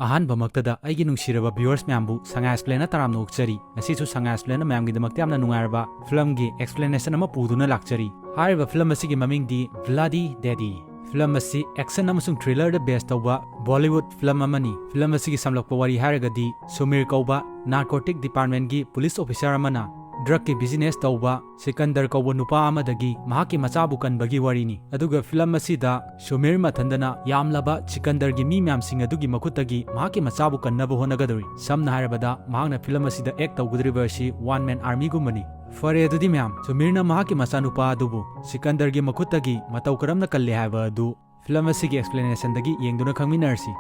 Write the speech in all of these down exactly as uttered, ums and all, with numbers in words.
ꯑꯍꯥꯟꯕꯃꯛꯇꯗ ꯑꯩꯒꯤ ꯅꯨꯡꯁꯤꯔꯕ viewers ꯃꯌꯥꯝꯕꯨ ꯁꯉꯥꯏ Explainꯅ ꯇꯔꯥꯝꯅ ꯑꯣꯛꯆꯔꯤ꯫ ꯉꯁꯤꯁꯨ ꯁꯉꯥꯏ Explainꯅ ꯃꯌꯥꯝꯒꯤꯗꯃꯛꯇ ꯌꯥꯝꯅ ꯅꯨꯡꯉꯥꯏꯔꯕ ꯐꯤꯂꯝꯒꯤ explanation ꯑꯃ ꯄꯨꯗꯨꯅ ꯂꯥꯛꯆꯔꯤ꯫ ꯍꯥꯏꯔꯤꯕ ꯐꯤꯂꯝ ꯑꯁꯤꯒꯤ ꯃꯃꯤꯡꯗꯤ Bloody Daddy꯫ ꯐꯤꯂꯝ ꯑꯁꯤ action ꯑꯃꯁꯨꯡ thrillerꯗ base ꯇꯧꯕ Bollywood ꯐꯤꯂꯝ ꯑꯃꯅꯤ꯫ ꯐꯤꯂꯝ ꯑꯁꯤꯒꯤ ꯁꯝꯂꯞꯄ ꯋꯥꯔꯤ ꯍꯥꯏꯔꯒꯗꯤ, ꯁꯨꯃꯤꯔ ꯀꯧꯕ narcotic departmentꯀꯤ police officer ꯑꯃꯅ drugꯀꯤ business ꯇꯧꯕ ꯁꯤꯀꯟꯗꯔ ꯀꯧꯕ ꯅꯨꯄꯥ ꯑꯃꯗꯒꯤ ꯃꯍꯥꯛꯀꯤ ꯃꯆꯥꯕꯨ ꯀꯟꯕꯒꯤ ꯋꯥꯔꯤꯅꯤ꯫ ꯑꯗꯨꯒ ꯐꯤꯂꯝ ꯑꯁꯤꯗ ꯁꯨꯃꯤꯔ ꯃꯊꯟꯗꯅ ꯌꯥꯝꯂꯕ ꯁꯤꯀꯟꯗꯔꯒꯤ ꯃꯤ ꯃꯌꯥꯝꯁꯤꯡ ꯑꯗꯨꯒꯤ ꯃꯈꯨꯠꯇꯒꯤ ꯃꯍꯥꯛꯀꯤ ꯃꯆꯥꯕꯨ ꯀꯟꯅꯕ ꯍꯣꯠꯅꯒꯗꯧꯔꯤ꯫ ꯁꯝꯅ ꯍꯥꯏꯔꯕꯗ, ꯃꯍꯥꯛꯅ ꯐꯤꯂꯝ ꯑꯁꯤꯗ act ꯇꯧꯒꯗꯧꯔꯤꯕ ꯑꯁꯤ one man armyꯒꯨꯝꯕꯅꯤ꯫ ꯐꯔꯦ, ꯑꯗꯨꯗꯤ ꯃꯌꯥꯝ, ꯁꯨꯃꯤꯔꯅ ꯃꯍꯥꯛꯀꯤ ꯃꯆꯥꯅꯨꯄꯥ ꯑꯗꯨꯕꯨ ꯁꯤꯀꯟꯗꯔꯒꯤ ꯃꯈꯨꯠꯇꯒꯤ ꯃꯇꯧ ꯀꯔꯝꯅ ꯀꯜꯂꯦ ꯍꯥꯏꯕ ꯑꯗꯨ ꯐꯤꯂꯝ ꯑꯁꯤꯒꯤ explanationꯗꯒꯤ ꯌꯦꯡꯗꯨꯅ ꯈꯪꯃꯤꯟꯅꯔꯁꯤ꯫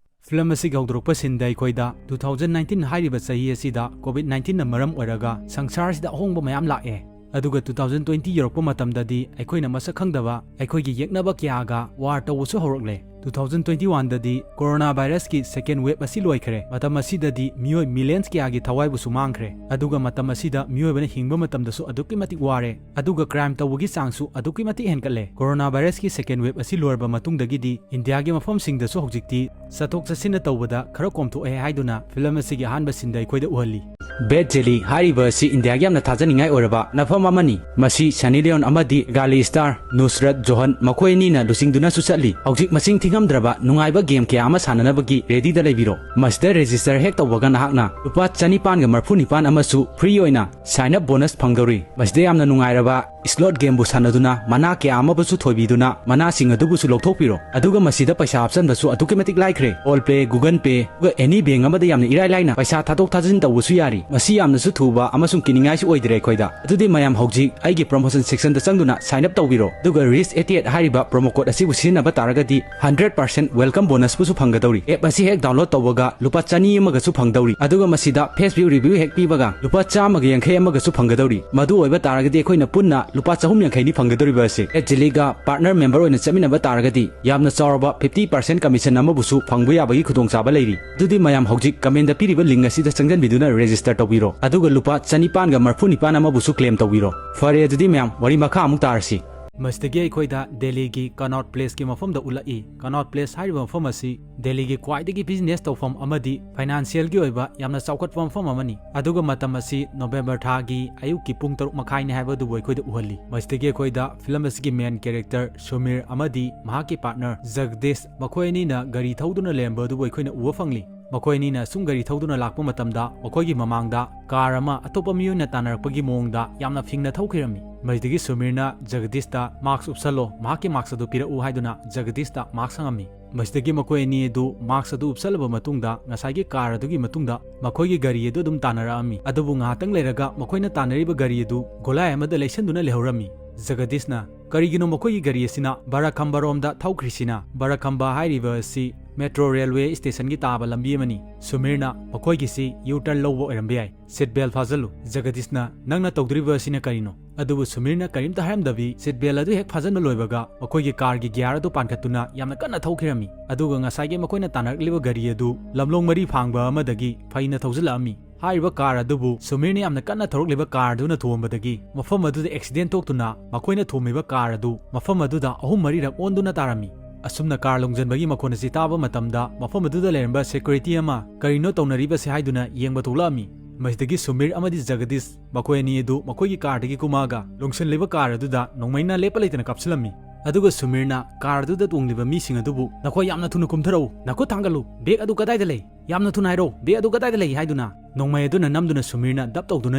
ꯐꯤꯂꯝ ꯑꯁꯤꯒꯤ ꯍꯧꯗꯣꯔꯛꯄ sceneꯗ ꯑꯩꯈꯣꯏꯗ two thousand nineteen ꯍꯥꯏꯔꯤꯕ ꯆꯍꯤ ꯑꯁꯤꯗ COVID nineteenꯅ ꯃꯔꯝ ꯑꯣꯏꯔꯒ ꯁꯪꯁꯥꯔꯁꯤꯗ ꯑꯍꯣꯡꯕ ꯃꯌꯥꯝ ꯂꯥꯛꯑꯦ꯫ ꯑꯗꯨꯒ two thousand twenty ꯌꯧꯔꯛꯄ ꯃꯇꯝꯗꯗꯤ ꯑꯩꯈꯣꯏꯅ ꯃꯁꯛ ꯈꯪꯗꯕ ꯑꯩꯈꯣꯏꯒꯤ ꯌꯦꯛꯅꯕ ꯀꯌꯥꯒ war ꯇꯧꯕꯁꯨ ꯍꯧꯔꯛꯂꯦ꯫ Two thousand twenty oneꯗꯗꯤ corona virusꯀꯤ second waveꯑꯁꯤ ꯂꯣꯏꯈ꯭ꯔꯦ꯫ ꯃꯇꯝ ꯑꯁꯤꯗꯗꯤ ꯃꯤꯑꯣꯏ millions ꯀꯌꯥꯒꯤ ꯊꯋꯥꯏꯕꯨꯁꯨ ꯃꯥꯡꯈ꯭ꯔꯦ꯫ ꯑꯗꯨꯒ ꯃꯇꯝ ꯑꯁꯤꯗ ꯃꯤꯑꯣꯏꯕꯅ ꯍꯤꯡꯕ ꯃꯇꯝꯗꯁꯨ ꯑꯗꯨꯛꯀꯤ ꯃꯇꯤꯛ ꯋꯥꯔꯦ꯫ ꯑꯗꯨꯒ crime ꯇꯧꯕꯒꯤ ꯆꯥꯡꯁꯨ ꯑꯗꯨꯛꯀꯤ ꯃꯇꯤꯛ ꯍꯦꯟꯒꯠꯂꯦ꯫ Corona virusꯀꯤ second waveꯑꯁꯤ ꯂꯣꯏꯔꯕ ꯃꯇꯨꯡꯗꯒꯤꯗꯤ ꯏꯟꯗꯤꯌꯥꯒꯤ ꯃꯐꯝꯁꯤꯡꯗꯁꯨ ꯍꯧꯖꯤꯛꯇꯤ ꯆꯠꯊꯣꯛ ꯆꯠꯁꯤꯟꯅ ꯇꯧꯕꯗ ꯈꯔ ꯀꯣꯝꯊꯣꯛꯑꯦ ꯍꯥꯏꯗꯨꯅ ꯐꯤꯂꯝ ꯑꯁꯤꯒꯤ ꯑꯍꯥꯟꯕ sceneꯗ ꯑꯩꯈꯣꯏꯗ ꯎꯍꯜꯂꯤ꯫ ꯕꯦꯠ ꯖꯦꯂꯤ ꯍꯥꯏꯔꯤꯕ ꯑꯁꯤ ꯏꯟꯗꯤꯌꯥꯒꯤ ꯌꯥꯝꯅ ꯊꯥꯖꯅꯤꯡꯉꯥꯏ ꯑꯣꯏꯔꯕ ꯅꯐꯝ ꯑꯃꯅꯤ꯫ ꯃꯁꯤ ꯁꯅꯤ ꯂꯤꯌꯣꯟ ꯑꯃꯗꯤ ꯒꯥꯂꯤ star ꯅꯨꯁꯔꯠ ꯖꯣꯍꯟ ꯃꯈꯣꯏ ꯑꯅꯤꯅ ꯂꯨꯆꯤꯡꯗꯨꯅꯁꯨ ꯆꯠꯂꯤ꯫ ꯍꯧꯖꯤꯛ ꯃꯁꯤꯡ ꯊꯤꯉꯝꯗ꯭ꯔꯕ ꯅꯨꯡꯉꯥꯏꯕ game ꯀꯌꯥ ꯑꯃ ꯁꯥꯟꯅꯅꯕꯒꯤ readyꯗ ꯂꯩꯕꯤꯔꯣ꯫ ꯃꯁꯤꯗ register ꯍꯦꯛ ꯇꯧꯕꯒ ꯅꯍꯥꯛꯅ ꯂꯨꯄꯥ ꯆꯅꯤꯄꯥꯟꯒ ꯃꯔꯐꯨ ꯅꯤꯄꯥꯟ ꯑꯃꯁꯨ free ꯑꯣꯏꯅ sign up bonus ꯐꯪꯗꯧꯔꯤ꯫ ꯃꯁꯤꯗ ꯌꯥꯝꯅ ꯅꯨꯡꯉꯥꯏꯔꯕ slot gameꯕꯨ ꯁꯥꯟꯅꯗꯨꯅ ꯃꯅꯥ ꯀꯌꯥ ꯑꯃꯕꯨꯁꯨ ꯊꯣꯏꯕꯤꯗꯨꯅ ꯃꯅꯥꯁꯤꯡ ꯑꯗꯨꯕꯨꯁꯨ ꯂꯧꯊꯣꯛꯄꯤꯔꯣ꯫ ꯑꯗꯨꯒ ꯃꯁꯤꯗ ꯄꯩꯁꯥ ꯍꯥꯞꯆꯟꯕꯁꯨ ꯑꯗꯨꯛꯀꯤ ꯃꯇꯤꯛ ꯂꯥꯏꯈ꯭ꯔꯦ꯫ PhonePe, Google Pay, ꯑꯗꯨꯒ any bank ꯑꯃꯗ ꯌꯥꯝꯅ ꯏꯔꯥꯏ ꯂꯥꯏꯅ ꯄꯩꯁꯥ ꯊꯥꯗꯣꯛ ꯊꯥꯖꯤꯟ ꯇꯧꯕꯁꯨ ꯌꯥꯔꯤ꯫ ꯃꯁꯤ ꯌꯥꯝꯅꯁꯨ ꯊꯨꯕ ꯑꯃꯁꯨꯡ ꯀꯤꯅꯤꯡꯉꯥꯏꯁꯨ ꯑꯣꯏꯗ꯭ꯔꯦ ꯑꯩꯈꯣꯏꯗ꯫ ꯑꯗꯨꯗꯤ ꯃꯌꯥꯝ ꯍꯧꯖꯤꯛ ꯑꯩꯒꯤ promotion sectionꯗ ꯆꯪꯗꯨꯅ sign up ꯇꯧꯕꯤꯔꯣ꯫ ꯑꯗꯨꯒ Rich eighty eight ꯍꯥꯏꯔꯤꯕ promo code ꯑꯁꯤꯕꯨ ꯁꯤꯖꯤꯟꯅꯕ ꯇꯥꯔꯒꯗꯤ hundred percent welcome bonusꯄꯨꯁꯨ ꯐꯪꯒꯗꯧꯔꯤ꯫ App ꯑꯁꯤ ꯍꯦꯛ download ꯇꯧꯕꯒ ꯂꯨꯄꯥ ꯆꯅꯤ ꯑꯃꯒꯁꯨ ꯐꯪꯗꯧꯔꯤ꯫ ꯑꯗꯨꯒ ꯃꯁꯤꯗ Facebook review ꯍꯦꯛ ꯄꯤꯕꯒ ꯂꯨꯄꯥ ꯆꯥꯝꯃꯒ ꯌꯥꯡꯈꯩ ꯑꯃꯒꯁꯨ ꯐꯪꯒꯗꯧꯔꯤ꯫ ꯃꯗꯨ ꯑꯣꯏꯕ ꯇꯥꯔꯒꯗꯤ ꯑꯩꯈꯣꯏꯅ ꯄꯨꯟꯅ ꯂꯨꯄꯥ ꯆꯍꯨꯝ ꯌꯥꯡꯈꯩꯅꯤ ꯐꯪꯒꯗꯧꯔꯤꯕ ꯑꯁꯤ꯫ ꯑꯦꯠ ꯖꯤꯂꯤꯒ ꯄꯥꯔꯠꯅꯔ ꯃꯦꯝꯕꯔ ꯑꯣꯏꯅ ꯆꯠꯃꯤꯟꯅꯕ ꯇꯥꯔꯒꯗꯤ ꯌꯥꯝꯅ ꯆꯥꯎꯔꯕ ꯐꯤꯐꯇꯤ ꯄꯥꯔꯁꯦꯟ ꯀꯃꯤꯁꯟ ꯑꯃꯕꯨꯁꯨ ꯐꯪꯕ ꯌꯥꯕꯒꯤ ꯈꯨꯗꯣꯡꯆꯥꯕ ꯂꯩꯔꯤ꯫ ꯑꯗꯨꯗꯤ ꯃꯌꯥꯝ ꯍꯧꯖꯤꯛ ꯀꯃꯦꯟꯗ ꯄꯤꯔꯤꯕ ꯂꯤꯡ ꯑꯁꯤꯗ ꯆꯪꯁꯤꯟꯕꯤꯗꯨꯅ ꯔꯦꯖꯤꯁꯇꯔ ꯇꯧꯕꯤꯔꯣ, ꯑꯗꯨꯒ ꯂꯨꯄꯥ ꯆꯅꯤꯄꯥꯟꯒ ꯃꯔꯐꯨ ꯅꯤꯄꯥꯟ ꯑꯃꯕꯨꯁꯨ ꯀ꯭ꯂꯦꯝ ꯇꯧꯕꯤꯔꯣ꯫ ꯐꯔꯦ, ꯑꯗꯨꯗꯤ ꯃꯌꯥꯝ ꯋꯥꯔꯤ ꯃꯈꯥ ꯑꯃꯨꯛ ꯇꯥꯔꯁꯤ꯫ ꯃꯁꯤꯗꯒꯤ ꯑꯩꯈꯣꯏꯗ ꯗꯦꯜꯂꯤꯒꯤ ꯀꯅꯣꯠ ꯄ꯭ꯂꯦꯁꯀꯤ ꯃꯐꯝꯗ ꯎꯠꯂꯛꯏ꯫ ꯀꯅꯣꯠ ꯄ꯭ꯂꯦꯁ ꯍꯥꯏꯔꯤꯕ ꯃꯐꯝ ꯑꯁꯤ ꯗꯦꯜꯂꯤꯒꯤ ꯈ꯭ꯋꯥꯏꯗꯒꯤ ꯕꯤꯖꯤꯅꯦꯁ ꯇꯧꯐꯝ ꯑꯃꯗꯤ ꯐꯥꯏꯅꯥꯟꯁꯤꯌꯦꯜꯒꯤ ꯑꯣꯏꯕ ꯌꯥꯝꯅ ꯆꯥꯎꯈꯠꯄ ꯃꯐꯝ ꯑꯃꯅꯤ꯫ ꯑꯗꯨꯒ ꯃꯇꯝ ꯑꯁꯤ ꯅꯣꯕꯦꯝꯕꯔ ꯊꯥꯒꯤ ꯑꯌꯨꯛꯀꯤ ꯄꯨꯡ ꯇꯔꯨꯛ ꯃꯈꯥꯏꯅꯤ ꯍꯥꯏꯕ ꯑꯗꯨꯕꯨ ꯑꯩꯈꯣꯏꯗ ꯎꯍꯜꯂꯤ꯫ ꯃꯁꯤꯗꯒꯤ ꯑꯩꯈꯣꯏꯗ ꯐꯤꯂꯝ ꯑꯁꯤꯒꯤ ꯃꯦꯟ ꯀꯦꯔꯦꯛꯇꯔ ꯁꯨꯃꯤꯔ ꯑꯃꯗꯤ ꯃꯍꯥꯛꯀꯤ ꯄꯥꯔꯠꯅꯔ ꯖꯒꯗꯤꯁ, ꯃꯈꯣꯏ ꯑꯅꯤꯅ ꯒꯥꯔꯤ ꯊꯧꯗꯨꯅ ꯂꯩꯔꯝꯕ ꯑꯗꯨꯕꯨ ꯑꯩꯈꯣꯏꯅ ꯎꯕ ꯐꯪꯂꯤ꯫ ꯃꯈꯣꯏ ꯑꯅꯤꯅ ꯁꯨꯝ ꯒꯥꯔꯤ ꯊꯧꯗꯨꯅ ꯂꯥꯛꯄ ꯃꯇꯝꯗ ꯃꯈꯣꯏꯒꯤ ꯃꯃꯥꯡꯗ ꯀꯥꯔ ꯑꯃ ꯑꯇꯣꯞꯄ ꯃꯤꯑꯣꯏꯅ ꯇꯥꯟꯅꯔꯛꯄꯒꯤ ꯃꯑꯣꯡꯗ ꯌꯥꯝꯅ ꯐꯤꯡꯅ ꯊꯧꯈꯤꯔꯝꯃꯤ꯫ ꯃꯁꯤꯗꯒꯤ ꯁꯨꯃꯤꯔꯅ ꯖꯒꯗꯤꯁꯇ "ꯃꯥꯛꯁ ꯎꯞꯁꯜꯂꯣ, ꯃꯍꯥꯛꯀꯤ ꯃꯥꯛꯁ ꯑꯗꯨ ꯄꯤꯔꯛꯎ" ꯍꯥꯏꯗꯨꯅ ꯖꯒꯗꯤꯁꯇ ꯃꯥꯛꯁ ꯍꯪꯉꯝꯃꯤ꯫ ꯃꯁꯤꯗꯒꯤ ꯃꯈꯣꯏ ꯑꯅꯤ ꯑꯗꯨ ꯃꯥꯛꯁ ꯑꯗꯨ ꯎꯞꯁꯜꯂꯕ ꯃꯇꯨꯡꯗ ꯉꯁꯥꯏꯒꯤ ꯀꯥꯔ ꯑꯗꯨꯒꯤ ꯃꯇꯨꯡꯗ ꯃꯈꯣꯏꯒꯤ ꯒꯥꯔꯤ ꯑꯗꯨ ꯑꯗꯨꯝ ꯇꯥꯟꯅꯔꯛꯑꯝꯃꯤ꯫ ꯑꯗꯨꯕꯨ ꯉꯥꯏꯍꯥꯛꯇꯪ ꯂꯩꯔꯒ ꯃꯈꯣꯏꯅ ꯇꯥꯟꯅꯔꯤꯕ ꯒꯥꯔꯤ ꯑꯗꯨ ꯒꯣꯂꯥꯏ ꯑꯃꯗ ꯂꯩꯁꯟꯗꯨꯅ ꯂꯩꯍꯧꯔꯝꯃꯤ꯫ ꯖꯒꯗꯤꯁꯅ, "ꯀꯔꯤꯒꯤꯅꯣ ꯃꯈꯣꯏꯒꯤ ꯒꯥꯔꯤ ꯑꯁꯤꯅ ꯕꯥꯔꯥꯈꯝꯕꯥꯔꯣꯝꯗ ꯊꯧꯈ꯭ꯔꯤꯁꯤꯅ?" ꯕꯥꯔꯥꯈꯝꯕꯥ ꯍꯥꯏꯔꯤꯕ ꯑꯁꯤ ꯃꯦꯇ꯭ꯔꯣ ꯔꯦꯜꯋꯦ ꯁ꯭ꯇꯦꯁꯟꯒꯤ ꯇꯥꯕ ꯂꯝꯕꯤ ꯑꯃꯅꯤ꯫ ꯁꯨꯃꯤꯔꯅ, "ꯃꯈꯣꯏꯒꯤꯁꯤ ꯌꯨ ꯇꯔꯟ ꯂꯧꯕ ꯑꯣꯏꯔꯝꯕ ꯌꯥꯏ꯫ ꯁꯤꯠ ꯕꯦꯜ ꯐꯥꯖꯜꯂꯨ"꯫ ꯖꯒꯗꯤꯁꯅ, "ꯅꯪꯅ ꯇꯧꯗꯣꯔꯤꯕ ꯑꯁꯤꯅ ꯀꯔꯤꯅꯣ?" ꯑꯗꯨꯕꯨ ꯁꯨꯃꯤꯔꯅ ꯀꯔꯤꯝꯇ ꯍꯥꯏꯔꯝꯗꯕꯤ ꯁꯤꯠ ꯕꯦꯜ ꯑꯗꯨ ꯍꯦꯛ ꯐꯥꯖꯟꯕ ꯂꯣꯏꯕꯒ ꯃꯈꯣꯏꯒꯤ ꯀꯥꯔꯒꯤ ꯒꯤꯌꯥꯔ ꯑꯗꯨ ꯄꯥꯟꯈꯠꯇꯨꯅ ꯌꯥꯝꯅ ꯀꯟꯅ ꯊꯧꯈꯤꯔꯝꯃꯤ꯫ ꯑꯗꯨꯒ ꯉꯁꯥꯏꯒꯤ ꯃꯈꯣꯏꯅ ꯇꯥꯟꯅꯔꯛꯂꯤꯕ ꯒꯥꯔꯤ ꯑꯗꯨ ꯂꯝꯂꯣꯡ ꯃꯔꯤ ꯐꯥꯡꯕ ꯑꯃꯗꯒꯤ ꯐꯩꯅ ꯊꯧꯖꯤꯜꯂꯛꯑꯝꯃꯤ꯫ ꯍꯥꯏꯔꯤꯕ ꯀꯥꯔ ꯑꯗꯨꯕꯨ ꯁꯨꯃꯤꯔꯅ ꯌꯥꯝꯅ ꯀꯟꯅ ꯊꯧꯔꯛꯂꯤꯕ ꯀꯥꯔ ꯑꯗꯨꯅ ꯊꯣꯝꯕꯗꯒꯤ ꯃꯐꯝ ꯑꯗꯨꯗ ꯑꯦꯛꯁꯤꯗꯦꯟ ꯊꯣꯛꯇꯨꯅ ꯃꯈꯣꯏꯅ ꯊꯣꯝꯃꯤꯕ ꯀꯥꯔ ꯑꯗꯨ ꯃꯐꯝ ꯑꯗꯨꯗ ꯑꯍꯨꯝ ꯃꯔꯤꯔꯛ ꯑꯣꯟꯗꯨꯅ ꯇꯥꯔꯝꯃꯤ꯫ ꯑꯁꯨꯝꯅ ꯀꯥꯔ ꯂꯣꯡꯖꯟꯕꯒꯤ ꯃꯈꯣꯟ ꯑꯁꯤ ꯇꯥꯕ ꯃꯇꯝꯗ ꯃꯐꯝ ꯑꯗꯨꯗ ꯂꯩꯔꯝꯕ ꯁꯦꯀ꯭ꯌꯨꯔꯤꯇꯤ ꯑꯃ "ꯀꯔꯤꯅꯣ ꯇꯧꯅꯔꯤꯕꯁꯦ?" ꯍꯥꯏꯗꯨꯅ ꯌꯦꯡꯕ ꯊꯣꯛꯂꯛꯑꯝꯃꯤ꯫ ꯃꯁꯤꯗꯒꯤ ꯁꯨꯃꯤꯔ ꯑꯃꯗꯤ ꯖꯒꯗꯤꯁ ꯃꯈꯣꯏ ꯑꯅꯤ ꯑꯗꯨ ꯃꯈꯣꯏꯒꯤ ꯀꯥꯔꯗꯒꯤ ꯀꯨꯝꯃꯛꯑꯒ ꯂꯣꯡꯁꯤꯜꯂꯤꯕ ꯀꯥꯔ ꯑꯗꯨꯗ ꯅꯣꯡꯃꯩꯅ ꯂꯦꯞꯄ ꯂꯩꯇꯅ ꯀꯥꯞꯁꯤꯜꯂꯝꯃꯤ꯫ ꯑꯗꯨꯒ ꯁꯨꯃꯤꯔꯅ ꯀꯥꯔ ꯑꯗꯨꯗ ꯇꯣꯡꯂꯤꯕ ꯃꯤꯁꯤꯡ ꯑꯗꯨꯕꯨ "ꯅꯈꯣꯏ ꯌꯥꯝꯅ ꯊꯨꯅ ꯀꯨꯝꯊꯔꯛꯎ, ꯅꯈꯨꯠ ꯊꯥꯡꯒꯠꯂꯨ, ꯕꯦꯒ ꯑꯗꯨ ꯀꯗꯥꯏꯗ ꯂꯩ? ꯌꯥꯝꯅ ꯊꯨꯅ ꯍꯥꯏꯔꯛꯎ, ꯕꯦꯒ ꯑꯗꯨ ꯀꯗꯥꯏꯗ ꯂꯩ?" ꯍꯥꯏꯗꯨꯅ ꯅꯣꯡꯃꯩ ꯑꯗꯨꯅ ꯅꯝꯗꯨꯅ ꯁꯨꯃꯤꯔꯅ ꯗꯞ ꯇꯧꯗꯨꯅ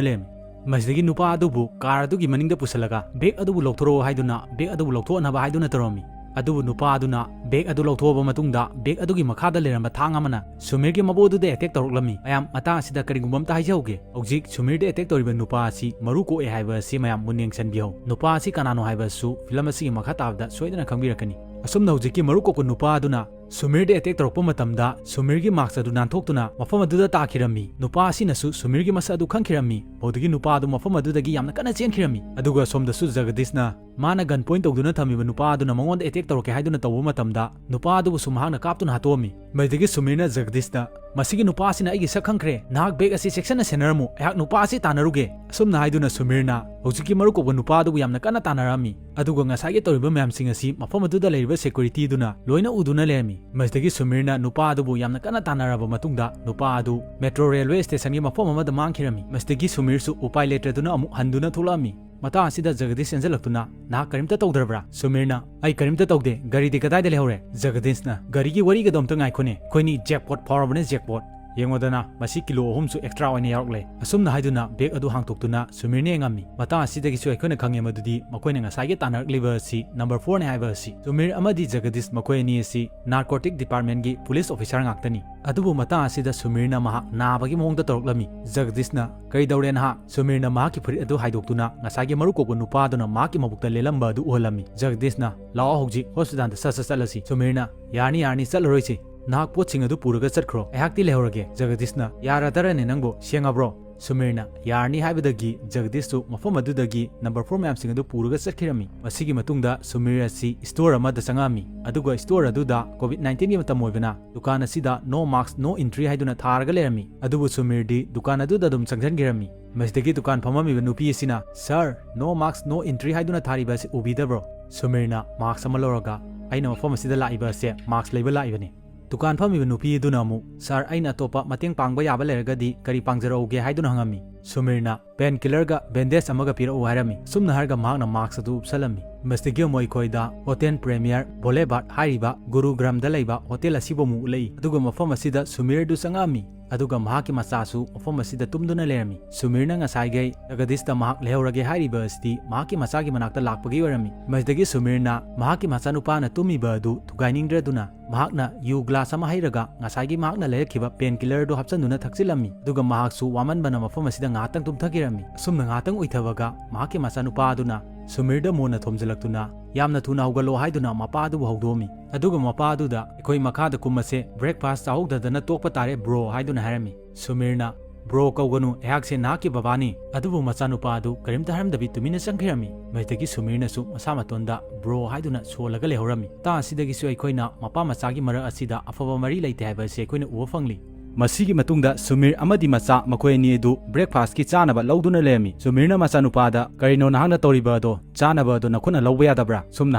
ꯂꯩꯔꯝꯃꯤ꯫ ꯃꯁꯤꯗꯒꯤ ꯅꯨꯄꯥ ꯑꯗꯨꯕꯨ ꯀꯥꯔ ꯑꯗꯨꯒꯤ ꯃꯅꯤꯡꯗ ꯄꯨꯁꯤꯜꯂꯒ "ꯕꯦꯒ ꯑꯗꯨꯕꯨ ꯂꯧꯊꯣꯔꯛꯑꯣ" ꯍꯥꯏꯗꯨꯅ ꯕꯦꯒ ꯑꯗꯨꯕꯨ ꯂꯧꯊꯣꯛꯍꯟꯅꯕ ꯍꯥꯏꯗꯨꯅ ꯇꯧꯔꯝꯃꯤ꯫ ꯑꯗꯨꯕꯨ ꯅꯨꯄꯥ ꯑꯗꯨꯅ ꯕꯦꯒ ꯑꯗꯨ ꯂꯧꯊꯣꯛꯑꯕ ꯃꯇꯨꯡꯗ ꯕꯦꯒ ꯑꯗꯨꯒꯤ ꯃꯈꯥꯗ ꯂꯩꯔꯝꯕ ꯊꯥꯡ ꯑꯃꯅ ꯁꯨꯃꯤꯔꯒꯤ ꯃꯕꯨꯛ ꯑꯗꯨꯗ ꯑꯦꯇꯦꯛ ꯇꯧꯔꯛꯂꯝꯃꯤ꯫ ꯃꯌꯥꯝ, ꯃꯇꯥꯡ ꯑꯁꯤꯗ ꯀꯔꯤꯒꯨꯝꯕ ꯑꯝꯇ ꯍꯥꯏꯖꯍꯧꯒꯦ꯫ ꯍꯧꯖꯤꯛ ꯁꯨꯃꯤꯔꯗ ꯑꯦꯇꯦꯛ ꯇꯧꯔꯤꯕ ꯅꯨꯄꯥ ꯑꯁꯤ ꯃꯔꯨ ꯀꯣꯛꯑꯦ ꯍꯥꯏꯕ ꯑꯁꯤ ꯃꯌꯥꯝ ꯃꯨꯟꯅ ꯌꯦꯡꯁꯤꯟꯕꯤꯍꯧ꯫ ꯅꯨꯄꯥ ꯑꯁꯤ ꯀꯅꯥꯅꯣ ꯍꯥꯏꯕ ꯑꯁꯤꯁꯨ ꯐꯤꯂꯝ ꯑꯁꯤꯒꯤ ꯃꯈꯥ ꯇꯥꯕꯗ ꯁꯣꯏꯗꯅ ꯈꯪꯕꯤꯔꯛꯀꯅꯤ꯫ ꯑꯁꯨꯝꯅ ꯍꯧꯖꯤꯛꯀꯤ ꯃꯔꯨ ꯀꯣꯛꯄ ꯅꯨꯄꯥ ꯑꯗꯨꯅ ꯁꯨꯃꯤꯔꯗ ꯑꯦꯇꯦꯛ ꯇꯧꯔꯛꯄ ꯃꯇꯝꯗ ꯁꯨꯃꯤꯔꯒꯤ ꯃꯥꯛꯁ ꯑꯗꯨ ꯅꯥꯟꯊꯣꯛꯇꯨꯅ ꯃꯐꯝ ꯑꯗꯨꯗ ꯇꯥꯈꯤꯔꯝꯃꯤ꯫ ꯅꯨꯄꯥ ꯑꯁꯤꯅꯁꯨ ꯁꯨꯃꯤꯔꯒꯤ ꯃꯁꯛ ꯑꯗꯨ ꯈꯪꯈꯤꯔꯝꯃꯤ꯫ ꯃꯗꯨꯗꯒꯤ ꯅꯨꯄꯥ ꯑꯗꯨ ꯃꯐꯝ ꯑꯗꯨꯗꯒꯤ ꯌꯥꯝꯅ ꯀꯟꯅ ꯆꯦꯟꯈꯤꯔꯝꯃꯤ꯫ ꯑꯗꯨꯒ ꯁꯣꯝꯗꯁꯨ ꯖꯒꯗꯤꯁꯅ ꯃꯥꯅ ꯒꯟ ꯄꯣꯏꯟ ꯇꯧꯗꯨꯅ ꯊꯝꯃꯤꯕ ꯅꯨꯄꯥ ꯑꯗꯨꯅ ꯃꯉꯣꯟꯗ ꯑꯦꯇꯦꯛ ꯇꯧꯔꯛꯀꯦ ꯍꯥꯏꯗꯨꯅ ꯇꯧꯕ ꯃꯇꯝꯗ ꯅꯨꯄꯥ ꯑꯗꯨꯕꯨꯁꯨ ꯃꯍꯥꯛꯅ ꯀꯥꯞꯇꯨꯅ ꯍꯥꯠꯇꯣꯛꯑꯝꯃꯤ꯫ ꯃꯗꯨꯗꯒꯤ ꯁꯨꯃꯤꯔꯅ ꯖꯒꯗꯤꯁꯇ, "ꯃꯁꯤꯒꯤ ꯅꯨꯄꯥ ꯑꯁꯤꯅ ꯑꯩꯒꯤ ꯁꯛ ꯈꯪꯈ꯭ꯔꯦ, ꯅꯍꯥꯛ ꯕꯦꯒ ꯑꯁꯤ ꯆꯦꯛꯁꯤꯟꯅ ꯁꯦꯟꯅꯔꯝꯃꯨ, ꯑꯩꯍꯥꯛ ꯅꯨꯄꯥ ꯑꯁꯤ ꯇꯥꯟꯅꯔꯨꯒꯦ"꯫ ꯑꯁꯨꯝꯅ ꯍꯥꯏꯗꯨꯅ ꯁꯨꯃꯤꯔꯅ ꯍꯧꯖꯤꯛꯀꯤ ꯃꯔꯨ ꯀꯣꯛꯄ ꯅꯨꯄꯥ ꯑꯗꯨꯕꯨ ꯌꯥꯝꯅ ꯀꯟꯅ ꯇꯥꯟꯅꯔꯛꯑꯝꯃꯤ꯫ ꯑꯗꯨꯒ ꯉꯁꯥꯏꯒꯤ ꯇꯧꯔꯤꯕ ꯃꯌꯥꯝꯁꯤꯡ ꯑꯁꯤ ꯃꯐꯝ ꯑꯗꯨꯗ ꯂꯩꯔꯤꯕ ꯁꯦꯀ꯭ꯌꯨꯔꯤꯇꯤ ꯑꯗꯨꯅ ꯂꯣꯏꯅ ꯎꯗꯨꯅ ꯂꯩꯔꯝꯃꯤ꯫ ꯃꯁꯤꯗꯒꯤ ꯁꯨꯃꯤꯔꯅ ꯅꯨꯄꯥ ꯑꯗꯨꯕꯨ ꯌꯥꯝꯅ ꯀꯟꯅ ꯇꯥꯟꯅꯔꯕ ꯃꯇꯨꯡꯗ ꯅꯨꯄꯥ ꯑꯗꯨ ꯃꯦꯇ꯭ꯔꯣ ꯔꯦꯜꯋꯦ ꯁ꯭ꯇꯦꯁꯟꯒꯤ ꯃꯐꯝ ꯑꯃꯗ ꯃꯥꯡꯈꯤꯔꯝꯃꯤ꯫ ꯃꯁꯤꯗꯒꯤ ꯁꯨꯃꯤꯔꯁꯨ ꯎꯄꯥꯏ ꯂꯩꯇ꯭ꯔꯗꯨꯅ ꯑꯃꯨꯛ ꯍꯟꯗꯨꯅ ꯊꯣꯛꯂꯛꯑꯝꯃꯤ꯫ ꯃꯇꯥꯡ ꯑꯁꯤꯗ ꯖꯒꯗꯤꯁ ꯆꯦꯟꯁꯤꯜꯂꯛꯇꯨꯅ, "ꯅꯍꯥꯛ ꯀꯔꯤꯝꯇ ꯇꯧꯗ꯭ꯔꯕ꯭ꯔꯥ?" ꯁꯨꯃꯤꯔꯅ, "ꯑꯩ ꯀꯔꯤꯝꯇ ꯇꯧꯗꯦ, ꯒꯥꯔꯤꯗꯤ ꯀꯗꯥꯏꯗ ꯂꯩꯍꯧꯔꯦ?" ꯖꯒꯗꯤꯁꯅ, "ꯒꯥꯔꯤꯒꯤ ꯋꯥꯔꯤꯒꯗꯣ ꯑꯝꯇ ꯉꯥꯏꯈꯣꯅꯦ, ꯑꯩꯈꯣꯏꯅꯤ ꯖꯦꯛꯄꯣꯠ ꯐꯥꯎꯔꯕꯅꯦ, ꯖꯦꯛꯄꯣꯠ꯫ ꯌꯦꯡꯉꯣꯗꯅ, ꯃꯁꯤ ꯀꯤꯂꯣ ꯑꯍꯨꯝꯁꯨ ꯑꯦꯛꯁꯇ꯭ꯔꯥ ꯑꯣꯏꯅ ꯌꯥꯎꯔꯛꯂꯦ"꯫ ꯑꯁꯨꯝꯅ ꯍꯥꯏꯗꯨꯅ ꯕꯦꯒ ꯑꯗꯨ ꯍꯥꯡꯇꯣꯛꯇꯨꯅ ꯁꯨꯃꯤꯔꯅ ꯌꯦꯡꯉꯝꯃꯤ꯫ ꯃꯇꯥꯡ ꯑꯁꯤꯗꯒꯤꯁꯨ ꯑꯩꯈꯣꯏꯅ ꯈꯪꯉꯦ ꯃꯗꯨꯗꯤ ꯃꯈꯣꯏꯅ ꯉꯁꯥꯏꯒꯤ ꯇꯥꯟꯅꯔꯛꯂꯤꯕ ꯑꯁꯤ ꯅꯝꯕꯔ ꯐꯣꯔꯅꯤ ꯍꯥꯏꯕ ꯑꯁꯤ꯫ ꯁꯨꯃꯤꯔ ꯑꯃꯗꯤ ꯖꯒꯗꯤꯁ ꯃꯈꯣꯏ ꯑꯅꯤ ꯑꯁꯤ ꯅꯥꯔꯀꯣꯇꯤꯛ ꯗꯤꯄꯥꯔꯠꯃꯦꯟꯒꯤ ꯄꯨꯂꯤꯁ ꯑꯣꯐꯤꯁꯥꯔ ꯉꯥꯛꯇꯅꯤ꯫ ꯑꯗꯨꯕꯨ ꯃꯇꯥꯡ ꯑꯁꯤꯗ ꯁꯨꯃꯤꯔꯅ ꯃꯍꯥꯛ ꯅꯥꯕꯒꯤ ꯃꯑꯣꯡꯗ ꯇꯧꯔꯛꯂꯝꯃꯤ꯫ ꯖꯒꯗꯤꯁꯅ, "ꯀꯔꯤ ꯇꯧꯔꯦ ꯅꯍꯥꯛ?" ꯁꯨꯃꯤꯔꯅ ꯃꯍꯥꯛꯀꯤ ꯐꯨꯔꯤꯠ ꯑꯗꯨ ꯍꯥꯏꯗꯣꯛꯇꯨꯅ ꯉꯁꯥꯏꯒꯤ ꯃꯔꯨ ꯀꯣꯛꯄ ꯅꯨꯄꯥ ꯑꯗꯨꯅ ꯃꯍꯥꯛꯀꯤ ꯃꯕꯨꯛꯇ ꯂꯦꯜꯂꯝꯕ ꯑꯗꯨ ꯎꯍꯜꯂꯝꯃꯤ꯫ ꯖꯒꯗꯤꯁꯅ, "ꯂꯥꯛꯑꯣ, ꯍꯧꯖꯤꯛ ꯍꯣꯁꯄꯤꯇꯥꯜꯗ ꯁꯠ ꯁꯠ ꯆꯠꯂꯁꯤ"꯫ ꯁꯨꯃꯤꯔꯅ, "ꯌꯥꯔꯅꯤ, ꯌꯥꯔꯅꯤ, ꯆꯠꯂꯔꯣꯏꯁꯤ꯫ ꯅꯍꯥꯛ ꯄꯣꯠꯁꯤꯡ ꯑꯗꯨ ꯄꯨꯔꯒ ꯆꯠꯈ꯭ꯔꯣ, ꯑꯩꯍꯥꯛꯇꯤ ꯂꯩꯍꯧꯔꯒꯦ"꯫ ꯖꯒꯗꯤꯁꯅ, "ꯌꯥꯔꯗꯔꯅꯦ ꯅꯪꯕꯨ, ꯁꯦꯡꯉꯕ꯭ꯔꯣ?" ꯁꯨꯃꯤꯔꯅ ꯌꯥꯔꯅꯤ ꯍꯥꯏꯕꯗꯒꯤ ꯖꯒꯗꯤꯁꯁꯨ ꯃꯐꯝ ꯑꯗꯨꯗꯒꯤ ꯅꯝꯕꯔ ꯐꯣꯔ ꯃꯌꯥꯝꯁꯤꯡ ꯑꯗꯨ ꯄꯨꯔꯒ ꯆꯠꯈꯤꯔꯝꯃꯤ꯫ ꯃꯁꯤꯒꯤ ꯃꯇꯨꯡꯗ ꯁꯨꯃꯤꯔ ꯑꯁꯤ ꯁ꯭ꯇꯣꯔ ꯑꯃꯗ ꯆꯪꯉꯛꯑꯝꯃꯤ, ꯑꯗꯨꯒ ꯁ꯭ꯇꯣꯔ ꯑꯗꯨꯗ ꯀꯣꯚꯤꯗ ꯅꯥꯏꯟꯇꯤꯟꯒꯤ ꯃꯇꯝ ꯑꯣꯏꯕꯅ ꯗꯨꯀꯥꯟ ꯑꯁꯤꯗ "No mask, no entry" ꯍꯥꯏꯗꯨꯅ ꯊꯥꯔꯒ ꯂꯩꯔꯝꯃꯤ꯫ ꯑꯗꯨꯕꯨ ꯁꯨꯃꯤꯔꯗꯤ ꯗꯨꯀꯥꯟ ꯑꯗꯨꯗ ꯑꯗꯨꯝ ꯆꯪꯁꯤꯟꯈꯤꯔꯝꯃꯤ꯫ ꯃꯁꯤꯗꯒꯤ ꯗꯨꯀꯥꯟ ꯐꯝꯃꯝꯃꯤꯕ ꯅꯨꯄꯤ ꯑꯁꯤꯅ, "Sir, no mask, no entry" ꯍꯥꯏꯗꯨꯅ ꯊꯥꯔꯤꯕ ꯑꯁꯤ ꯎꯕꯤꯗꯕ꯭ꯔꯣ? ꯁꯨꯃꯤꯔꯅ ꯃꯥꯛꯁ ꯑꯃ ꯂꯧꯔꯒ, "ꯑꯩꯅ ꯃꯐꯝ ꯑꯁꯤꯗ ꯂꯥꯛꯏꯕ ꯑꯁꯦ ꯃꯥꯛꯁ ꯂꯩꯕ ꯂꯥꯛꯏꯕꯅꯤ"꯫ ꯗꯨꯀꯥꯟ ꯐꯝꯃꯤꯕ ꯅꯨꯄꯤ ꯑꯗꯨꯅ ꯑꯃꯨꯛ, "Sir, ꯑꯩꯅ ꯑꯇꯣꯞꯄ ꯃꯇꯦꯡ ꯄꯥꯡꯕ ꯌꯥꯕ ꯂꯩꯔꯒꯗꯤ ꯀꯔꯤ ꯄꯥꯡꯖꯔꯛꯎꯒꯦ?" ꯍꯥꯏꯗꯨꯅ ꯍꯪꯉꯝꯃꯤ꯫ ꯁꯨꯃꯤꯔꯅ ꯄꯦꯟ ꯀꯤꯂꯔꯒ ꯕꯦꯟꯗꯦꯖ ꯑꯃꯒ ꯄꯤꯔꯛꯎ ꯍꯥꯏꯔꯝꯃꯤ꯫ ꯑꯁꯨꯝꯅ ꯍꯥꯏꯔꯒ ꯃꯍꯥꯛꯅ ꯃꯥꯛꯁ ꯑꯗꯨ ꯎꯞꯁꯜꯂꯝꯃꯤ꯫ ꯃꯁꯤꯗꯒꯤ ꯑꯃꯨꯛ ꯑꯩꯈꯣꯏꯗ ꯍꯣꯇꯦꯜ ꯄ꯭ꯔꯦꯃꯤꯌꯔ ꯕꯣꯂꯦꯚꯥꯔꯗ ꯍꯥꯏꯔꯤꯕ ꯒꯨꯔꯨꯒ꯭ꯔꯥꯝꯗ ꯂꯩꯕ ꯍꯣꯇꯦꯜ ꯑꯁꯤꯕꯨ ꯑꯃꯨꯛ ꯎꯠꯂꯛꯏ꯫ ꯑꯗꯨꯒ ꯃꯐꯝ ꯑꯁꯤꯗ ꯁꯨꯃꯤꯔ ꯑꯗꯨ ꯆꯪꯉꯛꯑꯝꯃꯤ꯫ ꯑꯗꯨꯒ ꯃꯍꯥꯛꯀꯤ ꯃꯆꯥꯁꯨ ꯃꯐꯝ ꯑꯁꯤꯗ ꯇꯨꯝꯗꯨꯅ ꯂꯩꯔꯝꯃꯤ꯫ ꯁꯨꯃꯤꯔꯅ ꯉꯁꯥꯏꯈꯩ ꯖꯒꯗꯤꯁꯇ ꯃꯍꯥꯛ ꯂꯩꯍꯧꯔꯒꯦ ꯍꯥꯏꯔꯤꯕ ꯑꯁꯤꯗꯤ ꯃꯍꯥꯛꯀꯤ ꯃꯆꯥꯒꯤ ꯃꯅꯥꯛꯇ ꯂꯥꯛꯄꯒꯤ ꯑꯣꯏꯔꯝꯃꯤ꯫ ꯃꯁꯤꯗꯒꯤ ꯁꯨꯃꯤꯔꯅ ꯃꯍꯥꯛꯀꯤ ꯃꯆꯥꯅꯨꯄꯥꯅ ꯇꯨꯝꯃꯤꯕ ꯑꯗꯨ ꯊꯨꯒꯥꯏꯅꯤꯡꯗ꯭ꯔꯗꯨꯅ ꯃꯍꯥꯛꯅ ꯌꯨ ꯒ꯭ꯂꯥꯁ ꯑꯃ ꯍꯩꯔꯒ ꯉꯁꯥꯏꯒꯤ ꯃꯍꯥꯛꯅ ꯂꯩꯔꯛꯈꯤꯕ ꯄꯦꯟ ꯀꯤꯂꯔꯗꯨ ꯍꯥꯞꯆꯤꯟꯗꯨꯅ ꯊꯛꯆꯤꯜꯂꯝꯃꯤ꯫ ꯑꯗꯨꯒ ꯃꯍꯥꯛꯁꯨ ꯋꯥꯃꯟꯕꯅ ꯃꯐꯝ ꯑꯁꯤꯗ ꯉꯥꯏꯍꯥꯛꯇꯪ ꯇꯨꯝꯊꯈꯤꯔꯝꯃꯤ꯫ ꯑꯁꯨꯝꯅ ꯉꯥꯏꯍꯥꯛꯇꯪ ꯎꯏꯊꯕꯒ ꯃꯍꯥꯛꯀꯤ ꯃꯆꯥꯅꯨꯄꯥ ꯑꯗꯨꯅ ꯁꯨꯃꯤꯔꯗ ꯃꯣꯟꯅ ꯊꯣꯝꯖꯤꯜꯂꯛꯇꯨꯅ ꯌꯥꯝꯅ ꯊꯨꯅ ꯍꯧꯒꯠꯂꯣ ꯍꯥꯏꯗꯨꯅ ꯃꯄꯥ ꯑꯗꯨꯕꯨ ꯍꯧꯗꯣꯛꯑꯝꯃꯤ꯫ ꯑꯗꯨꯒ ꯃꯄꯥ ꯑꯗꯨꯗ "ꯑꯩꯈꯣꯏ ꯃꯈꯥꯗ ꯀꯨꯝꯃꯁꯦ, ꯕ꯭ꯔꯦꯛꯐꯥꯁ ꯆꯥꯍꯧꯗꯗꯅ ꯇꯣꯛꯄ ꯇꯥꯔꯦ ꯕ꯭ꯔꯣ" ꯍꯥꯏꯗꯨꯅ ꯍꯥꯏꯔꯝꯃꯤ꯫ ꯁꯨꯃꯤꯔꯅ "ꯕ꯭ꯔꯣ ꯀꯧꯒꯅꯨ, ꯑꯩꯍꯥꯛꯁꯦ ꯅꯍꯥꯛꯀꯤ ꯕꯕꯥꯅꯤ"꯫ ꯑꯗꯨꯕꯨ ꯃꯆꯥꯅꯨꯄꯥ ꯑꯗꯨ ꯀꯔꯤꯝꯇ ꯍꯥꯏꯔꯝꯗꯕꯤ ꯇꯨꯃꯤꯟꯅ ꯆꯪꯈꯤꯔꯝꯃꯤ꯫ ꯃꯁꯤꯗꯒꯤ ꯁꯨꯃꯤꯔꯅꯁꯨ ꯃꯁꯥ ꯃꯇꯣꯟꯗ "ꯕ꯭ꯔꯣ" ꯍꯥꯏꯗꯨꯅ ꯁꯣꯜꯂꯒ ꯂꯩꯍꯧꯔꯝꯃꯤ꯫ ꯃꯇꯥꯡ ꯑꯁꯤꯗꯒꯤꯁꯨ ꯑꯩꯈꯣꯏꯅ ꯃꯄꯥ ꯃꯆꯥꯒꯤ ꯃꯔꯛ ꯑꯁꯤꯗ ꯑꯐꯕ ꯃꯔꯤ ꯂꯩꯇꯦ ꯍꯥꯏꯕ ꯑꯁꯤ ꯑꯩꯈꯣꯏꯅ ꯎꯕ ꯐꯪꯂꯤ꯫ ꯃꯁꯤꯒꯤ ꯃꯇꯨꯡꯗ ꯁꯨꯃꯤꯔ ꯑꯃꯗꯤ ꯃꯆꯥ ꯃꯈꯣꯏ ꯑꯅꯤ ꯑꯗꯨ ꯕ꯭ꯔꯦꯛꯐꯥꯁꯀꯤ ꯆꯥꯅꯕ ꯂꯧꯗꯨꯅ ꯂꯩꯔꯝꯃꯤ꯫ ꯁꯨꯃꯤꯔꯅ ꯃꯆꯥꯅꯨꯄꯥꯗ "ꯀꯔꯤꯅꯣ ꯅꯍꯥꯛꯅ ꯇꯧꯔꯤꯕ ꯑꯗꯣ? ꯆꯥꯅꯕ ꯑꯗꯣ ꯅꯈꯨꯠꯅ ꯂꯧꯕ ꯌꯥꯗꯕ꯭ꯔꯥ?" ꯁꯨꯝꯅ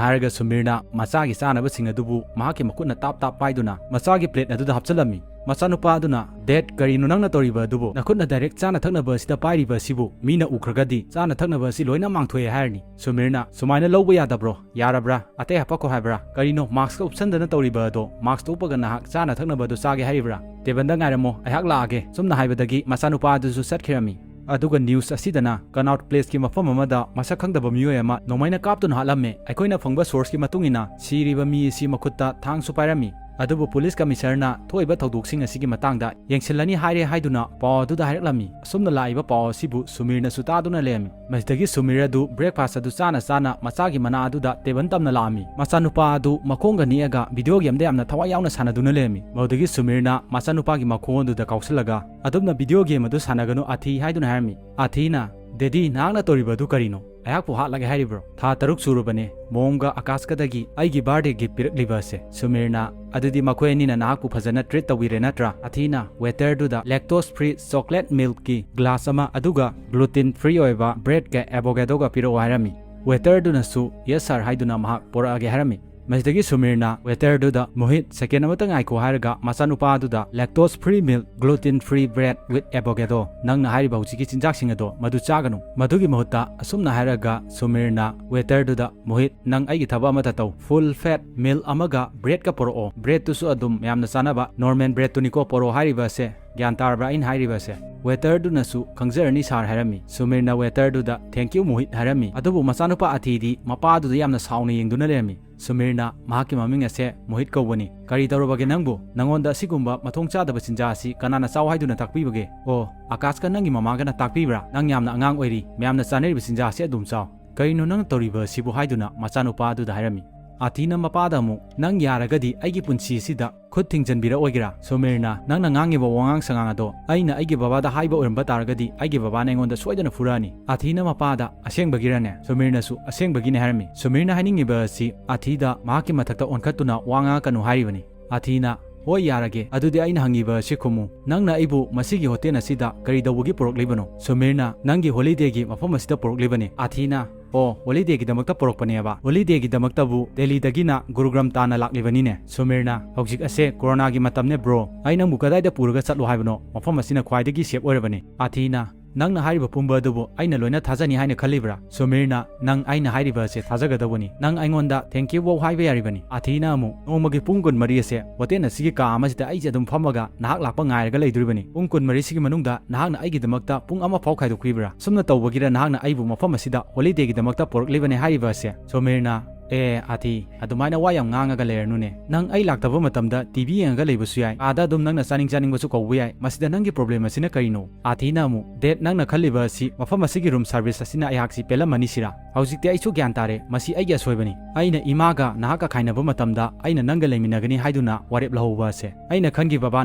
ꯍꯥꯏꯔꯒ ꯁꯨꯃꯤꯔꯅ ꯃꯆꯥꯒꯤ ꯆꯥꯅꯕꯁꯤꯡ ꯑꯗꯨꯕꯨ ꯃꯍꯥꯛꯀꯤ ꯃꯈꯨꯠꯅ ꯇꯥꯞ ꯇꯥꯞ ꯄꯥꯏꯗꯨꯅ ꯃꯆꯥꯒꯤ ꯄ꯭ꯂꯦꯠ ꯑꯗꯨꯗ ꯍꯥꯞꯆꯤꯜꯂꯝꯃꯤ꯫ ꯃꯆꯥꯅꯨꯄꯥ ꯑꯗꯨꯅ, "ꯗꯦꯗ, ꯀꯔꯤꯅꯣ ꯅꯪꯅ ꯇꯧꯔꯤꯕ ꯑꯗꯨꯕꯨ? ꯅꯈꯨꯠꯅ ꯗꯥꯏꯔꯦꯛ ꯆꯥꯅ ꯊꯛꯅꯕ ꯑꯁꯤꯗ ꯄꯥꯏꯔꯤꯕ ꯑꯁꯤꯕꯨ? ꯃꯤꯅ ꯎꯈ꯭ꯔꯒꯗꯤ ꯆꯥꯅ ꯊꯛꯅꯕ ꯑꯁꯤ ꯂꯣꯏꯅ ꯃꯥꯡꯊꯣꯛꯑꯦ ꯍꯥꯏꯔꯅꯤ"꯫ ꯁꯨꯃꯤꯔꯅ, "ꯁꯨꯃꯥꯏꯅ ꯂꯧꯕ ꯌꯥꯗꯕ꯭ꯔꯣ? ꯌꯥꯔꯕ꯭ꯔꯥ? ꯑꯇꯩ ꯍꯥꯄꯛꯈꯣ ꯍꯥꯏꯕ꯭ꯔꯥ? ꯀꯔꯤꯅꯣ ꯃꯥꯛꯁꯀ ꯎꯞꯁꯟꯗꯅ ꯇꯧꯔꯤꯕ ꯑꯗꯣ? ꯃꯥꯛꯁꯇ ꯎꯞꯄꯒ ꯅꯍꯥꯛ ꯆꯥꯅ ꯊꯛꯅꯕ ꯑꯗꯨ ꯆꯥꯒꯦ ꯍꯥꯏꯔꯤꯕ꯭ꯔꯥ? ꯇꯦꯕꯜꯗ ꯉꯥꯏꯔꯝꯃꯣ, ꯑꯩꯍꯥꯛ ꯂꯥꯛꯑꯒꯦ"꯫ ꯁꯨꯝꯅ ꯍꯥꯏꯕꯗꯒꯤ ꯃꯆꯥꯅꯨꯄꯥ ꯑꯗꯨꯁꯨ ꯆꯠꯈꯤꯔꯝꯃꯤ꯫ ꯑꯗꯨꯒ ꯅ꯭ꯌꯨꯁ ꯑꯁꯤꯗꯅ ꯀꯅꯥꯎꯠ ꯄ꯭ꯂꯦꯁꯀꯤ ꯃꯐꯝ ꯑꯃꯗ ꯃꯁꯛ ꯈꯪꯗꯕ ꯃꯤꯑꯣꯏ ꯑꯃ ꯅꯣꯡꯃꯩꯅ ꯀꯥꯞꯇꯨꯅ ꯍꯥꯠꯂꯝꯃꯦ꯫ ꯑꯩꯈꯣꯏꯅ ꯐꯪꯕ ꯁꯣꯔꯁꯀꯤ ꯃꯇꯨꯡ ꯏꯟꯅ ꯁꯤꯔꯤꯕ ꯃꯤ ꯑꯁꯤ ꯃꯈꯨꯠꯇ ꯊꯥꯡꯁꯨ ꯄꯥꯏꯔꯝꯃꯤ꯫ ꯑꯗꯨꯕꯨ ꯄꯨꯂꯤꯁ ꯀꯃꯤꯁꯅꯔꯅ ꯊꯣꯛꯏꯕ ꯊꯧꯗꯣꯛꯁꯤꯡ ꯑꯁꯤꯒꯤ ꯃꯇꯥꯡꯗ ꯌꯦꯡꯁꯤꯜꯂꯅꯤ ꯍꯥꯏꯔꯦ ꯍꯥꯏꯗꯨꯅ ꯄꯥꯎ ꯑꯗꯨꯗ ꯍꯥꯏꯔꯛꯂꯝꯃꯤ꯫ ꯑꯁꯨꯝꯅ ꯂꯥꯛꯏꯕ ꯄꯥꯎ ꯑꯁꯤꯕꯨ ꯁꯨꯃꯤꯔꯅꯁꯨ ꯇꯥꯗꯨꯅ ꯂꯩꯔꯝꯃꯤ꯫ ꯃꯁꯤꯗꯒꯤ ꯁꯨꯃꯤꯔ ꯑꯗꯨ ꯕ꯭ꯔꯦꯛꯐꯥꯁ ꯑꯗꯨ ꯆꯥꯅ ꯆꯥꯅ ꯃꯆꯥꯒꯤ ꯃꯅꯥ ꯑꯗꯨꯗ ꯇꯦꯕꯜ ꯇꯝꯅ ꯂꯥꯛꯑꯝꯃꯤ꯫ ꯃꯆꯥꯅꯨꯄꯥ ꯑꯗꯨ ꯃꯈꯣꯡꯒ ꯅꯦꯛꯑꯒ ꯚꯤꯗꯤꯑꯣ ꯒꯦꯝꯗ ꯌꯥꯝꯅ ꯊꯋꯥꯏ ꯌꯥꯎꯅ ꯁꯥꯟꯅꯗꯨꯅ ꯂꯩꯔꯝꯃꯤ꯫ ꯃꯗꯨꯗꯒꯤ ꯁꯨꯃꯤꯔꯅ ꯃꯆꯥꯅꯨꯄꯥꯒꯤ ꯃꯈꯣꯡ ꯑꯗꯨꯗ ꯀꯥꯎꯁꯤꯜꯂꯒ, "ꯑꯗꯨꯝꯅ ꯚꯤꯗꯤꯑꯣ ꯒꯦꯝ ꯑꯗꯨ ꯁꯥꯟꯅꯒꯅꯨ ꯑꯊꯤ" ꯍꯥꯏꯗꯨꯅ ꯍꯥꯏꯔꯝꯃꯤ꯫ ꯑꯊꯤꯅ, "ꯗꯦꯗꯤ, ꯅꯍꯥꯛꯅ ꯇꯧꯔꯤꯕ ꯑꯗꯨ ꯀꯔꯤꯅꯣ? ꯑꯩꯍꯥꯛꯄꯨ ꯍꯥꯠꯂꯒꯦ ꯍꯥꯏꯔꯤꯕ꯭ꯔꯣ? ꯊꯥ ꯇꯔꯨꯛ ꯁꯨꯔꯕꯅꯦ ꯃꯣꯝꯒ ꯑꯀꯥꯁꯀꯗꯒꯤ ꯑꯩꯒꯤ ꯕꯥꯔꯗꯦ ꯒꯤꯐ ꯄꯤꯔꯛꯂꯤꯕ ꯑꯁꯦ"꯫ ꯁꯨꯃꯤꯔꯅ, "ꯑꯗꯨꯗꯤ ꯃꯈꯣꯏ ꯑꯅꯤꯅ ꯅꯍꯥꯛꯄꯨ ꯐꯖꯅ ꯇ꯭ꯔꯤꯠ ꯇꯧꯕꯤꯔꯦ ꯅꯠꯇ꯭ꯔꯥ?" ꯑꯊꯤꯅ ꯋꯦꯇꯔꯗꯨꯗ, "ꯂꯦꯛꯇꯣꯁ ꯐ꯭ꯔꯤ ꯆꯣꯀ꯭ꯂꯦꯠ ꯃꯤꯜꯛꯀꯤ ꯒ꯭ꯂꯥꯁ ꯑꯃ, ꯑꯗꯨꯒ ꯒ꯭ꯂꯨꯇꯤꯟ ꯐ꯭ꯔꯤ ꯑꯣꯏꯕ ꯕ꯭ꯔꯦꯗꯀ ꯑꯦꯕꯣꯒꯦꯗꯣꯒ ꯄꯤꯔꯛꯑꯣ" ꯍꯥꯏꯔꯝꯃꯤ꯫ ꯋꯦꯇꯔꯗꯨꯅꯁꯨ, "ꯌꯦꯁ ꯁꯥꯔ" ꯍꯥꯏꯗꯨꯅ ꯃꯍꯥꯛ ꯄꯣꯔꯛꯑꯒꯦ ꯍꯥꯏꯔꯝꯃꯤ꯫ ꯃꯁꯤꯗꯒꯤ ꯁꯨꯃꯤꯔꯅ ꯋꯦꯇꯔꯗꯨꯗ, "ꯃꯣꯍꯤꯠ, ꯁꯦꯀꯦꯟ ꯑꯃꯇ ꯉꯥꯏꯈꯣ" ꯍꯥꯏꯔꯒ ꯃꯆꯥꯅꯨꯄꯥ ꯑꯗꯨꯗ, "Lactose free milk, gluten free bread with avocado, ꯅꯪꯅ ꯍꯥꯏꯔꯤꯕ ꯍꯧꯖꯤꯛꯀꯤ ꯆꯤꯟꯖꯥꯛꯁꯤꯡ ꯑꯗꯣ ꯃꯗꯨ ꯆꯥꯒꯅꯨ"꯫ ꯃꯗꯨꯒꯤ ꯃꯍꯨꯠꯇ ꯑꯁꯨꯝꯅ ꯍꯥꯏꯔꯒ ꯁꯨꯃꯤꯔꯅ ꯋꯦꯇꯔꯗꯨꯗ, "ꯃꯣꯍꯤꯠ, ꯅꯪ ꯑꯩꯒꯤ ꯊꯕꯛ ꯑꯃꯇ ꯇꯧ, ꯐꯨꯜ ꯐꯦꯠ ꯃꯤꯜꯛ ꯑꯃꯒ ꯕ꯭ꯔꯦꯗꯀ ꯄꯣꯔꯛꯑꯣ꯫ ꯕ꯭ꯔꯦꯗꯇꯨꯁꯨ ꯑꯗꯨꯝ ꯌꯥꯝꯅ ꯆꯥꯅꯕ ꯅꯣꯔꯃꯦꯜ ꯕ꯭ꯔꯦꯗꯇꯨꯅꯤꯀꯣ ꯄꯣꯔꯛꯑꯣ ꯍꯥꯏꯔꯤꯕ ꯑꯁꯦ꯫ ꯒ꯭ꯌꯥꯟ ꯇꯥꯔꯕ꯭ꯔꯥ ꯑꯩꯅ ꯍꯥꯏꯔꯤꯕ ꯑꯁꯦ?" ꯋꯦꯇꯔꯗꯨꯅꯁꯨ, "ꯈꯪꯖꯔꯅꯤ ꯁꯥꯔ" ꯍꯥꯏꯔꯝꯃꯤ꯫ ꯁꯨꯃꯤꯔꯅ ꯋꯦꯇꯔꯗꯨꯗ, "Thank you ꯃꯣꯍꯤꯠ" ꯍꯥꯏꯔꯝꯃꯤ꯫ ꯑꯗꯨꯕꯨ ꯃꯆꯥꯅꯨꯄꯥ ꯑꯊꯤꯗꯤ ꯃꯄꯥꯗꯨꯗ ꯌꯥꯝꯅ ꯁꯥꯎꯅ ꯌꯦꯡꯗꯨꯅ ꯂꯩꯔꯝꯃꯤ꯫ ꯁꯨꯃꯤꯔꯅ, "ꯃꯍꯥꯛꯀꯤ ꯃꯃꯤꯡ ꯑꯁꯦ ꯃꯣꯍꯤꯠ ꯀꯧꯕꯅꯤ꯫ ꯀꯔꯤ ꯇꯧꯔꯕꯒꯦ ꯅꯪꯕꯨ? ꯅꯉꯣꯟꯗ ꯑꯁꯤꯒꯨꯝꯕ ꯃꯊꯣꯡ ꯆꯥꯗꯕ ꯆꯤꯟꯖꯥꯛ ꯑꯁꯤ ꯀꯅꯥꯅ ꯆꯥꯎ ꯍꯥꯏꯗꯨꯅ ꯇꯥꯛꯄꯤꯕꯒꯦ? ꯑꯣ, ꯑꯀꯥꯁꯀ ꯅꯪꯒꯤ ꯃꯃꯥꯒꯅ ꯇꯥꯛꯄꯤꯕ꯭ꯔꯥ? ꯅꯪ ꯌꯥꯝꯅ ꯑꯉꯥꯡ ꯑꯣꯏꯔꯤ꯫ ꯃꯌꯥꯝꯅ ꯆꯥꯅꯔꯤꯕ ꯆꯤꯟꯖꯥꯛ ꯑꯁꯤ ꯑꯗꯨꯝ ꯆꯥꯎ꯫ ꯀꯔꯤꯅꯣ ꯅꯪꯅ ꯇꯧꯔꯤꯕ ꯑꯁꯤꯕꯨ?" ꯍꯥꯏꯗꯨꯅ ꯃꯆꯥꯅꯨꯄꯥ ꯑꯗꯨꯗ ꯍꯥꯏꯔꯝꯃꯤ꯫ ꯑꯥꯊꯤꯅ ꯃꯄꯥꯗ ꯑꯃꯨꯛ, "ꯅꯪ ꯌꯥꯔꯒꯗꯤ ꯑꯩꯒꯤ ꯄꯨꯟꯁꯤ ꯑꯁꯤꯗ ꯈꯨꯠ ꯊꯤꯡꯖꯤꯟꯕꯤꯔꯛꯑꯣꯏꯒꯦꯔꯥ?" ꯁꯨꯃꯤꯔꯅ, "ꯅꯪꯅ ꯉꯥꯡꯉꯤꯕ ꯋꯥꯉꯥꯡ ꯁꯉꯥꯡ ꯑꯗꯣ ꯑꯩꯅ ꯑꯩꯒꯤ ꯕꯕꯥꯗ ꯍꯥꯏꯕ ꯑꯣꯏꯔꯝꯕ ꯇꯥꯔꯒꯗꯤ ꯑꯩꯒꯤ ꯕꯕꯥꯅ ꯑꯩꯉꯣꯟꯗ ꯁꯣꯏꯗꯅ ꯐꯨꯔꯛꯑꯅꯤ꯫" ꯑꯥꯊꯤꯅ ꯃꯄꯥꯗ, "ꯑꯁꯦꯡꯕꯒꯤꯔꯅꯦ?" ꯁꯨꯃꯤꯔꯅꯁꯨ, "ꯑꯁꯦꯡꯕꯒꯤꯅꯦ" ꯍꯥꯏꯔꯝꯃꯤ꯫ ꯁꯨꯃꯤꯔꯅ ꯍꯥꯏꯅꯤꯡꯉꯤꯕ ꯑꯁꯤ ꯑꯥꯊꯤꯗ ꯃꯍꯥꯛꯀꯤ ꯃꯊꯛꯇ ꯑꯣꯟꯈꯠꯇꯨꯅ ꯋꯥ ꯉꯥꯡꯉꯛꯀꯅꯨ ꯍꯥꯏꯔꯤꯕꯅꯤ꯫ ꯑꯥꯊꯤꯅ, "ꯍꯣꯏ, ꯌꯥꯔꯒꯦ꯫ ꯑꯗꯨꯗꯤ ꯑꯩꯅ ꯍꯪꯉꯤꯕ ꯑꯁꯤ ꯈꯨꯝꯃꯨ꯫ ꯅꯪꯅ ꯑꯩꯕꯨ ꯃꯁꯤꯒꯤ ꯍꯣꯇꯦꯜ ꯑꯁꯤꯗ ꯀꯔꯤ ꯇꯧꯕꯒꯤ ꯄꯨꯔꯛꯂꯤꯕꯅꯣ?" ꯁꯨꯃꯤꯔꯅ, "ꯅꯪꯒꯤ ꯍꯣꯂꯤꯗꯦꯒꯤ ꯃꯐꯝ ꯑꯁꯤꯗ ꯄꯨꯔꯛꯂꯤꯕꯅꯤ꯫" ꯑꯥꯊꯤꯅ, "ꯑꯣ, ꯍꯣꯂꯤꯗꯦꯒꯤꯗꯃꯛꯇ ꯄꯨꯔꯛꯄꯅꯦꯕ? ꯍꯣꯂꯤꯗꯦꯒꯤꯗꯃꯛꯇꯕꯨ ꯗꯦꯜꯂꯤꯗꯒꯤꯅ ꯒꯨꯔꯨꯒ꯭ꯔꯥꯝ ꯇꯥꯟꯅ ꯂꯥꯛꯂꯤꯕꯅꯤꯅꯦ꯫" ꯁꯨꯃꯤꯔꯅ, "ꯍꯧꯖꯤꯛ ꯑꯁꯦ ꯀꯣꯔꯣꯅꯥꯒꯤ ꯃꯇꯝꯅꯦ ꯕ꯭ꯔꯣ꯫ ꯑꯩ ꯅꯪꯕꯨ ꯀꯗꯥꯏꯗ ꯄꯨꯔꯒ ꯆꯠꯂꯣ ꯍꯥꯏꯕꯅꯣ? ꯃꯐꯝ ꯑꯁꯤꯅ ꯈ꯭ꯋꯥꯏꯗꯒꯤ ꯁꯦꯞ ꯑꯣꯏꯔꯕꯅꯤ꯫" ꯑꯥꯊꯤꯅ, "ꯅꯪꯅ ꯍꯥꯏꯔꯤꯕ ꯄꯨꯝꯕ ꯑꯗꯨꯕꯨ ꯑꯩꯅ ꯂꯣꯏꯅ ꯊꯥꯖꯅꯤ ꯍꯥꯏꯅ ꯈꯜꯂꯤꯕ꯭ꯔꯥ?" ꯁꯨꯃꯤꯔꯅ, "ꯅꯪ ꯑꯩꯅ ꯍꯥꯏꯔꯤꯕ ꯑꯁꯦ ꯊꯥꯖꯒꯗꯧꯕꯅꯤ꯫ ꯅꯪ ꯑꯩꯉꯣꯟꯗ thank you ꯐꯥꯎ ꯍꯥꯏꯕ ꯌꯥꯔꯤꯕꯅꯤ꯫" ꯑꯥꯊꯤꯅ ꯑꯃꯨꯛ, "ꯅꯣꯡꯃꯒꯤ ꯄꯨꯡ ꯀꯨꯟꯃꯔꯤ ꯑꯁꯦ ꯍꯣꯇꯦꯜ ꯑꯁꯤꯒꯤ ꯀꯥ ꯑꯃꯁꯤꯗ ꯑꯩꯁꯦ ꯑꯗꯨꯝ ꯐꯝꯃꯒ ꯅꯍꯥꯛ ꯂꯥꯛꯄ ꯉꯥꯏꯔꯒ ꯂꯩꯗꯣꯔꯤꯕꯅꯤ꯫ ꯄꯨꯡ ꯀꯨꯟꯃꯔꯤꯁꯤꯒꯤ ꯃꯅꯨꯡꯗ ꯅꯍꯥꯛꯅ ꯑꯩꯒꯤꯗꯃꯛꯇ ꯄꯨꯡ ꯑꯃ ꯐꯥꯎ ꯈꯥꯏꯗꯣꯛꯄꯤꯕ꯭ꯔꯥ? ꯁꯨꯝꯅ ꯇꯧꯕꯒꯤꯔ ꯅꯍꯥꯛꯅ ꯑꯩꯕꯨ ꯃꯐꯝ ꯑꯁꯤꯗ ꯍꯣꯂꯤꯗꯦꯒꯤꯗꯃꯛꯇ ꯄꯨꯔꯛꯂꯤꯕꯅꯦ ꯍꯥꯏꯔꯤꯕ ꯑꯁꯦ?" ꯁꯨꯃꯤꯔꯅ, "ꯑꯦ, ꯑꯥꯊꯤ, ꯑꯗꯨꯃꯥꯏꯅ ꯋꯥ ꯌꯥꯝ ꯉꯥꯡꯉꯒ ꯂꯩꯔꯅꯨꯅꯦ꯫ ꯅꯪ ꯑꯩ ꯂꯥꯛꯇꯕ ꯃꯇꯝꯗ ꯇꯤ ꯚꯤ ꯌꯦꯡꯉꯒ ꯂꯩꯕꯁꯨ ꯌꯥꯏ꯫ ꯑꯥꯗ ꯑꯗꯨꯝ ꯅꯪꯅ ꯆꯥꯅꯤꯡ ꯆꯥꯅꯤꯡꯕꯁꯨ ꯀꯧꯕ ꯌꯥꯏ꯫ ꯃꯁꯤꯗ ꯅꯪꯒꯤ ꯄ꯭ꯔꯣꯕ꯭ꯂꯦꯝ ꯑꯁꯤꯅ ꯀꯔꯤꯅꯣ?" ꯑꯥꯊꯤꯅ ꯑꯃꯨꯛ, "ꯗꯦꯠ, ꯅꯪꯅ ꯈꯜꯂꯤꯕ ꯑꯁꯤ ꯃꯐꯝ ꯑꯁꯤꯒꯤ ꯔꯨꯝ ꯁꯥꯔꯚꯤꯁ ꯑꯁꯤꯅ ꯑꯩꯍꯥꯛꯁꯤ ꯄꯦꯜꯂꯝꯃꯅꯤ ꯁꯤꯔꯥ? ꯍꯧꯖꯤꯛꯇꯤ ꯑꯩꯁꯨ ꯒ꯭ꯌꯥꯟ ꯇꯥꯔꯦ꯫ ꯃꯁꯤ ꯑꯩꯒꯤ ꯑꯁꯣꯏꯕꯅꯤ꯫ ꯑꯩꯅ ꯏꯃꯥꯒ ꯅꯍꯥꯛꯀ ꯈꯥꯏꯅꯕ ꯃꯇꯝꯗ ꯑꯩꯅ ꯅꯪꯒ ꯂꯩꯃꯤꯟꯅꯒꯅꯤ ꯍꯥꯏꯗꯨꯅ ꯋꯥꯔꯦꯞ ꯂꯧꯍꯧꯕ ꯑꯁꯦ꯫ ꯑꯩꯅ ꯈꯟꯈꯤ ꯕꯕꯥ,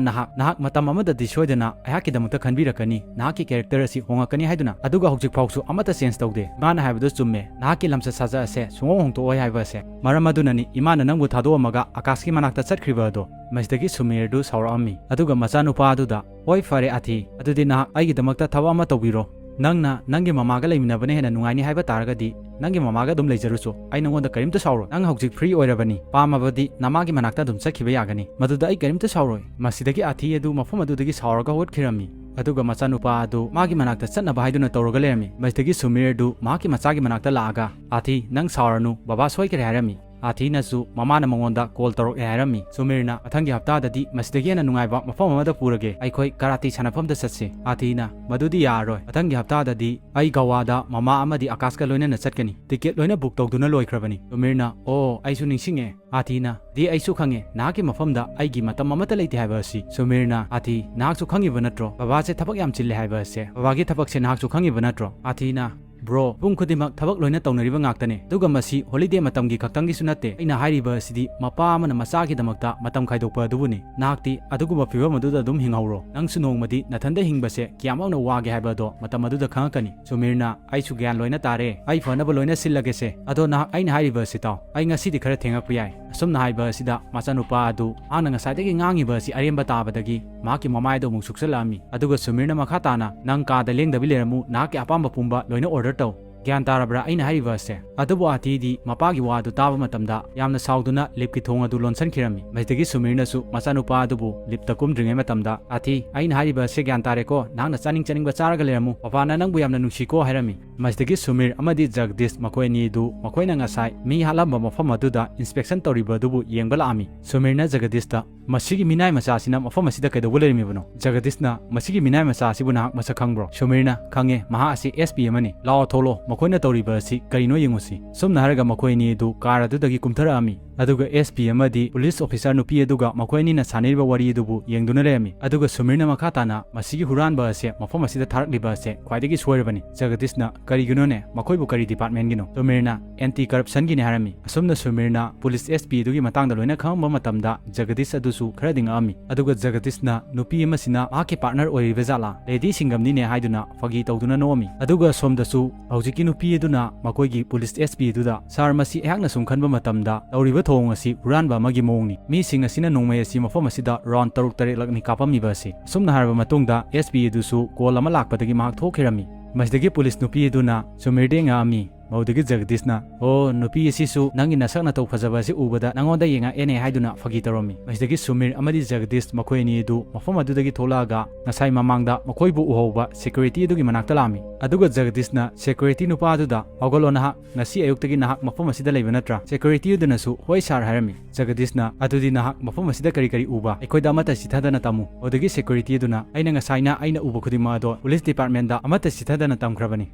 ꯅꯍꯥꯛ, ꯅꯍꯥꯛ ꯃꯇꯝ ꯑꯃꯗꯗꯤ ꯁꯣꯏꯗꯅ ꯑꯩꯍꯥꯛꯀꯤꯗꯃꯛꯇ ꯈꯟꯕꯤꯔꯛꯀꯅꯤ, ꯅꯍꯥꯛꯀꯤ ꯀꯦꯔꯦꯛꯇꯔ ꯑꯁꯤ ꯍꯣꯡꯉꯛꯀꯅꯤ ꯍꯥꯏꯗꯨꯅ꯫ ꯑꯗꯨꯒ ꯍꯧꯖꯤꯛ ꯐꯥꯎꯁꯨ ꯑꯃꯠꯇ ꯆꯦꯟꯖ ꯇꯧꯗꯦ꯫ ꯏꯃꯥꯅ ꯍꯥꯏꯕꯗꯨ ꯆꯨꯝꯃꯦ꯫ ꯅꯍꯥꯛꯀꯤ ꯂꯝꯆꯠ ꯁꯥꯖꯠ ꯑꯁꯦ ꯁꯨꯡꯍꯣꯡ ꯍꯣꯡꯗꯣꯛꯑꯣꯏ ꯍꯥꯏꯕ ꯑꯁꯦ꯫ ꯃꯔꯝ ꯑꯗꯨꯅꯅꯤ ꯏꯃꯥꯅ ꯅꯪꯕꯨ ꯊꯥꯗꯣꯛꯑꯝꯃꯒ ꯑꯀꯥꯁꯀꯤ ꯃꯅꯥꯛꯇ ꯆꯠꯈ꯭ꯔꯤꯕ ꯑꯗꯣ꯫" ꯃꯁꯤꯗꯒꯤ ꯁꯨꯃꯤꯔꯗꯨ ꯁꯥꯎꯔꯛꯑꯝꯃꯤ꯫ ꯑꯗꯨꯒ ꯃꯆꯥꯅꯨꯄꯥ ꯑꯗꯨꯗ, "ꯍꯣꯏ, ꯐꯔꯦ ꯑꯥꯊꯤ, ꯑꯗꯨꯗꯤ ꯅꯍꯥꯛ ꯑꯩꯒꯤꯗꯃꯛꯇ ꯊꯕꯛ ꯑꯃ ꯇꯧꯕꯤꯔꯣ꯫ ꯅꯪꯅ ꯅꯪꯒꯤ ꯃꯃꯥꯒ ꯂꯩꯃꯤꯟꯅꯕꯅ ꯍꯦꯟꯅ ꯅꯨꯡꯉꯥꯏꯅꯤ ꯍꯥꯏꯕ ꯇꯥꯔꯒꯗꯤ ꯅꯪꯒꯤ ꯃꯃꯥꯒ ꯑꯗꯨꯝ ꯂꯩꯖꯔꯨꯆꯣ꯫ ꯑꯩ ꯅꯉꯣꯟꯗ ꯀꯔꯤꯝꯇ ꯁꯥꯎꯔꯣꯏ꯫ ꯅꯪ ꯍꯧꯖꯤꯛ ꯐ꯭ꯔꯤ ꯑꯣꯏꯔꯕꯅꯤ꯫ ꯄꯥꯝꯃꯕꯗꯤ ꯅꯃꯥꯒꯤ ꯃꯅꯥꯛꯇ ꯑꯗꯨꯝ ꯆꯠꯈꯤꯕ ꯌꯥꯒꯅꯤ꯫" ꯃꯗꯨꯗ ꯑꯩ ꯀꯔꯤꯝꯇ ꯁꯥꯎꯔꯣꯏ꯫ ꯃꯁꯤꯗꯒꯤ ꯑꯥꯊꯤ ꯑꯗꯨ ꯃꯐꯝ ꯑꯗꯨꯗꯒꯤ ꯁꯥꯎꯔꯒ ꯍꯧꯒꯠꯈꯤꯔꯝꯃꯤ꯫ ꯑꯗꯨꯒ ꯃꯆꯥꯅꯨꯄꯥ ꯑꯗꯨ ꯃꯥꯒꯤ ꯃꯅꯥꯛꯇ ꯆꯠꯅꯕ ꯍꯥꯏꯗꯨꯅ ꯇꯧꯔꯒ ꯂꯩꯔꯝꯃꯤ꯫ ꯃꯁꯤꯗꯒꯤ ꯁꯨꯃꯤꯔ ꯑꯗꯨ ꯃꯍꯥꯛꯀꯤ ꯃꯆꯥꯒꯤ ꯃꯅꯥꯛꯇ ꯂꯥꯛꯑꯒ, "ꯑꯥꯊꯤ, ꯅꯪ ꯁꯥꯎꯔꯅꯨ, ꯕꯕꯥ ꯁꯣꯏꯈ꯭ꯔꯦ" ꯍꯥꯏꯔꯝꯃꯤ꯫ ꯑꯥꯊꯤꯅꯁꯨ ꯃꯃꯥꯅ ꯃꯉꯣꯟꯗ ꯀꯣꯜ ꯇꯧꯔꯛꯑꯦ ꯍꯥꯏꯔꯝꯃꯤ꯫ ꯁꯨꯃꯤꯔꯅ, "ꯃꯊꯪꯒꯤ ꯍꯞꯇꯥꯗꯗꯤ ꯃꯁꯤꯗꯒꯤ ꯍꯦꯟꯅ ꯅꯨꯡꯉꯥꯏꯕ ꯃꯐꯝ ꯑꯃꯗ ꯄꯨꯔꯒꯦ, ꯑꯩꯈꯣꯏ ꯀꯔꯥꯇꯤ ꯁꯥꯟꯅꯐꯝꯗ ꯆꯠꯁꯦ"꯫ ꯑꯥꯊꯤꯅ, "ꯃꯗꯨꯗꯤ ꯌꯥꯔꯔꯣꯏ, ꯃꯊꯪꯒꯤ ꯍꯞꯇꯥꯗꯗꯤ ꯑꯩ ꯒꯋꯥꯗ ꯃꯃꯥ ꯑꯃꯗꯤ ꯑꯀꯥꯁꯀ ꯂꯣꯏꯅꯅ ꯆꯠꯀꯅꯤ, ꯇꯤꯀꯦꯠ ꯂꯣꯏꯅ ꯕꯨꯛ ꯇꯧꯗꯨꯅ ꯂꯣꯏꯈ꯭ꯔꯕꯅꯤ"꯫ ꯁꯨꯃꯤꯔꯅ, "ꯑꯣ, ꯑꯩꯁꯨ ꯅꯤꯡꯁꯤꯡꯉꯦ"꯫ ꯑꯥꯊꯤꯅ, "ꯗꯤ ꯑꯩꯁꯨ ꯈꯪꯉꯦ, ꯅꯍꯥꯛꯀꯤ ꯃꯐꯝꯗ ꯑꯩꯒꯤ ꯃꯇꯝ ꯑꯃꯠꯇ ꯂꯩꯇꯦ ꯍꯥꯏꯕ ꯑꯁꯤ"꯫ ꯁꯨꯃꯤꯔꯅ, "ꯑꯥꯊꯤ, ꯅꯍꯥꯛꯁꯨ ꯈꯪꯉꯤꯕ ꯅꯠꯇ꯭ꯔꯣ ꯕꯕꯥꯁꯦ ꯊꯕꯛ ꯌꯥꯝ ꯆꯤꯜꯂꯦ ꯍꯥꯏꯕ ꯑꯁꯦ? ꯕꯕꯥꯒꯤ ꯊꯕꯛꯁꯦ ꯅꯍꯥꯛꯁꯨ ꯈꯪꯉꯤꯕ ꯅꯠꯇ꯭ꯔꯣ?" ꯑꯥꯊꯤꯅ, "ꯕ꯭ꯔꯣ, ꯄꯨꯡ ꯈꯨꯗꯤꯡꯃꯛ ꯊꯕꯛ ꯂꯣꯏꯅ ꯇꯧꯅꯔꯤꯕ ꯉꯥꯛꯇꯅꯦ, ꯑꯗꯨꯒ ꯃꯁꯤ ꯍꯣꯂꯤꯗꯦ ꯃꯇꯝꯒꯤ ꯈꯛꯇꯪꯒꯤꯁꯨ ꯅꯠꯇꯦ꯫ ꯑꯩꯅ ꯍꯥꯏꯔꯤꯕ ꯑꯁꯤꯗꯤ ꯃꯄꯥ ꯑꯃꯅ ꯃꯆꯥꯒꯤꯗꯃꯛꯇ ꯃꯇꯝ ꯈꯥꯏꯗꯣꯛꯄ ꯑꯗꯨꯕꯨꯅꯤ꯫ ꯅꯍꯥꯛꯇꯤ ꯑꯗꯨꯒꯨꯝꯕ ꯐꯤꯕꯝ ꯑꯗꯨꯗ ꯑꯗꯨꯝ ꯍꯤꯡꯍꯧꯔꯣ꯫ ꯅꯪꯁꯨ ꯅꯣꯡꯃꯗꯤ ꯅꯊꯟꯗ ꯍꯤꯡꯕꯁꯦ ꯀꯌꯥꯃꯨꯛꯅ ꯋꯥꯒꯦ ꯍꯥꯏꯕ ꯑꯗꯣ ꯃꯇꯝ ꯑꯗꯨꯗ ꯈꯪꯉꯛꯀꯅꯤ"꯫ ꯁꯨꯃꯤꯔꯅ, "ꯑꯩꯁꯨ ꯒ꯭ꯌꯥꯟ ꯂꯣꯏꯅ ꯇꯥꯔꯦ꯫ ꯑꯩ ꯐꯅꯕ ꯂꯣꯏꯅ ꯁꯤꯜꯂꯒꯦꯁꯦ꯫ ꯑꯗꯣ ꯅꯍꯥꯛ ꯑꯩꯅ ꯍꯥꯏꯔꯤꯕ ꯑꯁꯤ ꯇꯥꯎ꯫ ꯑꯩ ꯉꯁꯤꯗꯤ ꯈꯔ ꯊꯦꯡꯉꯛꯄ ꯌꯥꯏ"꯫ ꯑꯁꯨꯝꯅ ꯍꯥꯏꯕ ꯑꯁꯤꯗ ꯃꯆꯥꯅꯨꯄꯥ ꯑꯗꯨ ꯃꯍꯥꯛꯅ ꯉꯁꯥꯏꯗꯒꯤ ꯉꯥꯡꯉꯤꯕ ꯑꯁꯤ ꯑꯔꯦꯝꯕ ꯇꯥꯕꯗꯒꯤ ꯃꯍꯥꯛꯀꯤ ꯃꯃꯥꯏꯗ ꯑꯃꯨꯛ ꯁꯨꯛꯆꯜꯂꯛꯑꯝꯃꯤ꯫ ꯑꯗꯨꯒ ꯁꯨꯃꯤꯔꯅ ꯃꯈꯥ ꯇꯥꯅ, "ꯅꯪ ꯀꯥꯗ ꯂꯦꯡꯗꯕꯤ ꯂꯩꯔꯝꯃꯨ, ꯅꯍꯥꯛꯀꯤ ꯑꯄꯥꯝꯕ ꯄꯨꯝꯕ ꯂꯣꯏꯅ ꯑꯣꯔꯗꯔ ꯇꯧ꯫ ꯒ꯭ꯌꯥꯟ ꯇꯥꯔꯕ꯭ꯔꯥ ꯑꯩꯅ ꯍꯥꯏꯔꯤꯕ ꯑꯁꯦ?" ꯑꯗꯨꯕꯨ ꯑꯥꯊꯤꯗꯤ ꯃꯄꯥꯒꯤ ꯋꯥ ꯑꯗꯨ ꯇꯥꯕ ꯃꯇꯝꯗ ꯌꯥꯝꯅ ꯁꯥꯎꯗꯨꯅ ꯂꯤꯞꯀꯤ ꯊꯣꯡ ꯑꯗꯨ ꯂꯣꯟꯁꯤꯟꯈꯤꯔꯝꯃꯤ꯫ ꯃꯁꯤꯗꯒꯤ ꯁꯨꯃꯤꯔꯅꯁꯨ ꯃꯆꯥꯅꯨꯄꯥ ꯑꯗꯨꯕꯨ ꯂꯤꯞꯇ ꯀꯨꯝꯗ꯭ꯔꯤꯉꯩ ꯃꯇꯝꯗ, "ꯑꯥꯊꯤ, ꯑꯩꯅ ꯍꯥꯏꯔꯤꯕ ꯑꯁꯦ ꯒ꯭ꯌꯥꯟ ꯇꯥꯔꯦꯀꯣ? ꯅꯍꯥꯛꯅ ꯆꯥꯅꯤꯡ ꯆꯥꯅꯤꯡꯕ ꯆꯥꯔꯒ ꯂꯩꯔꯝꯃꯨ꯫ ꯄꯄꯥꯅ ꯅꯪꯕꯨ ꯌꯥꯝꯅ ꯅꯨꯡꯁꯤꯀꯣ" ꯍꯥꯏꯔꯝꯃꯤ꯫ ꯃꯁꯤꯗꯒꯤ ꯁꯨꯃꯤꯔ ꯑꯃꯗꯤ ꯖꯒꯗꯤꯁ ꯃꯈꯣꯏ ꯑꯅꯤꯗꯨ ꯃꯈꯣꯏꯅ ꯉꯁꯥꯏ ꯃꯤ ꯍꯥꯠꯂꯝꯕ ꯃꯐꯝ ꯑꯗꯨꯗ ꯏꯟꯁꯄꯦꯛꯁꯟ ꯇꯧꯔꯤꯕ ꯑꯗꯨꯕꯨ ꯌꯦꯡꯕ ꯂꯥꯛꯑꯝꯃꯤ꯫ ꯁꯨꯃꯤꯔꯅ ꯖꯒꯗꯤꯁꯇ, "ꯃꯁꯤꯒꯤ ꯃꯤꯅꯥꯏ ꯃꯆꯥꯁꯤꯅ ꯃꯐꯝ ꯑꯁꯤꯗ ꯀꯩꯗꯧꯕ ꯂꯩꯔꯝꯃꯤꯕꯅꯣ?" ꯖꯒꯗꯤꯁꯅ, "ꯃꯁꯤꯒꯤ ꯃꯤꯅꯥꯏ ꯃꯆꯥ ꯑꯁꯤꯕꯨ ꯅꯍꯥꯛ ꯃꯁꯛ ꯈꯪꯕ꯭ꯔꯣ?" ꯁꯨꯃꯤꯔꯅ, "ꯈꯪꯉꯦ, ꯃꯍꯥꯛ ꯑꯁꯤ ꯑꯦꯁ ꯄꯤ ꯑꯃꯅꯤ꯫ ꯂꯥꯛꯑꯣ, ꯊꯣꯛꯂꯛꯑꯣ, ꯃꯈꯣꯏꯅ ꯇꯧꯔꯤꯕ ꯑꯁꯤ ꯀꯔꯤꯅꯣ ꯌꯦꯡꯉꯨꯁꯤ"꯫ ꯁꯨꯝꯅ ꯍꯥꯏꯔꯒ ꯃꯈꯣꯏ ꯑꯅꯤ ꯑꯗꯨ ꯀꯥꯔ ꯑꯗꯨꯗꯒꯤ ꯀꯨꯝꯊꯔꯛꯑꯝꯃꯤ꯫ ꯑꯗꯨꯒ ꯑꯦꯁ ꯄꯤ ꯑꯃꯗꯤ ꯄꯨꯂꯤꯁ ꯑꯣꯐꯤꯁꯥꯔ ꯅꯨꯄꯤ ꯑꯗꯨꯒ ꯃꯈꯣꯏ ꯑꯅꯤꯅ ꯁꯥꯟꯅꯔꯤꯕ ꯋꯥꯔꯤ ꯑꯗꯨꯕꯨ ꯌꯦꯡꯗꯨꯅ ꯂꯩꯔꯝꯃꯤ꯫ ꯑꯗꯨꯒ ꯁꯨꯃꯤꯔꯅ ꯃꯈꯥ ꯇꯥꯅ, "ꯃꯁꯤꯒꯤ ꯍꯨꯔꯥꯟꯕ ꯑꯁꯦ ꯃꯐꯝ ꯑꯁꯤꯗ ꯊꯥꯔꯛꯂꯤꯕ ꯑꯁꯦ ꯈ꯭ꯋꯥꯏꯗꯒꯤ ꯁꯣꯏꯔꯕꯅꯤ"꯫ ꯖꯒꯗꯤꯁꯅ, "ꯀꯔꯤꯒꯤꯅꯣꯅꯦ? ꯃꯈꯣꯏꯕꯨ ꯀꯔꯤ ꯗꯤꯄꯥꯔꯠꯃꯦꯟꯒꯤꯅꯣ?" ꯁꯨꯃꯤꯔꯅ, "ꯑꯦꯟꯇꯤ ꯀꯔꯞꯁꯟꯒꯤꯅꯤ" ꯍꯥꯏꯔꯝꯃꯤ꯫ ꯑꯁꯨꯝꯅ ꯁꯨꯃꯤꯔꯅ ꯄꯨꯂꯤꯁ ꯑꯦꯁ ꯄꯤ ꯑꯗꯨꯒꯤ ꯃꯇꯥꯡꯗ ꯂꯣꯏꯅ ꯈꯪꯉꯝꯕ ꯃꯇꯝꯗ ꯖꯒꯗꯤꯁ ꯑꯗꯨꯁꯨ ꯈꯔꯗꯤ ꯉꯛꯑꯝꯃꯤ꯫ ꯑꯗꯨꯒ ꯖꯒꯗꯤꯁꯅ ꯅꯨꯄꯤ ꯑꯃꯁꯤꯅ ꯃꯍꯥꯛꯀꯤ ꯄꯥꯔꯠꯅꯔ ꯑꯣꯏꯔꯤꯕ ꯖꯥꯠꯂꯥ, ꯂꯦꯗꯤ ꯁꯤꯡꯒꯝꯅꯤꯅꯦ ꯍꯥꯏꯗꯨꯅ ꯐꯥꯒꯤ ꯇꯧꯗꯨꯅ ꯅꯣꯛꯑꯝꯃꯤ꯫ ꯑꯗꯨꯒ ꯁꯣꯝꯗꯁꯨ ꯍꯧꯖꯤꯛꯀꯤ ꯅꯨꯄꯤ ꯑꯗꯨꯅ ꯃꯈꯣꯏꯒꯤ ꯄꯨꯂꯤꯁ ꯑꯦꯁ ꯄꯤ ꯑꯗꯨꯗ, "ꯁꯥꯔ, ꯃꯁꯤ ꯑꯩꯍꯥꯛꯅ ꯁꯨꯝ ꯈꯟꯕ ꯃꯇꯝꯗ ꯇꯧꯔꯤꯕ ꯊꯧꯑꯣꯡ ꯑꯁꯤ ꯍꯨꯔꯥꯟꯕ ꯑꯃꯒꯤ ꯃꯑꯣꯡꯅꯤ꯫ ꯃꯤꯁꯤꯡ ꯑꯁꯤꯅ ꯅꯣꯡꯃꯩ ꯑꯁꯤ ꯃꯐꯝ ꯑꯁꯤꯗ ꯔꯥꯎꯟ ꯇꯔꯨꯛ ꯇꯔꯦꯠꯂꯛꯅꯤ ꯀꯥꯞꯄꯝꯃꯤꯕ ꯑꯁꯤ"꯫ ꯑꯁꯨꯝꯅ ꯍꯥꯏꯔꯕ ꯃꯇꯨꯡꯗ ꯑꯦꯁ ꯄꯤ ꯑꯗꯨꯁꯨ ꯀꯣꯜ ꯑꯃ ꯂꯥꯛꯄꯗꯒꯤ ꯃꯍꯥꯛ ꯊꯣꯛꯈꯤꯔꯝꯃꯤ꯫ ꯃꯁꯤꯗꯒꯤ ꯄꯨꯂꯤꯁ ꯅꯨꯄꯤ ꯑꯗꯨꯅ ꯁꯨꯃꯤꯔꯗ ꯉꯛꯑꯝꯃꯤ꯫ ꯃꯗꯨꯗꯒꯤ ꯖꯒꯗꯤꯁꯅ, "ꯑꯣ, ꯅꯨꯄꯤ ꯑꯁꯤꯁꯨ ꯅꯪꯒꯤ ꯅꯁꯛ ꯅꯇꯧ ꯐꯖꯕ ꯑꯁꯤ ꯎꯕꯗ ꯅꯪꯉꯣꯟꯗ ꯌꯦꯡꯉꯛꯑꯦꯅꯦ" ꯍꯥꯏꯗꯨꯅ ꯐꯥꯒꯤ ꯇꯧꯔꯝꯃꯤ꯫ ꯃꯁꯤꯗꯒꯤ ꯁꯨꯃꯤꯔ ꯑꯃꯗꯤ ꯖꯒꯗꯤꯁ ꯃꯈꯣꯏ ꯑꯅꯤ ꯑꯗꯨ ꯃꯐꯝ ꯑꯗꯨꯗꯒꯤ ꯊꯣꯛꯂꯛꯑꯒ ꯉꯁꯥꯏ ꯃꯃꯥꯡꯗ ꯃꯈꯣꯏꯕꯨ ꯎꯍꯧꯕ ꯁꯦꯀ꯭ꯌꯨꯔꯤꯇꯤ ꯑꯗꯨꯒꯤ ꯃꯅꯥꯛꯇ ꯂꯥꯛꯑꯝꯃꯤ꯫ ꯑꯗꯨꯒ ꯖꯒꯗꯤꯁꯅ ꯁꯦꯀ꯭ꯌꯨꯔꯤꯇꯤ ꯅꯨꯄꯥ ꯑꯗꯨꯗ, "ꯍꯧꯒꯠꯂꯣ ꯅꯍꯥꯛ, ꯉꯁꯤ ꯑꯌꯨꯛꯇꯒꯤ ꯅꯍꯥꯛ ꯃꯐꯝ ꯑꯁꯤꯗ ꯂꯩꯕ ꯅꯠꯇ꯭ꯔꯥ?" ꯁꯦꯀ꯭ꯌꯨꯔꯤꯇꯤ ꯑꯗꯨꯅꯁꯨ, "ꯍꯣꯏ ꯁꯥꯔ" ꯍꯥꯏꯔꯝꯃꯤ꯫ ꯖꯒꯗꯤꯁꯅ, "ꯑꯗꯨꯗꯤ ꯅꯍꯥꯛ ꯃꯐꯝ ꯑꯁꯤꯗ ꯀꯔꯤ ꯀꯔꯤ ꯎꯕ? ꯑꯩꯈꯣꯏꯗ ꯑꯃꯠꯇ ꯆꯤꯊꯗꯅ ꯇꯝꯃꯨ"꯫ ꯑꯗꯨꯗꯒꯤ ꯁꯦꯀ꯭ꯌꯨꯔꯤꯇꯤ ꯑꯗꯨꯅ, "ꯑꯩꯅ ꯉꯁꯥꯏꯅ ꯑꯩꯅ ꯎꯕ ꯈꯨꯗꯤꯡꯃꯛ ꯑꯗꯣ ꯄꯨꯂꯤꯁ ꯗꯤꯄꯥꯔꯠꯃꯦꯟꯗ ꯑꯃꯠꯇ ꯆꯤꯊꯗꯅ ꯇꯝꯈ꯭ꯔꯕꯅꯤ"꯫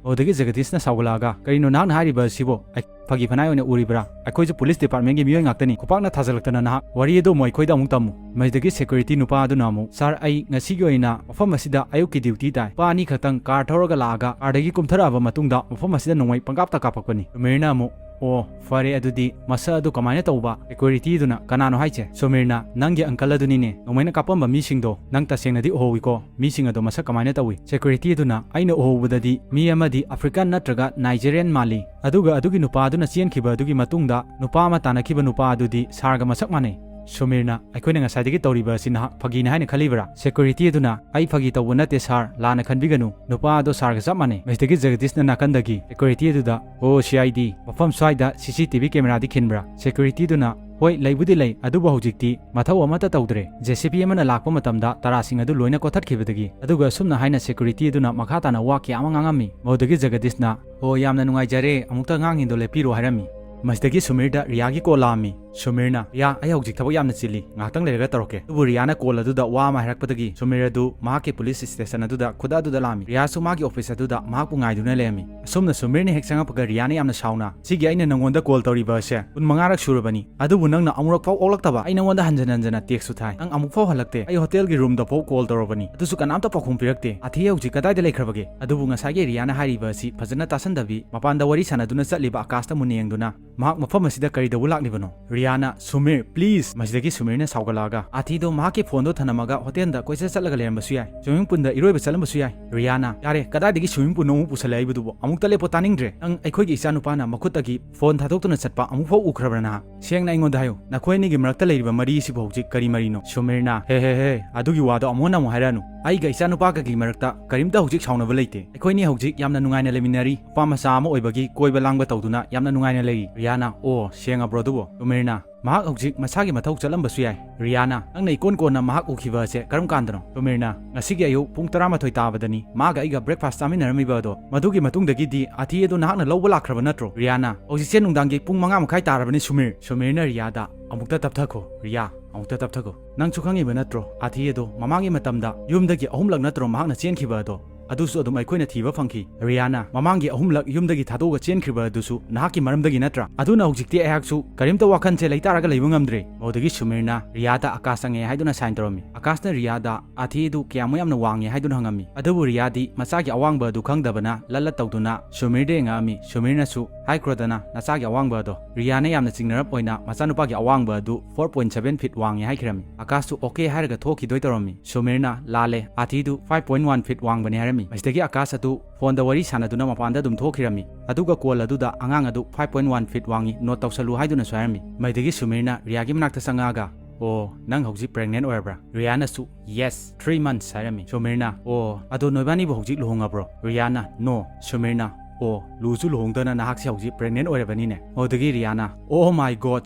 ꯑꯗꯨꯗꯒꯤ ꯖꯒꯗꯤꯁꯅ ꯁꯥꯎꯒꯠꯂꯛꯑꯒ, "ꯀꯔꯤꯅꯣ ꯅꯍꯥꯛꯅ ꯍꯥꯏꯔꯤꯕ ꯑꯁꯤꯕꯣ? ꯑꯩ ꯐꯥꯒꯤ ꯐꯅꯥꯏ ꯑꯣꯏꯅ ꯎꯔꯤꯕ꯭ꯔꯥ? ꯑꯩꯈꯣꯏꯁꯨ ꯄꯨꯂꯤꯁ ꯗꯤꯄꯥꯔꯠꯃꯦꯟꯒꯤ ꯃꯤꯑꯣꯏ ꯉꯥꯛꯇꯅꯤ꯫ ꯈꯨꯄꯥꯛꯅ ꯊꯥꯖꯤꯜꯂꯛꯇꯅ ꯅꯍꯥꯛ ꯋꯥꯔꯤ ꯑꯗꯨ ꯑꯃꯨꯛ ꯑꯩꯈꯣꯏꯗ ꯑꯃꯨꯛ ꯇꯝꯃꯨ"꯫ ꯃꯁꯤꯗꯒꯤ ꯁꯦꯀ꯭ꯌꯨꯔꯤꯇꯤ ꯅꯨꯄꯥ ꯑꯗꯨꯅ ꯑꯃꯨꯛ, "ꯁꯥꯔ, ꯑꯩ ꯉꯁꯤꯒꯤ ꯑꯣꯏꯅ ꯃꯐꯝ ꯑꯁꯤꯗ ꯑꯌꯨꯛꯀꯤ ꯗ꯭ꯌꯨꯇꯤ ꯇꯥꯏ꯫ ꯅꯨꯄꯥ ꯑꯅꯤꯈꯛꯇꯪ ꯀꯥꯔ ꯊꯧꯔꯒ ꯂꯥꯛꯑꯒ ꯀꯥꯔꯗꯒꯤ ꯀꯨꯝꯊꯔꯛꯑꯕ ꯃꯇꯨꯡꯗ ꯃꯐꯝ ꯑꯁꯤꯗ ꯅꯣꯡꯃꯩ ꯄꯪꯀꯥꯞꯇ ꯀꯥꯞꯄꯛꯄꯅꯤ"꯫ ꯁꯨꯃꯤꯔꯅ ꯑꯃꯨꯛ, "ꯑꯣ, ꯐꯔꯦ ꯑꯗꯨꯗꯤ, ꯃꯁꯛ ꯑꯗꯨ ꯀꯃꯥꯏꯅ ꯇꯧꯕ?" ꯁꯦꯀ꯭ꯌꯨꯔꯤꯇꯤ ꯑꯗꯨꯅ, "ꯀꯅꯥꯅꯣ ꯍꯥꯏꯁꯦ?" ꯁꯨꯃꯤꯔꯅ, "ꯅꯪꯒꯤ ꯑꯪꯀꯜ ꯑꯗꯨꯅꯤꯅꯦ, ꯅꯣꯡꯃꯩꯅ ꯀꯥꯞꯄꯝꯕ ꯃꯤꯁꯤꯡꯗꯣ ꯅꯪ ꯇꯁꯦꯡꯅꯗꯤ ꯎꯍꯧꯋꯤꯀꯣ? ꯃꯤꯁꯤꯡ ꯑꯗꯣ ꯃꯁꯛ ꯀꯃꯥꯏꯅ ꯇꯧꯏ?" ꯁꯦꯀ꯭ꯌꯨꯔꯤꯇꯤ ꯑꯗꯨꯅ, "ꯑꯩꯅ ꯎꯍꯧꯕꯗꯗꯤ ꯃꯤ ꯑꯃꯗꯤ ꯑꯐ꯭ꯔꯤꯀꯥꯟ ꯅꯠꯇ꯭ꯔꯒ ꯅꯥꯏꯖꯦꯔꯤꯌꯟ ꯃꯥꯜꯂꯤ꯫ ꯑꯗꯨꯒ ꯑꯗꯨꯒꯤ ꯅꯨꯄꯥ ꯑꯗꯨꯅ ꯆꯦꯟꯈꯤꯕ ꯑꯗꯨꯒꯤ ꯃꯇꯨꯡꯗ ꯅꯨꯄꯥ ꯑꯃ ꯇꯥꯟꯅꯈꯤꯕ ꯅꯨꯄꯥ ꯑꯗꯨꯗꯤ ꯁꯥꯔꯒ ꯃꯁꯛ ꯃꯥꯟꯅꯩ"꯫ ꯁꯨꯃꯤꯔꯅ, "ꯑꯩꯈꯣꯏꯅ ꯉꯁꯥꯏꯗꯒꯤ ꯇꯧꯔꯤꯕ ꯑꯁꯤ ꯅꯍꯥꯛ ꯐꯥꯒꯤꯅꯤ ꯍꯥꯏꯅ ꯈꯜꯂꯤꯕ꯭ꯔꯥ?" ꯁꯦꯀ꯭ꯌꯨꯔꯤꯇꯤ ꯑꯗꯨꯅ, "ꯑꯩ ꯐꯥꯒꯤ ꯇꯧꯕ ꯅꯠꯇꯦ ꯁꯥꯔ, ꯂꯥꯟꯅ ꯈꯟꯕꯤꯒꯅꯨ, ꯅꯨꯄꯥ ꯑꯗꯣ ꯁꯥꯔꯒ ꯆꯞ ꯃꯥꯟꯅꯩ"꯫ ꯃꯁꯤꯗꯒꯤ ꯖꯒꯗꯤꯁꯅ ꯅꯥꯀꯟꯗꯒꯤ ꯁꯦꯀ꯭ꯌꯨꯔꯤꯇꯤ ꯑꯗꯨꯗ, "ꯑꯣ, ꯁꯤ ꯑꯥꯏ ꯗꯤ, ꯃꯐꯝ ꯁ꯭ꯋꯥꯏꯗ ꯁꯤ ꯁꯤ ꯇꯤ ꯚꯤ ꯀꯦꯃꯦꯔꯥꯗꯤ ꯈꯤꯟꯕ꯭ꯔꯥ?" ꯁꯦꯀ꯭ꯌꯨꯔꯤꯇꯤ ꯑꯗꯨꯅ, "ꯍꯣꯏ, ꯂꯩꯕꯨꯗꯤ ꯂꯩ, ꯑꯗꯨꯕꯨ ꯍꯧꯖꯤꯛꯇꯤ ꯃꯊꯧ ꯑꯃꯠꯇ ꯇꯧꯗ꯭ꯔꯦ꯫ ꯖꯦ ꯁꯤ ꯕꯤ ꯑꯃꯅ ꯂꯥꯛꯄ ꯃꯇꯝꯗ ꯇꯔꯥꯁꯤꯡ ꯑꯗꯨ ꯂꯣꯏꯅ ꯀꯣꯊꯠꯈꯤꯕꯗꯒꯤ"꯫ ꯑꯗꯨꯒ ꯑꯁꯨꯝꯅ ꯍꯥꯏꯅ ꯁꯦꯀ꯭ꯌꯨꯔꯤꯇꯤ ꯑꯗꯨꯅ ꯃꯈꯥ ꯇꯥꯅ ꯋꯥ ꯀꯌꯥ ꯑꯃ ꯉꯥꯡꯉꯝꯃꯤ꯫ ꯃꯗꯨꯗꯒꯤ ꯖꯒꯗꯤꯁꯅ, "ꯑꯣ, ꯌꯥꯝꯅ ꯅꯨꯡꯉꯥꯏꯖꯔꯦ, ꯑꯃꯨꯛꯇ ꯑꯉꯥꯡꯁꯤꯡꯗꯣ ꯂꯦꯞꯄꯤꯔꯣ" ꯍꯥꯏꯔꯝꯃꯤ꯫ ꯃꯁꯤꯗꯒꯤ ꯁꯨꯃꯤꯔꯗ ꯔꯤꯌꯥꯒꯤ ꯀꯣꯜ ꯂꯥꯛꯑꯝꯃꯤ꯫ ꯁꯨꯃꯤꯔꯅ, "ꯔꯤꯌꯥ, ꯑꯩ ꯍꯧꯖꯤꯛ ꯊꯕꯛ ꯌꯥꯝꯅ ꯆꯤꯜꯂꯤ, ꯉꯥꯏꯍꯥꯛꯇꯪ ꯂꯩꯔꯒ ꯇꯧꯔꯛꯀꯦ"꯫ ꯑꯗꯨꯕꯨ ꯔꯤꯌꯥꯅ ꯀꯣꯜ ꯑꯗꯨꯗ ꯋꯥ ꯑꯃ ꯍꯥꯏꯔꯛꯄꯗꯒꯤ ꯁꯨꯃꯤꯔ ꯑꯗꯨ ꯃꯍꯥꯛꯀꯤ ꯄꯨꯂꯤꯁ ꯁ꯭ꯇꯦꯁꯟ ꯑꯗꯨꯗ ꯈꯨꯗꯛ ꯑꯗꯨꯗ ꯂꯥꯛꯑꯝꯃꯤ꯫ ꯔꯤꯌꯥꯁꯨ ꯃꯥꯒꯤ ꯑꯣꯐꯤꯁ ꯑꯗꯨꯗ ꯃꯍꯥꯛꯄꯨ ꯉꯥꯏꯗꯨꯅ ꯂꯩꯔꯝꯃꯤ꯫ ꯑꯁꯨꯝꯅ ꯁꯨꯃꯤꯔꯅ ꯍꯦꯛ ꯆꯪꯉꯛꯄꯒ ꯔꯤꯌꯥꯅ ꯌꯥꯝꯅ ꯁꯥꯎꯅ, "ꯁꯤꯒꯤ ꯑꯩꯅ ꯅꯪꯉꯣꯟꯗ ꯀꯣꯜ ꯇꯧꯔꯤꯕ ꯑꯁꯦ ꯀꯨꯟ ꯃꯉꯥꯔꯛ ꯁꯨꯔꯕꯅꯤ, ꯑꯗꯨꯕꯨ ꯅꯪꯅ ꯑꯃꯨꯔꯛ ꯐꯥꯎ ꯑꯣꯛꯂꯛꯇꯕ꯫ ꯑꯩ ꯅꯪꯉꯣꯟꯗ ꯍꯟꯖꯟ ꯍꯟꯖꯟꯅ ꯇꯦꯛꯁꯁꯨ ꯊꯥꯏ, ꯅꯪ ꯑꯃꯨꯛ ꯐꯥꯎ ꯍꯜꯂꯛꯇꯦ꯫ ꯑꯩ ꯍꯣꯇꯦꯜꯒꯤ ꯔꯨꯝꯗ ꯐꯥꯎ ꯀꯣꯜ ꯇꯧꯔꯕꯅꯤ, ꯑꯗꯨꯁꯨ ꯀꯅꯥꯝꯇ ꯄꯥꯎꯈꯨꯝ ꯄꯤꯔꯛꯇꯦ꯫ ꯑꯊꯤ ꯍꯧꯖꯤꯛ ꯀꯗꯥꯏꯗ ꯂꯩꯈ꯭ꯔꯕꯒꯦ?" ꯑꯗꯨꯕꯨ ꯉꯁꯥꯏꯒꯤ ꯔꯤꯌꯥꯅ ꯍꯥꯏꯔꯤꯕ ꯑꯁꯤ ꯐꯖꯅ ꯇꯥꯁꯟꯗꯕꯤ ꯃꯄꯥꯟꯗ ꯋꯥꯔꯤ ꯁꯥꯟꯅꯗꯨꯅ ꯆꯠꯂꯤꯕ ꯑꯀꯥꯁꯇ ꯃꯨꯟꯅ ꯌꯦꯡꯗꯨꯅ, "ꯃꯍꯥꯛ ꯃꯐꯝ ꯑꯁꯤꯗ ꯀꯔꯤ ꯇꯧꯕ ꯂꯥꯛꯂꯤꯕꯅꯣ?" ꯔꯤꯌꯥꯅ, "ꯁꯨꯃꯤꯔ, please!" ꯃꯁꯤꯗꯒꯤ ꯁꯨꯃꯤꯔꯅ ꯁꯥꯎꯒꯠꯂꯛꯑꯒ, "ꯑꯥꯊꯤꯗꯣ ꯃꯍꯥꯛꯀꯤ ꯐꯣꯟꯗꯣ ꯊꯅꯝꯃꯒ ꯍꯣꯇꯦꯜꯗ ꯀꯣꯏꯆꯠ ꯆꯠꯂꯒ ꯂꯩꯔꯝꯕꯁꯨ ꯌꯥꯏ, ꯁ꯭ꯋꯤꯃꯤꯡ ꯄꯨꯜꯗ ꯏꯔꯣꯏꯕ ꯆꯠꯂꯝꯕꯁꯨ ꯌꯥꯏ꯫" ꯔꯤꯌꯥꯅ, "ꯌꯥꯔꯦ, ꯀꯗꯥꯏꯗꯒꯤ ꯁ꯭ꯋꯤꯃꯤꯡ ꯄꯨꯜꯅꯣ ꯑꯃꯨꯛ ꯄꯨꯁꯜꯂꯛꯏꯕꯗꯨꯕꯣ? ꯑꯃꯨꯛꯇ ꯂꯦꯞꯄꯣ, ꯇꯥꯅꯤꯡꯗ꯭ꯔꯦ꯫ ꯅꯪ ꯑꯩꯈꯣꯏꯒꯤ ꯏꯆꯥꯅꯨꯄꯥꯅ ꯃꯈꯨꯠꯇꯒꯤ ꯐꯣꯟ ꯊꯥꯗꯣꯛꯇꯨꯅ ꯆꯠꯄ ꯑꯃꯨꯛꯐꯥꯎ ꯎꯈ꯭ꯔꯕ꯭ꯔꯥ ꯅꯍꯥꯛ? ꯁꯦꯡꯅ ꯑꯩꯉꯣꯟꯗ ꯍꯥꯏꯌꯨ, ꯅꯈꯣꯏ ꯑꯅꯤꯒꯤ ꯃꯔꯛꯇ ꯂꯩꯔꯤꯕ ꯃꯔꯤ ꯑꯁꯤꯕꯨ ꯍꯧꯖꯤꯛ ꯀꯔꯤ ꯃꯔꯤꯅꯣ?" ꯁꯨꯃꯤꯔꯅ, "ꯍꯦ, ꯍꯦ, ꯍꯦ, ꯑꯗꯨꯒꯤ ꯋꯥꯗꯣ ꯑꯃꯨꯛ ꯍꯟꯅ ꯑꯃꯨꯛ ꯍꯥꯏꯔꯛꯑꯅꯨ꯫ ꯑꯩꯒ ꯏꯆꯥꯅꯨꯄꯥꯒꯒꯤ ꯃꯔꯛꯇ ꯀꯔꯤꯝꯇ ꯍꯧꯖꯤꯛ ꯁꯥꯎꯅꯕ ꯂꯩꯇꯦ꯫ ꯑꯩꯈꯣꯏꯅꯤ ꯍꯧꯖꯤꯛ ꯌꯥꯝꯅ ꯅꯨꯡꯉꯥꯏꯅ ꯂꯩꯃꯤꯟꯅꯔꯤ꯫ ꯅꯨꯄꯥ ꯃꯆꯥ ꯑꯃ ꯑꯣꯏꯕꯒꯤ ꯀꯣꯏꯕ ꯂꯥꯡꯕ ꯇꯧꯗꯨꯅ ꯌꯥꯝꯅ ꯅꯨꯡꯉꯥꯏꯅ ꯂꯩꯔꯤ꯫" ꯔꯤꯌꯥꯅ, "ꯑꯣ, ꯁꯦꯡꯉꯕ꯭ꯔꯣ ꯑꯗꯨꯕꯣ?" ꯁꯨꯃꯤꯔꯅ, "ꯃꯍꯥꯛ ꯍꯧꯖꯤꯛ ꯃꯁꯥꯒꯤ ꯃꯊꯧ ꯆꯠꯂꯝꯕꯁꯨ ꯌꯥꯏ꯫" ꯔꯤꯌꯥꯅ, "ꯅꯪꯅ ꯏꯀꯣꯟ ꯀꯣꯟꯅ ꯃꯍꯥꯛ ꯎꯈꯤꯕ ꯑꯁꯦ ꯀꯔꯝ ꯀꯥꯟꯗꯅꯣ?" ꯁꯨꯃꯤꯔꯅ, "ꯉꯁꯤꯒꯤ ꯑꯌꯨꯛ ꯄꯨꯡ ꯇꯔꯥꯃꯥꯊꯣꯏ ꯇꯥꯕꯗꯅꯤ꯫ ꯃꯥꯒ ꯑꯩꯒ breakfast ꯆꯥꯃꯤꯟꯅꯔꯝꯃꯤꯕ ꯑꯗꯣ꯫ ꯃꯗꯨꯒꯤ ꯃꯇꯨꯡꯗꯒꯤꯗꯤ ꯑꯥꯊꯤ ꯑꯗꯨ ꯅꯍꯥꯛꯅ ꯂꯧꯕ ꯂꯥꯛꯈ꯭ꯔꯕ ꯅꯠꯇ꯭ꯔꯣ?" ꯔꯤꯌꯥꯅ, "ꯍꯧꯖꯤꯛꯁꯦ ꯅꯨꯡꯗꯥꯡꯒꯤ ꯄꯨꯡ ꯃꯉꯥ ꯃꯈꯥꯏ ꯇꯥꯔꯕꯅꯤ, ꯁꯨꯃꯤꯔ꯫" ꯁꯨꯃꯤꯔꯅ ꯔꯤꯌꯥꯗ, "ꯑꯃꯨꯛꯇ ꯇꯞꯊꯈꯣ, ꯔꯤꯌꯥ, ꯑꯃꯨꯛꯇ ꯇꯞꯊꯈꯣ꯫ ꯅꯪꯁꯨ ꯈꯪꯉꯤꯕ ꯅꯠꯇ꯭ꯔꯣ, ꯑꯥꯊꯤ ꯑꯗꯣ ꯃꯃꯥꯡꯒꯤ ꯃꯇꯝꯗ ꯌꯨꯝꯗꯒꯤ ꯑꯍꯨꯝꯂꯛ ꯅꯠꯇ꯭ꯔꯣ ꯃꯍꯥꯛꯅ ꯆꯦꯟꯈꯤꯕ ꯑꯗꯣ? ꯑꯗꯨꯁꯨ ꯑꯗꯨꯝ ꯑꯩꯈꯣꯏꯅ ꯊꯤꯕ ꯐꯪꯈꯤ꯫" ꯔꯤꯌꯥꯅ, "ꯃꯃꯥꯡꯒꯤ ꯑꯍꯨꯝꯂꯛ ꯌꯨꯝꯗꯒꯤ ꯊꯥꯗꯣꯛꯑꯒ ꯆꯦꯟꯈ꯭ꯔꯤꯕ ꯑꯗꯨꯁꯨ ꯅꯍꯥꯛꯀꯤ ꯃꯔꯝꯗꯒꯤ ꯅꯠꯇ꯭ꯔꯥ? ꯑꯗꯨꯅ ꯍꯧꯖꯤꯛꯇꯤ ꯑꯩꯍꯥꯛꯁꯨ ꯀꯔꯤꯝꯇ ꯋꯥꯈꯜꯁꯦ ꯂꯩꯇꯥꯔꯒ ꯂꯩꯕ ꯉꯝꯗ꯭ꯔꯦ꯫" ꯃꯗꯨꯗꯒꯤ ꯁꯨꯃꯤꯔꯅ ꯔꯤꯌꯥꯗ ꯑꯀꯥꯁ ꯆꯪꯉꯦ ꯍꯥꯏꯗꯨꯅ sign ꯇꯧꯔꯝꯃꯤ꯫ ꯑꯀꯥꯁꯅ ꯔꯤꯌꯥꯗ ꯑꯥꯊꯤ ꯑꯗꯨ ꯀꯌꯥꯃꯨꯛ ꯌꯥꯝꯅ ꯋꯥꯡꯉꯦ ꯍꯥꯏꯗꯨꯅ ꯍꯪꯉꯝꯃꯤ꯫ ꯑꯗꯨꯕꯨ ꯔꯤꯌꯥꯗꯤ ꯃꯆꯥꯒꯤ ꯑꯋꯥꯡꯕ ꯑꯗꯨ ꯈꯪꯗꯕꯅ ꯂꯠ ꯂꯠ ꯇꯧꯗꯨꯅ ꯁꯨꯃꯤꯔꯗ ꯌꯦꯡꯉꯛꯑꯝꯃꯤ꯫ ꯁꯨꯃꯤꯔꯅꯁꯨ, "ꯍꯥꯏꯈ꯭ꯔꯣꯗꯅ ꯅꯆꯥꯒꯤ ꯑꯋꯥꯡꯕ ꯑꯗꯣ꯫" ꯔꯤꯌꯥꯅ ꯌꯥꯝꯅ ꯆꯤꯡꯅꯔꯞ ꯑꯣꯏꯅ ꯃꯆꯥꯅꯨꯄꯥꯒꯤ ꯑꯋꯥꯡꯕ ꯑꯗꯨ four point seven feet ꯋꯥꯡꯉꯦ ꯍꯥꯏꯈꯤꯔꯝꯃꯤ꯫ ꯑꯀꯥꯁꯇꯨ okay ꯍꯥꯏꯔꯒ ꯊꯣꯛꯈꯤꯗꯣꯏ ꯇꯧꯔꯝꯃꯤ꯫ ꯁꯨꯃꯤꯔꯅ, "ꯂꯥꯜꯂꯦ, ꯑꯥꯊꯤꯗꯨ five point one feet ꯋꯥꯡꯕꯅꯤ" ꯍꯥꯏꯔꯝꯃꯤ꯫ ꯃꯁꯤꯗꯒꯤ ꯑꯀꯥꯁ ꯑꯗꯨ ꯐꯣꯟꯗ ꯋꯥꯔꯤ ꯁꯥꯟꯅꯗꯨꯅ ꯃꯄꯥꯟꯗ ꯑꯗꯨꯝ ꯊꯣꯛꯈꯤꯔꯝꯃꯤ꯫ ꯑꯗꯨꯒ call ꯑꯗꯨꯗ ꯑꯉꯥꯡ ꯑꯗꯨ five point one feet ꯋꯥꯡꯉꯤ, note ꯇꯧꯁꯜꯂꯨ ꯍꯥꯏꯗꯨꯅꯁꯨ ꯍꯥꯏꯔꯝꯃꯤ꯫ ꯃꯗꯨꯗꯒꯤ ꯁꯨꯃꯤꯔꯅ ꯔꯤꯌꯥꯒꯤ ꯃꯅꯥꯛꯇ ꯆꯪꯉꯛꯑꯒ, "ꯑꯣ, ꯅꯪ ꯍꯧꯖꯤꯛ pregnant ꯑꯣꯏꯔꯕ꯭ꯔꯥ?" ꯔꯤꯌꯥꯅꯁꯨ, "Yes, three months" ꯍꯥꯏꯔꯝꯃꯤ꯫ ꯁꯨꯃꯤꯔꯅ, "ꯑꯣ, ꯑꯗꯣ ꯅꯣꯏꯕꯥꯅꯤꯕꯨ ꯍꯧꯖꯤꯛ ꯂꯨꯍꯣꯡꯉꯕ꯭ꯔꯣ?" ꯔꯤꯌꯥꯅ, "No." ꯁꯨꯃꯤꯔꯅ, "ꯑꯣ, ꯂꯨꯁꯨ ꯂꯨꯍꯣꯡꯗꯅ ꯅꯍꯥꯛꯁꯦ ꯍꯧꯖꯤꯛ pregnant ꯑꯣꯏꯔꯕꯅꯤꯅꯦ?" ꯃꯗꯨꯗꯒꯤ ꯔꯤꯌꯥꯅ, "Oh my God,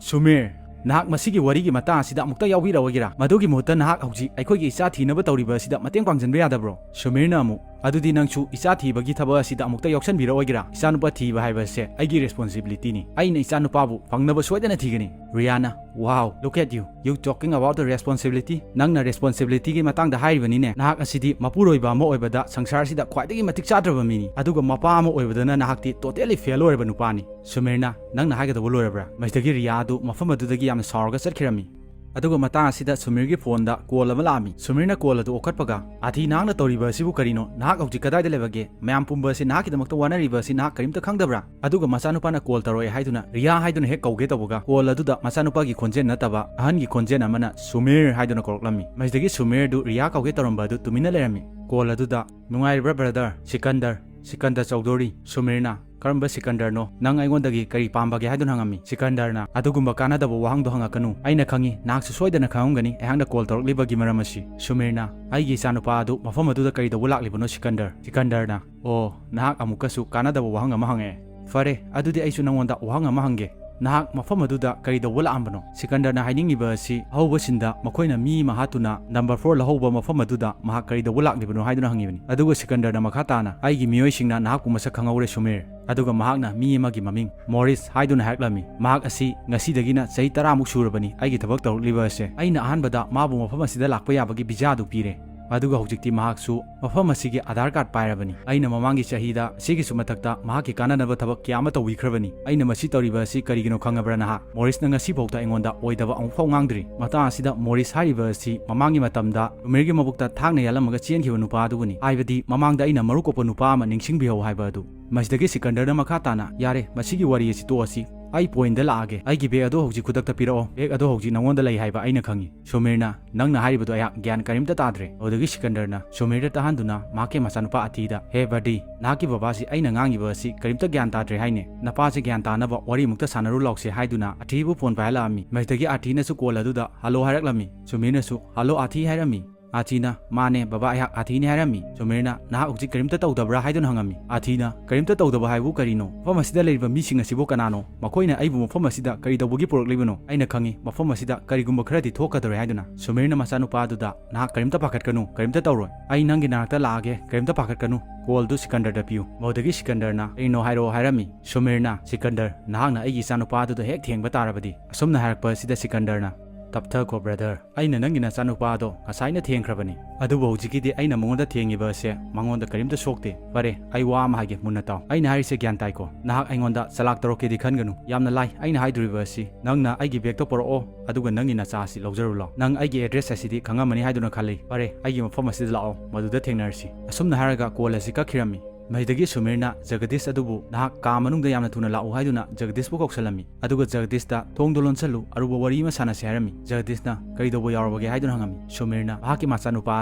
ꯁꯨꯃꯤꯔ! ꯅꯍꯥꯛ ꯃꯁꯤꯒꯤ ꯋꯥꯔꯤꯒꯤ ꯃꯇꯥꯡ ꯑꯁꯤꯗ ꯑꯃꯨꯛꯇ ꯌꯥꯎꯕꯤꯔꯛꯑꯣꯏꯒꯦꯔꯥ? ꯃꯗꯨꯒꯤ ꯃꯍꯨꯠꯇ ꯅꯍꯥꯛ ꯍꯧꯖꯤꯛ ꯑꯩꯈꯣꯏꯒꯤ ꯏꯆꯥ ꯊꯤꯅꯕ ꯇꯧꯔꯤꯕ ꯑꯁꯤꯗ ꯃꯇꯦꯡ ꯄꯥꯡꯁꯤꯟꯕ ꯌꯥꯗꯕ꯭ꯔꯣ?" ꯁꯨꯃꯤꯔꯅ ꯑꯃꯨꯛ, "ꯑꯗꯨꯗꯤ ꯅꯪꯁꯨ ꯏꯆꯥ ꯊꯤꯕꯒꯤ ꯊꯕꯛ ꯑꯁꯤꯗ ꯑꯃꯨꯛꯇ ꯌꯥꯎꯁꯟꯕꯤꯔꯛꯑꯣꯏꯒꯦꯔꯥ? ꯏꯆꯥꯅꯨꯄꯥ ꯊꯤꯕ ꯍꯥꯏꯕ ꯑꯁꯦ ꯑꯩꯒꯤ responsibilityꯅꯤ꯫ ꯑꯩꯅ ꯏꯆꯥꯅꯨꯄꯥꯕꯨ ꯐꯪꯅꯕ ꯁꯣꯏꯗꯅ ꯊꯤꯒꯅꯤ꯫" Riyana, "Wow, look at you. You talking about the responsibility? ꯅꯪꯅ responsibilityꯒꯤ ꯃꯇꯥꯡꯗ ꯍꯥꯏꯔꯤꯕꯅꯤꯅꯦ꯫ ꯅꯍꯥꯛ ꯑꯁꯤꯗꯤ ꯃꯄꯨꯔꯣꯏꯕ ꯑꯃ ꯑꯣꯏꯕꯗ ꯁꯪꯁꯥꯔꯁꯤꯗ ꯈ꯭ꯋꯥꯏꯗꯒꯤ ꯃꯇꯤꯛ ꯆꯥꯗ꯭ꯔꯕ ꯃꯤꯅꯤ꯫ ꯑꯗꯨꯒ ꯃꯄꯥ ꯑꯃ ꯑꯣꯏꯕꯗꯅ ꯅꯍꯥꯛꯇꯤ totally fail ꯑꯣꯏꯔꯕ ꯅꯨꯄꯥꯅꯤ꯫" ꯁꯨꯃꯤꯔꯅ, "ꯅꯪꯅ ꯍꯥꯏꯒꯗꯧꯕ ꯂꯣꯏꯔꯕ꯭ꯔꯥ?" ꯃꯁꯤꯗꯒꯤ ꯔꯤꯌꯥ ꯑꯗꯨ ꯃꯐꯝ ꯑꯗꯨꯗꯒꯤ ꯌꯥꯝꯅ ꯁꯥꯎꯔꯒ ꯆꯠꯈꯤꯔꯝꯃꯤ꯫ ꯑꯗꯨꯒ ꯃꯇꯥꯡ ꯑꯁꯤꯗ ꯁꯨꯃꯤꯔꯒꯤ ꯐꯣꯟꯗ ꯀꯣꯜ ꯑꯃ ꯂꯥꯛꯑꯝꯃꯤ꯫ ꯁꯨꯃꯤꯔꯅ ꯀꯣꯜ ꯑꯗꯨ ꯑꯣꯛꯈꯠꯄꯒ, "ꯑꯥꯊꯤ, ꯅꯍꯥꯛꯅ ꯇꯧꯔꯤꯕ ꯑꯁꯤꯕꯨ ꯀꯔꯤꯅꯣ? ꯅꯍꯥꯛ ꯍꯧꯖꯤꯛ ꯀꯗꯥꯏꯗ ꯂꯩꯕꯒꯦ? ꯃꯌꯥꯝ ꯄꯨꯝꯕ ꯑꯁꯤ ꯅꯍꯥꯛꯀꯤꯗꯃꯛꯇ ꯋꯥꯅꯔꯤꯕ ꯑꯁꯤ ꯅꯍꯥꯛ ꯀꯔꯤꯝꯇ ꯈꯪꯗꯕ꯭ꯔꯥ?" ꯑꯗꯨꯒ ꯃꯆꯥꯅꯨꯄꯥꯅ ꯀꯣꯜ ꯇꯧꯔꯛꯑꯦ ꯍꯥꯏꯗꯨꯅ ꯔꯤꯌꯥ ꯍꯥꯏꯗꯨꯅ ꯍꯦꯛ ꯀꯧꯒꯦ ꯇꯧꯕꯒ, ꯀꯣꯜ ꯑꯗꯨꯗ ꯃꯆꯥꯅꯨꯄꯥꯒꯤ ꯈꯣꯟꯖꯦꯜ ꯅꯠꯇꯕ ꯑꯍꯟꯒꯤ ꯈꯣꯟꯖꯦꯜ ꯑꯃꯅ "ꯁꯨꯃꯤꯔ" ꯍꯥꯏꯗꯨꯅ ꯀꯧꯔꯛꯂꯝꯃꯤ꯫ ꯃꯁꯤꯗꯒꯤ ꯁꯨꯃꯤꯔꯗꯨ ꯔꯤꯌꯥ ꯀꯧꯒꯦ ꯇꯧꯔꯝꯕ ꯑꯗꯨ ꯇꯨꯃꯤꯟꯅ ꯂꯩꯔꯝꯃꯤ꯫ ꯀꯣꯜ ꯑꯗꯨꯗ, "ꯅꯨꯡꯉꯥꯏꯔꯤꯕ꯭ꯔꯥ ꯕ꯭ꯔꯗꯔ?" "ꯁꯤꯀꯟꯗꯔ, ꯁꯤꯀꯟꯗꯔ ꯆꯧꯗꯣꯔꯤ꯫" ꯁꯨꯃꯤꯔꯅ, "ꯀꯔꯝꯕ ꯁꯤꯀꯟꯗꯔꯅꯣ? ꯅꯪ ꯑꯩꯉꯣꯟꯗꯒꯤ ꯀꯔꯤ ꯄꯥꯝꯕꯒꯦ?" ꯍꯥꯏꯗꯨꯅ ꯍꯪꯉꯝꯃꯤ꯫ ꯁꯤꯀꯟꯗꯔꯅ, "ꯑꯗꯨꯒꯨꯝꯕ ꯀꯥꯟꯅꯗꯕ ꯋꯥꯍꯪꯗꯣ ꯍꯪꯉꯛꯀꯅꯨ꯫ ꯑꯩꯅ ꯈꯪꯉꯤ, ꯅꯍꯥꯛꯁꯨ ꯁꯣꯏꯗꯅ ꯈꯪꯉꯝꯒꯅꯤ ꯑꯩꯍꯥꯛꯅ ꯀꯣꯜ ꯇꯧꯔꯛꯂꯤꯕꯒꯤ ꯃꯔꯝ ꯑꯁꯤ꯫" ꯁꯨꯃꯤꯔꯅ, "ꯑꯩꯒꯤ ꯏꯆꯥꯅꯨꯄꯥ ꯑꯗꯨ ꯃꯐꯝ ꯑꯗꯨꯗ ꯀꯔꯤ ꯇꯧꯕ ꯂꯥꯛꯂꯤꯕꯅꯣ ꯁꯤꯀꯟꯗꯔ?" ꯁꯤꯀꯟꯗꯔꯅ, "ꯑꯣ, ꯅꯍꯥꯛ ꯑꯃꯨꯛꯀꯁꯨ ꯀꯥꯟꯅꯗꯕ ꯋꯥꯍꯪ ꯑꯃ ꯍꯪꯉꯛꯑꯦ꯫ ꯐꯔꯦ, ꯑꯗꯨꯗꯤ ꯑꯩꯁꯨ ꯅꯪꯉꯣꯟꯗ ꯋꯥꯍꯪ ꯑꯃ ꯍꯪꯒꯦ꯫ ꯅꯍꯥꯛ ꯃꯐꯝ ꯑꯗꯨꯗ ꯀꯔꯤ ꯇꯧꯕ ꯂꯥꯛꯑꯝꯕꯅꯣ?" ꯁꯤꯀꯟꯗꯔꯅ ꯍꯥꯏꯅꯤꯡꯉꯤꯕ ꯑꯁꯤ ꯑꯍꯧꯕ ꯁꯤꯟꯗ ꯃꯈꯣꯏꯅ ꯃꯤ ꯑꯃ ꯍꯥꯠꯇꯨꯅ ꯅꯝꯕꯔ ꯐꯣꯔ ꯂꯧꯍꯧꯕ ꯃꯐꯝ ꯑꯗꯨꯗ ꯃꯍꯥꯛ ꯀꯔꯤ ꯇꯧꯕ ꯂꯥꯛꯂꯤꯕꯅꯣ ꯍꯥꯏꯗꯨꯅ ꯍꯪꯉꯤꯕꯅꯤ꯫ ꯑꯗꯨꯒ ꯁꯤꯀꯟꯗꯔꯅ ꯃꯈꯥ ꯇꯥꯅ, "ꯑꯩꯒꯤ ꯃꯤꯑꯣꯏꯁꯤꯡꯅ ꯅꯍꯥꯛꯄꯨ ꯃꯁꯛ ꯈꯪꯍꯧꯔꯦ ꯁꯨꯃꯤꯔ꯫" ꯑꯗꯨꯒ ꯃꯍꯥꯛꯅ ꯃꯤ ꯑꯃꯒꯤ ꯃꯃꯤꯡ ꯃꯣꯔꯤꯁ ꯍꯥꯏꯗꯨꯅ ꯍꯥꯏꯔꯛꯂꯝꯃꯤ꯫ "ꯃꯍꯥꯛ ꯑꯁꯤ ꯉꯁꯤꯗꯒꯤꯅ ꯆꯍꯤ ꯇꯔꯥꯃꯨꯛ ꯁꯨꯔꯕꯅꯤ ꯑꯩꯒꯤ ꯊꯕꯛ ꯇꯧꯔꯛꯂꯤꯕ ꯑꯁꯦ꯫ ꯑꯩꯅ ꯑꯍꯥꯟꯕꯗ ꯃꯥꯕꯨ ꯃꯐꯝ ꯑꯁꯤꯗ ꯂꯥꯛꯄ ꯌꯥꯕꯒꯤ ꯚꯤꯖꯥꯗꯨ ꯄꯤꯔꯦ꯫ ꯑꯗꯨꯒ ꯍꯧꯖꯤꯛꯇꯤ ꯃꯍꯥꯛꯁꯨ ꯃꯐꯝ ꯑꯁꯤꯒꯤ ꯑꯙꯥꯔ ꯀꯥꯔꯗ ꯄꯥꯏꯔꯕꯅꯤ꯫ ꯑꯩꯅ ꯃꯃꯥꯡꯒꯤ ꯆꯍꯤꯗ ꯑꯁꯤꯒꯤꯁꯨ ꯃꯊꯛꯇ ꯃꯍꯥꯛꯀꯤ ꯀꯥꯟꯅꯅꯕ ꯊꯕꯛ ꯀꯌꯥ ꯑꯃ ꯇꯧꯕꯤꯈ꯭ꯔꯕꯅꯤ꯫ ꯑꯩꯅ ꯃꯁꯤ ꯇꯧꯔꯤꯕ ꯑꯁꯤ ꯀꯔꯤꯒꯤꯅꯣ ꯈꯪꯉꯕ꯭ꯔꯥ ꯅꯍꯥꯛ? ꯃꯣꯔꯤꯁꯅ ꯉꯁꯤꯐꯥꯎꯗ ꯑꯩꯉꯣꯟꯗ ꯑꯣꯏꯗꯕ ꯑꯃꯨꯛꯐꯥꯎ ꯉꯥꯡꯗ꯭ꯔꯤ꯫" ꯃꯇꯥꯡ ꯑꯁꯤꯗ ꯃꯣꯔꯤꯁ ꯍꯥꯏꯔꯤꯕ ꯑꯁꯤ ꯃꯃꯥꯡꯒꯤ ꯃꯇꯝꯗ ꯁꯨꯃꯤꯔꯒꯤ ꯃꯕꯨꯛꯇ ꯊꯥꯡꯅ ꯌꯥꯜꯂꯝꯃꯒ ꯆꯦꯟꯈꯤꯕ ꯅꯨꯄꯥ ꯑꯗꯨꯕꯨꯅꯤ꯫ ꯍꯥꯏꯕꯗꯤ ꯃꯃꯥꯡꯗ ꯑꯩꯅ ꯃꯔꯨ ꯀꯣꯛꯄ ꯅꯨꯄꯥ ꯑꯃ ꯅꯤꯡꯁꯤꯡꯕꯤꯍꯧ ꯍꯥꯏꯕ ꯑꯗꯨ꯫ ꯃꯁꯤꯗꯒꯤ ꯁꯤꯀꯟꯗꯔꯅ ꯃꯈꯥ ꯇꯥꯅ, "ꯌꯥꯔꯦ, ꯃꯁꯤꯒꯤ ꯋꯥꯔꯤ ꯑꯁꯤ ꯇꯣꯛꯑꯁꯤ꯫ ꯑꯩ ꯄꯣꯏꯟꯗ ꯂꯥꯛꯑꯒꯦ꯫ ꯑꯩꯒꯤ ꯕꯦꯒ ꯑꯗꯨ ꯍꯧꯖꯤꯛ ꯈꯨꯗꯛꯇ ꯄꯤꯔꯛꯑꯣ꯫ ꯕꯦꯒ ꯑꯗꯨ ꯍꯧꯖꯤꯛ ꯅꯉꯣꯟꯗ ꯂꯩ ꯍꯥꯏꯕ ꯑꯩꯅ ꯈꯪꯉꯤ꯫" ꯁꯨꯃꯤꯔꯅ, "ꯅꯪꯅ ꯍꯥꯏꯔꯤꯕꯗꯨ ꯑꯩꯍꯥꯛ ꯒ꯭ꯌꯥꯟ ꯀꯔꯤꯝꯇ ꯇꯥꯗ꯭ꯔꯦ꯫" ꯑꯗꯨꯗꯒꯤ ꯁꯤꯀꯟꯗꯔꯅ ꯁꯨꯃꯤꯔꯗ ꯇꯥꯍꯟꯗꯨꯅ ꯃꯍꯥꯛꯀꯤ ꯃꯆꯥꯅꯨꯄꯥ ꯑꯥꯊꯤꯗ, "ꯍꯦ ꯕꯗꯤ, ꯅꯍꯥꯛꯀꯤ ꯕꯕꯥꯁꯤ ꯑꯩꯅ ꯉꯥꯡꯉꯤꯕ ꯑꯁꯤ ꯀꯔꯤꯝꯇ ꯒ꯭ꯌꯥꯟ ꯇꯥꯗ꯭ꯔꯦ ꯍꯥꯏꯅꯦ꯫ ꯅꯄꯥꯁꯦ ꯒ꯭ꯌꯥꯟ ꯇꯥꯅꯕ ꯋꯥꯔꯤ ꯑꯃꯨꯛꯇ ꯁꯥꯟꯅꯔꯨ ꯂꯥꯎꯁꯦ" ꯍꯥꯏꯗꯨꯅ ꯑꯥꯊꯤꯕꯨ ꯐꯣꯟ ꯄꯥꯏꯍꯜꯂꯛꯑꯝꯃꯤ꯫ ꯃꯁꯤꯗꯒꯤ ꯑꯥꯊꯤꯅꯁꯨ ꯀꯣꯜ ꯑꯗꯨꯗ "ꯍꯜꯂꯣ" ꯍꯥꯏꯔꯛꯂꯝꯃꯤ꯫ ꯁꯨꯃꯤꯔꯅꯁꯨ "ꯍꯜꯂꯣ ꯑꯥꯊꯤ" ꯍꯥꯏꯔꯝꯃꯤ꯫ ꯑꯥꯊꯤꯅ, "ꯃꯥꯅꯦ ꯕꯕꯥ, ꯑꯩꯍꯥꯛ ꯑꯥꯊꯤꯅꯦ" ꯍꯥꯏꯔꯝꯃꯤ꯫ ꯁꯨꯃꯤꯔꯅ, "ꯅꯍꯥꯛ ꯍꯧꯖꯤꯛ ꯀꯔꯤꯝꯇ ꯇꯧꯗꯕ꯭ꯔꯥ?" ꯍꯥꯏꯗꯨꯅ ꯍꯪꯉꯝꯃꯤ꯫ ꯑꯥꯊꯤꯅ, "ꯀꯔꯤꯝꯇ ꯇꯧꯗꯕ ꯍꯥꯏꯕꯨ ꯀꯔꯤꯅꯣ? ꯃꯐꯝ ꯑꯁꯤꯗ ꯂꯩꯔꯤꯕ ꯃꯤꯁꯤꯡ ꯑꯁꯤꯕꯨ ꯀꯅꯥꯅꯣ? ꯃꯈꯣꯏꯅ ꯑꯩꯕꯨ ꯃꯐꯝ ꯑꯁꯤꯗ ꯀꯔꯤ ꯇꯧꯕꯒꯤ ꯄꯨꯔꯛꯂꯤꯕꯅꯣ? ꯑꯩꯅ ꯈꯪꯉꯤ, ꯃꯐꯝ ꯑꯁꯤꯗ ꯀꯔꯤꯒꯨꯝꯕ ꯈꯔꯗꯤ ꯊꯣꯛꯀꯗꯧꯔꯦ" ꯍꯥꯏꯗꯨꯅ꯫ ꯁꯨꯃꯤꯔꯅ ꯃꯆꯥꯅꯨꯄꯥ ꯑꯗꯨꯗ, "ꯅꯍꯥꯛ ꯀꯔꯤꯝꯇ ꯄꯥꯈꯠꯀꯅꯨ, ꯀꯔꯤꯝꯇ ꯇꯧꯔꯣꯏ꯫ ꯑꯩ ꯅꯪꯒꯤ ꯅꯥꯛꯇ ꯂꯥꯛꯑꯒꯦ, ꯀꯔꯤꯝꯇ ꯄꯥꯈꯠꯀꯅꯨ꯫ ꯀꯣꯜꯗꯨ ꯁꯤꯀꯟꯗꯔꯗ ꯄꯤꯌꯨ꯫" ꯃꯗꯨꯗꯒꯤ ꯁꯤꯀꯟꯗꯔꯅ, "ꯀꯔꯤꯅꯣ ꯍꯥꯏꯔꯛꯑꯣ" ꯍꯥꯏꯔꯝꯃꯤ꯫ ꯁꯨꯃꯤꯔꯅ, "ꯁꯤꯀꯟꯗꯔ, ꯅꯍꯥꯛꯅ ꯑꯩꯒꯤ ꯏꯆꯥꯅꯨꯄꯥ ꯑꯗꯨꯗ ꯍꯦꯛ ꯊꯦꯡꯕ ꯇꯥꯔꯕꯗꯤ꯫" ꯑꯁꯨꯝꯅ ꯍꯥꯏꯔꯛꯄ ꯑꯁꯤꯗ ꯁꯤꯀꯟꯗꯔꯅ, ꯇꯞꯊꯈꯣ ꯕ꯭ꯔꯗꯔ, ꯑꯩꯅ ꯅꯪꯒꯤ ꯅꯆꯥꯅꯨꯄꯥ ꯑꯗꯣ ꯉꯁꯥꯏꯅ ꯊꯦꯡꯈ꯭ꯔꯕꯅꯤ꯫ ꯑꯗꯨꯕꯨ ꯍꯧꯖꯤꯛꯀꯤꯗꯤ ꯑꯩꯅ ꯃꯉꯣꯟꯗ ꯊꯦꯡꯉꯤꯕ ꯑꯁꯦ ꯃꯉꯣꯟꯗ ꯀꯔꯤꯝꯇ ꯁꯣꯛꯇꯦ꯫ ꯐꯔꯦ, ꯑꯩ ꯋꯥ ꯑꯃ ꯍꯥꯏꯒꯦ, ꯃꯨꯟꯅ ꯇꯥꯎ꯫ ꯑꯩꯅ ꯍꯥꯏꯔꯤꯁꯦ ꯒ꯭ꯌꯥꯟ ꯇꯥꯏꯀꯣ? ꯅꯍꯥꯛ ꯑꯩꯉꯣꯟꯗ ꯆꯂꯥꯛ ꯇꯧꯔꯛꯀꯦꯗꯤ ꯈꯟꯒꯅꯨ꯫ ꯌꯥꯝꯅ ꯂꯥꯏ, ꯑꯩꯅ ꯍꯥꯏꯗꯣꯔꯤꯕ ꯑꯁꯤ, ꯅꯪꯅ ꯑꯩꯒꯤ ꯕꯦꯒꯇꯣ ꯄꯨꯔꯛꯑꯣ, ꯑꯗꯨꯒ ꯅꯪꯒꯤ ꯅꯆꯥ ꯑꯁꯤ ꯂꯧꯖꯔꯨ ꯂꯥꯎ꯫ ꯅꯪ ꯑꯩꯒꯤ ꯑꯦꯗ꯭ꯔꯦꯁ ꯑꯁꯤꯗꯤ ꯈꯪꯉꯝꯃꯅꯤ ꯍꯥꯏꯗꯨꯅ ꯈꯜꯂꯤ꯫ ꯐꯔꯦ, ꯑꯩꯒꯤ ꯃꯐꯝ ꯑꯁꯤꯗ ꯂꯥꯛꯑꯣ, ꯃꯗꯨꯗ ꯊꯦꯡꯅꯔꯁꯤ꯫ ꯑꯁꯨꯝꯅ ꯍꯥꯏꯔꯒ ꯀꯣꯜ ꯑꯁꯤ ꯀꯛꯈꯤꯔꯝꯃꯤ꯫ ꯃꯁꯤꯗꯒꯤ ꯁꯨꯃꯤꯔꯅ ꯖꯒꯗꯤꯁ ꯑꯗꯨꯕꯨ ꯅꯍꯥꯛ ꯀꯥ ꯃꯅꯨꯡꯗ ꯌꯥꯝꯅ ꯊꯨꯅ ꯂꯥꯛꯎ ꯍꯥꯏꯗꯨꯅ ꯖꯒꯗꯤꯁꯄꯨ ꯀꯧꯁꯜꯂꯝꯃꯤ꯫ ꯑꯗꯨꯒ ꯖꯒꯗꯤꯁꯇ "ꯊꯣꯡꯗꯣ ꯂꯣꯟꯁꯜꯂꯨ, ꯑꯔꯨꯕ ꯋꯥꯔꯤ ꯑꯃ ꯁꯥꯟꯅꯁꯤ" ꯍꯥꯏꯔꯝꯃꯤ꯫ ꯖꯒꯗꯤꯁꯅ "ꯀꯔꯤ ꯇꯧꯕ ꯌꯥꯎꯔꯕꯒꯦ?" ꯍꯥꯏꯗꯨꯅ ꯍꯪꯉꯝꯃꯤ꯫ ꯁꯨꯃꯤꯔꯅ ꯃꯍꯥꯛꯀꯤ ꯃꯆꯥꯅꯨꯄꯥ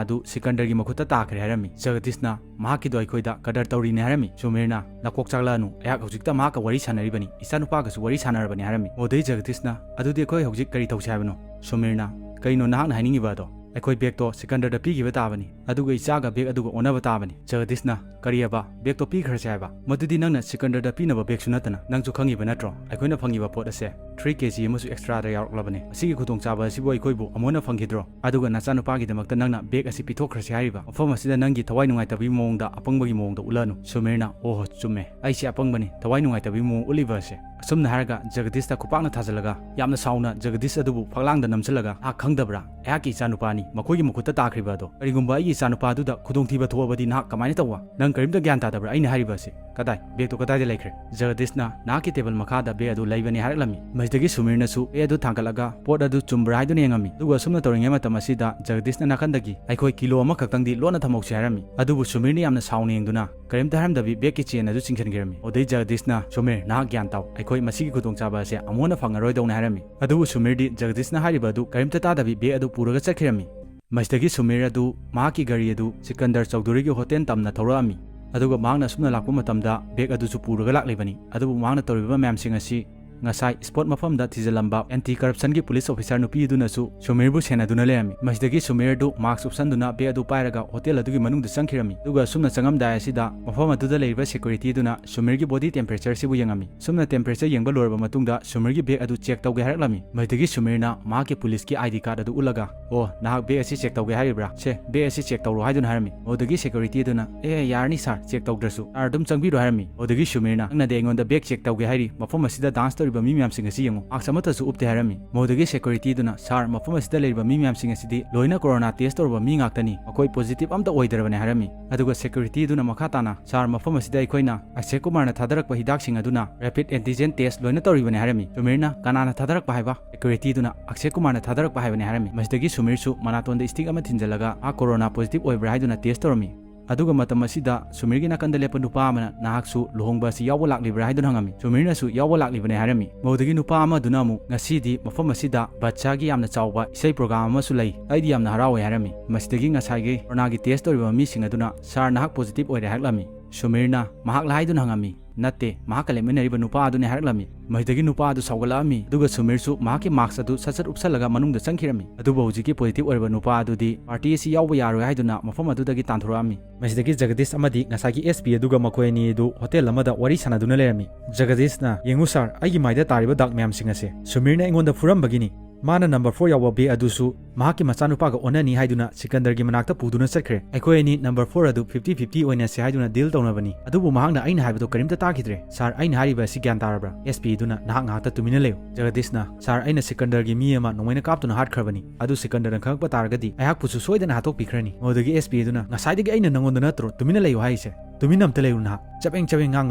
ꯑꯗꯨ ꯁꯤꯀꯟꯗꯔꯒꯤ ꯃꯈꯨꯠꯇ ꯇꯥꯈ꯭ꯔꯦ ꯍꯥꯏꯔꯝꯃꯤ꯫ ꯖꯒꯗꯤꯁꯅ "ꯃꯍꯥꯛꯀꯤꯗꯣ ꯑꯩꯈꯣꯏꯗ ꯀꯗꯔ ꯇꯧꯔꯤꯅꯦ" ꯍꯥꯏꯔꯝꯃꯤ꯫ ꯁꯨꯃꯤꯔꯅ "ꯅꯀꯣꯛ ꯆꯥꯛꯂꯛꯑꯅꯨ, ꯑꯩꯍꯥꯛ ꯍꯧꯖꯤꯛꯇ ꯃꯍꯥꯛꯀ ꯋꯥꯔꯤ ꯁꯥꯟꯅꯔꯤꯕꯅꯤ, ꯏꯆꯥꯅꯨꯄꯥꯒꯁꯨ ꯋꯥꯔꯤ ꯁꯥꯟꯅꯔꯕꯅꯤ" ꯍꯥꯏꯔꯝꯃꯤ꯫ ꯃꯗꯨꯗꯩ ꯖꯒꯗꯤꯁꯅ "ꯑꯗꯨꯗꯤ ꯑꯩꯈꯣꯏ ꯍꯧꯖꯤꯛ ꯀꯔꯤ ꯇꯧꯁꯤ ꯍꯥꯏꯕꯅꯣ?" ꯁꯨꯃꯤꯔꯅ "ꯀꯩꯅꯣ ꯅꯍꯥꯛꯅ ꯍꯥꯏꯅꯤꯡꯉꯤꯕ ꯑꯗꯣ? ꯑꯩꯈꯣꯏ ꯕꯦꯒꯇꯣ ꯁꯤꯀꯟꯗꯔꯗ ꯄꯤꯈꯤꯕ ꯇꯥꯕꯅꯤ, ꯑꯗꯨꯒ ꯏꯆꯥꯒ ꯕꯦꯒ ꯑꯗꯨꯒ ꯑꯣꯟꯅꯕ ꯇꯥꯕꯅꯤ"꯫ ꯖꯒꯗꯤꯁꯅ "ꯀꯔꯤꯑꯕ? ꯕꯦꯒꯇꯣ ꯄꯤꯈ꯭ꯔꯁꯦ ꯍꯥꯏꯕ? ꯃꯗꯨꯗꯤ ꯅꯪꯅ ꯁꯤꯀꯟꯗꯔꯗ ꯄꯤꯅꯕ ꯕꯦꯒꯁꯨ ꯅꯠꯇꯅ꯫ ꯅꯪꯁꯨ ꯈꯪꯉꯤꯕ ꯅꯠꯇ꯭ꯔꯣ? ꯑꯩꯈꯣꯏꯅ ꯐꯪꯉꯤꯕ ꯄꯣꯠ ꯑꯁꯦ ꯊ꯭ꯔꯤ ꯀꯦ ꯖꯤ ꯑꯃꯁꯨ ꯑꯦꯛꯁꯇ꯭ꯔꯥꯗ ꯌꯥꯎꯔꯛꯂꯕꯅꯦ꯫ ꯑꯁꯤꯒꯤ ꯈꯨꯗꯣꯡꯆꯥꯕ ꯑꯁꯤꯕꯨ ꯑꯩꯈꯣꯏꯕꯨ ꯑꯃꯨꯛ ꯍꯟꯅ ꯐꯪꯈꯤꯗ꯭ꯔꯣ? ꯑꯗꯨꯒ ꯅꯆꯥꯅꯨꯄꯥꯒꯤꯗꯃꯛꯇ ꯅꯪꯅ ꯕꯦꯒ ꯑꯁꯤ ꯄꯤꯊꯣꯛꯈ꯭ꯔꯁꯦ ꯍꯥꯏꯔꯤꯕ? ꯃꯐꯝ ꯑꯁꯤꯗ ꯅꯪꯒꯤ ꯊꯋꯥꯏ ꯅꯨꯡꯉꯥꯏꯇꯕꯒꯤ ꯃꯑꯣꯡꯗ, ꯑꯄꯪꯕꯒꯤ ꯃꯑꯣꯡꯗ ꯎꯠꯂꯅꯨ"꯫ ꯁꯨꯃꯤꯔꯅ "ꯑꯣꯍꯣ, ꯆꯨꯝꯃꯦ, ꯑꯩꯁꯦ ꯑꯄꯪꯕꯅꯤ, ꯊꯋꯥꯏ ꯅꯨꯡꯉꯥꯏꯇꯕꯒꯤ ꯃꯑꯣꯡ ꯎꯠꯂꯤꯕ ꯑꯁꯦ"꯫ ꯑꯁꯨꯝꯅ ꯍꯥꯏꯔꯒ ꯖꯒꯗꯤꯁꯇ ꯈꯨꯄꯥꯛꯅ ꯊꯥꯖꯤꯜꯂꯒ ꯌꯥꯝꯅ ꯁꯥꯎꯅ ꯖꯒꯗꯤꯁ ꯑꯗꯨꯕꯨ ꯐꯛꯂꯥꯡꯗ ꯅꯝꯁꯤꯜꯂꯒ, "ꯅꯍꯥꯛ ꯈꯪꯗꯕ꯭ꯔꯥ? ꯑꯩꯍꯥꯛꯀꯤ ꯏꯆꯥꯅꯨꯄꯥꯅꯤ ꯃꯈꯣꯏꯒꯤ ꯃꯈꯨꯠꯇ ꯇꯥꯈ꯭ꯔꯤꯕ ꯑꯗꯣ꯫ ꯀꯔꯤꯒꯨꯝꯕ ꯑꯩꯒꯤ ꯏꯆꯥꯅꯨꯄꯥꯗꯨꯗ ꯈꯨꯗꯣꯡꯊꯤꯕ ꯊꯣꯛꯑꯕꯗꯤ ꯅꯍꯥꯛ ꯀꯃꯥꯏꯅ ꯇꯧꯕ? ꯅꯪ ꯀꯔꯤꯝꯇ ꯒ꯭ꯌꯥꯟ ꯇꯥꯗꯕ꯭ꯔꯥ ꯑꯩꯅ ꯍꯥꯏꯔꯤꯕ ꯑꯁꯤ? ꯀꯗꯥꯏ? ꯕꯦꯒꯇꯣ ꯀꯗꯥꯏꯗ ꯂꯩꯈ꯭ꯔꯦ?" ꯖꯒꯗꯤꯁꯅ "ꯅꯍꯥꯛꯀꯤ ꯇꯦꯕꯜ ꯃꯈꯥꯗ ꯕꯦꯒ ꯑꯗꯨ ꯂꯩꯕꯅꯤ" ꯍꯥꯏꯔꯛꯂꯝꯃꯤ꯫ ꯃꯁꯤꯗꯒꯤ ꯁꯨꯃꯤꯔꯅꯁꯨ ꯕꯦꯒ ꯑꯗꯨ ꯊꯥꯡꯒꯠꯂꯒ ꯄꯣꯠ ꯑꯗꯨ ꯆꯨꯝꯕ꯭ꯔꯥ ꯍꯥꯏꯗꯨꯅ ꯌꯦꯡꯉꯝꯃꯤ꯫ ꯑꯗꯨꯒ ꯑꯁꯨꯝꯅ ꯇꯧꯔꯤꯉꯩ ꯃꯇꯝ ꯑꯁꯤꯗ ꯖꯒꯗꯤꯁꯅ ꯅꯥꯀꯟꯗꯒꯤ "ꯑꯩꯈꯣꯏ ꯀꯤꯂꯣ ꯑꯃꯈꯛꯇꯪꯗꯤ ꯂꯣꯟꯅ ꯊꯝꯍꯧꯁꯤ" ꯍꯥꯏꯔꯝꯃꯤ꯫ ꯑꯗꯨꯕꯨ ꯁꯨꯃꯤꯔꯅ ꯌꯥꯝꯅ ꯁꯥꯎꯅ ꯌꯦꯡꯗꯨꯅ ꯀꯔꯤꯝꯇ ꯍꯥꯏꯔꯝꯗꯕꯤ ꯕꯦꯒꯀꯤ ꯆꯦꯟ ꯑꯗꯨ ꯆꯤꯡꯁꯤꯟꯈꯤꯔꯝꯃꯤ꯫ ꯑꯗꯨꯗꯩ ꯖꯒꯗꯤꯁꯅ "ꯁꯨꯃꯤꯔ, ꯅꯍꯥꯛ ꯒ꯭ꯌꯥꯟ ꯇꯥꯎ, ꯑꯩꯈꯣꯏ ꯃꯁꯤꯒꯤ ꯈꯨꯗꯣꯡꯆꯥꯕ ꯑꯁꯦ ꯑꯃꯨꯛ ꯍꯟꯅ ꯐꯪꯉꯔꯣꯏꯗꯧꯅꯤ" ꯍꯥꯏꯔꯝꯃꯤ꯫ ꯑꯗꯨꯕꯨ ꯁꯨꯃꯤꯔꯗꯤ ꯖꯒꯗꯤꯁꯅ ꯍꯥꯏꯔꯤꯕ ꯑꯗꯨ ꯀꯔꯤꯝꯇ ꯇꯥꯗꯕꯤ ꯕꯦꯒ ꯑꯗꯨ ꯄꯨꯔꯒ ꯆꯠꯈꯤꯔꯝꯃꯤ꯫ ꯃꯁꯤꯗꯒꯤ ꯁꯨꯃꯤꯔ ꯑꯗꯨ ꯃꯍꯥꯛꯀꯤ ꯒꯥꯔꯤ ꯑꯗꯨ ꯁꯤꯀꯟꯗꯔ ꯆꯧꯙꯨꯔꯤꯒꯤ ꯍꯣꯇꯦꯜ ꯇꯝꯅ ꯊꯧꯔꯛꯑꯝꯃꯤ꯫ ꯑꯗꯨꯒ ꯃꯍꯥꯛꯅ ꯑꯁꯨꯝꯅ ꯂꯥꯛꯄ ꯃꯇꯝꯗ ꯕꯦꯒ ꯑꯗꯨꯁꯨ ꯄꯨꯔꯒ ꯂꯥꯛꯂꯤꯕꯅꯤ꯫ ꯑꯗꯨꯕꯨ ꯃꯍꯥꯛꯅ ꯇꯧꯔꯤꯕ ꯃꯌꯥꯝꯁꯤꯡ ꯑꯁꯤ ꯉꯁꯥꯏ ꯁ꯭ꯄꯣꯠ ꯃꯐꯝꯗ ꯊꯤꯖꯤꯜꯂꯝꯕ ꯑꯦꯟꯇꯤ ꯀꯔꯞꯁꯟꯒꯤ ꯄꯨꯂꯤꯁ ꯑꯣꯐꯤꯁꯥꯔ ꯅꯨꯄꯤ ꯑꯗꯨꯅꯁꯨ ꯁꯨꯃꯤꯔꯕꯨ ꯁꯦꯟꯅꯗꯨꯅ ꯂꯩꯔꯝꯃꯤ꯫ ꯃꯁꯤꯗꯒꯤ ꯁꯨꯃꯤꯔ ꯑꯗꯨ ꯃꯥꯁꯛ ꯎꯞꯁꯟꯗꯨꯅ ꯕꯦꯒ ꯑꯗꯨ ꯄꯥꯏꯔꯒ ꯍꯣꯇꯦꯜ ꯑꯗꯨꯒꯤ ꯃꯅꯨꯡꯗ ꯆꯪꯈꯤꯔꯝꯃꯤ꯫ ꯑꯗꯨꯒ ꯑꯁꯨꯝꯅ ꯆꯪꯉꯝꯗꯥꯏ ꯑꯁꯤꯗ ꯃꯐꯝ ꯑꯗꯨꯗ ꯂꯩꯔꯤꯕ ꯁꯦꯀ꯭ꯌꯨꯔꯤꯇꯤ ꯑꯗꯨꯅ ꯁꯨꯃꯤꯔꯒꯤ ꯕꯣꯗꯤ ꯇꯦꯝꯄꯔꯦꯆꯔꯁꯤꯕꯨ ꯌꯦꯡꯉꯝꯃꯤ꯫ ꯑꯁꯨꯝꯅ ꯇꯦꯝꯄꯔꯦꯆꯔ ꯌꯦꯡꯕ ꯂꯣꯏꯔꯕ ꯃꯇꯨꯡꯗ ꯁꯨꯃꯤꯔꯒꯤ ꯕꯦꯒ ꯑꯗꯨ ꯆꯦꯛ ꯇꯧꯒꯦ ꯍꯥꯏꯔꯛꯂꯝꯃꯤ꯫ ꯃꯁꯤꯗꯒꯤ ꯁꯨꯃꯤꯔꯅ ꯃꯍꯥꯛꯀꯤ ꯄꯨꯂꯤꯁꯀꯤ ꯑꯥꯏ ꯗꯤ ꯀꯥꯔꯗ ꯑꯗꯨ ꯎꯠꯂꯒ, "ꯑꯣ, ꯅꯍꯥꯛ ꯕꯦꯒ ꯑꯁꯤ ꯆꯦꯛ ꯇꯧꯒꯦ ꯍꯥꯏꯔꯤꯕ꯭ꯔꯥ? ꯁꯦ, ꯕꯦꯒ ꯑꯁꯤ ꯆꯦꯛ ꯇꯧꯔꯣ" ꯍꯥꯏꯗꯨꯅ ꯍꯥꯏꯔꯝꯃꯤ꯫ ꯃꯗꯨꯗꯒꯤ ꯁꯦꯀ꯭ꯌꯨꯔꯤꯇꯤ ꯑꯗꯨꯅ, "ꯑꯦ, ꯌꯥꯔꯅꯤ ꯁꯥꯔ, ꯆꯦꯛ ꯇꯧꯗ꯭ꯔꯁꯨ, ꯁꯥꯔ ꯑꯗꯨꯝ ꯆꯪꯕꯤꯔꯣ" ꯍꯥꯏꯔꯝꯃꯤ꯫ ꯃꯗꯨꯗꯒꯤ ꯁꯨꯃꯤꯔꯅ, "ꯅꯪꯅꯗꯤ ꯑꯩꯉꯣꯟꯗ ꯕꯦꯒ ꯆꯦꯛ ꯇꯧꯒꯦ ꯍꯥꯏꯔꯤ, ꯃꯐꯝ ꯑꯁꯤꯗ ꯗꯥꯟꯁ ꯇꯧꯔꯤꯕ ꯃꯤ ꯃꯌꯥꯝꯁꯤꯡ ꯑꯁꯤ ꯌꯦꯡꯉꯨ, mask ꯑꯃꯠꯇꯁꯨ ꯎꯞꯇꯦ ꯍꯥꯏꯔꯝꯃꯤ꯫ ꯃꯗꯨꯗꯒꯤ security ꯗꯨꯅ, "Sir, ꯃꯐꯝ ꯑꯁꯤꯗ ꯂꯩꯔꯤꯕ ꯃꯤ ꯃꯌꯥꯝꯁꯤꯡ ꯑꯁꯤꯗꯤ ꯂꯣꯏꯅ corona test ꯇꯧꯔꯕ ꯃꯤ ꯉꯥꯛꯇꯅꯤ, ꯃꯈꯣꯏ positive ꯑꯝꯇ ꯑꯣꯏꯗ꯭ꯔꯕꯅꯦ" ꯍꯥꯏꯔꯝꯃꯤ꯫ ꯑꯗꯨꯒ security ꯗꯨꯅ ꯃꯈꯥ ꯇꯥꯅ, "Sir, ꯃꯐꯝ ꯑꯁꯤꯗ ꯑꯩꯈꯣꯏꯅ ꯑꯛꯁꯦ ꯀꯨꯃꯥꯔꯅ ꯊꯥꯗꯔꯛꯄ ꯍꯤꯗꯥꯛꯁꯤꯡ ꯑꯗꯨꯅ rapid antigen test ꯂꯣꯏꯅ ꯇꯧꯔꯤꯕꯅꯦ" ꯍꯥꯏꯔꯝꯃꯤ꯫ ꯁꯨꯃꯤꯔꯅ, "ꯀꯅꯥꯅ ꯊꯥꯗꯔꯛꯄ ꯍꯥꯏꯕ?" Security ꯗꯨꯅ, "ꯑꯛꯁꯦ ꯀꯨꯃꯥꯔꯅ ꯊꯥꯗꯔꯛꯄ ꯍꯥꯏꯕꯅꯦ" ꯍꯥꯏꯔꯝꯃꯤ꯫ ꯃꯁꯤꯗꯒꯤ ꯁꯨꯃꯤꯔꯁꯨ ꯃꯅꯥꯇꯣꯟꯗ stick ꯑꯃ ꯊꯤꯟꯖꯤꯜꯂꯒ ꯃꯥ corona positive ꯑꯣꯏꯕ꯭ꯔꯥ ꯍꯥꯏꯗꯨꯅ test ꯇꯧꯔꯝꯃꯤ꯫ ꯑꯗꯨꯒ ꯃꯇꯝ ꯑꯁꯤꯗ ꯁꯨꯃꯤꯔꯒꯤ ꯅꯥꯀꯟꯗ ꯂꯦꯞꯄ ꯅꯨꯄꯥ ꯑꯃꯅ, "ꯅꯍꯥꯛꯁꯨ ꯂꯨꯍꯣꯡꯕ ꯑꯁꯤ ꯌꯥꯎꯕ ꯂꯥꯛꯂꯤꯕ꯭ꯔꯥ?" ꯍꯥꯏꯗꯨꯅ ꯍꯪꯉꯝꯃꯤ꯫ ꯁꯨꯃꯤꯔꯅꯁꯨ, "ꯌꯥꯎꯕ ꯂꯥꯛꯂꯤꯕꯅꯦ" ꯍꯥꯏꯔꯝꯃꯤ꯫ ꯃꯗꯨꯗꯒꯤ ꯅꯨꯄꯥ ꯑꯃꯗꯨꯅ ꯑꯃꯨꯛ, "ꯉꯁꯤꯗꯤ ꯃꯐꯝ ꯑꯁꯤꯗ ꯕꯠꯆꯥꯒꯤ ꯌꯥꯝꯅ ꯆꯥꯎꯕ ꯏꯁꯩ program ꯑꯃꯁꯨ ꯂꯩ, ꯑꯩꯗꯤ ꯌꯥꯝꯅ ꯍꯔꯥꯎꯋꯦ" ꯍꯥꯏꯔꯝꯃꯤ꯫ ꯃꯁꯤꯗꯒꯤ ꯉꯁꯥꯏꯒꯤ coronaꯒꯤ test ꯇꯧꯔꯤꯕ ꯃꯤꯁꯤꯡ ꯑꯗꯨꯅ, "Sir, ꯅꯍꯥꯛ positive ꯑꯣꯏꯔꯦ" ꯍꯥꯏꯔꯛꯂꯝꯃꯤ꯫ ꯁꯨꯃꯤꯔꯅ ꯃꯍꯥꯛꯂ ꯍꯥꯏꯗꯨꯅ ꯍꯪꯉꯝꯃꯤ꯫ "ꯅꯠꯇꯦ, ꯃꯍꯥꯛꯀ ꯂꯩꯃꯤꯟꯅꯔꯤꯕ ꯅꯨꯄꯥ ꯑꯗꯨꯅꯤ" ꯍꯥꯏꯔꯛꯂꯝꯃꯤ꯫ ꯃꯁꯤꯗꯒꯤ ꯅꯨꯄꯥ ꯑꯗꯨ ꯁꯥꯎꯒꯠꯂꯛꯂꯝꯃꯤ, ꯑꯗꯨꯒ ꯁꯨꯃꯤꯔꯁꯨ ꯃꯍꯥꯛꯀꯤ mask ꯑꯗꯨ ꯁꯠ ꯁꯠ ꯎꯞꯁꯜꯂꯒ ꯃꯅꯨꯡꯗ ꯆꯪꯈꯤꯔꯝꯃꯤ꯫ ꯑꯗꯨꯕꯨ ꯍꯧꯖꯤꯛꯀꯤ positive ꯑꯣꯏꯔꯕ ꯅꯨꯄꯥ ꯑꯗꯨꯗꯤ party ꯑꯁꯤ ꯌꯥꯎꯕ ꯌꯥꯔꯣꯏ ꯍꯥꯏꯗꯨꯅ ꯃꯐꯝ ꯑꯗꯨꯗꯒꯤ ꯇꯥꯟꯊꯣꯔꯛꯂꯝꯃꯤ꯫ ꯃꯁꯤꯗꯒꯤ ꯖꯒꯗꯤꯁ ꯑꯃꯗꯤ ꯉꯁꯥꯏꯒꯤ SP ꯑꯗꯨꯒ ꯃꯈꯣꯏ ꯑꯅꯤ ꯑꯗꯨ hotel ꯑꯃꯗ ꯋꯥꯔꯤ ꯁꯥꯟꯅꯗꯨꯅ ꯂꯩꯔꯝꯃꯤ꯫ ꯖꯒꯗꯤꯁꯅ, "ꯌꯦꯡꯉꯨ sir, ꯑꯩꯒꯤ ꯃꯥꯏꯗ ꯇꯥꯔꯤꯕ ꯗꯥꯛ ꯃꯌꯥꯝꯁꯤꯡ ꯑꯁꯦ ꯁꯨꯃꯤꯔꯅ ꯑꯩꯉꯣꯟꯗ ꯐꯨꯔꯝꯕꯒꯤꯅꯤ꯫ ꯃꯥꯅ number four ꯌꯥꯎꯕ bag ꯑꯗꯨꯁꯨ ꯃꯍꯥꯛꯀꯤ ꯃꯆꯥꯅꯨꯄꯥꯒ ꯑꯣꯟꯅꯅꯤ ꯍꯥꯏꯗꯨꯅ ꯁꯤꯀꯟꯗꯔꯒꯤ ꯃꯅꯥꯛꯇ ꯄꯨꯗꯨꯅ ꯆꯠꯈ꯭ꯔꯦ꯫ ꯑꯩꯈꯣꯏ ꯑꯅꯤ number four ꯑꯗꯨ fifty fifty ꯑꯣꯏꯅꯁꯦ ꯍꯥꯏꯗꯨꯅ deal ꯇꯧꯅꯕꯅꯤ꯫ ꯑꯗꯨꯕꯨ ꯃꯍꯥꯛꯅ ꯑꯩꯅ ꯍꯥꯏꯕꯗꯨ ꯀꯔꯤꯝꯇ ꯇꯥꯈꯤꯗ꯭ꯔꯦ꯫ Sir, ꯑꯩꯅ ꯍꯥꯏꯔꯤꯕ ꯑꯁꯤ ꯒ꯭ꯌꯥꯟ ꯇꯥꯔꯕ꯭ꯔꯥ?" SP ꯑꯗꯨꯅ, "ꯅꯍꯥꯛ ꯉꯥꯏꯍꯥꯛꯇ ꯇꯨꯃꯤꯟꯅ ꯂꯩꯌꯨ꯫" ꯖꯒꯗꯤꯁꯅ, "Sir, ꯑꯩꯅ ꯁꯤꯀꯟꯗꯔꯒꯤ ꯃꯤ ꯑꯃ ꯅꯣꯡꯃꯩꯅ ꯀꯥꯞꯇꯨꯅ ꯍꯥꯠꯈ꯭ꯔꯕꯅꯤ꯫ ꯑꯗꯨ ꯁꯤꯀꯟꯗꯔꯅ ꯈꯪꯂꯛꯄ ꯇꯥꯔꯒꯗꯤ ꯑꯩꯍꯥꯛꯄꯨꯁꯨ ꯁꯣꯏꯗꯅ ꯍꯥꯠꯇꯣꯛꯄꯤꯈ꯭ꯔꯅꯤ꯫" ꯃꯗꯨꯗꯒꯤ SP ꯑꯗꯨꯅ, "ꯉꯁꯥꯏꯗꯒꯤ ꯑꯩꯅ ꯅꯉꯣꯟꯗ ꯅꯠꯇ꯭ꯔꯣ ꯇꯨꯃꯤꯟꯅ ꯂꯩꯌꯨ ꯍꯥꯏꯔꯤꯁꯦ? ꯇꯨꯃꯤꯟꯅ ꯑꯝꯇ ꯂꯩꯌꯨ ꯅꯍꯥꯛ꯫ ꯆꯕꯦꯡ ꯆꯕꯦꯡ ꯉꯥꯡ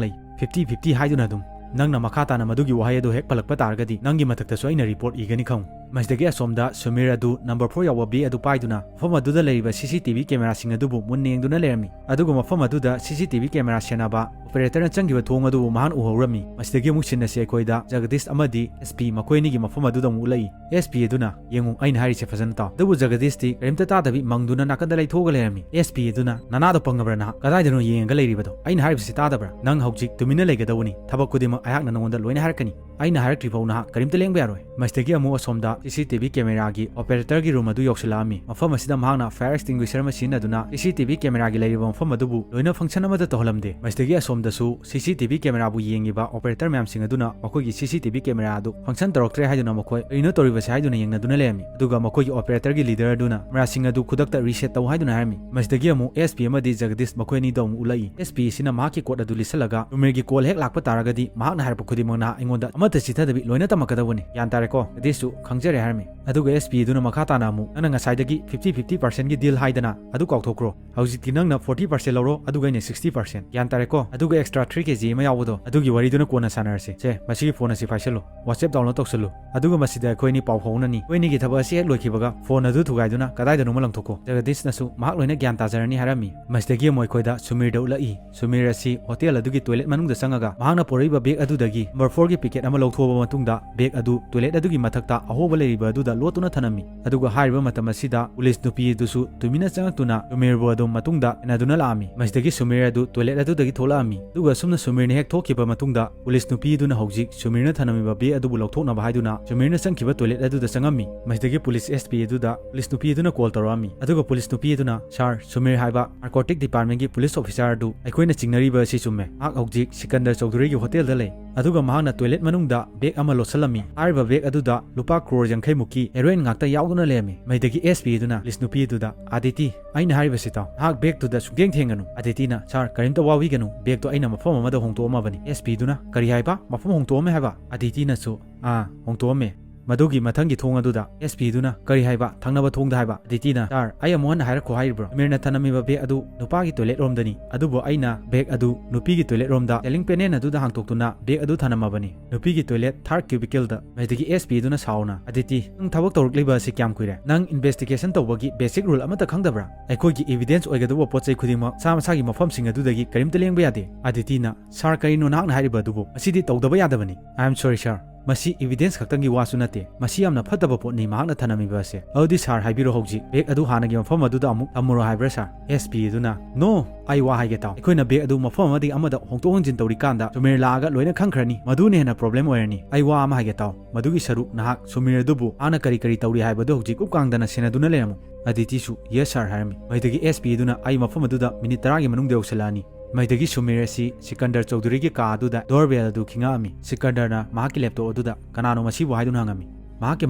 ꯂꯩ꯫ Fifty fifty ꯍꯥꯏꯗꯨꯅ ꯑꯗꯨꯝ꯫ ꯅꯪꯅ ꯃꯈꯥ ꯇꯥꯅ ꯃꯗꯨꯒꯤ ꯋꯥꯍꯩ ꯑꯗꯨ ꯍꯦꯛ ꯄꯜꯂꯛꯄ ꯇꯥꯔꯒꯗꯤ ꯅꯪꯒꯤ ꯃꯊꯛꯇꯁꯨ ꯑꯩꯅ report ꯏꯒꯅꯤ ꯈꯪꯉꯨ꯫" ꯃꯁꯤꯗꯒꯤ ꯑꯁꯣꯝꯗ ꯁꯨꯃꯤꯔ ꯑꯗꯨ number four ꯌꯥꯎꯕ bag ꯑꯗꯨ ꯄꯥꯏꯗꯨꯅ ꯃꯐꯝ ꯑꯗꯨꯗ ꯂꯩꯔꯤꯕ CCTV cameraꯁꯤꯡ ꯑꯗꯨꯕꯨ ꯃꯨꯟꯅ ꯌꯦꯡꯗꯨꯅ ꯂꯩꯔꯝꯃꯤ꯫ ꯑꯗꯨꯒ ꯃꯐꯝ ꯑꯗꯨꯗ CCTV camera ꯁꯦꯟꯅꯕ operatorꯅ ꯆꯪꯈꯤꯕ ꯊꯣꯡ ꯑꯗꯨꯕꯨ ꯃꯍꯥꯛꯅ ꯎꯍꯧꯔꯝꯃꯤ꯫ ꯃꯁꯤꯗꯒꯤ ꯑꯃꯨꯛ scene ꯑꯁꯤ ꯑꯩꯈꯣꯏꯗ ꯖꯒꯗꯤꯁ ꯑꯃꯗꯤ SP ꯃꯈꯣꯏ ꯑꯅꯤꯒꯤ ꯃꯐꯝ ꯑꯗꯨꯗ ꯑꯃꯨꯛ ꯎꯠꯂꯛꯏ꯫ SP ꯑꯗꯨꯅ, "ꯌꯦꯡꯉꯨ, ꯑꯩꯅ ꯍꯥꯏꯔꯤꯁꯦ ꯐꯖꯅ ꯇꯥꯎ꯫" ꯑꯗꯨꯕꯨ ꯖꯒꯗꯤꯁꯇꯤ ꯀꯔꯤꯝꯇ ꯇꯥꯗꯕꯤ ꯃꯪꯗꯨꯅ ꯅꯥꯀꯟꯗ ꯂꯩꯊꯣꯛꯑꯒ ꯂꯩꯔꯝꯃꯤ꯫ SP ꯑꯗꯨꯅ, "ꯅꯅꯥꯗꯣ ꯄꯪꯉꯕ꯭ꯔꯥ ꯅꯍꯥꯛ? ꯀꯗꯥꯏꯗꯅꯣ ꯌꯦꯡꯉꯒ ꯂꯩꯔꯤꯕꯗꯣ? ꯑꯩꯅ ꯍꯥꯏꯔꯤꯕꯁꯤ ꯇꯥꯗꯕ꯭ꯔꯥ? ꯅꯪ ꯍꯧꯖꯤꯛ ꯇꯨꯃꯤꯟꯅ ꯂꯩꯒꯗꯧꯕꯅꯤ꯫ ꯊꯕꯛ ꯈꯨꯗꯤꯡꯃꯛ ꯑꯩꯍꯥꯛꯅ ꯅꯉꯣꯟꯗ ꯂꯣꯏꯅ ꯍꯥꯏꯔꯛꯀꯅꯤ꯫ ꯑꯩꯅ ꯍꯥꯏꯔꯛꯇ꯭ꯔꯤꯐꯥꯎ ꯅꯍꯥꯛ ꯀꯔꯤꯝꯇ ꯂꯦꯡꯕ ꯌꯥꯔꯣꯏ꯫" ꯃꯁꯤꯗꯒꯤ ꯑꯃꯨꯛ ꯑꯁꯣꯝꯗ ꯁꯤ ꯁꯤ ꯇꯤ ꯚꯤ camera ꯒꯤ operator ꯒꯤ room ꯑꯗꯨ ꯌꯧꯁꯤꯜꯂꯛꯑꯝꯃꯤ꯫ ꯃꯐꯝ ꯑꯁꯤꯗ ꯃꯍꯥꯛꯅ fire extinguisher ꯑꯃ ꯁꯤꯖꯤꯟꯅꯗꯨꯅ ꯁꯤ ꯁꯤ ꯇꯤ ꯚꯤ camera ꯒꯤ ꯂꯩꯔꯤꯕ ꯃꯐꯝ ꯑꯗꯨꯕꯨ ꯂꯣꯏꯅ function ꯑꯃꯠꯇ ꯇꯧꯍꯜꯂꯝꯗꯦ꯫ ꯃꯁꯤꯗꯒꯤ ꯑꯁꯣꯝꯗꯁꯨ ꯁꯤ ꯁꯤ ꯇꯤ ꯚꯤ camera ꯕꯨ ꯌꯦꯡꯉꯤꯕ operator ꯃꯌꯥꯝꯁꯤꯡ ꯑꯗꯨꯅ ꯃꯈꯣꯏꯒꯤ ꯁꯤ ꯁꯤ ꯇꯤ ꯚꯤ camera ꯑꯗꯨ function ꯇꯧꯔꯛꯇ꯭ꯔꯦ ꯍꯥꯏꯗꯨꯅ ꯃꯈꯣꯏ ꯀꯔꯤꯅꯣ ꯇꯧꯔꯤꯕꯁꯦ ꯍꯥꯏꯗꯨꯅ ꯌꯦꯡꯅꯗꯨꯅ ꯂꯩꯔꯝꯃꯤ꯫ ꯑꯗꯨꯒ ꯃꯈꯣꯏꯒꯤ operator ꯒꯤ leader ꯑꯗꯨꯅ camera ꯁꯤꯡ ꯑꯗꯨ ꯈꯨꯗꯛꯇ reset ꯇꯧ ꯍꯥꯏꯗꯨꯅ ꯍꯥꯏꯔꯝꯃꯤ꯫ ꯃꯁꯤꯗꯒꯤ ꯑꯃꯨꯛ ꯑꯦꯁ ꯄꯤ ꯑꯃꯗꯤ ꯖꯒꯗꯤꯁ ꯃꯈꯣꯏ ꯑꯅꯤꯗꯨ ꯑꯃꯨꯛ ꯎꯠꯂꯛꯏ꯫ ꯑꯦꯁ ꯄꯤ ꯑꯁꯤꯅ ꯃꯍꯥꯛꯀꯤ ꯀꯣꯠ ꯑꯗꯨ ꯂꯤꯠꯁꯜꯂꯒ ꯁꯨꯃꯤꯔꯒꯤ call ꯍꯦꯛ ꯂꯥꯛꯄ ꯇꯥꯔꯒꯗꯤ ꯃꯍꯥꯛꯅ ꯍꯥꯏꯔꯛꯄ ꯈꯨꯗꯤꯡꯃꯛ ꯅꯍꯥꯛ ꯑꯩꯉꯣꯟꯗ ꯑꯃꯠꯇ ꯆꯤꯊꯗꯕꯤ ꯂꯣꯏꯅ ꯇꯝꯃꯛꯀꯗꯧꯕꯅꯤ꯫ ꯒ꯭ꯌꯥꯟ ꯇꯥꯔꯦꯀꯣ? ꯖꯒꯗꯤꯁꯁꯨ ꯈꯪꯖꯔꯦ ꯍꯥꯏꯔꯝꯃꯤ꯫ ꯑꯗꯨꯒ ꯑꯦꯁ ꯄꯤ ꯑꯗꯨꯅ ꯃꯈꯥ ꯇꯥꯅ ꯑꯃꯨꯛ, "ꯅꯪꯅ ꯉꯁꯥꯏꯗꯒꯤ fifty fifty percent ꯒꯤ deal ꯍꯥꯏꯗꯅ ꯑꯗꯨ ꯀꯥꯎꯊꯣꯛꯈ꯭ꯔꯣ꯫ ꯍꯧꯖꯤꯛꯇꯤ ꯅꯪꯅ forty percent ꯂꯧꯔꯣ, ꯑꯗꯨꯒ ꯑꯩꯅ sixty percent꯫ ꯒ꯭ꯌꯥꯟ ꯇꯥꯔꯦꯀꯣ? ꯑꯗꯨꯒ extra three K G ꯑꯃ ꯌꯥꯎꯕꯗꯣ, ꯑꯗꯨꯒꯤ ꯋꯥꯔꯤꯗꯨꯅ ꯀꯣꯟꯅ ꯁꯥꯟꯅꯔꯁꯤ꯫ ꯁꯦ, ꯃꯁꯤꯒꯤ phone ꯑꯁꯤ ꯄꯥꯏꯁꯜꯂꯨ꯫ WhatsApp download ꯇꯧꯁꯜꯂꯨ꯫ ꯑꯗꯨꯒ ꯃꯁꯤꯗ ꯑꯩꯈꯣꯏ ꯑꯅꯤ ꯄꯥꯎ ꯐꯥꯎꯅꯅꯤ꯫ ꯑꯩꯈꯣꯏ ꯑꯅꯤꯒꯤ ꯊꯕꯛ ꯑꯁꯤ ꯍꯦꯛ ꯂꯣꯏꯈꯤꯕꯒ phone ꯑꯗꯨ ꯊꯨꯒꯥꯏꯗꯨꯅ ꯀꯗꯥꯏꯗꯅꯣꯃ ꯂꯪꯊꯣꯛꯀꯣ꯫" ꯖꯒꯗꯤꯁꯅꯁꯨ ꯃꯍꯥꯛ ꯂꯣꯏꯅ ꯒ꯭ꯌꯥꯟ ꯇꯥꯖꯔꯅꯤ ꯍꯥꯏꯔꯝꯃꯤ꯫ ꯃꯁꯤꯗꯒꯤ ꯑꯃꯨꯛ ꯑꯩꯈꯣꯏꯗ ꯁꯨꯃꯤꯔꯗ ꯎꯠꯂꯛꯏ꯫ ꯁꯨꯃꯤꯔ ꯑꯁꯤ hotel ꯑꯗꯨꯒꯤ toilet ꯃꯅꯨꯡꯗ ꯆꯪꯉꯒ ꯃꯍꯥꯛꯅ ꯄꯨꯔꯛꯏꯕ bag ꯑꯗꯨꯗꯒꯤ number four ꯒꯤ packet ꯑꯃ ꯂꯧꯊꯣꯛꯑꯕ ꯃꯇꯨꯡꯗ bag ꯑꯗꯨ toilet ꯑꯗꯨꯒꯤ ꯃꯊꯛꯇ ꯑꯍꯣꯕ ꯂꯩꯔꯤꯕ ꯑꯗꯨꯗ ꯂꯣꯠꯇꯨꯅ ꯊꯅꯝꯃꯤ꯫ ꯑꯗꯨꯒ ꯍꯥꯏꯔꯤꯕ ꯃꯇꯝ ꯑꯁꯤꯗ police ꯅꯨꯄꯤ ꯑꯗꯨꯁꯨ ꯇꯨꯃꯤꯟꯅ ꯆꯪꯉꯛꯇꯨꯅ ꯁꯨꯃꯤꯔꯕꯨ ꯑꯗꯨꯝ ꯃꯇꯨꯡꯗ ꯏꯟꯅꯗꯨꯅ ꯂꯥꯛꯑꯝꯃꯤ꯫ ꯃꯁꯤꯗꯒꯤ ꯁꯨꯃꯤꯔ ꯑꯗꯨ toilet ꯑꯗꯨꯗꯒꯤ ꯊꯣꯛꯂꯛꯑꯝꯃꯤ꯫ ꯑꯗꯨꯒ ꯑꯁꯨꯝꯅ ꯁꯨꯃꯤꯔꯅ ꯍꯦꯛ ꯊꯣꯛꯈꯤꯕ ꯃꯇꯨꯡꯗ police ꯅꯨꯄꯤ ꯑꯗꯨꯅ ꯍꯧꯖꯤꯛ ꯁꯨꯃꯤꯔꯅ ꯊꯅꯝꯃꯤꯕ bag ꯑꯗꯨꯕꯨ ꯂꯧꯊꯣꯛꯅꯕ ꯍꯥꯏꯗꯨꯅ ꯁꯨꯃꯤꯔꯅ ꯆꯪꯈꯤꯕ toilet ꯑꯗꯨꯗ ꯆꯪꯉꯝꯃꯤ꯫ ꯃꯁꯤꯗꯒꯤ police S P ꯑꯗꯨꯗ police ꯅꯨꯄꯤ ꯑꯗꯨꯅ call ꯇꯧꯔꯛꯑꯝꯃꯤ꯫ ꯑꯗꯨꯒ police ꯅꯨꯄꯤ ꯑꯗꯨꯅ, "Sir, ꯁꯨꯃꯤꯔ ꯍꯥꯏꯕ narcotic department ꯀꯤ police officer ꯑꯗꯨ ꯑꯩꯈꯣꯏꯅ ꯆꯤꯡꯅꯔꯤꯕ ꯑꯁꯤ ꯆꯨꯝꯃꯦ꯫ ꯃꯍꯥꯛ ꯍꯧꯖꯤꯛ ꯁꯤꯀꯟꯗꯔ ꯆꯧꯙꯨꯔꯤꯒꯤ hotel ꯗ ꯂꯩ꯫ ꯑꯗꯨꯒ ꯃꯍꯥꯛꯅ toilet ꯃꯅꯨꯡꯗ bag ꯑꯃ ꯂꯣꯠꯁꯜꯂꯝꯃꯤ꯫ ꯍꯥꯏꯔꯤꯕ bag ꯑꯗꯨꯗ ꯂꯨꯄꯥ crore ꯌꯥꯡꯈꯩ ꯃꯨꯛꯀꯤ heroin ꯉꯥꯛꯇ ꯌꯥꯎꯗꯨꯅ ꯂꯩꯔꯝꯃꯤ꯫" ꯃꯁꯤꯗꯒꯤ S P ꯑꯗꯨꯅ police ꯅꯨꯄꯤ ꯑꯗꯨꯗ, "ꯑꯗꯤꯇꯤ, ꯑꯩꯅ ꯍꯥꯏꯔꯤꯕꯁꯤ ꯇꯥꯎ꯫ ꯅꯍꯥꯛ bag ꯇꯨꯗ ꯁꯨꯡꯊꯦꯡ ꯊꯦꯡꯒꯅꯨ꯫" ꯑꯗꯤꯇꯤꯅ, "Sir, ꯀꯔꯤꯝꯇ ꯋꯥꯕꯤꯒꯅꯨ꯫ Bag ꯇꯣ ꯑꯩꯅ ꯃꯐꯝ ꯑꯃꯗ ꯍꯣꯡꯗꯣꯛꯑꯝꯃꯕꯅꯤ꯫" S P ꯗꯨꯅ, "ꯀꯔꯤ ꯍꯥꯏꯕ? ꯃꯐꯝ ꯍꯣꯡꯗꯣꯛꯑꯝꯃꯦ ꯍꯥꯏꯕ?" ꯑꯗꯤꯇꯤꯅꯁꯨ, "ꯑꯥ, ꯍꯣꯡꯗꯣꯛꯑꯝꯃꯦ꯫" ꯃꯗꯨꯒꯤ ꯃꯊꯪꯒꯤ ꯊꯣꯡ ꯑꯗꯨꯗ S P ꯗꯨꯅ, "ꯀꯔꯤ ꯍꯥꯏꯕ? ꯊꯪꯅꯕ ꯊꯣꯡꯗ ꯍꯥꯏꯕ?" ꯑꯗꯤꯇꯤꯅ, "Sir, ꯑꯩ ꯑꯃꯨꯛ ꯍꯟꯅ ꯍꯥꯏꯔꯛꯈꯣ ꯍꯥꯏꯔꯤꯕ꯭ꯔꯣ? ꯁꯨꯃꯤꯔꯅ ꯊꯅꯝꯃꯤꯕ bag ꯑꯗꯨ ꯅꯨꯄꯥꯒꯤ toilet ꯔꯣꯝꯗꯅꯤ꯫ ꯑꯗꯨꯕꯨ ꯑꯩꯅ bag ꯑꯗꯨ ꯅꯨꯄꯤꯒꯤ toilet ꯔꯣꯝꯗ ceiling panel ꯑꯗꯨꯗ ꯍꯥꯡꯇꯣꯛꯇꯨꯅ bag ꯑꯗꯨ ꯊꯅꯝꯃꯕꯅꯤ꯫ ꯅꯨꯄꯤꯒꯤ toilet third cubicle ꯗ꯫" ꯃꯁꯤꯗꯒꯤ S P ꯗꯨꯅ ꯁꯥꯎꯅ, "ꯑꯗꯤꯇꯤ, ꯅꯪ ꯊꯕꯛ ꯇꯧꯔꯛꯂꯤꯕ ꯑꯁꯤ ꯀꯌꯥꯝ ꯀꯨꯏꯔꯦ? ꯅꯪ investigation ꯇꯧꯕꯒꯤ basic rule ꯑꯃꯠꯇ ꯈꯪꯗꯕ꯭ꯔꯥ? ꯑꯩꯈꯣꯏꯒꯤ evidence ꯑꯣꯏꯒꯗꯧꯕ ꯄꯣꯠ ꯆꯩ ꯈꯨꯗꯤꯡꯃꯛ ꯃꯁꯥ ꯃꯁꯥꯒꯤ ꯃꯐꯝꯁꯤꯡ ꯑꯗꯨꯗꯒꯤ ꯀꯔꯤꯝꯇ ꯂꯦꯡꯕ ꯌꯥꯗꯦ꯫" ꯑꯗꯤꯇꯤꯅ, "Sir, ꯀꯔꯤꯅꯣ ꯅꯍꯥꯛꯅ ꯍꯥꯏꯔꯤꯕ ꯑꯗꯨꯕꯨ? ꯃꯁꯤꯗꯤ ꯇꯧꯗꯕ ꯌꯥꯗꯕꯅꯤ꯫" "I am sorry, sir꯫ "ꯃꯁꯤ evidence ꯈꯛꯇꯪꯒꯤ ꯋꯥꯁꯨ ꯅꯠꯇꯦ, ꯃꯁꯤ ꯌꯥꯝꯅ ꯐꯠꯇꯕ ꯄꯣꯠꯅꯤ ꯃꯍꯥꯛꯅ ꯊꯅꯝꯃꯤꯕ ꯑꯁꯦ꯫ ꯑꯗꯨꯗꯤ sir, ꯍꯥꯏꯕꯤꯔꯣ, ꯍꯧꯖꯤꯛ bag ꯑꯗꯨ ꯍꯥꯟꯅꯒꯤ ꯃꯐꯝ ꯑꯗꯨꯗ ꯑꯃꯨꯛ ꯊꯝꯃꯨꯔꯣ ꯍꯥꯏꯕ꯭ꯔꯥ sir?" S P ꯑꯗꯨꯅ, "No, ꯑꯩ ꯋꯥ ꯍꯥꯏꯒꯦ ꯇꯥꯎ, ꯑꯩꯈꯣꯏꯅ bag ꯑꯗꯨ ꯃꯐꯝ ꯑꯃꯗꯒꯤ ꯑꯃꯗ ꯍꯣꯡꯗꯣꯛ ꯍꯣꯡꯖꯤꯟ ꯇꯧꯔꯤꯀꯥꯟꯗ ꯁꯨꯃꯤꯔ ꯂꯥꯛꯑꯒ ꯂꯣꯏꯅ ꯈꯪꯈ꯭ꯔꯅꯤ, ꯃꯗꯨꯅ ꯍꯦꯟꯅ problem ꯑꯣꯏꯔꯅꯤ꯫ ꯑꯩ ꯋꯥ ꯑꯃ ꯍꯥꯏꯒꯦ ꯇꯥꯎ, ꯃꯗꯨꯒꯤ ꯁꯔꯨꯛ ꯅꯍꯥꯛ ꯁꯨꯃꯤꯔ ꯑꯗꯨꯕꯨ ꯃꯥꯅ ꯀꯔꯤ ꯀꯔꯤ ꯇꯧꯔꯤ ꯍꯥꯏꯕꯗꯨ ꯍꯧꯖꯤꯛ ꯀꯨꯞ ꯀꯥꯡꯗꯅ ꯁꯦꯟꯅꯗꯨꯅ ꯂꯩꯔꯝꯃꯨ꯫" ꯑꯗꯤꯇꯤꯁꯨ, "Yes sir," ꯍꯥꯏꯔꯝꯃꯤ꯫ ꯃꯗꯒꯤ S P ꯑꯗꯨꯅ, "ꯑꯩ ꯃꯐꯝ ꯑꯗꯨꯗ minute ꯇꯔꯥꯒꯤ ꯃꯅꯨꯡꯗ ꯌꯧꯁꯤꯜꯂꯛꯑꯅꯤ꯫" ꯃꯗꯒꯤ ꯁꯨꯃꯤꯔ ꯑꯁꯤ ꯁꯤꯀꯟꯗꯔ ꯆꯧꯙꯨꯔꯤꯒꯤ ꯀꯥ ꯑꯗꯨꯗ doorbell ꯑꯗꯨ ꯈꯤꯉꯛꯑꯝꯃꯤ꯫ ꯁꯤꯀꯟꯗꯔꯅ ꯃꯍꯥꯛꯀꯤ laptop ꯑꯗꯨꯗ, "ꯀꯅꯥꯅꯣ ꯃꯁꯤꯕꯨ?" ꯍꯥꯏꯗꯨꯅ ꯍꯪꯉꯝꯃꯤ꯫ ꯃꯍꯥꯛꯀꯤ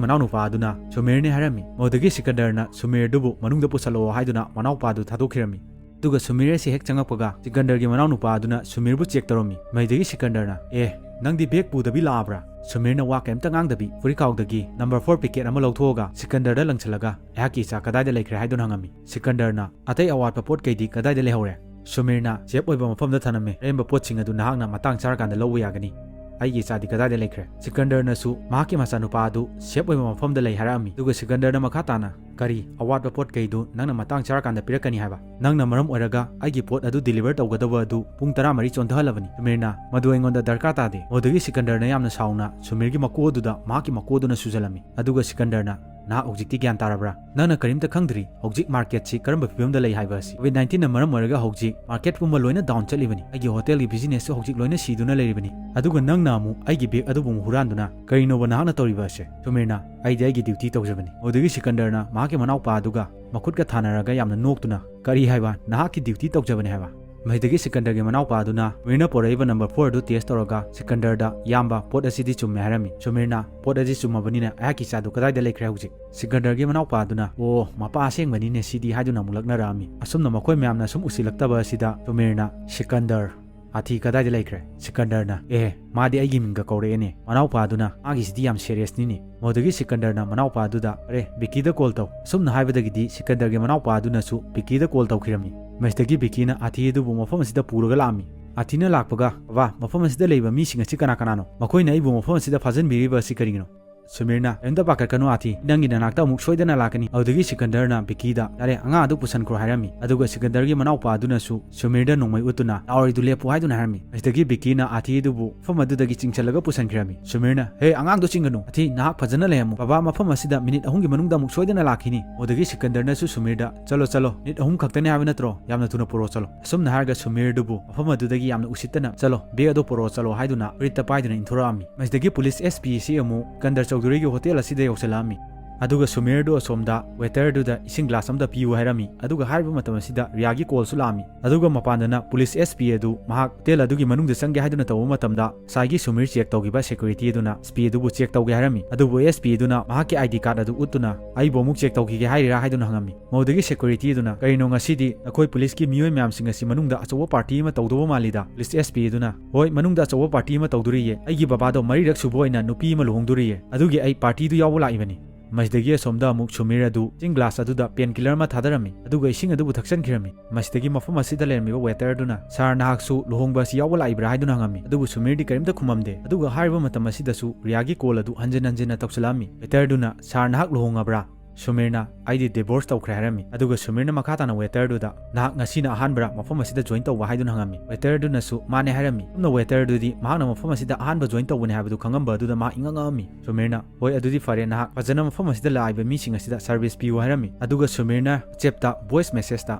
ꯃꯅꯥꯎꯅꯨꯄꯥ ꯑꯗꯨꯅ ꯁꯨꯃꯤꯔꯅꯤ ꯍꯥꯏꯔꯝꯃꯤ꯫ ꯃꯗꯒꯤ ꯁꯤꯀꯟꯗꯔꯅ ꯁꯨꯃꯤꯔ ꯑꯗꯨꯕꯨ ꯃꯅꯨꯡꯗ ꯄꯨꯁꯜꯂꯛꯑꯣ ꯍꯥꯏꯗꯨꯅ ꯃꯅꯥꯎꯄꯥ ꯑꯗꯨ ꯊꯥꯗꯣꯛꯈꯤꯔꯝꯃꯤ꯫ ꯑꯗꯨꯒ ꯁꯨꯃꯤꯔ ꯑꯁꯤ ꯍꯦꯛ ꯆꯪꯉꯛꯄꯒ ꯁꯤꯀꯟꯗꯔꯒꯤ ꯃꯅꯥꯎꯅꯨꯄꯥ ꯑꯗꯨꯅ ꯁꯨꯃꯤꯔꯕꯨ check ꯇꯧꯔꯝꯃꯤ꯫ ꯃꯗꯒꯤ ꯁꯤꯀꯟꯗꯔꯅ, "ꯑꯦ, ꯅꯪꯗꯤ bag ꯄꯨꯗꯕꯤ ꯂꯥꯛꯑꯕ꯭ꯔꯥ?" ꯁꯨꯃꯤꯔꯅ ꯋꯥ ꯀꯩꯝꯇ ꯉꯥꯡꯗꯕꯤ ꯐꯨꯔꯤꯠꯈꯥꯎꯗꯒꯤ number four packet ꯑꯃ ꯂꯧꯊꯣꯛꯑꯒ ꯁꯤꯀꯟꯗꯔꯗ ꯂꯪꯁꯤꯜꯂꯒ, "ꯑꯩꯍꯥꯛꯀꯤ ꯏꯆꯥ ꯀꯗꯥꯏꯗ ꯂꯩꯈ꯭ꯔꯦ?" ꯍꯥꯏꯗꯨꯅ ꯍꯪꯉꯝꯃꯤ꯫ ꯁꯤꯀꯟꯗꯔꯅ, "ꯑꯇꯩ ꯑꯋꯥꯠꯄ ꯄꯣꯠ ꯀꯩꯗꯤ ꯀꯗꯥꯏꯗ ꯂꯩꯍꯧꯔꯦ?" ꯁꯨꯃꯤꯔꯅ, "Safe ꯑꯣꯏꯕ ꯃꯐꯝꯗ ꯊꯅꯝꯃꯦ, ꯑꯔꯦꯝꯕ ꯄꯣꯠꯁꯤꯡ ꯑꯗꯨ ꯅꯍꯥꯛꯅ ꯃꯇꯥꯡ ꯆꯥꯔꯀꯥꯟꯗ ꯂꯧꯕ ꯌꯥꯒꯅꯤ꯫ ꯑꯩꯒꯤ ꯏꯆꯥꯗꯤ ꯀꯗꯥꯏꯗ ꯂꯩꯈ꯭ꯔꯦ?" ꯁꯤꯀꯟꯗꯔꯅꯁꯨ ꯃꯍꯥꯛꯀꯤ ꯃꯆꯥꯅꯨꯄꯥ ꯑꯗꯨ safe ꯑꯣꯏꯕ ꯃꯐꯝꯗ ꯂꯩ ꯍꯥꯏꯔꯛꯑꯝꯃꯤ꯫ ꯑꯗꯨꯒ ꯁꯤꯀꯟꯗꯔꯅ ꯃꯈꯥ ꯇꯥꯅ, "ꯀꯔꯤ ꯑꯋꯥꯠꯄ ꯄꯣꯠ ꯀꯩꯗꯨ ꯅꯪꯅ ꯃꯇꯥꯡ ꯆꯥꯔꯀꯥꯟꯗ ꯄꯤꯔꯛꯀꯅꯤ ꯍꯥꯏꯕ? ꯅꯪꯅ ꯃꯔꯝ ꯑꯣꯏꯔꯒ ꯑꯩꯒꯤ ꯄꯣꯠ ꯑꯗꯨ deliver ꯇꯧꯒꯗꯕ ꯑꯗꯨ ꯄꯨꯡ ꯇꯔꯥꯃꯔꯤ ꯆꯣꯟꯊꯍꯜꯂꯕꯅꯤ꯫" ꯁꯨꯃꯤꯔꯅ, "ꯃꯗꯨ ꯑꯩꯉꯣꯟꯗ ꯗꯔꯀꯥꯔ ꯇꯥꯗꯦ꯫" ꯃꯗꯨꯗꯒꯤ ꯁꯤꯀꯟꯗꯔꯅ ꯌꯥꯝꯅ ꯁꯥꯎꯅ ꯁꯨꯃꯤꯔꯒꯤ ꯃꯀꯣꯛ ꯑꯗꯨꯗ ꯃꯍꯥꯛꯀꯤ ꯃꯀꯣꯛ ꯑꯗꯨꯅ ꯁꯨꯖꯜꯂꯝꯃꯤ꯫ ꯑꯗꯨꯒ ꯁꯤꯀꯟꯗꯔꯅ, "ꯅꯍꯥꯛ ꯍꯧꯖꯤꯛꯇꯤ ꯒ꯭ꯌꯥꯟ ꯇꯥꯔꯕ꯭ꯔꯥ? ꯅꯪꯅ ꯀꯔꯤꯝꯇ ꯈꯪꯗ꯭ꯔꯤ, ꯍꯧꯖꯤꯛ marketꯁꯤ ꯀꯔꯝꯕ ꯐꯤꯕꯝꯗ ꯂꯩ ꯍꯥꯏꯕ ꯑꯁꯤ꯫ COVID nineteenꯅ ꯃꯔꯝ ꯑꯣꯏꯔꯒ ꯍꯧꯖꯤꯛ market ꯄꯨꯝꯕ ꯂꯣꯏꯅ down ꯆꯠꯂꯤꯕꯅꯤ꯫ ꯑꯩꯒꯤ hotelꯒꯤ businessꯁꯨ ꯍꯧꯖꯤꯛ ꯂꯣꯏꯅ ꯁꯤꯗꯨꯅ ꯂꯩꯔꯤꯕꯅꯤ꯫ ꯑꯗꯨꯒ ꯅꯪꯅ ꯑꯃꯨꯛ ꯑꯩꯒꯤ bag ꯑꯗꯨꯕꯨ ꯑꯃꯨꯛ ꯍꯨꯔꯥꯟꯗꯨꯅ ꯀꯔꯤꯅꯣꯕ ꯅꯍꯥꯛꯅ ꯇꯧꯔꯤꯕ ꯑꯁꯦ?" ꯁꯨꯃꯤꯔꯅ, "ꯑꯩꯗꯤ ꯑꯩꯒꯤ duty ꯇꯧꯖꯕꯅꯤ꯫" ꯃꯗꯨꯗꯒꯤ ꯁꯤꯀꯟꯗꯔꯅ ꯃꯍꯥꯛꯀꯤ ꯃꯅꯥꯎꯄꯥ ꯑꯗꯨꯒ ꯃꯈꯨꯠꯀ ꯊꯥꯅꯔꯒ ꯌꯥꯝꯅ ꯅꯣꯛꯇꯨꯅ, "ꯀꯔꯤ ꯍꯥꯏꯕ? ꯅꯍꯥꯛꯀꯤ duty ꯇꯧꯖꯕꯅꯤ ꯍꯥꯏꯕ?" ꯃꯗꯨꯗꯒꯤ ꯁꯤꯀꯟꯗꯔꯒꯤ ꯃꯅꯥꯎꯄꯥ ꯑꯗꯨꯅ ꯁꯨꯃꯤꯔꯅ ꯄꯣꯔꯛꯏꯕ number four ꯑꯗꯨ test ꯇꯧꯔꯒ ꯁꯤꯀꯟꯗꯔꯗ, "ꯏꯌꯥꯝꯕ, ꯄꯣꯠ ꯑꯁꯤꯗꯤ ꯆꯨꯝꯃꯦ," ꯍꯥꯏꯔꯝꯃꯤ꯫ ꯁꯨꯃꯤꯔꯅ, "ꯄꯣꯠ ꯑꯁꯤ ꯆꯨꯝꯃꯕꯅꯤꯅ ꯑꯩꯍꯥꯛꯀꯤ ꯏꯆꯥꯗꯨ ꯀꯗꯥꯏꯗ ꯂꯩꯈ꯭ꯔꯦ ꯍꯧꯖꯤꯛ?" ꯁꯤꯀꯟꯗꯔꯒꯤ ꯃꯅꯥꯎꯄꯥ ꯑꯗꯨꯅ, "ꯑꯣ, ꯃꯄꯥ ꯑꯁꯦꯡꯕꯅꯤꯅꯦ ꯁꯤꯗꯤ," ꯍꯥꯏꯗꯨꯅ ꯑꯃꯨꯛ ꯂꯛꯅꯔꯛꯑꯝꯃꯤ꯫ ꯑꯁꯨꯝꯅ ꯃꯈꯣꯏ ꯃꯌꯥꯝꯅ ꯁꯨꯝ ꯎꯁꯤꯜꯂꯛꯇꯕ ꯑꯁꯤꯗ ꯁꯨꯃꯤꯔꯅ, "ꯁꯤꯀꯟꯗꯔ, ꯑꯊꯤ ꯀꯗꯥꯏꯗ ꯂꯩꯈ꯭ꯔꯦ?" ꯁꯤꯀꯟꯗꯔꯅ, "ꯑꯦ, ꯃꯥꯗꯤ ꯑꯩꯒꯤ ꯃꯤꯡꯒ ꯀꯧꯔꯛꯑꯦꯅꯦ꯫" ꯃꯅꯥꯎꯄꯥ ꯑꯗꯨꯅ, "ꯃꯥꯒꯤꯁꯤꯗꯤ ꯌꯥꯝ seriousꯅꯤꯅꯦ꯫" ꯃꯗꯨꯗꯒꯤ ꯁꯤꯀꯟꯗꯔꯅ ꯃꯅꯥꯎꯄꯥ ꯑꯗꯨꯗ, "ꯑꯔꯦ, ꯕꯤꯀꯤꯗ call ꯇꯧ꯫" ꯑꯁꯨꯝꯅ ꯍꯥꯏꯕꯗꯒꯤꯗꯤ ꯁꯤꯀꯟꯗꯔꯒꯤ ꯃꯅꯥꯎꯄꯥ ꯑꯗꯨꯅꯁꯨ ꯕꯤꯀꯤꯗ call ꯇꯧꯈꯤꯔꯝꯃꯤ꯫ ꯃꯁꯤꯗꯒꯤ ꯕꯤꯀꯤꯅ ꯑꯊꯤ ꯑꯗꯨꯕꯨ ꯃꯐꯝ ꯑꯁꯤꯗ ꯄꯨꯔꯒ ꯂꯥꯛꯑꯝꯃꯤ꯫ ꯑꯊꯤꯅ ꯂꯥꯛꯄꯒ, "ꯕꯕꯥ, ꯃꯐꯝ ꯑꯁꯤꯗ ꯂꯩꯕ ꯃꯤꯁꯤꯡ ꯑꯁꯤ ꯀꯅꯥ ꯀꯅꯥꯅꯣ? ꯃꯈꯣꯏꯅ ꯑꯩꯕꯨ ꯃꯐꯝ ꯑꯁꯤꯗ ꯐꯥꯖꯤꯟꯕꯤꯔꯤꯕ ꯑꯁꯤ ꯀꯔꯤꯒꯤꯅꯣ?" ꯁꯨꯃꯤꯔꯅ, "ꯀꯔꯤꯝꯇ ꯄꯥꯈꯠꯀꯅꯨ ꯑꯥꯊꯤ, ꯅꯪꯒꯤ ꯅꯅꯥꯛꯇ ꯑꯃꯨꯛ ꯁꯣꯏꯗꯅ ꯂꯥꯛꯀꯅꯤ"꯫ ꯑꯗꯨꯗꯒꯤ ꯁꯤꯀꯟꯗꯔꯅ ꯕꯤꯀꯤꯗ, "ꯌꯥꯔꯦ, ꯑꯉꯥꯡ ꯑꯗꯨ ꯄꯨꯁꯟꯈ꯭ꯔꯣ" ꯍꯥꯏꯔꯝꯃꯤ꯫ ꯑꯗꯨꯒ ꯁꯤꯀꯟꯗꯔꯒꯤ ꯃꯅꯥꯎꯄꯥ ꯑꯗꯨꯅꯁꯨ ꯁꯨꯃꯤꯔꯗ ꯅꯣꯡꯃꯩ ꯎꯠꯇꯨꯅ, "ꯂꯥꯎꯔꯤꯗꯨ ꯂꯦꯞꯄꯨ" ꯍꯥꯏꯗꯨꯅ ꯍꯥꯏꯔꯝꯃꯤ꯫ ꯃꯁꯤꯗꯒꯤ ꯕꯤꯀꯤꯅ ꯑꯥꯊꯤ ꯑꯗꯨꯕꯨ ꯃꯐꯝ ꯑꯗꯨꯗꯒꯤ ꯆꯤꯡꯁꯤꯜꯂꯒ ꯄꯨꯁꯟꯈꯤꯔꯝꯃꯤ꯫ ꯁꯨꯃꯤꯔꯅ, "ꯍꯦ, ꯑꯉꯥꯡꯗꯣ ꯆꯤꯡꯒꯅꯨ, ꯑꯥꯊꯤ, ꯅꯍꯥꯛ ꯐꯖꯅ ꯂꯩꯔꯝꯃꯨ, ꯕꯕꯥ ꯃꯐꯝ ꯑꯁꯤꯗ ꯃꯤꯅꯤꯠ ꯑꯍꯨꯝꯒꯤ ꯃꯅꯨꯡꯗ ꯑꯃꯨꯛ ꯁꯣꯏꯗꯅ ꯂꯥꯛꯈꯤꯅꯤ"꯫ ꯑꯗꯨꯗꯒꯤ ꯁꯤꯀꯟꯗꯔꯅꯁꯨ ꯁꯨꯃꯤꯔꯗ, "ꯆꯠꯂꯣ, ꯆꯠꯂꯣ, ꯃꯤꯅꯤꯠ ꯑꯍꯨꯝ ꯈꯛꯇꯅꯤ ꯍꯥꯏꯕ ꯅꯠꯇ꯭ꯔꯣ? ꯌꯥꯝꯅ ꯊꯨꯅ ꯄꯨꯔꯛꯑꯣ, ꯆꯠꯂꯣ"꯫ ꯑꯁꯨꯝꯅ ꯍꯥꯏꯔꯒ ꯁꯨꯃꯤꯔꯗꯨꯕꯨ ꯃꯐꯝ ꯑꯗꯨꯗꯒꯤ ꯌꯥꯝꯅ ꯎꯁꯤꯠꯇꯅ, "ꯆꯠꯂꯣ, ꯕꯦꯒ ꯑꯗꯨ ꯄꯨꯔꯛꯑꯣ, ꯆꯠꯂꯣ" ꯍꯥꯏꯗꯨꯅ ꯐꯨꯔꯤꯠꯇ ꯄꯥꯏꯗꯨꯅ ꯏꯟꯊꯣꯔꯛꯑꯝꯃꯤ꯫ ꯃꯁꯤꯗꯒꯤ ꯄꯨꯂꯤꯁ ꯑꯦꯁ ꯄꯤ ꯑꯁꯤ ꯑꯃꯨꯛ ꯁꯤꯀꯟꯗꯔ ꯆꯧꯙꯨꯔꯤꯒꯤ ꯍꯣꯇꯦꯜ ꯑꯁꯤꯗ ꯌꯧꯁꯤꯜꯂꯛꯑꯝꯃꯤ꯫ ꯑꯗꯨꯒ ꯁꯨꯃꯤꯔꯗꯨ ꯑꯁꯣꯝꯗ ꯋꯦꯇꯔꯗꯨꯗ ꯏꯁꯤꯡ ꯒ꯭ꯂꯥꯁ ꯑꯃꯗ ꯄꯤꯌꯨ ꯍꯥꯏꯔꯝꯃꯤ꯫ ꯑꯗꯨꯒ ꯍꯥꯏꯔꯤꯕ ꯃꯇꯝ ꯑꯁꯤꯗ ꯔꯤꯌꯥꯒꯤ ꯀꯣꯜꯁꯨ ꯂꯥꯛꯑꯝꯃꯤ꯫ ꯑꯗꯨꯒ ꯃꯄꯥꯟꯗꯅ ꯄꯨꯂꯤꯁ ꯑꯦꯁ ꯄꯤ ꯑꯗꯨ ꯃꯍꯥꯛ ꯍꯣꯇꯦꯜ ꯑꯗꯨꯒꯤ ꯃꯅꯨꯡꯗ ꯆꯪꯒꯦ ꯍꯥꯏꯗꯨꯅ ꯇꯧꯕ ꯃꯇꯝꯗ, ꯉꯁꯥꯏꯒꯤ ꯁꯨꯃꯤꯔ ꯆꯦꯛ ꯇꯧꯈꯤꯕ ꯁꯦꯀ꯭ꯌꯨꯔꯤꯇꯤ ꯑꯗꯨꯅ ꯑꯦꯁ ꯄꯤ ꯑꯗꯨꯕꯨ ꯆꯦꯛ ꯇꯧꯒꯦ ꯍꯥꯏꯔꯝꯃꯤ꯫ ꯑꯗꯨꯕꯨ ꯑꯦꯁ ꯄꯤ ꯑꯗꯨꯅ ꯃꯍꯥꯛꯀꯤ ꯑꯥꯏ ꯗꯤ ꯀꯥꯔꯗ ꯑꯗꯨ ꯎꯠꯇꯨꯅ, "ꯑꯩꯕꯨ ꯑꯃꯨꯛ ꯆꯦꯛ ꯇꯧꯈꯤꯒꯦ ꯍꯥꯏꯔꯤꯔꯥ?" ꯍꯥꯏꯗꯨꯅ ꯍꯪꯉꯝꯃꯤ꯫ ꯃꯗꯨꯗꯒꯤ ꯁꯦꯀ꯭ꯌꯨꯔꯤꯇꯤ ꯑꯗꯨꯅ, "ꯀꯔꯤꯅꯣ, ꯉꯁꯤꯗꯤ ꯅꯈꯣꯏ ꯄꯨꯂꯤꯁꯀꯤ ꯃꯤꯑꯣꯏ ꯃꯌꯥꯝꯁꯤꯡ ꯑꯁꯤ ꯃꯅꯨꯡꯗ ꯑꯆꯧꯕ ꯄꯥꯔꯇꯤ ꯑꯃ ꯇꯧꯗꯧꯕ ꯃꯥꯜꯂꯤꯗ?" ꯄꯨꯂꯤꯁ ꯑꯦꯁ ꯄꯤ ꯑꯗꯨꯅ, "ꯍꯣꯏ, ꯃꯅꯨꯡꯗ ꯑꯆꯧꯕ ꯄꯥꯔꯇꯤ ꯑꯃ ꯇꯧꯗꯣꯔꯤꯌꯦ꯫ ꯑꯩꯒꯤ ꯕꯕꯥꯗꯣ ꯃꯔꯤꯔꯛ ꯁꯨꯕ ꯑꯣꯏꯅ ꯅꯨꯄꯤ ꯑꯃ ꯂꯨꯍꯣꯡꯗꯣꯔꯤꯌꯦ꯫ ꯑꯗꯨꯒꯤ ꯑꯩ ꯄꯥꯔꯇꯤꯗꯨ ꯌꯥꯎꯕ ꯂꯥꯛꯏꯕꯅꯤ"꯫ ꯃꯁꯤꯗꯒꯤ ꯑꯁꯣꯝꯗ ꯑꯃꯨꯛ ꯁꯨꯃꯤꯔ ꯑꯗꯨ ꯏꯁꯤꯡ ꯒ꯭ꯂꯥꯁ ꯑꯗꯨꯗ ꯄꯦꯟ ꯀꯤꯂꯔ ꯑꯃ ꯊꯥꯗꯔꯝꯃꯤ, ꯑꯗꯨꯒ ꯏꯁꯤꯡ ꯑꯗꯨꯕꯨ ꯊꯛꯆꯟꯈꯤꯔꯝꯃꯤ꯫ ꯃꯁꯤꯗꯒꯤ ꯃꯐꯝ ꯑꯁꯤꯗ ꯂꯩꯔꯝꯃꯤꯕ ꯋꯦꯇꯔ ꯑꯗꯨꯅ, "ꯁꯥꯔ, ꯅꯍꯥꯛꯁꯨ ꯂꯨꯍꯣꯡꯕ ꯑꯁꯤ ꯌꯥꯎꯕ ꯂꯥꯛꯏꯕ꯭ꯔꯥ?" ꯍꯥꯏꯗꯨꯅ ꯍꯪꯉꯝꯃꯤ꯫ ꯑꯗꯨꯕꯨ ꯁꯨꯃꯤꯔꯗꯤ ꯀꯔꯤꯝꯇ ꯈꯨꯝꯃꯝꯗꯦ꯫ ꯑꯗꯨꯒ ꯍꯥꯏꯔꯤꯕ ꯃꯇꯝ ꯑꯁꯤꯗꯁꯨ ꯔꯤꯌꯥꯒꯤ ꯀꯣꯜ ꯑꯗꯨ ꯍꯟꯖꯤꯟ ꯍꯟꯖꯤꯟꯅ ꯇꯧꯁꯤꯜꯂꯛꯑꯝꯃꯤ꯫ ꯋꯦꯇꯔ ꯑꯗꯨꯅ, "ꯁꯥꯔ, ꯅꯍꯥꯛ ꯂꯨꯍꯣꯡꯉꯕ꯭ꯔꯥ?" ꯁꯨꯃꯤꯔꯅ, "ꯑꯩꯗꯤ ꯗꯤꯚꯣꯔꯁ ꯇꯧꯈ꯭ꯔꯦ" ꯍꯥꯏꯔꯝꯃꯤ꯫ ꯑꯗꯨꯒ ꯁꯨꯃꯤꯔꯅ ꯃꯈꯥ ꯇꯥꯅ ꯋꯦꯇꯔꯗꯨꯗ, "ꯅꯍꯥꯛ ꯉꯁꯤꯅ ꯑꯍꯥꯟꯕꯔꯥ ꯃꯐꯝ ꯑꯁꯤꯗ ꯖꯣꯏꯟ ꯇꯧꯕ?" ꯍꯥꯏꯗꯨꯅ ꯍꯪꯉꯝꯃꯤ꯫ ꯋꯦꯇꯔꯗꯨꯅꯁꯨ ꯃꯥꯅꯦ ꯍꯥꯏꯔꯝꯃꯤ꯫ ꯑꯁꯨꯝꯅ ꯋꯦꯇꯔꯗꯨꯗꯤ ꯃꯍꯥꯛꯅ ꯃꯐꯝ ꯑꯁꯤꯗ ꯑꯍꯥꯟꯕ ꯖꯣꯏꯟ ꯇꯧꯕꯅꯦ ꯍꯥꯏꯕꯗꯨ ꯈꯪꯉꯝꯕ ꯑꯗꯨꯗ ꯃꯍꯥꯛ ꯏꯉꯛ ꯉꯛꯑꯝꯃꯤ꯫ ꯁꯨꯃꯤꯔꯅ, "ꯍꯣꯏ, ꯑꯗꯨꯗꯤ ꯐꯔꯦ, ꯅꯍꯥꯛ ꯐꯖꯅ ꯃꯐꯝ ꯑꯁꯤꯗ ꯂꯥꯛꯏꯕ ꯃꯤꯁꯤꯡ ꯑꯁꯤꯗ ꯁꯔꯚꯤꯁ ꯄꯤꯌꯨ" ꯍꯥꯏꯔꯝꯃꯤ꯫ ꯑꯗꯨꯒ ꯁꯨꯃꯤꯔꯅ ꯆꯦꯞꯇ ꯚꯣꯏꯁ ꯃꯦꯁꯦꯖꯇ,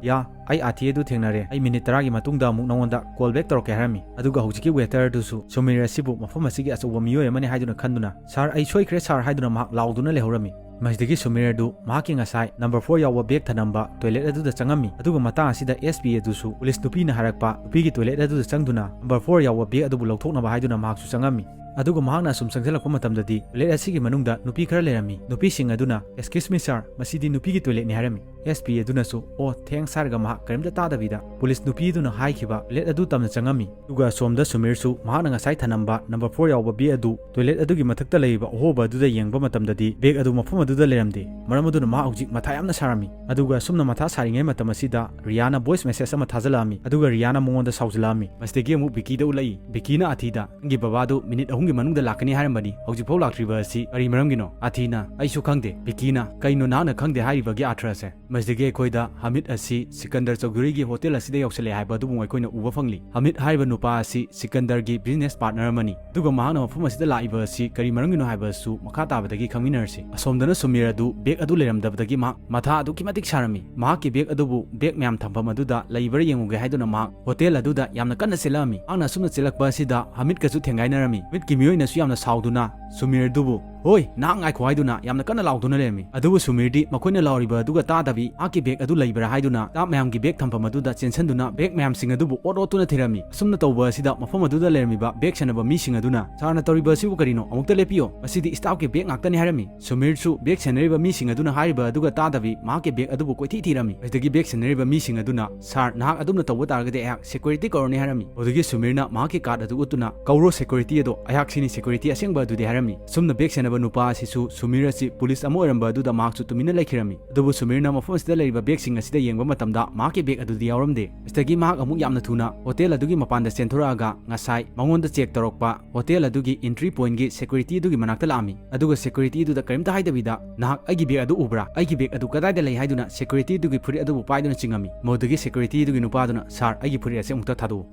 "ꯌꯥ, ꯑꯩ ꯑꯥꯊꯤ ꯑꯗꯨ ꯊꯦꯡꯅꯔꯦ, ꯑꯩ ꯃꯤꯅꯤꯠ ꯇꯔꯥꯒꯤ ꯃꯇꯨꯡꯗ ꯑꯃꯨꯛ ꯅꯉꯣꯟꯗ ꯀꯣꯜ ꯕꯦꯛ ꯇꯧꯔꯛꯀꯦ" ꯍꯥꯏꯔꯝꯃꯤ꯫ ꯑꯗꯨꯒ ꯍꯧꯖꯤꯛꯀꯤ ꯋꯦꯇꯔꯗꯨꯁꯨ ꯁꯨꯃꯤꯔ ꯑꯁꯤꯕꯨ ꯃꯐꯝ ꯑꯁꯤꯒꯤ ꯑꯆꯧꯕ ꯃꯤꯑꯣꯏ ꯑꯃꯅꯤ ꯍꯥꯏꯗꯨꯅ ꯈꯟꯗꯨꯅ, "ꯁꯥꯔ, ꯑꯩ ꯁꯣꯏꯈ꯭ꯔꯦ ꯁꯥꯔ" ꯍꯥꯏꯗꯨꯅ ꯃꯍꯥꯛ ꯂꯥꯎꯗꯨꯅ ꯂꯩꯍꯧꯔꯝꯃꯤ꯫ ꯃꯁꯤꯗꯒꯤ ꯁꯨꯃꯤꯔ ꯑꯗꯨ ꯃꯍꯥꯛꯀꯤ ꯉꯁꯥꯏ ꯅꯝꯕꯔ ꯐꯣꯔ ꯌꯥꯎꯕ ꯕꯦꯒ ꯊꯅꯝꯕ ꯇꯣꯏꯂꯦꯠ ꯑꯗꯨꯗ ꯆꯪꯉꯝꯃꯤ꯫ ꯑꯗꯨꯒ ꯃꯇꯥꯡ ꯑꯁꯤꯗ ꯑꯦꯁ ꯄꯤ ꯑꯗꯨꯁꯨ ꯄꯨꯂꯤꯁ ꯅꯨꯄꯤꯅ ꯍꯥꯏꯔꯛꯄ ꯅꯨꯄꯤꯒꯤ ꯇꯣꯏꯂꯦꯠ ꯑꯗꯨꯗ ꯆꯪꯗꯨꯅ ꯅꯝꯕꯔ ꯐꯣꯔ ꯌꯥꯎꯕ ꯕꯦꯒ ꯑꯗꯨꯕꯨ ꯂꯧꯊꯣꯛꯅꯕ ꯍꯥꯏꯗꯨꯅ ꯃꯍꯥꯛꯁꯨ ꯆꯪꯉꯝꯃꯤ꯫ ꯑꯗꯨꯒ ꯃꯍꯥꯛꯅ ꯑꯁꯨꯝ ꯆꯪꯁꯤꯜꯂꯛꯄ ꯃꯇꯝꯗꯗꯤ ꯇꯣꯏꯂꯦꯠ ꯑꯁꯤꯒꯤ ꯃꯅꯨꯡꯗ ꯅꯨꯄꯤ ꯈꯔ ꯂꯩꯔꯝꯃꯤ꯫ ꯅꯨꯄꯤꯁꯤꯡ ꯑꯗꯨꯅ, "Excuse me, sir, ꯃꯁꯤꯗꯤ ꯅꯨꯄꯤꯒꯤ ꯇꯣꯏꯂꯦꯠꯅꯤ" ꯍꯥꯏꯔꯝꯃꯤ꯫ ꯑꯦꯁ ꯄꯤ ꯑꯗꯨꯅꯁꯨ "ꯑꯣ, thanks" ꯍꯥꯏꯔꯒ ꯃꯍꯥꯛ ꯀꯔꯤꯝꯇ ꯇꯥꯗꯕꯤꯗ ꯄꯨꯂꯤꯁ ꯅꯨꯄꯤꯗꯨꯅ ꯍꯥꯏꯈꯤꯕ ꯇꯣꯏꯂꯦꯠ ꯑꯗꯨ ꯇꯝꯅ ꯆꯪꯉꯝꯃꯤ꯫ ꯑꯗꯨꯒ ꯑꯁꯣꯝꯗ ꯁꯨꯃꯤꯔꯁꯨ ꯃꯍꯥꯛꯅ ꯉꯁꯥꯏ ꯊꯅꯝꯕ ꯅꯝꯕꯔ ꯐꯣꯔ ꯌꯥꯎꯕ ꯕꯦꯒ ꯑꯗꯨ ꯇꯣꯏꯂꯦꯠ ꯑꯗꯨꯒꯤ ꯃꯊꯛꯇ ꯂꯩꯔꯤꯕ ꯑꯍꯣꯕ ꯑꯗꯨꯗ ꯌꯦꯡꯕ ꯃꯇꯝꯗꯗꯤ ꯕꯦꯒ ꯑꯗꯨ ꯃꯐꯝ ꯑꯗꯨꯗ ꯂꯩꯔꯝꯗꯦ꯫ ꯃꯔꯝ ꯑꯗꯨꯅ ꯃꯍꯥꯛ ꯍꯧꯖꯤꯛ ꯃꯊꯥ ꯌꯥꯝꯅ ꯁꯥꯔꯝꯃꯤ꯫ ꯑꯗꯨꯒ ꯑꯁꯨꯝꯅ ꯃꯊꯥ ꯁꯥꯔꯤꯉꯩ ꯃꯇꯝ ꯑꯁꯤꯗ ꯔꯤꯌꯥꯅ ꯚꯣꯏꯁ ꯃꯦꯁꯦꯖ ꯑꯃ ꯊꯥꯖꯤꯜꯂꯛꯑꯝꯃꯤ꯫ ꯑꯗꯨꯒ ꯔꯤꯌꯥꯅ ꯃꯉꯣꯟꯗ ꯁꯥꯎꯖꯤꯜꯂꯛꯑꯝꯃꯤ꯫ ꯃꯁꯤꯗꯒꯤ ꯑꯃꯨꯛ ꯕꯤꯀꯤꯗ ꯎꯠꯂꯛꯏ꯫ ꯕꯤꯀꯤꯅ ꯑꯥꯊꯤꯗ, "ꯅꯪꯒꯤ ꯕꯕꯥꯗꯨ ꯃꯤꯅꯤꯠ ꯑꯍꯨꯝꯒꯤ ꯃꯅꯨꯡꯗ ꯂꯥꯛꯀꯅꯤ ꯍꯥꯏꯔꯝꯕꯅꯤ, ꯍꯧꯖꯤꯛꯐꯥꯎ ꯂꯥꯛꯇ꯭ꯔꯤꯕ ꯑꯁꯤ ꯀꯔꯤ ꯃꯔꯝꯒꯤꯅꯣ?" ꯑꯥꯊꯤꯅ, "ꯑꯩꯁꯨ ꯈꯪꯗꯦ꯫" ꯕꯤꯀꯤꯅ, "ꯀꯩꯅꯣ ꯅꯍꯥꯛꯅ ꯈꯪꯗꯦ ꯍꯥꯏꯔꯤꯕꯒꯤ ꯑꯥꯔꯊ ꯑꯁꯦ?" ꯃꯁꯤꯗꯒꯤ ꯑꯩꯈꯣꯏꯗ ꯍꯃꯤꯠ ꯑꯁꯤ ꯁꯤꯀꯟꯗꯔ ꯆꯧꯙꯨꯔꯤꯒꯤ ꯍꯣꯇꯦꯜ ꯑꯁꯤꯗ ꯌꯧꯁꯜꯂꯛꯑꯦ ꯍꯥꯏꯕ ꯑꯗꯨꯕꯨ ꯑꯩꯈꯣꯏꯅ ꯎꯕ ꯐꯪꯂꯤ꯫ ꯍꯃꯤꯠ ꯍꯥꯏꯔꯤꯕ ꯅꯨꯄꯥ ꯑꯁꯤ ꯁꯤꯀꯟꯗꯔꯒꯤ ꯕꯤꯖꯤꯅꯦꯁ ꯄꯥꯔꯠꯅꯔ ꯑꯃꯅꯤ꯫ ꯑꯗꯨꯒ ꯃꯍꯥꯛꯅ ꯃꯐꯝ ꯑꯁꯤꯗ ꯂꯥꯛꯏꯕ ꯑꯁꯤ ꯀꯔꯤ ꯃꯔꯝꯒꯤꯅꯣ ꯍꯥꯏꯕꯁꯨ ꯃꯈꯥ ꯇꯥꯕꯗꯒꯤ ꯈꯪꯃꯤꯟꯅꯔꯁꯤ꯫ ꯑꯁꯣꯝꯗꯅ ꯁꯨꯃꯤꯔ ꯑꯗꯨ ꯕꯦꯒ ꯑꯗꯨ ꯂꯩꯔꯝꯗꯕꯗꯒꯤ ꯃꯍꯥꯛ ꯃꯊꯥ ꯑꯗꯨꯛꯀꯤ ꯃꯇꯤꯛ ꯁꯥꯔꯝꯃꯤ꯫ ꯃꯍꯥꯛꯀꯤ ꯕꯦꯒ ꯑꯗꯨꯕꯨ ꯕꯦꯒ ꯃꯌꯥꯝ ꯊꯝꯐꯝ ꯑꯗꯨꯗ ꯂꯩꯕ꯭ꯔꯥ ꯌꯦꯡꯉꯨꯒꯦ ꯍꯥꯏꯗꯨꯅ ꯃꯍꯥꯛ ꯍꯣꯇꯦꯜ ꯑꯗꯨꯗ ꯌꯥꯝꯅ ꯀꯟꯅ ꯆꯦꯜꯂꯛꯑꯝꯃꯤ꯫ ꯃꯍꯥꯛꯅ ꯑꯁꯨꯝꯅ ꯆꯦꯜꯂꯛꯄ ꯑꯁꯤꯗ ꯍꯃꯤꯠꯀꯁꯨ ꯊꯦꯡꯒꯥꯏꯅꯔꯝꯃꯤ꯫ ꯍꯃꯤꯠꯀꯤ ꯃꯤꯑꯣꯏꯅꯁꯨ ꯌꯥꯝꯅ ꯁꯥꯎꯗꯨꯅ ꯁꯨꯃꯤꯔ ꯑꯗꯨꯕꯨ, "ꯍꯣꯏ, ꯅꯍꯥꯛ ꯉꯥꯏꯈꯣ" ꯍꯥꯏꯗꯨꯅ ꯌꯥꯝꯅ ꯀꯟꯅ ꯂꯥꯎꯗꯨꯅ ꯂꯩꯔꯝꯃꯤ꯫ ꯑꯗꯨꯕꯨ ꯁꯨꯃꯤꯔꯗꯤ ꯃꯈꯣꯏꯅ ꯂꯥꯎꯔꯤꯕ ꯑꯗꯨꯒ ꯇꯥꯗꯕꯤ ꯃꯍꯥꯛꯀꯤ ꯕꯦꯒ ꯑꯗꯨ ꯂꯩꯕ꯭ꯔꯥ ꯍꯥꯏꯗꯨꯅ ꯁ꯭ꯇꯥꯐ ꯃꯌꯥꯝꯒꯤ ꯕꯦꯒ ꯊꯝꯐꯝ ꯑꯗꯨꯗ ꯆꯦꯟꯁꯤꯟꯗꯨꯅ ꯕꯦꯒ ꯃꯌꯥꯝꯁꯤꯡ ꯑꯗꯨꯕꯨ ꯑꯣꯠ ꯑꯣꯠꯇꯨꯅ ꯊꯤꯔꯝꯃꯤ꯫ ꯑꯁꯨꯝꯅ ꯇꯧꯕ ꯑꯁꯤꯗ ꯃꯐꯝ ꯑꯗꯨꯗ ꯂꯩꯔꯝꯃꯤꯕ ꯕꯦꯒ ꯁꯦꯟꯅꯕ ꯃꯤꯁꯤꯡ ꯑꯗꯨꯅ, "ꯁꯥꯔꯅ ꯇꯧꯔꯤꯕ ꯑꯁꯤꯕꯨ ꯀꯔꯤꯅꯣ? ꯑꯃꯨꯛꯇ ꯂꯦꯞꯄꯤꯌꯣ꯫ ꯃꯁꯤꯗꯤ ꯁ꯭ꯇꯥꯐꯀꯤ ꯕꯦꯒ ꯉꯥꯛꯇꯅꯤ" ꯍꯥꯏꯔꯝꯃꯤ꯫ ꯁꯨꯃꯤꯔꯁꯨ ꯕꯦꯒ ꯁꯦꯟꯅꯔꯤꯕ ꯃꯤꯁꯤꯡ ꯑꯗꯨꯅ ꯍꯥꯏꯔꯤꯕ ꯑꯗꯨꯒ ꯇꯥꯗꯕꯤ ꯃꯍꯥꯛꯀꯤ ꯕꯦꯒ ꯑꯗꯨꯕꯨ ꯀꯣꯏꯊꯤ ꯊꯤꯔꯝꯃꯤ꯫ ꯑꯗꯨꯗꯒꯤ ꯕꯦꯒ ꯁꯦꯟꯅꯔꯤꯕ ꯃꯤꯁꯤꯡ ꯑꯗꯨꯅ, "ꯁꯥꯔ, ꯅꯍꯥꯛ ꯑꯗꯨꯝꯅ ꯇꯧꯕ ꯇꯥꯔꯒꯗꯤ ꯑꯩꯍꯥꯛ ꯁꯦꯀ꯭ꯌꯨꯔꯤꯇꯤ ꯀꯧꯔꯅꯤ" ꯍꯥꯏꯔꯝꯃꯤ꯫ ꯑꯗꯨꯗꯒꯤ ꯁꯨꯃꯤꯔꯅ ꯃꯍꯥꯛꯀꯤ ꯀꯥꯔꯗ ꯑꯗꯨ ꯎꯠꯇꯨꯅ, "ꯀꯧꯔꯣ ꯁꯦꯀ꯭ꯌꯨꯔꯤꯇꯤ ꯑꯗꯣ, ꯑꯩꯍꯥꯛ ꯁꯤꯅꯤ ꯁꯦꯀ꯭ꯌꯨꯔꯤꯇꯤ ꯑꯁꯦꯡꯕ ꯑꯗꯨꯗꯤ" ꯍꯥꯏꯔꯝꯃꯤ꯫ ꯑꯁꯨꯝꯅ ꯕꯦꯒ ꯁꯦꯟꯅꯕ ꯅꯨꯄꯥ ꯑꯁꯤꯁꯨ ꯁꯨꯃꯤꯔ ꯑꯁꯤ ꯄꯨꯂꯤꯁ ꯑꯃ ꯑꯣꯏꯔꯝꯕ ꯑꯗꯨꯗ ꯃꯍꯥꯛꯁꯨ ꯇꯨꯃꯤꯟꯅ ꯂꯩꯈꯤꯔꯝꯃꯤ꯫ ꯑꯗꯨꯕꯨ ꯁꯨꯃꯤꯔꯅ ꯃꯐꯝ ꯑꯁꯤꯗ ꯂꯩꯔꯤꯕ ꯕꯦꯒꯁꯤꯡ ꯑꯁꯤꯗ ꯌꯦꯡꯕ ꯃꯇꯝꯗ ꯃꯍꯥꯛꯀꯤ ꯕꯦꯒ ꯑꯗꯨꯗꯤ ꯌꯥꯎꯔꯝꯗꯦ꯫ ꯃꯁꯤꯗꯒꯤ ꯃꯍꯥꯛ ꯑꯃꯨꯛ ꯌꯥꯝꯅ ꯊꯨꯅ ꯍꯣꯇꯦꯜ ꯑꯗꯨꯒꯤ ꯃꯄꯥꯟꯗ ꯆꯦꯟꯊꯣꯔꯛꯑꯒ ꯉꯁꯥꯏ ꯃꯉꯣꯟꯗ ꯆꯦꯛ ꯇꯧꯔꯛꯄ ꯍꯣꯇꯦꯜ ꯑꯗꯨꯒꯤ ꯑꯦꯟꯇ꯭ꯔꯤ ꯄꯣꯏꯟꯒꯤ ꯁꯦꯀ꯭ꯌꯨꯔꯤꯇꯤ ꯑꯗꯨꯒꯤ ꯃꯅꯥꯛꯇ ꯂꯥꯛꯑꯝꯃꯤ꯫ ꯑꯗꯨꯒ ꯁꯦꯀ꯭ꯌꯨꯔꯤꯇꯤ ꯑꯗꯨꯗ ꯀꯔꯤꯝꯇ ꯍꯥꯏꯗꯕꯤꯗ, "ꯅꯍꯥꯛ ꯑꯩꯒꯤ ꯕꯦꯒ ꯑꯗꯨ ꯎꯕ꯭ꯔꯥ? ꯑꯩꯒꯤ ꯕꯦꯒ ꯑꯗꯨ ꯀꯗꯥꯏꯗ ꯂꯩ?" ꯍꯥꯏꯗꯨꯅ ꯁꯦꯀ꯭ꯌꯨꯔꯤꯇꯤ ꯑꯗꯨꯒꯤ ꯐꯨꯔꯤꯠ ꯑꯗꯨꯕꯨ ꯄꯥꯏꯗꯨꯅ ꯆꯤꯡꯉꯝꯃꯤ꯫ ꯃꯗꯨꯗꯒꯤ ꯁꯦꯀ꯭ꯌꯨꯔꯤꯇꯤ ꯑꯗꯨꯒꯤ ꯅꯨꯄꯥꯗꯨꯅ, "ꯁꯥꯔ, ꯑꯩꯒꯤ ꯐꯨꯔꯤꯠ ꯑꯁꯤ ꯑꯃꯨꯛꯇ ꯊꯥꯗꯣꯛꯎ꯫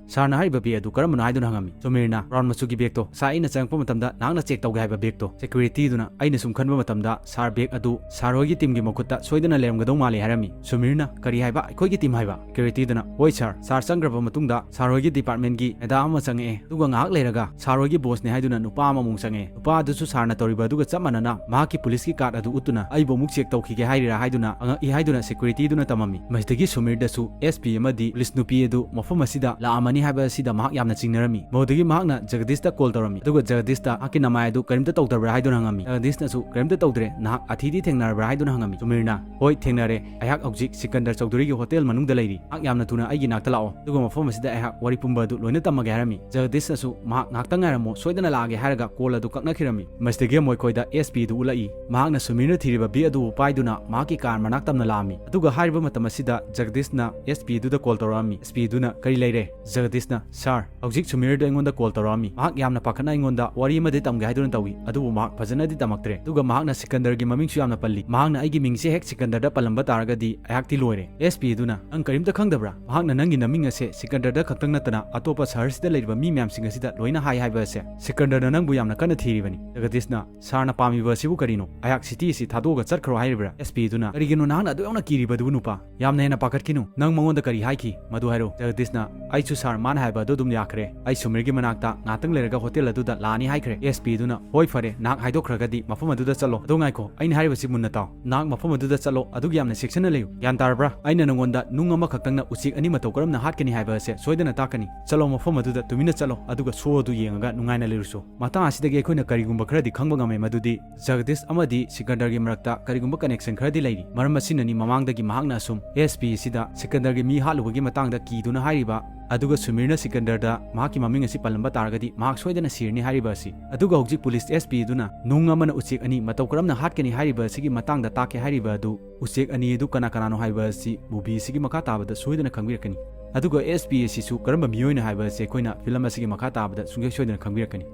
ꯁꯥꯔꯅ ꯍꯥꯏꯔꯤꯕ ꯕꯦꯒ ꯑꯗꯨ ꯀꯔꯝꯕꯅꯣ?" ꯍꯥꯏꯗꯨꯅ ꯍꯪꯉꯝꯃꯤ꯫ ꯁꯨꯃꯤꯔꯅ, "ꯕ꯭ꯔꯥꯎꯟ ꯃꯆꯨꯒꯤ ꯕꯦꯒꯇꯣ ꯉꯁꯥꯏ ꯑꯩꯅ ꯆꯪꯉꯛꯄ ꯃꯇꯝꯗ ꯅꯍꯥꯛꯅ ꯆꯦꯛ ꯇꯧꯒꯦ ꯍꯥꯏꯕ ꯕꯦꯒꯇꯣ꯫" ꯁꯦꯀ꯭ꯌꯨꯔꯤꯇꯤꯗꯨꯅ, "ꯑꯩꯅ ꯁꯨꯝ ꯈꯟꯕ ꯃꯇꯝꯗ ꯁꯥꯔ ꯕꯦꯒ ꯑꯗꯨ ꯁꯥꯔ ꯍꯣꯏꯒꯤ ꯇꯤꯝꯒꯤ ꯃꯈꯨꯠꯇ ꯁꯣꯏꯗꯅ ꯂꯩꯔꯝꯒꯗꯧ ꯃꯥꯜꯂꯦ" ꯍꯥꯏꯔꯝꯃꯤ꯫ ꯁꯨꯃꯤꯔꯅ, "ꯀꯔꯤ ꯍꯥꯏꯕ? ꯑꯩꯈꯣꯏꯒꯤ ꯇꯤꯝ ꯍꯥꯏꯕ?" ꯁꯦꯀ꯭ꯌꯨꯔꯤꯇꯤꯗꯨꯅ, "ꯍꯣꯏ ꯁꯥꯔ, ꯁꯥꯔ ꯆꯪꯈ꯭ꯔꯕ ꯃꯇꯨꯡꯗ ꯁꯥꯔ ꯍꯣꯏꯒꯤ ꯗꯤꯄꯥꯔꯠꯃꯦꯟꯒꯤ ꯃꯦꯗꯥꯝ ꯑꯃ ꯆꯪꯉꯛꯑꯦ, ꯑꯗꯨꯒ ꯉꯥꯏꯍꯥꯛ ꯂꯩꯔꯒ ꯁꯥꯔ ꯍꯣꯏꯒꯤ ꯕꯣꯁꯅꯦ ꯍꯥꯏꯗꯨꯅ ꯅꯨꯄꯥ ꯑꯃꯃꯨꯛ ꯆꯪꯉꯛꯑꯦ꯫ ꯅꯨꯄꯥ ꯑꯗꯨꯁꯨ ꯁꯥꯔꯅ ꯇꯧꯔꯤꯕ ꯑꯗꯨꯒ ꯆꯞ ꯃꯥꯟꯅꯅ ꯃꯍꯥꯛꯀꯤ ꯄꯨꯂꯤꯁꯀꯤ ꯀꯥꯔꯗ ꯑꯗꯨ ꯎꯠꯇꯨꯅ ꯑꯩꯕꯨ ꯑꯃꯨꯛ ꯆꯦꯛ ꯇꯧꯈꯤꯒꯦ ꯍꯥꯏꯔꯤꯔꯥ ꯍꯥꯏꯗꯨꯅ ꯍꯪꯉꯛꯏ" ꯍꯥꯏꯗꯨꯅ ꯁꯦꯀ꯭ꯌꯨꯔꯤꯇꯤꯗꯨꯅ ꯇꯝꯃꯝꯃꯤ꯫ ꯃꯁꯤꯗꯒꯤ ꯁꯨꯃꯤꯔꯗꯁꯨ ꯑꯦꯁ ꯄꯤ ꯑꯃꯗꯤ ꯄꯨꯂꯤꯁ ꯅꯨꯄꯤ ꯑꯗꯨ ꯃꯐꯝ ꯑꯁꯤꯗ ꯂꯥꯛꯑꯝꯃꯅꯤ ꯍꯥꯏꯕ ꯑꯁꯤꯗ ꯃꯍꯥꯛ ꯌꯥꯝꯅ ꯆꯤꯡꯅꯔꯝꯃꯤ꯫ ꯃꯗꯨꯗꯒꯤ ꯃꯍꯥꯛꯅ ꯖꯒꯗꯤꯁꯇ ꯀꯣꯜ ꯇꯧꯔꯝꯃꯤ, ꯑꯗꯨꯒ ꯖꯒꯗꯤꯁꯇ ꯃꯍꯥꯛꯀꯤ ꯅꯃꯥꯏ ꯑꯗꯨ ꯀꯔꯤꯝꯇ ꯇꯧꯗꯕ꯭ꯔꯥ ꯍꯥꯏꯗꯨꯅ ꯍꯪꯉꯝꯃꯤ꯫ ꯖꯒꯗꯤꯁꯅꯁꯨ "ꯀꯔꯤꯝꯇ ꯇꯧꯗ꯭ꯔꯦ, ꯅꯍꯥꯛ ꯑꯊꯤꯗꯤ ꯊꯦꯡꯅꯔꯕ꯭ꯔꯥ?" ꯍꯥꯏꯗꯨꯅ ꯍꯪꯉꯝꯃꯤ꯫ ꯁꯨꯃꯤꯔꯅ, "ꯍꯣꯏ, ꯊꯦꯡꯅꯔꯦ꯫ ꯑꯩꯍꯥꯛ ꯍꯧꯖꯤꯛ ꯁꯤꯀꯟꯗꯔ ꯆꯧꯙꯨꯔꯤꯒꯤ ꯍꯣꯇꯦꯜ ꯃꯅꯨꯡꯗ ꯂꯩꯔꯤ꯫ ꯅꯍꯥꯛ ꯌꯥꯝꯅ ꯊꯨꯅ ꯑꯩꯒꯤ ꯅꯥꯛꯇ ꯂꯥꯛꯑꯣ, ꯑꯗꯨꯒ ꯃꯐꯝ ꯑꯁꯤꯗ ꯑꯩꯍꯥꯛ ꯋꯥꯔꯤ ꯄꯨꯝꯕ ꯑꯗꯨ ꯂꯣꯏꯅ ꯇꯝꯃꯒꯦ" ꯍꯥꯏꯔꯝꯃꯤ꯫ ꯖꯒꯗꯤꯁꯅꯁꯨ "ꯃꯍꯥꯛ ꯉꯥꯏꯍꯥꯛꯇꯪ ꯉꯥꯏꯔꯝꯃꯣ, ꯁꯣꯏꯗꯅ ꯂꯥꯛꯑꯒꯦ" ꯍꯥꯏꯔꯒ ꯀꯣꯜ ꯑꯗꯨ ꯀꯛꯅꯈꯤꯔꯝꯃꯤ꯫ ꯃꯁꯤꯗꯒꯤ ꯑꯃꯨꯛ ꯑꯩꯈꯣꯏꯗ ꯑꯦꯁ ꯄꯤ ꯑꯗꯨ ꯎꯠꯂꯛꯏ꯫ ꯃꯍꯥꯛꯅ ꯁꯨꯃꯤꯔꯅ ꯊꯤꯔꯤꯕ ꯕꯦꯒ ꯑꯗꯨꯕꯨ ꯄꯥꯏꯗꯨꯅ ꯃꯍꯥꯛꯀꯤ ꯀꯥꯔ ꯃꯅꯥꯛ ꯇꯝꯅ ꯂꯥꯛꯑꯝꯃꯤ꯫ ꯑꯗꯨꯒ ꯍꯥꯏꯔꯤꯕ ꯃꯇꯝ ꯑꯁꯤꯗ ꯖꯒꯗꯤꯁꯅ ꯑꯦꯁ ꯄꯤ ꯑꯗꯨꯗ ꯀꯣꯜ ꯇꯧꯔꯛꯑꯝꯃꯤ꯫ ꯑꯦꯁ ꯄꯤ ꯑꯗꯨꯅ, "ꯀꯔꯤ ꯂꯩꯔꯦ?" ꯖꯒꯗꯤꯁꯅ, "ꯁꯥꯔ, ꯍꯧꯖꯤꯛ ꯁꯨꯃꯤꯔꯗꯨ ꯑꯩꯉꯣꯟꯗ ꯀꯣꯜ ꯇꯧꯔꯛꯑꯝꯃꯤ꯫ ꯃꯍꯥꯛ ꯌꯥꯝꯅ ꯄꯥꯈꯠꯅ ꯑꯩꯉꯣꯟꯗ ꯋꯥꯔꯤ ꯑꯃꯗꯤ ꯇꯝꯒꯦ ꯍꯥꯏꯗꯨꯅ ꯇꯧꯏ, ꯑꯗꯨꯕꯨ ꯃꯍꯥꯛ ꯐꯖꯅꯗꯤ ꯇꯝꯃꯛꯇ꯭ꯔꯦ꯫ ꯑꯗꯨꯒ ꯃꯍꯥꯛꯅ ꯁꯤꯀꯟꯗꯔꯒꯤ ꯃꯃꯤꯡꯁꯨ ꯌꯥꯝꯅ ꯄꯜꯂꯤ꯫ ꯃꯍꯥꯛꯅ ꯑꯩꯒꯤ ꯃꯤꯡꯁꯦ ꯍꯦꯛ ꯁꯤꯀꯟꯗꯔꯗ ꯄꯜꯂꯝꯕ ꯇꯥꯔꯒꯗꯤ ꯑꯩꯍꯥꯛꯇꯤ ꯂꯣꯏꯔꯦ"꯫ ꯑꯦꯁ ꯄꯤ ꯑꯗꯨꯅ, "ꯅꯪ ꯀꯔꯤꯝꯇ ꯈꯪꯗꯕ꯭ꯔꯥ? ꯃꯍꯥꯛꯅ ꯅꯪꯒꯤ ꯅꯃꯤꯡ ꯑꯁꯦ ꯁꯤꯀꯟꯗꯔꯗ ꯈꯛꯇꯪ ꯅꯠꯇꯅ ꯑꯇꯣꯞꯄ ꯁꯍꯔꯁꯤꯗ ꯂꯩꯔꯤꯕ ꯃꯤ ꯃꯌꯥꯝꯁꯤꯡ ꯑꯁꯤꯗ ꯂꯣꯏꯅ ꯍꯥꯏ ꯍꯥꯏꯕ ꯑꯁꯦ? ꯁꯤꯀꯟꯗꯔꯅ ꯅꯪꯕꯨ ꯌꯥꯝꯅ ꯀꯟꯅ ꯊꯤꯔꯤꯕꯅꯤ"꯫ ꯖꯒꯗꯤꯁꯅ, "ꯁꯥꯔꯅ ꯄꯥꯝꯃꯤꯕ ꯑꯁꯤꯕꯨ ꯀꯔꯤꯅꯣ? ꯑꯩꯍꯥꯛ ꯁꯤꯇꯤ ꯑꯁꯤ ꯊꯥꯗꯣꯛꯑꯒ ꯆꯠꯈ꯭ꯔꯣ ꯍꯥꯏꯔꯤꯕ꯭ꯔꯥ?" ꯑꯦꯁ ꯄꯤ ꯑꯗꯨꯅ, "ꯀꯔꯤꯒꯤꯅꯣ ꯅꯍꯥꯛꯅ ꯑꯗꯨꯛ ꯌꯥꯝꯅ ꯀꯤꯔꯤꯕꯗꯨꯕꯨ, ꯅꯨꯄꯥ? ꯌꯥꯝꯅ ꯍꯦꯟꯅ ꯄꯥꯈꯠꯈꯤꯅꯨ꯫ ꯅꯪ ꯃꯉꯣꯟꯗ ꯀꯔꯤ ꯍꯥꯏꯈꯤ? ꯃꯗꯨ ꯍꯥꯏꯔꯣ"꯫ ꯖꯒꯗꯤꯁꯅ, "ꯑꯩꯁꯨ ꯁꯥꯔ ꯃꯥꯅ ꯍꯥꯏꯕ ꯑꯗꯨ ꯑꯗꯨꯝ ꯌꯥꯈ꯭ꯔꯦ꯫ ꯑꯩ ꯁꯨꯃꯤꯔꯒꯤ ꯃꯅꯥꯛꯇ ꯉꯥꯏꯍꯥꯛꯇꯪ ꯂꯩꯔꯒ ꯍꯣꯇꯦꯜ ꯑꯗꯨꯗ ꯂꯥꯛꯑꯅꯤ ꯍꯥꯏꯈ꯭ꯔꯦ"꯫ ꯑꯦꯁ ꯄꯤ ꯑꯗꯨꯅ, "ꯍꯣꯏ, ꯐꯔꯦ, ꯅꯍꯥꯛ ꯍꯥꯏꯗꯣꯛꯈ꯭ꯔꯒꯗꯤ ꯃꯐꯝ ꯑꯗꯨꯗ ꯆꯠꯂꯣ꯫ ꯑꯗꯣ ꯉꯥꯏꯈꯣ, ꯑꯩꯅ ꯍꯥꯏꯔꯤꯕꯁꯤ ꯃꯨꯟꯅ ꯇꯥꯎ꯫ ꯅꯍꯥꯛ ꯃꯐꯝ ꯑꯗꯨꯗ ꯆꯠꯂꯣ, ꯑꯗꯨꯒ ꯌꯥꯝꯅ ꯆꯦꯛꯁꯤꯟꯅ ꯂꯩꯌꯨ꯫ ꯒ꯭ꯌꯥꯟ ꯇꯥꯔꯕ꯭ꯔꯥ? ꯑꯩꯅ ꯅꯉꯣꯟꯗ ꯅꯨꯡ ꯑꯃꯈꯛꯇꯪꯅ ꯎꯆꯦꯛ ꯑꯅꯤ ꯃꯇꯧ ꯀꯔꯝꯅ ꯍꯥꯠꯀꯅꯤ ꯍꯥꯏꯕ ꯑꯁꯦ ꯁꯣꯏꯗꯅ ꯇꯥꯛꯀꯅꯤ꯫ ꯆꯠꯂꯣ, ꯃꯐꯝ ꯑꯗꯨꯗ ꯇꯨꯃꯤꯟꯅ ꯆꯠꯂꯣ, ꯑꯗꯨꯒ ꯁꯣ ꯑꯗꯨ ꯌꯦꯡꯉꯒ ꯅꯨꯡꯉꯥꯏꯅ ꯂꯩꯔꯨꯆꯣ"꯫ ꯃꯇꯥꯡ ꯑꯁꯤꯗꯒꯤ ꯑꯩꯈꯣꯏꯅ ꯀꯔꯤꯒꯨꯝꯕ ꯈꯔꯗꯤ ꯈꯪꯕ ꯉꯝꯃꯦ, ꯃꯗꯨꯗꯤ ꯖꯒꯗꯤꯁ ꯑꯃꯗꯤ ꯁꯤꯀꯟꯗꯔꯒꯤ ꯃꯔꯛꯇ ꯀꯔꯤꯒꯨꯝꯕ ꯀꯅꯦꯛꯁꯟ ꯈꯔꯗꯤ ꯂꯩꯔꯤ꯫ ꯃꯔꯝ ꯑꯁꯤꯅꯅꯤ ꯃꯃꯥꯡꯗꯒꯤ ꯃꯍꯥꯛꯅ ꯑꯁꯨꯝ ꯑꯦꯁ ꯄꯤ ꯑꯁꯤꯗ ꯁꯤꯀꯟꯗꯔꯒꯤ ꯃꯤ ꯍꯥꯠꯂꯨꯕꯒꯤ ꯃꯇꯥꯡꯗ ꯀꯤꯗꯨꯅ ꯍꯥꯏꯔꯤꯕ, ꯑꯗꯨꯒ ꯁꯨꯃꯤꯔꯅ ꯁꯤꯀꯟꯗꯔꯗ ꯃꯍꯥꯛꯀꯤ ꯃꯃꯤꯡ ꯑꯁꯤ ꯄꯜꯂꯝꯕ ꯇꯥꯔꯒꯗꯤ ꯃꯍꯥꯛ ꯁꯣꯏꯗꯅ ꯁꯤꯔꯅꯤ ꯍꯥꯏꯔꯤꯕ ꯑꯁꯤ꯫ ꯑꯗꯨꯒ ꯍꯧꯖꯤꯛ ꯄꯨꯂꯤꯁ ꯑꯦꯁ ꯄꯤ ꯑꯗꯨꯅ ꯅꯨꯡ ꯑꯃꯅ ꯎꯆꯦꯛ ꯑꯅꯤ ꯃꯇꯧ ꯀꯔꯝꯅ ꯍꯥꯠꯀꯅꯤ ꯍꯥꯏꯔꯤꯕ ꯑꯁꯤꯒꯤ ꯃꯇꯥꯡꯗ ꯇꯥꯛꯀꯦ ꯍꯥꯏꯔꯤꯕ ꯑꯗꯨ, ꯎꯆꯦꯛ ꯑꯅꯤ ꯑꯗꯨ ꯀꯅꯥ ꯀꯅꯥꯅꯣ ꯍꯥꯏꯕ ꯑꯁꯤ movie ꯑꯁꯤꯒꯤ ꯃꯈꯥ ꯇꯥꯕꯗ ꯁꯣꯏꯗꯅ ꯈꯪꯕꯤꯔꯛꯀꯅꯤ꯫ ꯑꯗꯨꯒ ꯑꯦꯁ ꯄꯤ ꯑꯁꯤꯁꯨ ꯀꯔꯝꯕ ꯃꯤꯑꯣꯏꯅꯣ ꯍꯥꯏꯕ ꯑꯁꯤ ꯑꯩꯈꯣꯏꯅ film ꯑꯁꯤꯒꯤ ꯃꯈꯥ ꯇꯥꯕꯗ ꯁꯨꯡꯁꯣꯏ ꯁꯣꯏꯗꯅ ꯈꯪꯕꯤꯔꯛꯀꯅꯤ꯫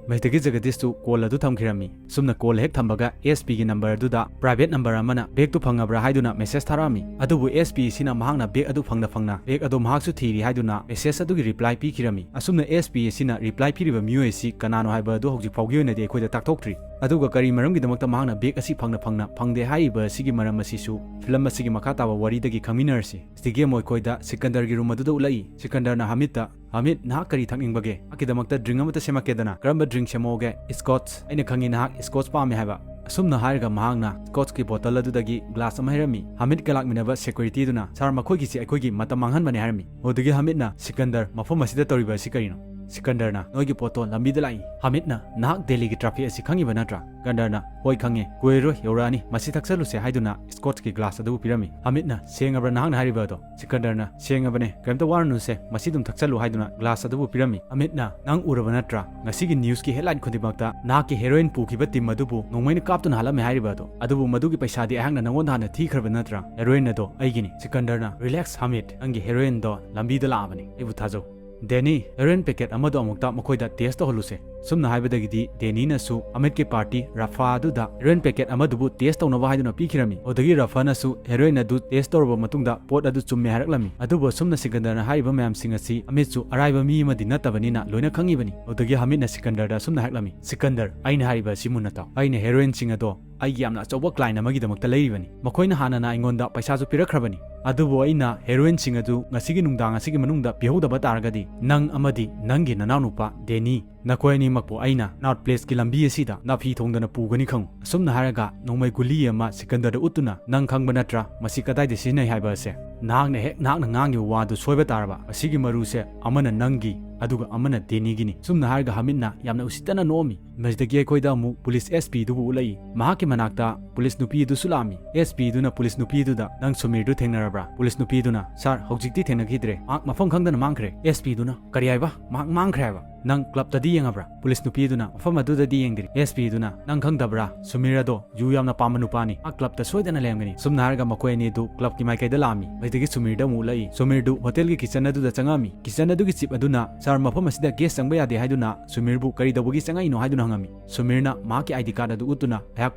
ꯃꯁꯤꯗꯒꯤ ꯖꯒꯗꯤꯁꯇꯨ call ꯑꯗꯨ ꯊꯝꯈꯤꯔꯝꯃꯤ꯫ ꯑꯁꯨꯝꯅ call ꯍꯦꯛ ꯊꯝꯕꯒ ꯑꯦꯁ ꯄꯤꯒꯤ number ꯑꯗꯨꯗ private number ꯑꯃꯅ "ꯕꯦꯒꯇꯨ ꯐꯪꯉꯕ꯭ꯔꯥ?" ꯍꯥꯏꯗꯨꯅ message ꯊꯥꯔꯛꯑꯝꯃꯤ꯫ ꯑꯗꯨꯕꯨ ꯑꯦꯁ ꯄꯤ ꯑꯁꯤꯅ ꯃꯍꯥꯛꯅ ꯕꯦꯒ ꯑꯗꯨ ꯐꯪꯅ ꯐꯪꯅ ꯕꯦꯒ ꯑꯗꯨ ꯃꯍꯥꯛꯁꯨ ꯊꯤꯔꯤ ꯍꯥꯏꯗꯨꯅ message ꯑꯗꯨꯒꯤ reply ꯄꯤꯈꯤꯔꯝꯃꯤ꯫ ꯑꯁꯨꯝꯅ ꯑꯦꯁ ꯄꯤ ꯑꯁꯤꯅ reply ꯄꯤꯔꯤꯕ ꯃꯤꯑꯣꯏ ꯑꯁꯤ ꯀꯅꯥꯅꯣ ꯍꯥꯏꯕ ꯑꯗꯨ ꯍꯧꯖꯤꯛ ꯐꯥꯎꯒꯤ ꯑꯣꯏꯅꯗꯤ ꯑꯩꯈꯣꯏꯗ ꯇꯥꯛꯊꯣꯛꯇ꯭ꯔꯤ꯫ ꯑꯗꯨꯒ ꯀꯔꯤ ꯃꯔꯝꯒꯤꯗꯃꯛꯇ ꯃꯍꯥꯛꯅ ꯕꯦꯒ ꯑꯁꯤ ꯐꯪꯅ ꯐꯪꯅ ꯐꯪꯗꯦ ꯍꯥꯏꯔꯤꯕ ꯑꯁꯤꯒꯤ ꯃꯔꯝ ꯑꯁꯤꯁꯨ film ꯑꯁꯤꯒꯤ ꯃꯈꯥ ꯇꯥꯕ ꯋꯥꯔꯤꯗꯒꯤ ꯈꯪꯃꯤꯟꯅꯔꯁꯤ꯫ ꯁꯤꯗꯒꯤ ꯑꯃꯨꯛ ꯑꯩꯈꯣꯏꯗ ꯁꯤꯀꯟꯗꯔꯒꯤ room ꯑꯗꯨꯗ ꯎꯠꯂꯛꯏ꯫ ꯁꯤꯀꯟꯗꯔꯅ ꯍꯥꯃꯤꯗꯇ, "ꯍꯥꯃꯤꯗ, ꯅꯍꯥꯛ ꯀꯔꯤ ꯊꯛꯅꯤꯡꯕꯒꯦ? ꯅꯍꯥꯛꯀꯤꯗꯃꯛꯇ drink ꯑꯃꯠꯇ ꯁꯦꯝꯃꯛꯀꯦꯗꯅ꯫ ꯀꯔꯝꯕ drink ꯁꯦꯝꯃꯛꯑꯣꯒꯦ?" "Scotch꯫ ꯑꯩꯅ ꯈꯪꯉꯤ ꯅꯍꯥꯛ Scotch ꯄꯥꯝꯃꯦ ꯍꯥꯏꯕ"꯫ ꯑꯁꯨꯝꯅ ꯍꯥꯏꯔꯒ ꯃꯍꯥꯛꯅ Scotchꯀꯤ bottle ꯑꯗꯨꯗꯒꯤ glass ꯑꯃ ꯍꯩꯔꯝꯃꯤ꯫ ꯍꯥꯃꯤꯗꯀ ꯂꯥꯛꯃꯤꯟꯅꯕ security ꯑꯗꯨꯅ, "ꯁꯥꯔ, ꯃꯈꯣꯏꯒꯤꯁꯤ ꯑꯩꯈꯣꯏꯒꯤ ꯃꯇꯝ ꯃꯥꯡꯍꯟꯕꯅꯤ" ꯍꯥꯏꯔꯝꯃꯤ꯫ ꯑꯗꯨꯗꯒꯤ ꯍꯥꯃꯤꯗꯅ, "ꯁꯤꯀꯟꯗꯔ, ꯃꯐꯝ ꯑꯁꯤꯗ ꯇꯧꯔꯤꯕ ꯑꯁꯤ ꯀꯔꯤꯅꯣ?" ꯁꯤꯀꯟꯗꯔꯅ, "ꯅꯣꯏꯒꯤ ꯄꯣꯠꯇꯣ ꯂꯝꯕꯤꯗ ꯂꯥꯛꯏ"꯫ ꯍꯥꯃꯤꯗꯅ, "ꯅꯍꯥꯛ ꯗꯦꯜꯂꯤꯒꯤ ꯇ꯭ꯔꯥꯐꯤꯛ ꯑꯁꯤ ꯈꯪꯉꯤꯕ ꯅꯠꯇ꯭ꯔꯥ?" ꯁꯤꯀꯟꯗꯔꯅ, "ꯍꯣꯏ ꯈꯪꯉꯦ, ꯀꯨꯏꯔꯔꯣꯏ ꯌꯧꯔꯛꯑꯅꯤ, ꯃꯁꯤ ꯊꯛꯆꯜꯂꯨꯁꯦ" ꯍꯥꯏꯗꯨꯅ ꯁ꯭ꯀꯣꯠꯁꯀꯤ ꯒ꯭ꯂꯥꯁ ꯑꯗꯨꯕꯨ ꯄꯤꯔꯝꯃꯤ꯫ ꯍꯥꯃꯤꯗꯅ, "ꯁꯦꯡꯉꯕ꯭ꯔꯥ ꯅꯍꯥꯛꯅ ꯍꯥꯏꯔꯤꯕ ꯑꯗꯣ?" ꯁꯤꯀꯟꯗꯔꯅ, "ꯁꯦꯡꯉꯕꯅꯦ, ꯀꯔꯤꯝꯇ ꯋꯥꯔꯨꯅꯨꯁꯦ, ꯃꯁꯤ ꯑꯗꯨꯝ ꯊꯛꯆꯜꯂꯨ" ꯍꯥꯏꯗꯨꯅ ꯒ꯭ꯂꯥꯁ ꯑꯗꯨꯕꯨ ꯄꯤꯔꯝꯃꯤ꯫ ꯍꯥꯃꯤꯗꯅ, "ꯅꯪ ꯎꯔꯕ ꯅꯠꯇ꯭ꯔꯥ? ꯉꯁꯤꯒꯤ ꯅ꯭ꯌꯨꯁꯀꯤ ꯍꯦꯗꯂꯥꯏꯟ ꯈꯨꯗꯤꯡꯃꯛꯇ ꯅꯍꯥꯛꯀꯤ ꯍꯦꯔꯣꯏꯟ ꯄꯨꯈꯤꯕ ꯇꯤꯝ ꯑꯗꯨꯕꯨ ꯅꯣꯡꯃꯩꯅ ꯀꯥꯞꯇꯨꯅ ꯍꯥꯠꯂꯝꯃꯦ ꯍꯥꯏꯔꯤꯕ ꯑꯗꯣ꯫ ꯑꯗꯨꯕꯨ ꯃꯗꯨꯒꯤ ꯄꯩꯁꯥꯗꯤ ꯑꯩꯍꯥꯛꯅ ꯅꯪꯉꯣꯟꯗ ꯍꯥꯟꯅ ꯊꯤꯈ꯭ꯔꯕ ꯅꯠꯇ꯭ꯔꯥ? ꯍꯦꯔꯣꯏꯟ ꯑꯗꯣ ꯑꯩꯒꯤꯅꯤ"꯫ ꯁꯤꯀꯟꯗꯔꯅ, "ꯔꯤꯂꯦꯛꯁ ꯍꯥꯃꯤꯗ, ꯅꯪꯒꯤ ꯍꯦꯔꯣꯏꯟꯗꯣ ꯂꯝꯕꯤꯗ ꯂꯥꯛꯑꯕꯅꯤ, ꯑꯩꯕꯨ ꯊꯥꯖꯧ"꯫ ꯗꯦꯅꯤ, "ꯍꯦꯔꯣꯏꯟ ꯄꯦꯀꯦꯠ ꯑꯃꯗꯣ ꯑꯃꯨꯛꯇ ꯃꯈꯣꯏꯗ ꯇꯦꯁ ꯇꯧꯍꯜꯂꯨꯁꯦ"꯫ ꯁꯨꯝꯅ ꯍꯥꯏꯕꯗꯒꯤꯗꯤ ꯗꯦꯅꯤꯅꯁꯨ ꯍꯥꯃꯤꯗꯀꯤ ꯄꯥꯔꯇꯤ ꯔꯥꯐꯥ ꯑꯗꯨꯗ ꯍꯦꯔꯣꯏꯟ ꯄꯦꯀꯦꯠ ꯑꯃꯗꯨꯕꯨ ꯇꯦꯁ ꯇꯧꯅꯕ ꯍꯥꯏꯗꯨꯅ ꯄꯤꯈꯤꯔꯝꯃꯤ꯫ ꯑꯗꯨꯗꯒꯤ ꯔꯥꯐꯥꯅꯁꯨ ꯍꯦꯔꯣꯏꯟ ꯑꯗꯨ ꯇꯦꯁ ꯇꯧꯔꯕ ꯃꯇꯨꯡꯗ ꯄꯣꯠ ꯑꯗꯨ ꯆꯨꯝꯃꯦ ꯍꯥꯏꯔꯛꯂꯝꯃꯤ꯫ ꯑꯗꯨꯕꯨ ꯑꯁꯨꯝꯅ ꯁꯤꯀꯟꯗꯔꯅ ꯍꯥꯏꯔꯤꯕ ꯃꯌꯥꯝꯁꯤꯡ ꯑꯁꯤ ꯍꯥꯃꯤꯗꯁꯨ ꯑꯔꯥꯏꯕ ꯃꯤ ꯑꯃꯗꯤ ꯅꯠꯇꯕꯅꯤꯅ ꯂꯣꯏꯅ ꯈꯪꯉꯤꯕꯅꯤ꯫ ꯑꯗꯨꯗꯒꯤ ꯍꯥꯃꯤꯗꯅ ꯁꯤꯀꯟꯗꯔꯗ ꯑꯁꯨꯝꯅ ꯍꯥꯏꯔꯛꯂꯝꯃꯤ, "ꯁꯤꯀꯟꯗꯔ, ꯑꯩꯅ ꯍꯥꯏꯔꯤꯕ ꯑꯁꯤ ꯃꯨꯟꯅ ꯇꯥꯎ꯫ ꯑꯩꯅ ꯍꯦꯔꯣꯏꯟꯁꯤꯡ ꯑꯗꯣ ꯑꯩꯒꯤ ꯌꯥꯝꯅ ꯑꯆꯧꯕ ꯀ꯭ꯂꯥꯏꯟ ꯑꯃꯒꯤꯗꯃꯛꯇ ꯂꯩꯔꯤꯕꯅꯤ꯫ ꯃꯈꯣꯏꯅ ꯍꯥꯟꯅꯅ ꯑꯩꯉꯣꯟꯗ ꯄꯩꯁꯥꯁꯨ ꯄꯤꯔꯛꯈ꯭ꯔꯕꯅꯤ꯫ ꯑꯗꯨꯕꯨ ꯑꯩꯅ ꯍꯦꯔꯣꯏꯟꯁꯤꯡ ꯑꯗꯨ ꯉꯁꯤꯒꯤ ꯅꯨꯡꯗꯥꯡ ꯑꯁꯤꯒꯤ ꯃꯅꯨꯡꯗ ꯄꯤꯍꯧꯗꯕ ꯇꯥꯔꯒꯗꯤ ꯅꯪ ꯑꯃꯗꯤ ꯅꯪꯒꯤ ꯅꯅꯥꯎꯅꯨꯄꯥ ꯗꯦꯅꯤ, ꯅꯈꯣꯏ ꯑꯅꯤꯃꯛꯄꯨ ꯑꯩꯅ ꯅꯥꯔꯠ ꯄ꯭ꯂꯦꯁꯀꯤ ꯂꯝꯕꯤ ꯑꯁꯤꯗ ꯅꯥꯐꯤ ꯊꯣꯡꯗꯅ ꯄꯨꯒꯅꯤ ꯈꯪꯉꯨ"꯫ ꯑꯁꯨꯝꯅ ꯍꯥꯏꯔꯒ ꯅꯣꯡꯃꯩ ꯒꯨꯂꯤ ꯑꯃ ꯁꯤꯀꯟꯗꯔꯗ ꯎꯠꯇꯨꯅ, "ꯅꯪ ꯈꯪꯕ ꯅꯠꯇ꯭ꯔꯥ ꯃꯁꯤ ꯀꯗꯥꯏꯗ ꯁꯤꯖꯤꯟꯅꯩ ꯍꯥꯏꯕ ꯑꯁꯦ? ꯅꯍꯥꯛꯅ ꯍꯦꯛ ꯅꯍꯥꯛꯅ ꯉꯥꯡꯉꯤꯕ ꯋꯥꯗꯨ ꯁꯣꯏꯕ ꯇꯥꯔꯕ꯫ ꯑꯁꯤꯒꯤ ꯃꯔꯨꯁꯦ ꯑꯃꯅ ꯅꯪꯒꯤ, ꯑꯗꯨꯒ ꯑꯃꯅ ꯗꯦꯅꯤꯒꯤꯅꯤ"꯫ ꯁꯨꯝꯅ ꯍꯥꯏꯔꯒ ꯍꯥꯃꯤꯗꯅ ꯌꯥꯝꯅ ꯎꯁꯤꯠꯇꯅ ꯅꯣꯛꯑꯝꯃꯤ꯫ ꯃꯁꯤꯗꯒꯤ ꯑꯩꯈꯣꯏꯗ ꯑꯃꯨꯛ ꯄꯨꯂꯤꯁ ꯑꯦꯁ ꯄꯤ ꯗꯨꯕꯨ ꯎꯠꯂꯛꯏ꯫ ꯃꯍꯥꯛꯀꯤ ꯃꯅꯥꯛꯇ ꯄꯨꯂꯤꯁ ꯅꯨꯄꯤ ꯑꯗꯨꯁꯨ ꯂꯥꯛꯑꯝꯃꯤ꯫ ꯑꯦꯁ ꯄꯤ ꯗꯨꯅ ꯄꯨꯂꯤꯁ ꯅꯨꯄꯤ ꯑꯗꯨꯗ, "ꯅꯪ ꯁꯨꯃꯤꯔꯗꯨ ꯊꯦꯡꯅꯔꯕ꯭ꯔꯥ?" ꯄꯨꯂꯤꯁ ꯅꯨꯄꯤ ꯑꯗꯨꯅ, "ꯁꯥꯔ, ꯍꯧꯖꯤꯛꯇꯤ ꯊꯦꯡꯅꯈꯤꯗ꯭ꯔꯦ, ꯃꯍꯥꯛ ꯃꯐꯝ ꯈꯪꯗꯅ ꯃꯥꯡꯈ꯭ꯔꯦ"꯫ ꯑꯦꯁ ꯄꯤ ꯗꯨꯅ, "ꯀꯔꯤ ꯍꯥꯏꯕ? ꯃꯍꯥꯛ ꯃꯥꯡꯈ꯭ꯔꯦ ꯍꯥꯏꯕ? ꯅꯪ ꯀ꯭ꯂꯕꯇꯗꯤ ꯌꯦꯡꯉꯕ꯭ꯔꯥ?" ꯄꯨꯂꯤꯁ ꯅꯨꯄꯤ ꯑꯗꯨꯅ, "ꯃꯐꯝ ꯑꯗꯨꯗꯗꯤ ꯌꯦꯡꯗ꯭ꯔꯤ"꯫ ꯑꯦꯁ ꯄꯤ ꯗꯨꯅ, "ꯅꯪ ꯈꯪꯗꯕ꯭ꯔꯥ? ꯁꯨꯃꯤꯔ ꯑꯗꯣ ꯌꯨ ꯌꯥꯝꯅ ꯄꯥꯝꯕ ꯅꯨꯄꯥꯅꯤ꯫ ꯃꯥ ꯀ꯭ꯂꯕꯇ ꯁꯣꯏꯗꯅ ꯂꯩꯔꯝꯒꯅꯤ"꯫ ꯁꯨꯝꯅ ꯍꯥꯏꯔꯒ ꯃꯈꯣꯏ ꯑꯅꯤ ꯑꯗꯨ ꯀ꯭ꯂꯕꯀꯤ ꯃꯥꯏꯀꯩꯗ ꯂꯥꯛꯑꯝꯃꯤ꯫ ꯃꯁꯤꯗꯒꯤ ꯁꯨꯃꯤꯔꯗ ꯑꯃꯨꯛ ꯎꯠꯂꯛꯏ꯫ ꯁꯨꯃꯤꯔꯗꯨ ꯍꯣꯇꯦꯜꯒꯤ ꯀꯤꯆꯟ ꯑꯗꯨꯗ ꯆꯪꯉꯛꯑꯝꯃꯤ꯫ ꯀꯤꯆꯟ ꯑꯗꯨꯒꯤ ꯆꯤꯞ ꯑꯗꯨꯅ, "ꯁꯥꯔ, ꯃꯐꯝ ꯑꯁꯤꯗ ꯒꯦꯁ ꯆꯪꯕ ꯌꯥꯗꯦ" ꯍꯥꯏꯗꯨꯅ ꯁꯨꯃꯤꯔꯕꯨ ꯀꯔꯤ ꯇꯧꯕꯒꯤ ꯆꯪꯉꯛꯏꯅꯣ ꯍꯥꯏꯗꯨꯅ ꯍꯪꯉꯝꯃꯤ꯫ ꯁꯨꯃꯤꯔꯅ ꯃꯍꯥꯛꯀꯤ ꯑꯥꯏ ꯗꯤ ꯀꯥꯔꯗ ꯑꯗꯨ ꯎꯠꯇꯨꯅ, "ꯑꯩꯍꯥꯛ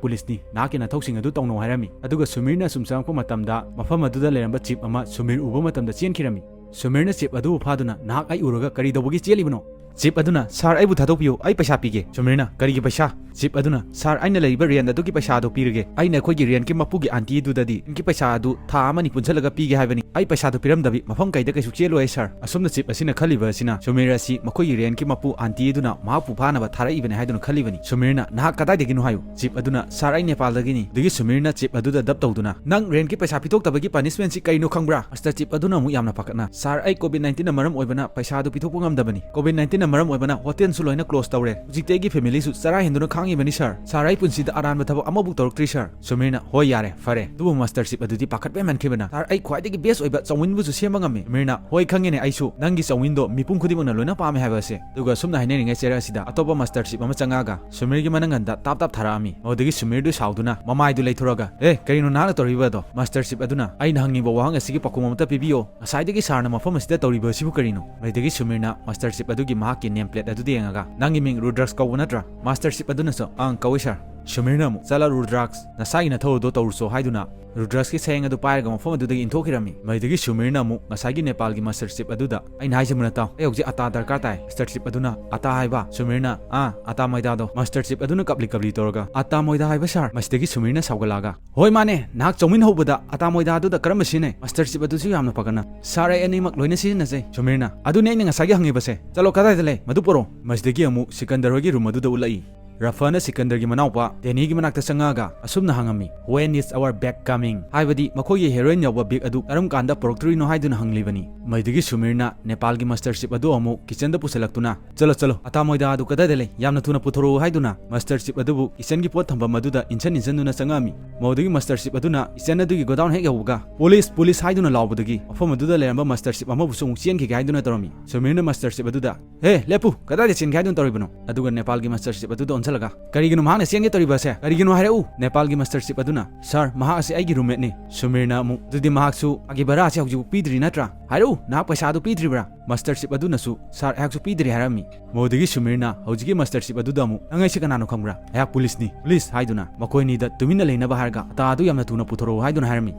ꯄꯨꯂꯤꯁꯅꯤ, ꯅꯍꯥꯛꯀꯤ ꯅꯊꯧꯁꯤꯡ ꯑꯗꯨ ꯇꯧꯅꯧ" ꯍꯥꯏꯔꯝꯃꯤ꯫ ꯑꯗꯨꯒ ꯁꯨꯃꯤꯔꯅ ꯁꯨꯝ ꯆꯪꯉꯛꯄ ꯃꯇꯝꯗ ꯃꯐꯝ ꯑꯗꯨꯗ ꯂꯩꯔꯝꯕ ꯆꯤꯞ ꯑꯃ ꯁꯨꯃꯤꯔ ꯎꯕ ꯃꯇꯝꯗ ꯆꯦꯟꯈꯤꯔꯝꯃꯤ꯫ ꯁꯨꯃꯤꯔꯅ ꯆꯤꯞ ꯑꯗꯨꯕꯨ ꯐꯥꯗꯨꯅ, "ꯅꯍꯥꯛ ꯑꯩ ꯎꯔꯒ ꯀꯔꯤ ꯇꯧꯕꯒꯤ ꯆꯦꯜꯂꯤꯕꯅꯣ?" ꯆꯤꯞ ꯑꯗꯨꯅ, "ꯁꯥꯔ, ꯑꯩꯕꯨ ꯊꯥꯗꯣꯛꯄꯤꯌꯨ, ꯑꯩ ꯄꯩꯁꯥ ꯄꯤꯒꯦ"꯫ ꯁꯨꯃꯤꯔꯅ, "ꯀꯔꯤꯒꯤ ꯄꯩꯁꯥ?" ꯆꯤꯞ ꯑꯗꯨꯅ, "ꯁꯥꯔ, ꯑꯩꯅ ꯂꯩꯔꯤꯕ ꯔꯦꯟꯠ ꯑꯗꯨꯒꯤ ꯄꯩꯁꯥ ꯑꯗꯨ ꯄꯤꯔꯒꯦ꯫ ꯑꯩꯅ ꯑꯩꯈꯣꯏꯒꯤ ꯔꯦꯟꯠꯀꯤ ꯃꯄꯨꯒꯤ ꯑꯥꯟꯇꯤ ꯑꯗꯨꯗꯗꯤ ꯔꯦꯟꯠꯀꯤ ꯄꯩꯁꯥ ꯑꯗꯨ ꯊꯥ ꯑꯃꯅꯤ ꯄꯨꯟꯁꯤꯜꯂꯒ ꯄꯤꯒꯦ ꯍꯥꯏꯕꯅꯤ꯫ ꯑꯩ ꯄꯩꯁꯥꯗꯨ ꯄꯤꯔꯝꯗꯕꯤ ꯃꯐꯝ ꯀꯩꯗ ꯀꯩꯁꯨ ꯆꯦꯜꯂꯣꯏ, ꯁꯥꯔ"꯫ ꯑꯁꯨꯝꯅ ꯆꯤꯞ ꯑꯁꯤꯅ ꯈꯜꯂꯤꯕ ꯑꯁꯤꯅ ꯁꯨꯃꯤꯔ ꯑꯁꯤ ꯃꯈꯣꯏꯒꯤ ꯔꯦꯟꯠꯀꯤ ꯃꯄꯨ ꯑꯥꯟꯇꯤ ꯑꯗꯨꯅ ꯃꯍꯥꯛꯄꯨ ꯐꯥꯅꯕ ꯊꯥꯔꯛꯏꯕꯅꯤ ꯍꯥꯏꯗꯨꯅ ꯈꯜꯂꯤꯕꯅꯤ꯫ ꯁꯨꯃꯤꯔꯅ, "ꯅꯍꯥꯛ ꯀꯗꯥꯏꯗꯒꯤꯅꯣ?" ꯍꯥꯏꯌꯨ꯫ ꯆꯤꯞ ꯑꯗꯨꯅ, "ꯁꯥꯔ, ꯑꯩ ꯅꯦꯄꯥꯜꯗꯒꯤꯅꯤ"꯫ ꯑꯗꯨꯗꯒꯤ ꯁꯨꯃꯤꯔꯅ ꯆꯤꯞ ꯑꯗꯨꯗ ꯗꯞ ꯇꯧꯗꯨꯅ, "ꯅꯪ ꯔꯦꯟꯠꯀꯤ ꯄꯩꯁꯥ ꯄꯤꯊꯣꯛꯇꯕꯒꯤ ꯄꯅꯤꯁꯃꯦꯟꯠꯁꯤ ꯀꯩꯅꯣ ꯈꯪꯕ꯭ꯔꯥ?" ꯃꯥꯁꯇꯔ ꯆꯤꯞ ꯑꯗꯨꯅ ꯑꯃꯨꯛ ꯌꯥꯝꯅ ꯄꯥꯈꯠꯅ, "ꯁꯥꯔ, ꯑꯩ ꯀꯣꯚꯤꯗ ꯅꯥꯏꯟꯇꯤꯟꯅ ꯃꯔꯝ ꯑꯣꯏꯕꯅ ꯄꯩꯁꯥ ꯑꯗꯨ ꯄꯤꯊꯣꯛꯄ ꯉꯝꯗꯕꯅꯤ꯫ ꯀꯣꯚꯤꯗ ꯅꯥꯏꯟꯇꯤꯟꯅ ꯃꯔꯝ ꯑꯣꯏꯕꯅ ꯍꯣꯇꯦꯜꯁꯨ ꯂꯣꯏꯅ ꯀ꯭ꯂꯣꯖ ꯇꯧꯔꯦ꯫ ꯍꯧꯖꯤꯛꯇꯤ ꯑꯩꯒꯤ ꯐꯦꯃꯤꯂꯤꯁꯨ ꯆꯔꯥ ꯍꯦꯟꯗꯨꯅ ꯈꯥꯡꯉꯤꯕꯅꯤ, ꯁꯥꯔ꯫ ꯁꯥꯔ, ꯑꯩ ꯄꯨꯟꯁꯤꯗ ꯑꯔꯥꯟꯕ ꯊꯕꯛ ꯑꯃꯕꯨ ꯇꯧꯔꯛꯇ꯭ꯔꯤ, ꯁꯥꯔ"꯫ ꯁꯨꯃꯤꯔꯅ, "ꯍꯣꯏ, ꯌꯥꯔꯦ, ꯐꯔꯦ"꯫ ꯑꯗꯨꯕꯨ ꯃꯥꯁꯇꯔ ꯆꯤꯞ ꯑꯗꯨꯗꯤ ꯄꯥꯈꯠꯄ ꯍꯦꯟꯃꯟꯈꯤꯕꯅ, "ꯁꯥꯔ, ꯑꯩ ꯈ꯭ꯋꯥꯏꯗꯒꯤ ꯕꯦꯁ ꯑꯣꯏꯕ ꯆꯧꯃꯤꯟꯕꯨꯁꯨ ꯁꯦꯝꯕ ꯉꯝꯃꯤ"꯫ ꯁꯨꯃꯤꯔꯅ, "ꯍꯣꯏ, ꯈꯪꯉꯦꯅꯦ ꯑꯩꯁꯨ꯫ ꯅꯪꯒꯤ ꯆꯧꯃꯤꯟꯗꯣ ꯃꯤꯄꯨꯝ ꯈꯨꯗꯤꯡꯃꯛꯅ ꯂꯣꯏꯅ ꯄꯥꯝꯃꯦ ꯍꯥꯏꯕ ꯑꯁꯦ"꯫ ꯑꯗꯨꯒ ꯁꯨꯝꯅ ꯍꯥꯏꯅꯔꯤꯉꯩ ꯆꯦꯔ ꯑꯁꯤꯗ ꯑꯇꯣꯞꯄ ꯃꯥꯁꯇꯔ ꯆꯤꯞ ꯑꯃ ꯆꯪꯉꯛꯑꯒ ꯁꯨꯃꯤꯔꯒꯤ ꯃꯅꯪꯒꯟꯗ ꯇꯥꯞ ꯇꯥꯞ ꯊꯥꯔꯛꯑꯝꯃꯤ꯫ ꯃꯗꯨꯗꯒꯤ ꯁꯨꯃꯤꯔꯗꯨ ꯁꯥꯎꯗꯨꯅ ꯃꯃꯥꯏꯗꯨ ꯂꯩꯊꯣꯔꯛꯑꯒ, "ꯑꯦ, ꯀꯔꯤꯅꯣ ꯅꯍꯥꯛꯅ ꯇꯧꯔꯤꯕ ꯑꯗꯣ?" ꯃꯥꯁꯇꯔ ꯆꯤꯞ ꯑꯗꯨꯅ, "ꯑꯩꯅ ꯍꯪꯉꯤꯕ ꯋꯥꯍꯪ ꯑꯁꯤꯒꯤ ꯄꯥꯎꯈꯨꯝ ꯑꯃꯇ ꯄꯤꯕꯤꯌꯣ꯫ ꯉꯁꯥꯏꯗꯒꯤ ꯁꯥꯔꯅ ꯃꯐꯝ ꯑꯁꯤꯗ ꯇꯧꯔꯤꯕ ꯑꯁꯤꯕꯨ ꯀꯔꯤꯅꯣ?" ꯃꯗꯨꯗꯒꯤ ꯁꯨꯃꯤꯔꯅ ꯃꯥꯁꯇꯔ ꯆꯤꯞ ꯑꯗꯨꯒꯤ ꯃꯍꯥꯛꯀꯤ ꯅꯦꯝ ꯄ꯭ꯂꯦꯠ ꯑꯗꯨꯗ ꯌꯦꯡꯉꯒ, "ꯅꯪꯒꯤ ꯃꯤꯡ ꯔꯨꯗ꯭ꯔꯛꯁ ꯀꯧꯕ ꯅꯠꯇ꯭ꯔꯥ?" ꯃꯥꯁꯇꯔ ꯆꯤꯞ ꯑꯗꯨꯅꯁꯨ, "ꯑꯪ, ꯀꯧꯏ, ꯁꯥꯔ"꯫ ꯁꯨꯃꯤꯔꯅ ꯑꯃꯨꯛ, "ꯆꯠꯂ ꯔꯨꯗ꯭ꯔꯥꯛꯁ, ꯅꯁꯥꯒꯤ ꯅꯊꯧ ꯑꯗꯨ ꯇꯧꯔꯨꯆꯣ" ꯍꯥꯏꯗꯨꯅ ꯔꯨꯗ꯭ꯔꯥꯛꯁꯀꯤ ꯁꯌꯦꯡ ꯑꯗꯨ ꯄꯥꯏꯔꯒ ꯃꯐꯝ ꯑꯗꯨꯗꯒꯤ ꯏꯟꯊꯣꯛꯈꯤꯔꯝꯃꯤ꯫ ꯃꯗꯨꯗꯒꯤ ꯁꯨꯃꯤꯔꯅ ꯑꯃꯨꯛ ꯉꯁꯥꯏꯒꯤ ꯅꯦꯄꯥꯜꯒꯤ ꯃꯥꯁꯇꯔ ꯆꯤꯞ ꯑꯗꯨꯗ, "ꯑꯩꯅ ꯍꯥꯏꯖꯕꯅ ꯇꯥꯎ, ꯑꯩ ꯍꯧꯖꯤꯛ ꯑꯇꯥ ꯗꯔꯀꯥꯔ ꯇꯥꯏ"꯫ ꯃꯥꯁꯇꯔ ꯆꯤꯞ ꯑꯗꯨꯅ, "ꯑꯇꯥ ꯍꯥꯏꯕ?" ꯁꯨꯃꯤꯔꯅ, "ꯑꯥ, ꯑꯇꯥ ꯃꯣꯏꯗꯥꯗꯣ"꯫ ꯃꯥꯁꯇꯔ ꯆꯤꯞ ꯑꯗꯨꯅ ꯀꯞꯂꯤ ꯀꯞꯂꯤ ꯇꯧꯔꯒ, "ꯑꯇꯥ ꯃꯣꯏꯗꯥ ꯍꯥꯏꯕ, ꯁꯥꯔ?" ꯃꯁꯤꯗꯒꯤ ꯁꯨꯃꯤꯔꯅ ꯁꯥꯎꯒꯠꯂꯛꯑꯒ, "ꯍꯣꯏ, ꯃꯥꯅꯦ, ꯅꯍꯥꯛ ꯆꯧꯃꯤꯟ ꯍꯧꯕꯗ ꯑꯇꯥ ꯃꯣꯏꯗꯥ ꯑꯗꯨꯗ ꯀꯔꯝꯕ ꯁꯤꯖꯤꯟꯅꯩ?" ꯃꯥꯁꯇꯔ ꯆꯤꯞ ꯑꯗꯨꯁꯨ ꯌꯥꯝꯅ ꯄꯥꯈꯠꯅ, "ꯁꯥꯔ, ꯑꯩ ꯑꯅꯤꯃꯛ ꯂꯣꯏꯅ ꯁꯤꯖꯤꯟꯅꯖꯩ"꯫ ꯁꯨꯃꯤꯔꯅ, "ꯑꯗꯨꯅꯦ ꯑꯩꯅ ꯉꯁꯥꯏꯒꯤ ꯍꯪꯉꯤꯕꯁꯦ꯫ ꯆꯠꯂꯣ, ꯀꯗꯥꯏꯗ ꯂꯩ? ꯃꯗꯨ ꯄꯨꯔꯛꯑꯣ"꯫ ꯃꯁꯤꯗꯒꯤ ꯑꯃꯨꯛ ꯁꯤꯀꯟꯗꯔ ꯍꯣꯏꯒꯤ ꯔꯨꯝ ꯑꯗꯨꯗ ꯎꯠꯂꯛꯏ꯫ ꯔꯐꯅ ꯁꯤꯀꯟꯗꯔꯒꯤ ꯃꯅꯥꯎꯄꯥ ꯗꯦꯅꯤꯒꯤ ꯃꯅꯥꯛꯇ ꯆꯪꯉꯛꯑꯒ ꯑꯁꯨꯝꯅ ꯍꯪꯉꯝꯃꯤ, "When is our bag coming?" ꯍꯥꯏꯕꯗꯤ ꯃꯈꯣꯏꯒꯤ ꯍꯦꯔꯣꯏꯟ ꯌꯥꯎꯕ ꯕꯦꯒ ꯑꯗꯨ ꯀꯔꯝ ꯀꯥꯟꯗ ꯄꯨꯔꯛꯇꯣꯔꯤꯅꯣ ꯍꯥꯏꯗꯨꯅ ꯍꯪꯂꯤꯕꯅꯤ꯫ ꯃꯗꯨꯗꯒꯤ ꯁꯨꯃꯤꯔꯅ ꯅꯦꯄꯥꯜꯒꯤ ꯃꯥꯁꯇꯔ ꯆꯤꯞ ꯑꯗꯨ ꯑꯃꯨꯛ ꯀꯤꯆꯟꯗ ꯄꯨꯁꯤꯜꯂꯛꯇꯨꯅ, "ꯆꯠꯂꯣ, ꯆꯠꯂꯣ, ꯑꯇꯥ ꯃꯣꯏꯗꯥ ꯑꯗꯨ ꯀꯗꯥꯏꯗ ꯂꯩ? ꯌꯥꯝꯅ ꯊꯨꯅ ꯄꯨꯊꯣꯔꯛꯎ" ꯍꯥꯏꯗꯨꯅ ꯃꯥꯁꯇꯔ ꯆꯤꯞ ꯑꯗꯨꯕꯨ ꯀꯤꯆꯟꯒꯤ ꯄꯣꯠ ꯊꯝꯐꯝ ꯑꯗꯨꯗ ꯏꯟꯁꯟ ꯏꯟꯁꯟꯗꯨꯅ ꯆꯪꯉꯛꯑꯝꯃꯤ꯫ ꯃꯗꯨꯗꯒꯤ ꯃꯥꯁꯇꯔ ꯆꯤꯞ ꯑꯗꯨꯅ ꯀꯤꯆꯟ ꯑꯗꯨꯒꯤ ꯒꯣꯗꯥꯎꯟ ꯍꯦꯛ ꯌꯧꯕꯒ, "ꯄꯨꯂꯤꯁ, ꯄꯨꯂꯤꯁ" ꯍꯥꯏꯗꯨꯅ ꯂꯥꯎꯕꯗꯒꯤ ꯃꯐꯝ ꯑꯗꯨꯗ ꯂꯩꯔꯝꯕ ꯃꯥꯁꯇꯔ ꯆꯤꯞ ꯑꯃꯕꯨꯁꯨ ꯑꯃꯨꯛ ꯆꯦꯟꯈꯤꯒꯦ ꯍꯥꯏꯗꯨꯅ ꯇꯧꯔꯝꯃꯤ꯫ ꯁꯨꯃꯤꯔꯅ ꯃꯥꯁꯇꯔ ꯆꯤꯞ ꯑꯗꯨꯗ, "ꯍꯦ, ꯂꯦꯞꯄꯨ! ꯀꯗꯥꯏꯗ ꯆꯦꯟꯒꯦ ꯍꯥꯏꯗꯨꯅ ꯇꯧꯔꯤꯕꯅꯣ?" ꯑꯗꯨꯒ ꯅꯦꯄꯥꯜꯒꯤ ꯃꯥꯁꯇꯔ ꯆꯤꯞ ꯑꯗꯨꯗ ꯑꯣꯟꯁꯤꯜꯂꯒ, "ꯀꯔꯤꯒꯤꯅꯣ ꯃꯍꯥꯛꯅ ꯆꯦꯟꯒꯦ ꯇꯧꯔꯤꯕ ꯑꯁꯦ? ꯀꯔꯤꯒꯤꯅꯣ ꯍꯥꯏꯔꯛꯎ!" ꯅꯦꯄꯥꯜꯒꯤ ꯃꯥꯁꯇꯔ ꯆꯤꯞ ꯑꯗꯨꯅ, "ꯁꯥꯔ, ꯃꯍꯥꯛ ꯑꯁꯤ ꯑꯩꯒꯤ ꯔꯨꯝꯃꯦꯠꯅꯤ"꯫ ꯁꯨꯃꯤꯔꯅ ꯑꯃꯨꯛ, "ꯑꯗꯨꯗꯤ ꯃꯍꯥꯛꯁꯨ ꯃꯥꯒꯤ ꯚꯔꯥ ꯑꯁꯤ ꯍꯧꯖꯤꯛ ꯄꯤꯗ꯭ꯔꯤ ꯅꯠꯇ꯭ꯔꯥ? ꯍꯥꯏꯔꯛꯎ, ꯅꯍꯥꯛ ꯄꯩꯁꯥ ꯑꯗꯨ ꯄꯤꯗ꯭ꯔꯤꯕ꯭ꯔꯥ?" ꯃꯥꯁꯇꯔ ꯆꯤꯞ ꯑꯗꯨꯅꯁꯨ, "ꯁꯥꯔ, ꯑꯩꯍꯥꯛꯁꯨ ꯄꯤꯗ꯭ꯔꯤ" ꯍꯥꯏꯔꯝꯃꯤ꯫ ꯃꯗꯨꯗꯒꯤ ꯁꯨꯃꯤꯔꯅ ꯍꯧꯖꯤꯛꯀꯤ ꯃꯥꯁꯇꯔ ꯆꯤꯞ ꯑꯗꯨꯗ ꯑꯃꯨꯛ, "ꯅꯪ ꯑꯩꯁꯤ ꯀꯅꯥꯅꯣ ꯈꯪꯕ꯭ꯔꯥ? ꯑꯩꯍꯥꯛ ꯄꯨꯂꯤꯁꯅꯤ, ꯄꯨꯂꯤꯁ" ꯍꯥꯏꯗꯨꯅ ꯃꯈꯣꯏꯅꯤꯗ ꯇꯨꯃꯤꯟꯅ ꯂꯩꯅꯕ ꯍꯥꯏꯔꯒ ꯑꯇꯥ ꯑꯗꯨ ꯌꯥꯝꯅ ꯊꯨꯅ ꯄꯨꯊꯣꯔꯛꯎ ꯍꯥꯏꯗꯨꯅ ꯍꯥꯏꯔꯝꯃꯤ꯫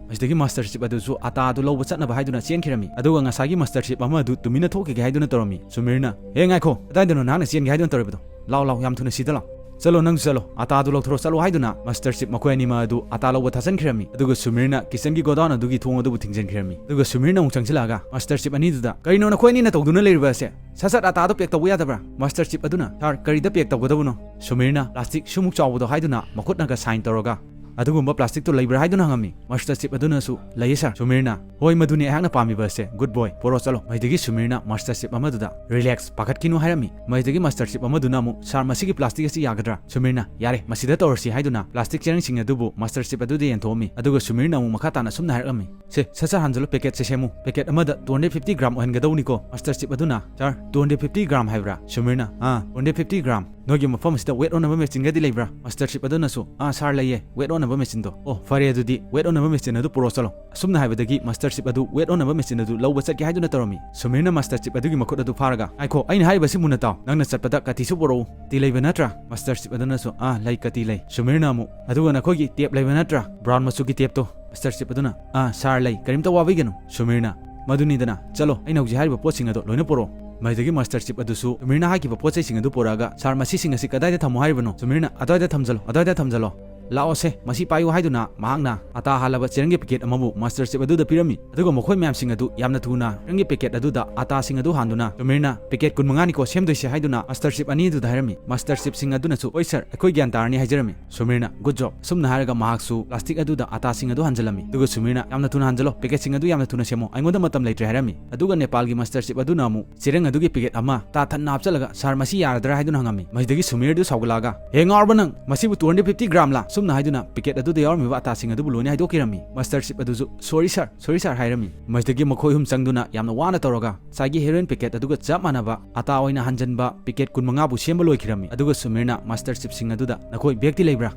ꯃꯁꯤꯗꯒꯤ ꯃꯥꯁꯇꯔ ꯆꯤꯞ ꯑꯗꯨꯁꯨ ꯑꯇꯥ ꯑꯗꯨ ꯂꯧꯕ ꯆꯠꯅꯕ ꯍꯥꯏꯗꯨꯅ ꯆꯦꯟꯈꯤꯔꯝꯃꯤ꯫ ꯑꯗꯨꯒ ꯉꯁꯥꯏꯒꯤ ꯃꯥꯁꯇꯔ ꯆꯤꯞ ꯑꯃ ꯑꯗꯨ ꯇꯨꯃꯤꯟꯅ ꯊꯣꯛꯈꯤꯒꯦ ꯍꯥꯏꯗꯨꯅ ꯇꯧꯔꯝꯃꯤ꯫ ꯁꯨꯃꯤꯔꯅ, "ꯍꯦ, ꯉꯥꯏꯈꯣ, ꯀꯗꯥꯏꯗꯅꯣ ꯅꯍꯥꯛꯅ ꯆꯦꯟꯒꯦ ꯍꯥꯏꯗꯨꯅ ꯇꯧꯔꯤꯕꯗꯣ? ꯂꯥꯎ, ꯂꯥꯎ, ꯌꯥꯝ ꯊꯨꯅ ꯁꯤꯗ ꯂꯥꯎ"꯫ "ꯆꯠꯂꯣ, ꯅꯪꯁꯨ ꯆꯠꯂꯣ, ꯑꯇꯥꯗꯨ ꯂꯧꯊꯣꯔꯛꯑꯣ, ꯆꯠꯂꯣ" ꯍꯥꯏꯗꯨꯅ ꯃꯥꯁꯇꯔ ꯆꯤꯞ ꯃꯈꯣꯏ ꯑꯅꯤꯃꯛ ꯑꯗꯨ ꯑꯇꯥ ꯂꯧꯕ ꯊꯥꯖꯤꯟꯈꯤꯔꯝꯃꯤ꯫ ꯑꯗꯨꯒ ꯁꯨꯃꯤꯔꯅ ꯀꯤꯆꯟꯒꯤ ꯒꯣꯗꯥꯎꯟ ꯑꯗꯨꯒꯤ ꯊꯣꯡ ꯑꯗꯨꯕꯨ ꯊꯤꯡꯖꯤꯟꯈꯤꯔꯝꯃꯤ꯫ ꯑꯗꯨꯒ ꯁꯨꯃꯤꯔꯅ ꯑꯃꯨꯛ ꯆꯪꯁꯤꯜꯂꯛꯑꯒ ꯃꯥꯁꯇꯔ ꯆꯤꯞ ꯑꯅꯤꯗꯨꯗ, "ꯀꯔꯤꯅꯣ ꯅꯈꯣꯏ ꯑꯅꯤꯅ ꯇꯧꯗꯨꯅ ꯂꯩꯔꯤꯕ ꯑꯁꯦ? ꯁꯠ ꯁꯠ ꯑꯇꯥꯗꯣ ꯄꯦꯛ ꯇꯧꯕ ꯌꯥꯗꯕ꯭ꯔꯥ?" ꯃꯥꯁꯇꯔ ꯆꯤꯞ ꯑꯗꯨꯅ, "ꯁꯥꯔ, ꯀꯔꯤꯗ ꯄꯦꯛ ꯇꯧꯒꯗꯕꯅꯣ?" ꯁꯨꯃꯤꯔꯅ ꯄ꯭ꯂꯥꯁꯇꯤꯛ ꯁꯤꯃꯨꯛ ꯆꯥꯎꯕꯗꯣ ꯍꯥꯏꯗꯨꯅ ꯃꯈꯨꯠꯅꯒ ꯁꯥꯏꯟ ꯇꯧꯔꯒ, "ꯑꯗꯨꯒꯨꯝꯕ ꯄ꯭ꯂꯥꯁꯇꯤꯛꯇꯣ ꯂꯩꯕ꯭ꯔꯥ?" ꯍꯥꯏꯗꯨꯅ ꯍꯪꯉꯝꯃꯤ꯫ ꯃꯥꯁꯇꯔ ꯆꯤꯞ ꯑꯗꯨꯅꯁꯨ, "ꯂꯩꯌꯦ ꯁꯥꯔ꯫" ꯁꯨꯃꯤꯔꯅ, "ꯍꯣꯏ, ꯃꯗꯨꯅꯤ ꯑꯩꯍꯥꯛꯅ ꯄꯥꯝꯃꯤꯕ ꯑꯁꯦ, ꯒꯨꯗ ꯕꯣꯏ, ꯄꯣꯔꯛꯑꯣ ꯆꯠꯂꯣ꯫" ꯃꯁꯤꯗꯒꯤ ꯁꯨꯃꯤꯔꯅ ꯃꯥꯁꯇꯔ ꯆꯤꯞ ꯑꯃꯗꯨꯗ, "ꯔꯤꯂꯦꯛꯁ, ꯄꯥꯈꯠꯈꯤꯅꯨ" ꯍꯥꯏꯔꯝꯃꯤ꯫ ꯃꯁꯤꯗꯒꯤ ꯃꯥꯁꯇꯔ ꯆꯤꯞ ꯑꯃꯗꯨꯅ ꯑꯃꯨꯛ, "ꯁꯥꯔ, ꯃꯁꯤꯒꯤ ꯄ꯭ꯂꯥꯁꯇꯤꯛ ꯑꯁꯤ ꯌꯥꯒꯗ꯭ꯔꯥ?" ꯁꯨꯃꯤꯔꯅ, "ꯌꯥꯔꯦ, ꯃꯁꯤꯗ ꯇꯧꯔꯁꯤ" ꯍꯥꯏꯗꯨꯅ ꯄ꯭ꯂꯥꯁꯇꯤꯛ ꯆꯦꯔꯪꯁꯤꯡ ꯑꯗꯨꯕꯨ ꯃꯥꯁꯇꯔ ꯆꯤꯞ ꯑꯗꯨꯗ ꯌꯦꯟꯊꯣꯛꯑꯝꯃꯤ꯫ ꯑꯗꯨꯒ ꯁꯨꯃꯤꯔꯅ ꯑꯃꯨꯛ ꯃꯈꯥ ꯇꯥꯅ ꯑꯁꯨꯝꯅ ꯍꯥꯏꯔꯛꯂꯝꯃꯤ, "ꯁꯦ, ꯁꯠ ꯁꯠ ꯍꯥꯟꯖꯜꯂꯣ, ꯄꯦꯀꯦꯠꯁꯦ ꯁꯦꯝꯃꯨ꯫ ꯄꯦꯀꯦꯠ ꯑꯃꯗ two hundred fifty gram ꯑꯣꯏꯍꯟꯒꯗꯧꯅꯤꯀꯣ꯫" ꯃꯥꯁꯇꯔ ꯆꯤꯞ ꯑꯗꯨꯅ, "sir, two hundred fifty gram ꯍꯥꯏꯕ꯭ꯔꯥ?" ꯁꯨꯃꯤꯔꯅ, "ꯑꯥ, two hundred fifty gram꯫ ꯅꯣꯏꯒꯤ ꯃꯐꯝ ꯑꯁꯤꯗ ꯋꯦꯠ ꯑꯣꯟꯅꯕ ꯃꯦꯆꯤꯟꯒꯗꯤ ꯂꯩꯕ꯭ꯔꯥ?" ꯃꯥꯁꯇꯔ ꯆꯤꯞ ꯑꯗꯨꯅꯁꯨ, "ꯑꯥ, ꯁꯥꯔ, ꯂꯩꯌꯦ, ꯋꯦꯠ ꯑꯣꯟꯅꯕ ꯃꯦꯆꯤꯟꯗꯣ꯫" "ꯑꯣ, ꯐꯔꯦ, ꯑꯗꯨꯗꯤ ꯋꯦꯠ ꯑꯣꯟꯅꯕ ꯃꯦꯆꯤꯟ ꯑꯗꯨ ꯄꯨꯔꯛꯑꯣ ꯆꯠꯂꯣ꯫" ꯑꯁꯨꯝꯅ ꯍꯥꯏꯕꯗꯒꯤ ꯃꯥꯁꯇꯔ ꯆꯤꯞ ꯑꯗꯨ ꯋꯦꯠ ꯑꯣꯟꯅꯕ ꯃꯦꯆꯤꯟ ꯑꯗꯨ ꯂꯧꯕ ꯆꯠꯀꯦ ꯍꯥꯏꯗꯨꯅ ꯇꯧꯔꯝꯃꯤ꯫ ꯁꯨꯃꯤꯔꯅ ꯃꯥꯁꯇꯔ ꯆꯤꯞ ꯑꯗꯨꯒꯤ ꯃꯈꯨꯠ ꯑꯗꯨ ꯐꯥꯔꯒ, "ꯉꯥꯏꯈꯣ, ꯑꯩꯅ ꯍꯥꯏꯔꯤꯕꯁꯤ ꯃꯨꯟꯅ ꯇꯥꯎ꯫ ꯅꯪꯅ ꯆꯠꯄꯗ ꯀꯥꯇꯤꯁꯨ ꯄꯨꯔꯛꯎ꯫ ꯇꯤ ꯂꯩꯕ ꯅꯠꯇ꯭ꯔꯥ?" ꯃꯥꯁꯇꯔ ꯆꯤꯞ ꯑꯗꯨꯅꯁꯨ, "ꯑꯥ, ꯂꯩ, ꯀꯥꯇꯤ ꯂꯩ꯫" ꯁꯨꯃꯤꯔꯅ ꯑꯃꯨꯛ, "ꯑꯗꯨꯒ ꯅꯈꯣꯏꯒꯤ ꯇꯦꯞ ꯂꯩꯕ ꯅꯠꯇ꯭ꯔꯥ? ꯕ꯭ꯔꯥꯎꯟ ꯃꯆꯨꯒꯤ ꯇꯦꯞꯇꯣ?" ꯃꯥꯁꯇꯔ ꯆꯤꯞ ꯑꯗꯨꯅ, "ꯑꯥ, ꯁꯥꯔ, ꯂꯩ, ꯀꯔꯤꯝꯇ ꯋꯥꯕꯤꯒꯅꯨ꯫" ꯁꯨꯃꯤꯔꯅ, "ꯃꯗꯨꯅꯤꯗꯅ, ꯆꯠꯂꯣ, ꯑꯩꯅ ꯍꯧꯖꯤꯛ ꯍꯥꯏꯔꯤꯕ ꯄꯣꯠꯁꯤꯡ ꯑꯗꯣ ꯂꯣꯏꯅ ꯄꯨꯔꯛꯑꯣ꯫" ꯃꯁꯤꯗꯒꯤ ꯃꯥꯁꯇꯔ ꯆꯤꯞ ꯑꯗꯨꯁꯨ ꯁꯨꯃꯤꯔꯅ ꯍꯥꯏꯈꯤꯕ ꯄꯣꯠ ꯆꯩꯁꯤꯡ ꯑꯗꯨ ꯄꯨꯔꯛꯑꯒ, "ꯁꯥꯔ, ꯃꯁꯤꯁꯤꯡ ꯑꯁꯤ ꯀꯗꯥꯏꯗ ꯊꯝꯃꯣ ꯍꯥꯏꯔꯤꯕꯅꯣ?" ꯁꯨꯃꯤꯔꯅ, "ꯑꯗ꯭ꯋꯥꯏꯗ ꯊꯝꯖꯜꯂꯣ, ꯑꯗ꯭ꯋꯥꯏꯗ ꯊꯝꯖꯜꯂꯣ꯫ ꯂꯥꯛꯑꯣꯁꯦ, ꯃꯁꯤ ꯄꯥꯏꯌꯨ" ꯍꯥꯏꯗꯨꯅ ꯃꯍꯥꯛꯅ ꯑꯇꯥ ꯍꯥꯜꯂꯕ ꯆꯦꯔꯪꯒꯤ ꯄꯦꯀꯦꯠ ꯑꯃꯕꯨ ꯃꯥꯁꯇꯔ ꯆꯤꯞ ꯑꯗꯨꯗ ꯄꯤꯔꯝꯃꯤ꯫ ꯑꯗꯨꯒ ꯃꯈꯣꯏ ꯃꯌꯥꯝꯁꯤꯡ ꯑꯗꯨ ꯌꯥꯝꯅ ꯊꯨꯅ ꯆꯦꯔꯪꯒꯤ ꯄꯦꯀꯦꯠ ꯑꯗꯨꯗ ꯑꯇꯥꯁꯤꯡ ꯑꯗꯨ ꯍꯥꯟꯗꯨꯅ, ꯁꯨꯃꯤꯔꯅ, "ꯄꯦꯀꯦꯠ ꯀꯨꯟꯃꯉꯥꯅꯤꯀꯣ ꯁꯦꯝꯗꯣꯏꯁꯦ" ꯍꯥꯏꯗꯨꯅ ꯃꯥꯁꯇꯔ ꯆꯤꯞ ꯑꯅꯤ ꯑꯗꯨꯗ ꯍꯥꯏꯔꯝꯃꯤ꯫ ꯃꯥꯁꯇꯔ ꯆꯤꯞꯁꯤꯡ ꯑꯗꯨꯅꯁꯨ, "ꯍꯣꯏ ꯁꯥꯔ, ꯑꯩꯈꯣꯏ ꯒ꯭ꯌꯥꯟ ꯇꯥꯔꯅꯤ" ꯍꯥꯏꯖꯔꯝꯃꯤ꯫ ꯁꯨꯃꯤꯔꯅ, "ꯒꯨꯗ ꯖꯣꯕ꯫" ꯑꯁꯨꯝꯅ ꯍꯥꯏꯔꯒ ꯃꯍꯥꯛꯁꯨ ꯄ꯭ꯂꯥꯁꯇꯤꯛ ꯑꯗꯨꯗ ꯑꯇꯥꯁꯤꯡ ꯑꯗꯨ ꯍꯥꯟꯖꯜꯂꯝꯃꯤ꯫ ꯑꯗꯨꯒ ꯁꯨꯃꯤꯔꯅ, "ꯌꯥꯝꯅ ꯊꯨꯅ ꯍꯥꯟꯖꯜꯂꯣ, ꯄꯦꯀꯦꯠꯁꯤꯡ ꯑꯗꯨ ꯌꯥꯝꯅ ꯊꯨꯅ ꯁꯦꯝꯃꯣ, ꯑꯩꯉꯣꯟꯗ ꯃꯇꯝ ꯂꯩꯇ꯭ꯔꯦ" ꯍꯥꯏꯔꯝꯃꯤ꯫ ꯑꯗꯨꯒ ꯅꯦꯄꯥꯜꯒꯤ ꯃꯥꯁꯇꯔ ꯆꯤꯞ ꯑꯗꯨꯅ ꯑꯃꯨꯛ ꯆꯦꯔꯪ ꯑꯗꯨꯒꯤ ꯄꯦꯀꯦꯠ ꯑꯃ ꯇꯥ ꯊꯟꯅ ꯍꯥꯞꯆꯜꯂꯒ, "ꯁꯥꯔ, ꯃꯁꯤ ꯌꯥꯔꯗ꯭ꯔꯥ?" ꯍꯥꯏꯗꯨꯅ ꯍꯪꯉꯝꯃꯤ꯫ ꯃꯁꯤꯗꯒꯤ ꯁꯨꯃꯤꯔꯗꯨ ꯁꯥꯎꯒꯠꯂꯛꯑꯒ, "ꯍꯦ, ꯉꯥꯎꯔꯕ ꯅꯪ? ꯃꯁꯤꯕꯨ two hundred fifty gram ꯂꯥ?" ꯁꯨꯝꯅ ꯍꯥꯏꯗꯨꯅ ꯄꯦꯀꯦꯠ ꯑꯗꯨꯗ ꯌꯥꯎꯔꯝꯃꯤꯕ ꯑꯇꯥꯁꯤꯡ ꯑꯗꯨꯕꯨ ꯂꯣꯏꯅ ꯍꯥꯏꯗꯣꯛꯈꯤꯔꯝꯃꯤ꯫ ꯃꯥꯁꯇꯔ ꯆꯤꯞ ꯑꯗꯨꯁꯨ, "ꯁꯣꯔꯤ ꯁꯥꯔ, ꯁꯣꯔꯤ ꯁꯥꯔ" ꯍꯥꯏꯔꯝꯃꯤ꯫ ꯃꯁꯤꯗꯒꯤ ꯃꯈꯣꯏ ꯑꯍꯨꯝ ꯆꯪꯗꯨꯅ ꯌꯥꯝꯅ ꯋꯥꯅ ꯇꯧꯔꯒ ꯉꯁꯥꯏꯒꯤ ꯍꯦꯔꯣꯏꯟ ꯄꯦꯀꯦꯠ ꯑꯗꯨꯒ ꯆꯞ ꯃꯥꯟꯅꯕ ꯑꯇꯥ ꯑꯣꯏꯅ ꯍꯟꯖꯟꯕ ꯄꯦꯀꯦꯠ ꯀꯨꯟꯃꯉꯥꯕꯨ ꯁꯦꯝꯕ ꯂꯣꯏꯈꯤꯔꯝꯃꯤ꯫ ꯑꯗꯨꯒ ꯁꯨꯃꯤꯔꯅ ꯃꯥꯁꯇꯔ ꯆꯤꯞꯁꯤꯡ ꯑꯗꯨꯗ, "ꯅꯈꯣꯏ ꯕꯦꯒꯇꯤ ꯂꯩꯕ꯭ꯔꯥ?"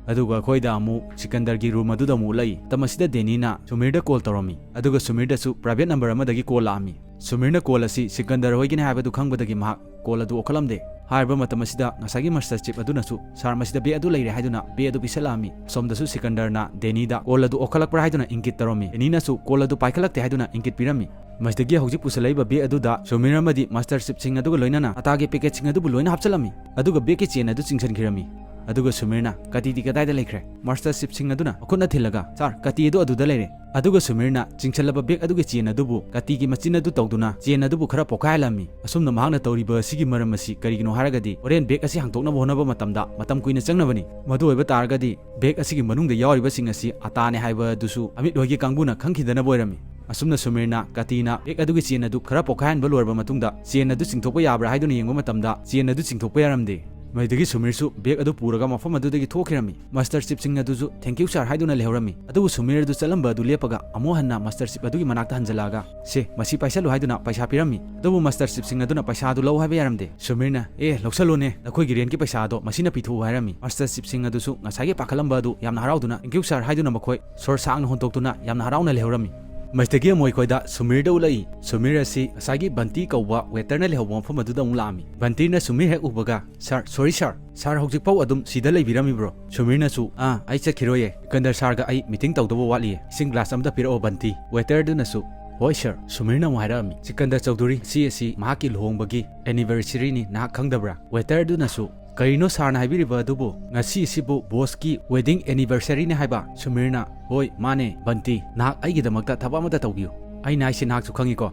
ꯑꯗꯨꯒ ꯑꯩꯈꯣꯏꯗ ꯑꯃꯨꯛ ꯁꯤꯀꯟꯗꯔꯒꯤ ꯔꯨꯝ ꯑꯗꯨꯗ ꯑꯃꯨꯛ ꯎꯠꯂꯛꯏ꯫ ꯃꯇꯝ ꯑꯁꯤꯗ ꯗꯦꯅꯤꯅ ꯁꯨꯃꯤꯔꯗ ꯀꯣꯜ ꯇꯧꯔꯝꯃꯤ꯫ ꯑꯗꯨꯒ ꯁꯨꯃꯤꯔꯗꯁꯨ ꯄ꯭ꯔꯥꯏꯚꯦꯠ ꯅꯝꯕꯔ ꯑꯃꯗꯒꯤ ꯀꯣꯜ ꯂꯥꯛꯑꯝꯃꯤ꯫ ꯁꯨꯃꯤꯔꯅ ꯀꯣꯜ ꯑꯁꯤ ꯁꯤꯀꯟꯗꯔ ꯍꯣꯏꯒꯤꯅꯤ ꯍꯥꯏꯕꯗꯨ ꯈꯪꯕꯗꯒꯤ ꯃꯍꯥꯛ ꯀꯣꯜ ꯑꯗꯨ ꯑꯣꯛꯈꯠꯂꯝꯗꯦ꯫ ꯍꯥꯏꯔꯤꯕ ꯃꯇꯝ ꯑꯁꯤꯗ ꯉꯁꯥꯏꯒꯤ ꯃꯥꯁꯇꯔ ꯆꯤꯞ ꯑꯗꯨꯅꯁꯨ, "ꯁꯥꯔ, ꯃꯁꯤꯗ ꯕꯦꯒ ꯑꯗꯨ ꯂꯩꯔꯦ" ꯍꯥꯏꯗꯨꯅ ꯕꯦꯒ ꯑꯗꯨ ꯄꯤꯁꯜꯂꯛꯑꯝꯃꯤ꯫ ꯑꯁꯣꯝꯗꯁꯨ ꯁꯤꯀꯟꯗꯔꯅ ꯗꯦꯅꯤꯗ ꯀꯣꯜ ꯑꯗꯨ ꯑꯣꯛꯈꯠꯂꯛꯄ꯭ꯔꯥ ꯍꯥꯏꯗꯨꯅ ꯏꯪꯒꯤꯠ ꯇꯧꯔꯝꯃꯤ꯫ ꯗꯦꯅꯤꯅꯁꯨ ꯀꯣꯜ ꯑꯗꯨ ꯄꯥꯏꯈꯠꯂꯛꯇꯦ ꯍꯥꯏꯗꯨꯅ ꯏꯪꯒꯤꯠ ꯄꯤꯔꯝꯃꯤ꯫ ꯃꯁꯤꯗꯒꯤ ꯍꯧꯖꯤꯛ ꯄꯨꯁꯜꯂꯛꯏꯕ ꯕꯦꯒ ꯑꯗꯨꯗ ꯁꯨꯃꯤꯔ ꯑꯃꯗꯤ ꯃꯥꯁꯇꯔ ꯆꯤꯞ ꯁꯤꯡ ꯑꯗꯨꯒ ꯂꯣꯏꯅꯅ ꯑꯇꯥꯒꯤ ꯄꯦꯀꯦꯠꯁꯤꯡ ꯑꯗꯨꯕꯨ ꯂꯣꯏꯅ ꯍꯥꯞꯆꯤꯜꯂꯝꯃꯤ꯫ ꯑꯗꯨꯒ ꯕꯦꯒꯀꯤ ꯆꯦꯟ ꯑꯗꯨ ꯆꯤꯡꯁꯤꯟꯈꯤꯔꯝꯃꯤ꯫ ꯑꯗꯨꯒ ꯁꯨꯃꯤꯔꯅ, "ꯀꯥꯇꯤꯗꯤ ꯀꯗꯥꯏꯗ ꯂꯩꯈ꯭ꯔꯦ?" ꯃꯥꯁꯇꯔ ꯆꯤꯞ ꯁꯤꯡ ꯑꯗꯨꯅ ꯃꯈꯨꯠꯅ ꯊꯤꯜꯂꯒ, "ꯁꯥꯔ, ꯀꯥꯇꯤ ꯑꯗꯨ ꯑꯗꯨꯗ ꯂꯩꯔꯦ"꯫ ꯑꯗꯨꯒ ꯁꯨꯃꯤꯔꯅ ꯆꯤꯡꯁꯤꯜꯂꯕ ꯕꯦꯒ ꯑꯗꯨꯒꯤ ꯆꯦꯟ ꯑꯗꯨꯕꯨ ꯀꯥꯇꯤꯒꯤ ꯃꯆꯤꯟ ꯑꯗꯨ ꯇꯧꯗꯨꯅ ꯆꯦꯟ ꯑꯗꯨꯕꯨ ꯈꯔ ꯄꯣꯈꯥꯏꯍꯜꯂꯝꯃꯤ꯫ ꯑꯁꯨꯝꯅ ꯃꯍꯥꯛꯅ ꯇꯧꯔꯤꯕ ꯑꯁꯤꯒꯤ ꯃꯔꯝ ꯑꯁꯤ ꯀꯔꯤꯒꯤꯅꯣ ꯍꯥꯏꯔꯒꯗꯤ, ꯍꯣꯔꯦꯟ ꯕꯦꯒ ꯑꯁꯤ ꯍꯥꯡꯗꯣꯛꯅꯕ ꯍꯣꯠꯅꯕ ꯃꯇꯝꯗ ꯃꯇꯝ ꯀꯨꯏꯅ ꯆꯪꯅꯕꯅꯤ꯫ ꯃꯗꯨ ꯑꯣꯏꯕ ꯇꯥꯔꯒꯗꯤ ꯕꯦꯒ ꯑꯁꯤꯒꯤ ꯃꯅꯨꯡꯗ ꯌꯥꯎꯔꯤꯕꯁꯤꯡ ꯑꯁꯤ ꯑꯇꯥꯅꯦ ꯍꯥꯏꯕ ꯑꯗꯨꯁꯨ ꯑꯃꯤꯠ ꯍꯣꯏꯒꯤ ꯀꯥꯡꯕꯨꯅ ꯈꯪꯈꯤꯗꯅꯕ ꯑꯣꯏꯔꯝꯃꯤ꯫ ꯑꯁꯨꯝꯅ ꯁꯨꯃꯤꯔꯅ ꯀꯥꯇꯤꯅ ꯕꯦꯒ ꯑꯗꯨꯒꯤ ꯆꯦꯟ ꯑꯗꯨ ꯈꯔ ꯄꯣꯈꯥꯏꯍꯟꯕ ꯂꯣꯏꯔꯕ ꯃꯇꯨꯡꯗ ꯆꯦꯟ ꯑꯗꯨ ꯆꯤꯡꯊꯣꯛꯄ ꯌꯥꯕ꯭ꯔꯥ ꯍꯥꯏꯗꯨꯅ ꯌꯦꯡꯕ ꯃꯇꯝꯗ ꯆꯦꯟ ꯑꯗꯨ ꯆꯤꯡꯊꯣꯛꯄ ꯌꯥꯔꯝꯗꯦ꯫ ꯃꯗꯨꯗꯒꯤ ꯁꯨꯃꯤꯔꯁꯨ ꯕꯦꯒ ꯑꯗꯨ ꯄꯨꯔꯒ ꯃꯐꯝ ꯑꯗꯨꯗꯒꯤ ꯊꯣꯛꯈꯤꯔꯝꯃꯤ꯫ ꯃꯥꯁꯇꯔ ꯆꯤꯞ ꯁꯤꯡ ꯑꯗꯨꯁꯨ, "Thank you, sir" ꯍꯥꯏꯗꯨꯅ ꯂꯩꯍꯧꯔꯝꯃꯤ꯫ ꯑꯗꯨꯕꯨ ꯁꯨꯃꯤꯔ ꯑꯗꯨ ꯆꯠꯂꯝꯕ ꯑꯗꯨ ꯂꯦꯞꯄꯒ ꯑꯃꯨꯛ ꯍꯟꯅ ꯃꯥꯁꯇꯔ ꯆꯤꯞ ꯑꯗꯨꯒꯤ ꯃꯅꯥꯛꯇ ꯍꯟꯖꯜꯂꯛꯑꯒ, "ꯁꯦ, ꯃꯁꯤ ꯄꯥꯏꯁꯜꯂꯨ" ꯍꯥꯏꯗꯨꯅ ꯄꯩꯁꯥ ꯄꯤꯔꯝꯃꯤ꯫ ꯑꯗꯨꯕꯨ ꯃꯥꯁꯇꯔ ꯆꯤꯞ ꯁꯤꯡ ꯑꯗꯨꯅ ꯄꯩꯁꯥ ꯑꯗꯨ ꯂꯧ ꯍꯥꯏꯕ ꯌꯥꯔꯝꯗꯦ꯫ ꯁꯨꯃꯤꯔꯅ, "ꯑꯦ, ꯂꯧꯁꯜꯂꯨꯅꯦ, ꯅꯈꯣꯏꯒꯤ ꯔꯦꯟꯠꯀꯤ ꯄꯩꯁꯥ ꯑꯗꯣ ꯃꯁꯤꯅ ꯄꯤꯊꯣꯛꯎ" ꯍꯥꯏꯔꯝꯃꯤ꯫ ꯃꯥꯁꯇꯔ ꯆꯤꯞ ꯁꯤꯡ ꯑꯗꯨꯁꯨ ꯉꯁꯥꯏꯒꯤ ꯄꯥꯈꯠꯂꯝꯕ ꯑꯗꯨ ꯌꯥꯝꯅ ꯍꯔꯥꯎꯗꯨꯅ, "Thank you, sir" ꯍꯥꯏꯗꯨꯅ ꯃꯈꯣꯏ ꯁꯣꯔ ꯁꯥꯡꯅ ꯍꯣꯟꯗꯣꯛꯇꯨꯅ ꯌꯥꯝꯅ ꯍꯔꯥꯎꯅ ꯂꯩꯍꯧꯔꯝꯃꯤ꯫ ꯃꯁꯤꯗꯒꯤ ꯑꯃꯨꯛ ꯑꯩꯈꯣꯏꯗ ꯁꯨꯃꯤꯔꯗ ꯎꯠꯂꯛꯏ꯫ ꯁꯨꯃꯤꯔ ꯑꯁꯤ ꯉꯁꯥꯏꯒꯤ ꯕꯟꯇꯤ ꯀꯧꯕ ꯋꯦꯇꯔꯅ ꯂꯩꯍꯧꯕ ꯃꯐꯝ ꯑꯗꯨꯗ ꯑꯃꯨꯛ ꯂꯥꯛꯑꯝꯃꯤ꯫ ꯕꯟꯇꯤꯅ ꯁꯨꯃꯤꯔ ꯍꯦꯛ ꯎꯕꯒ, "Sir, sorry sir, sir ꯍꯧꯖꯤꯛꯐꯥꯎ ꯑꯗꯨꯝ ꯁꯤꯗ ꯂꯩꯕꯤꯔꯝꯃꯤꯕ꯭ꯔꯣ?" ꯁꯨꯃꯤꯔꯅꯁꯨ, "ꯑꯥ, ꯑꯩ ꯆꯠꯈꯤꯔꯣꯏꯌꯦ꯫ ꯁꯤꯀꯟꯗꯔ ꯁꯥꯔꯒ ꯑꯩ ꯃꯤꯇꯤꯡ ꯇꯧꯗꯧꯕ ꯋꯥꯠꯂꯤꯌꯦ꯫ ꯏꯁꯤꯡ ꯒ꯭ꯂꯥꯁ ꯑꯃꯗ ꯄꯤꯔꯛꯑꯣ, ꯕꯟꯇꯤ"꯫ ꯋꯦꯇꯔꯗꯨꯅꯁꯨ, "ꯍꯣꯏ ꯁꯥꯔ"꯫ ꯁꯨꯃꯤꯔꯅ ꯑꯃꯨꯛ ꯍꯥꯏꯔꯛꯑꯝꯃꯤ, "ꯁꯤꯀꯟꯗꯔ ꯆꯧꯙꯨꯔꯤ, ꯉꯁꯤ ꯑꯁꯤ ꯃꯍꯥꯛꯀꯤ ꯂꯨꯍꯣꯡꯕꯒꯤ ꯑꯦꯅꯤꯚꯔꯁꯔꯤꯅꯤ, ꯅꯍꯥꯛ ꯈꯪꯗꯕ꯭ꯔꯥ?" ꯋꯦꯇꯔꯗꯨꯅꯁꯨ, "ꯀꯔꯤꯅꯣ ꯁꯥꯔꯅ ꯍꯥꯏꯕꯤꯔꯤꯕ ꯑꯗꯨꯕꯨ? ꯉꯁꯤ ꯑꯁꯤꯕꯨ ꯕꯣꯁꯀꯤ ꯋꯦꯗꯤꯡ ꯑꯦꯅꯤꯚꯔꯁꯔꯤꯅꯤ ꯍꯥꯏꯕ?" ꯁꯨꯃꯤꯔꯅ, "ꯍꯣꯏ, ꯃꯥꯅꯦ, ꯕꯟꯇꯤ, ꯅꯍꯥꯛ ꯑꯩꯒꯤꯗꯃꯛꯇ ꯊꯕꯛ ꯑꯃꯇ ꯇꯧꯕꯤꯌꯨ꯫ ꯑꯩꯅ ꯍꯥꯏꯁꯤ ꯅꯍꯥꯛꯁꯨ ꯈꯪꯉꯤꯀꯣ꯫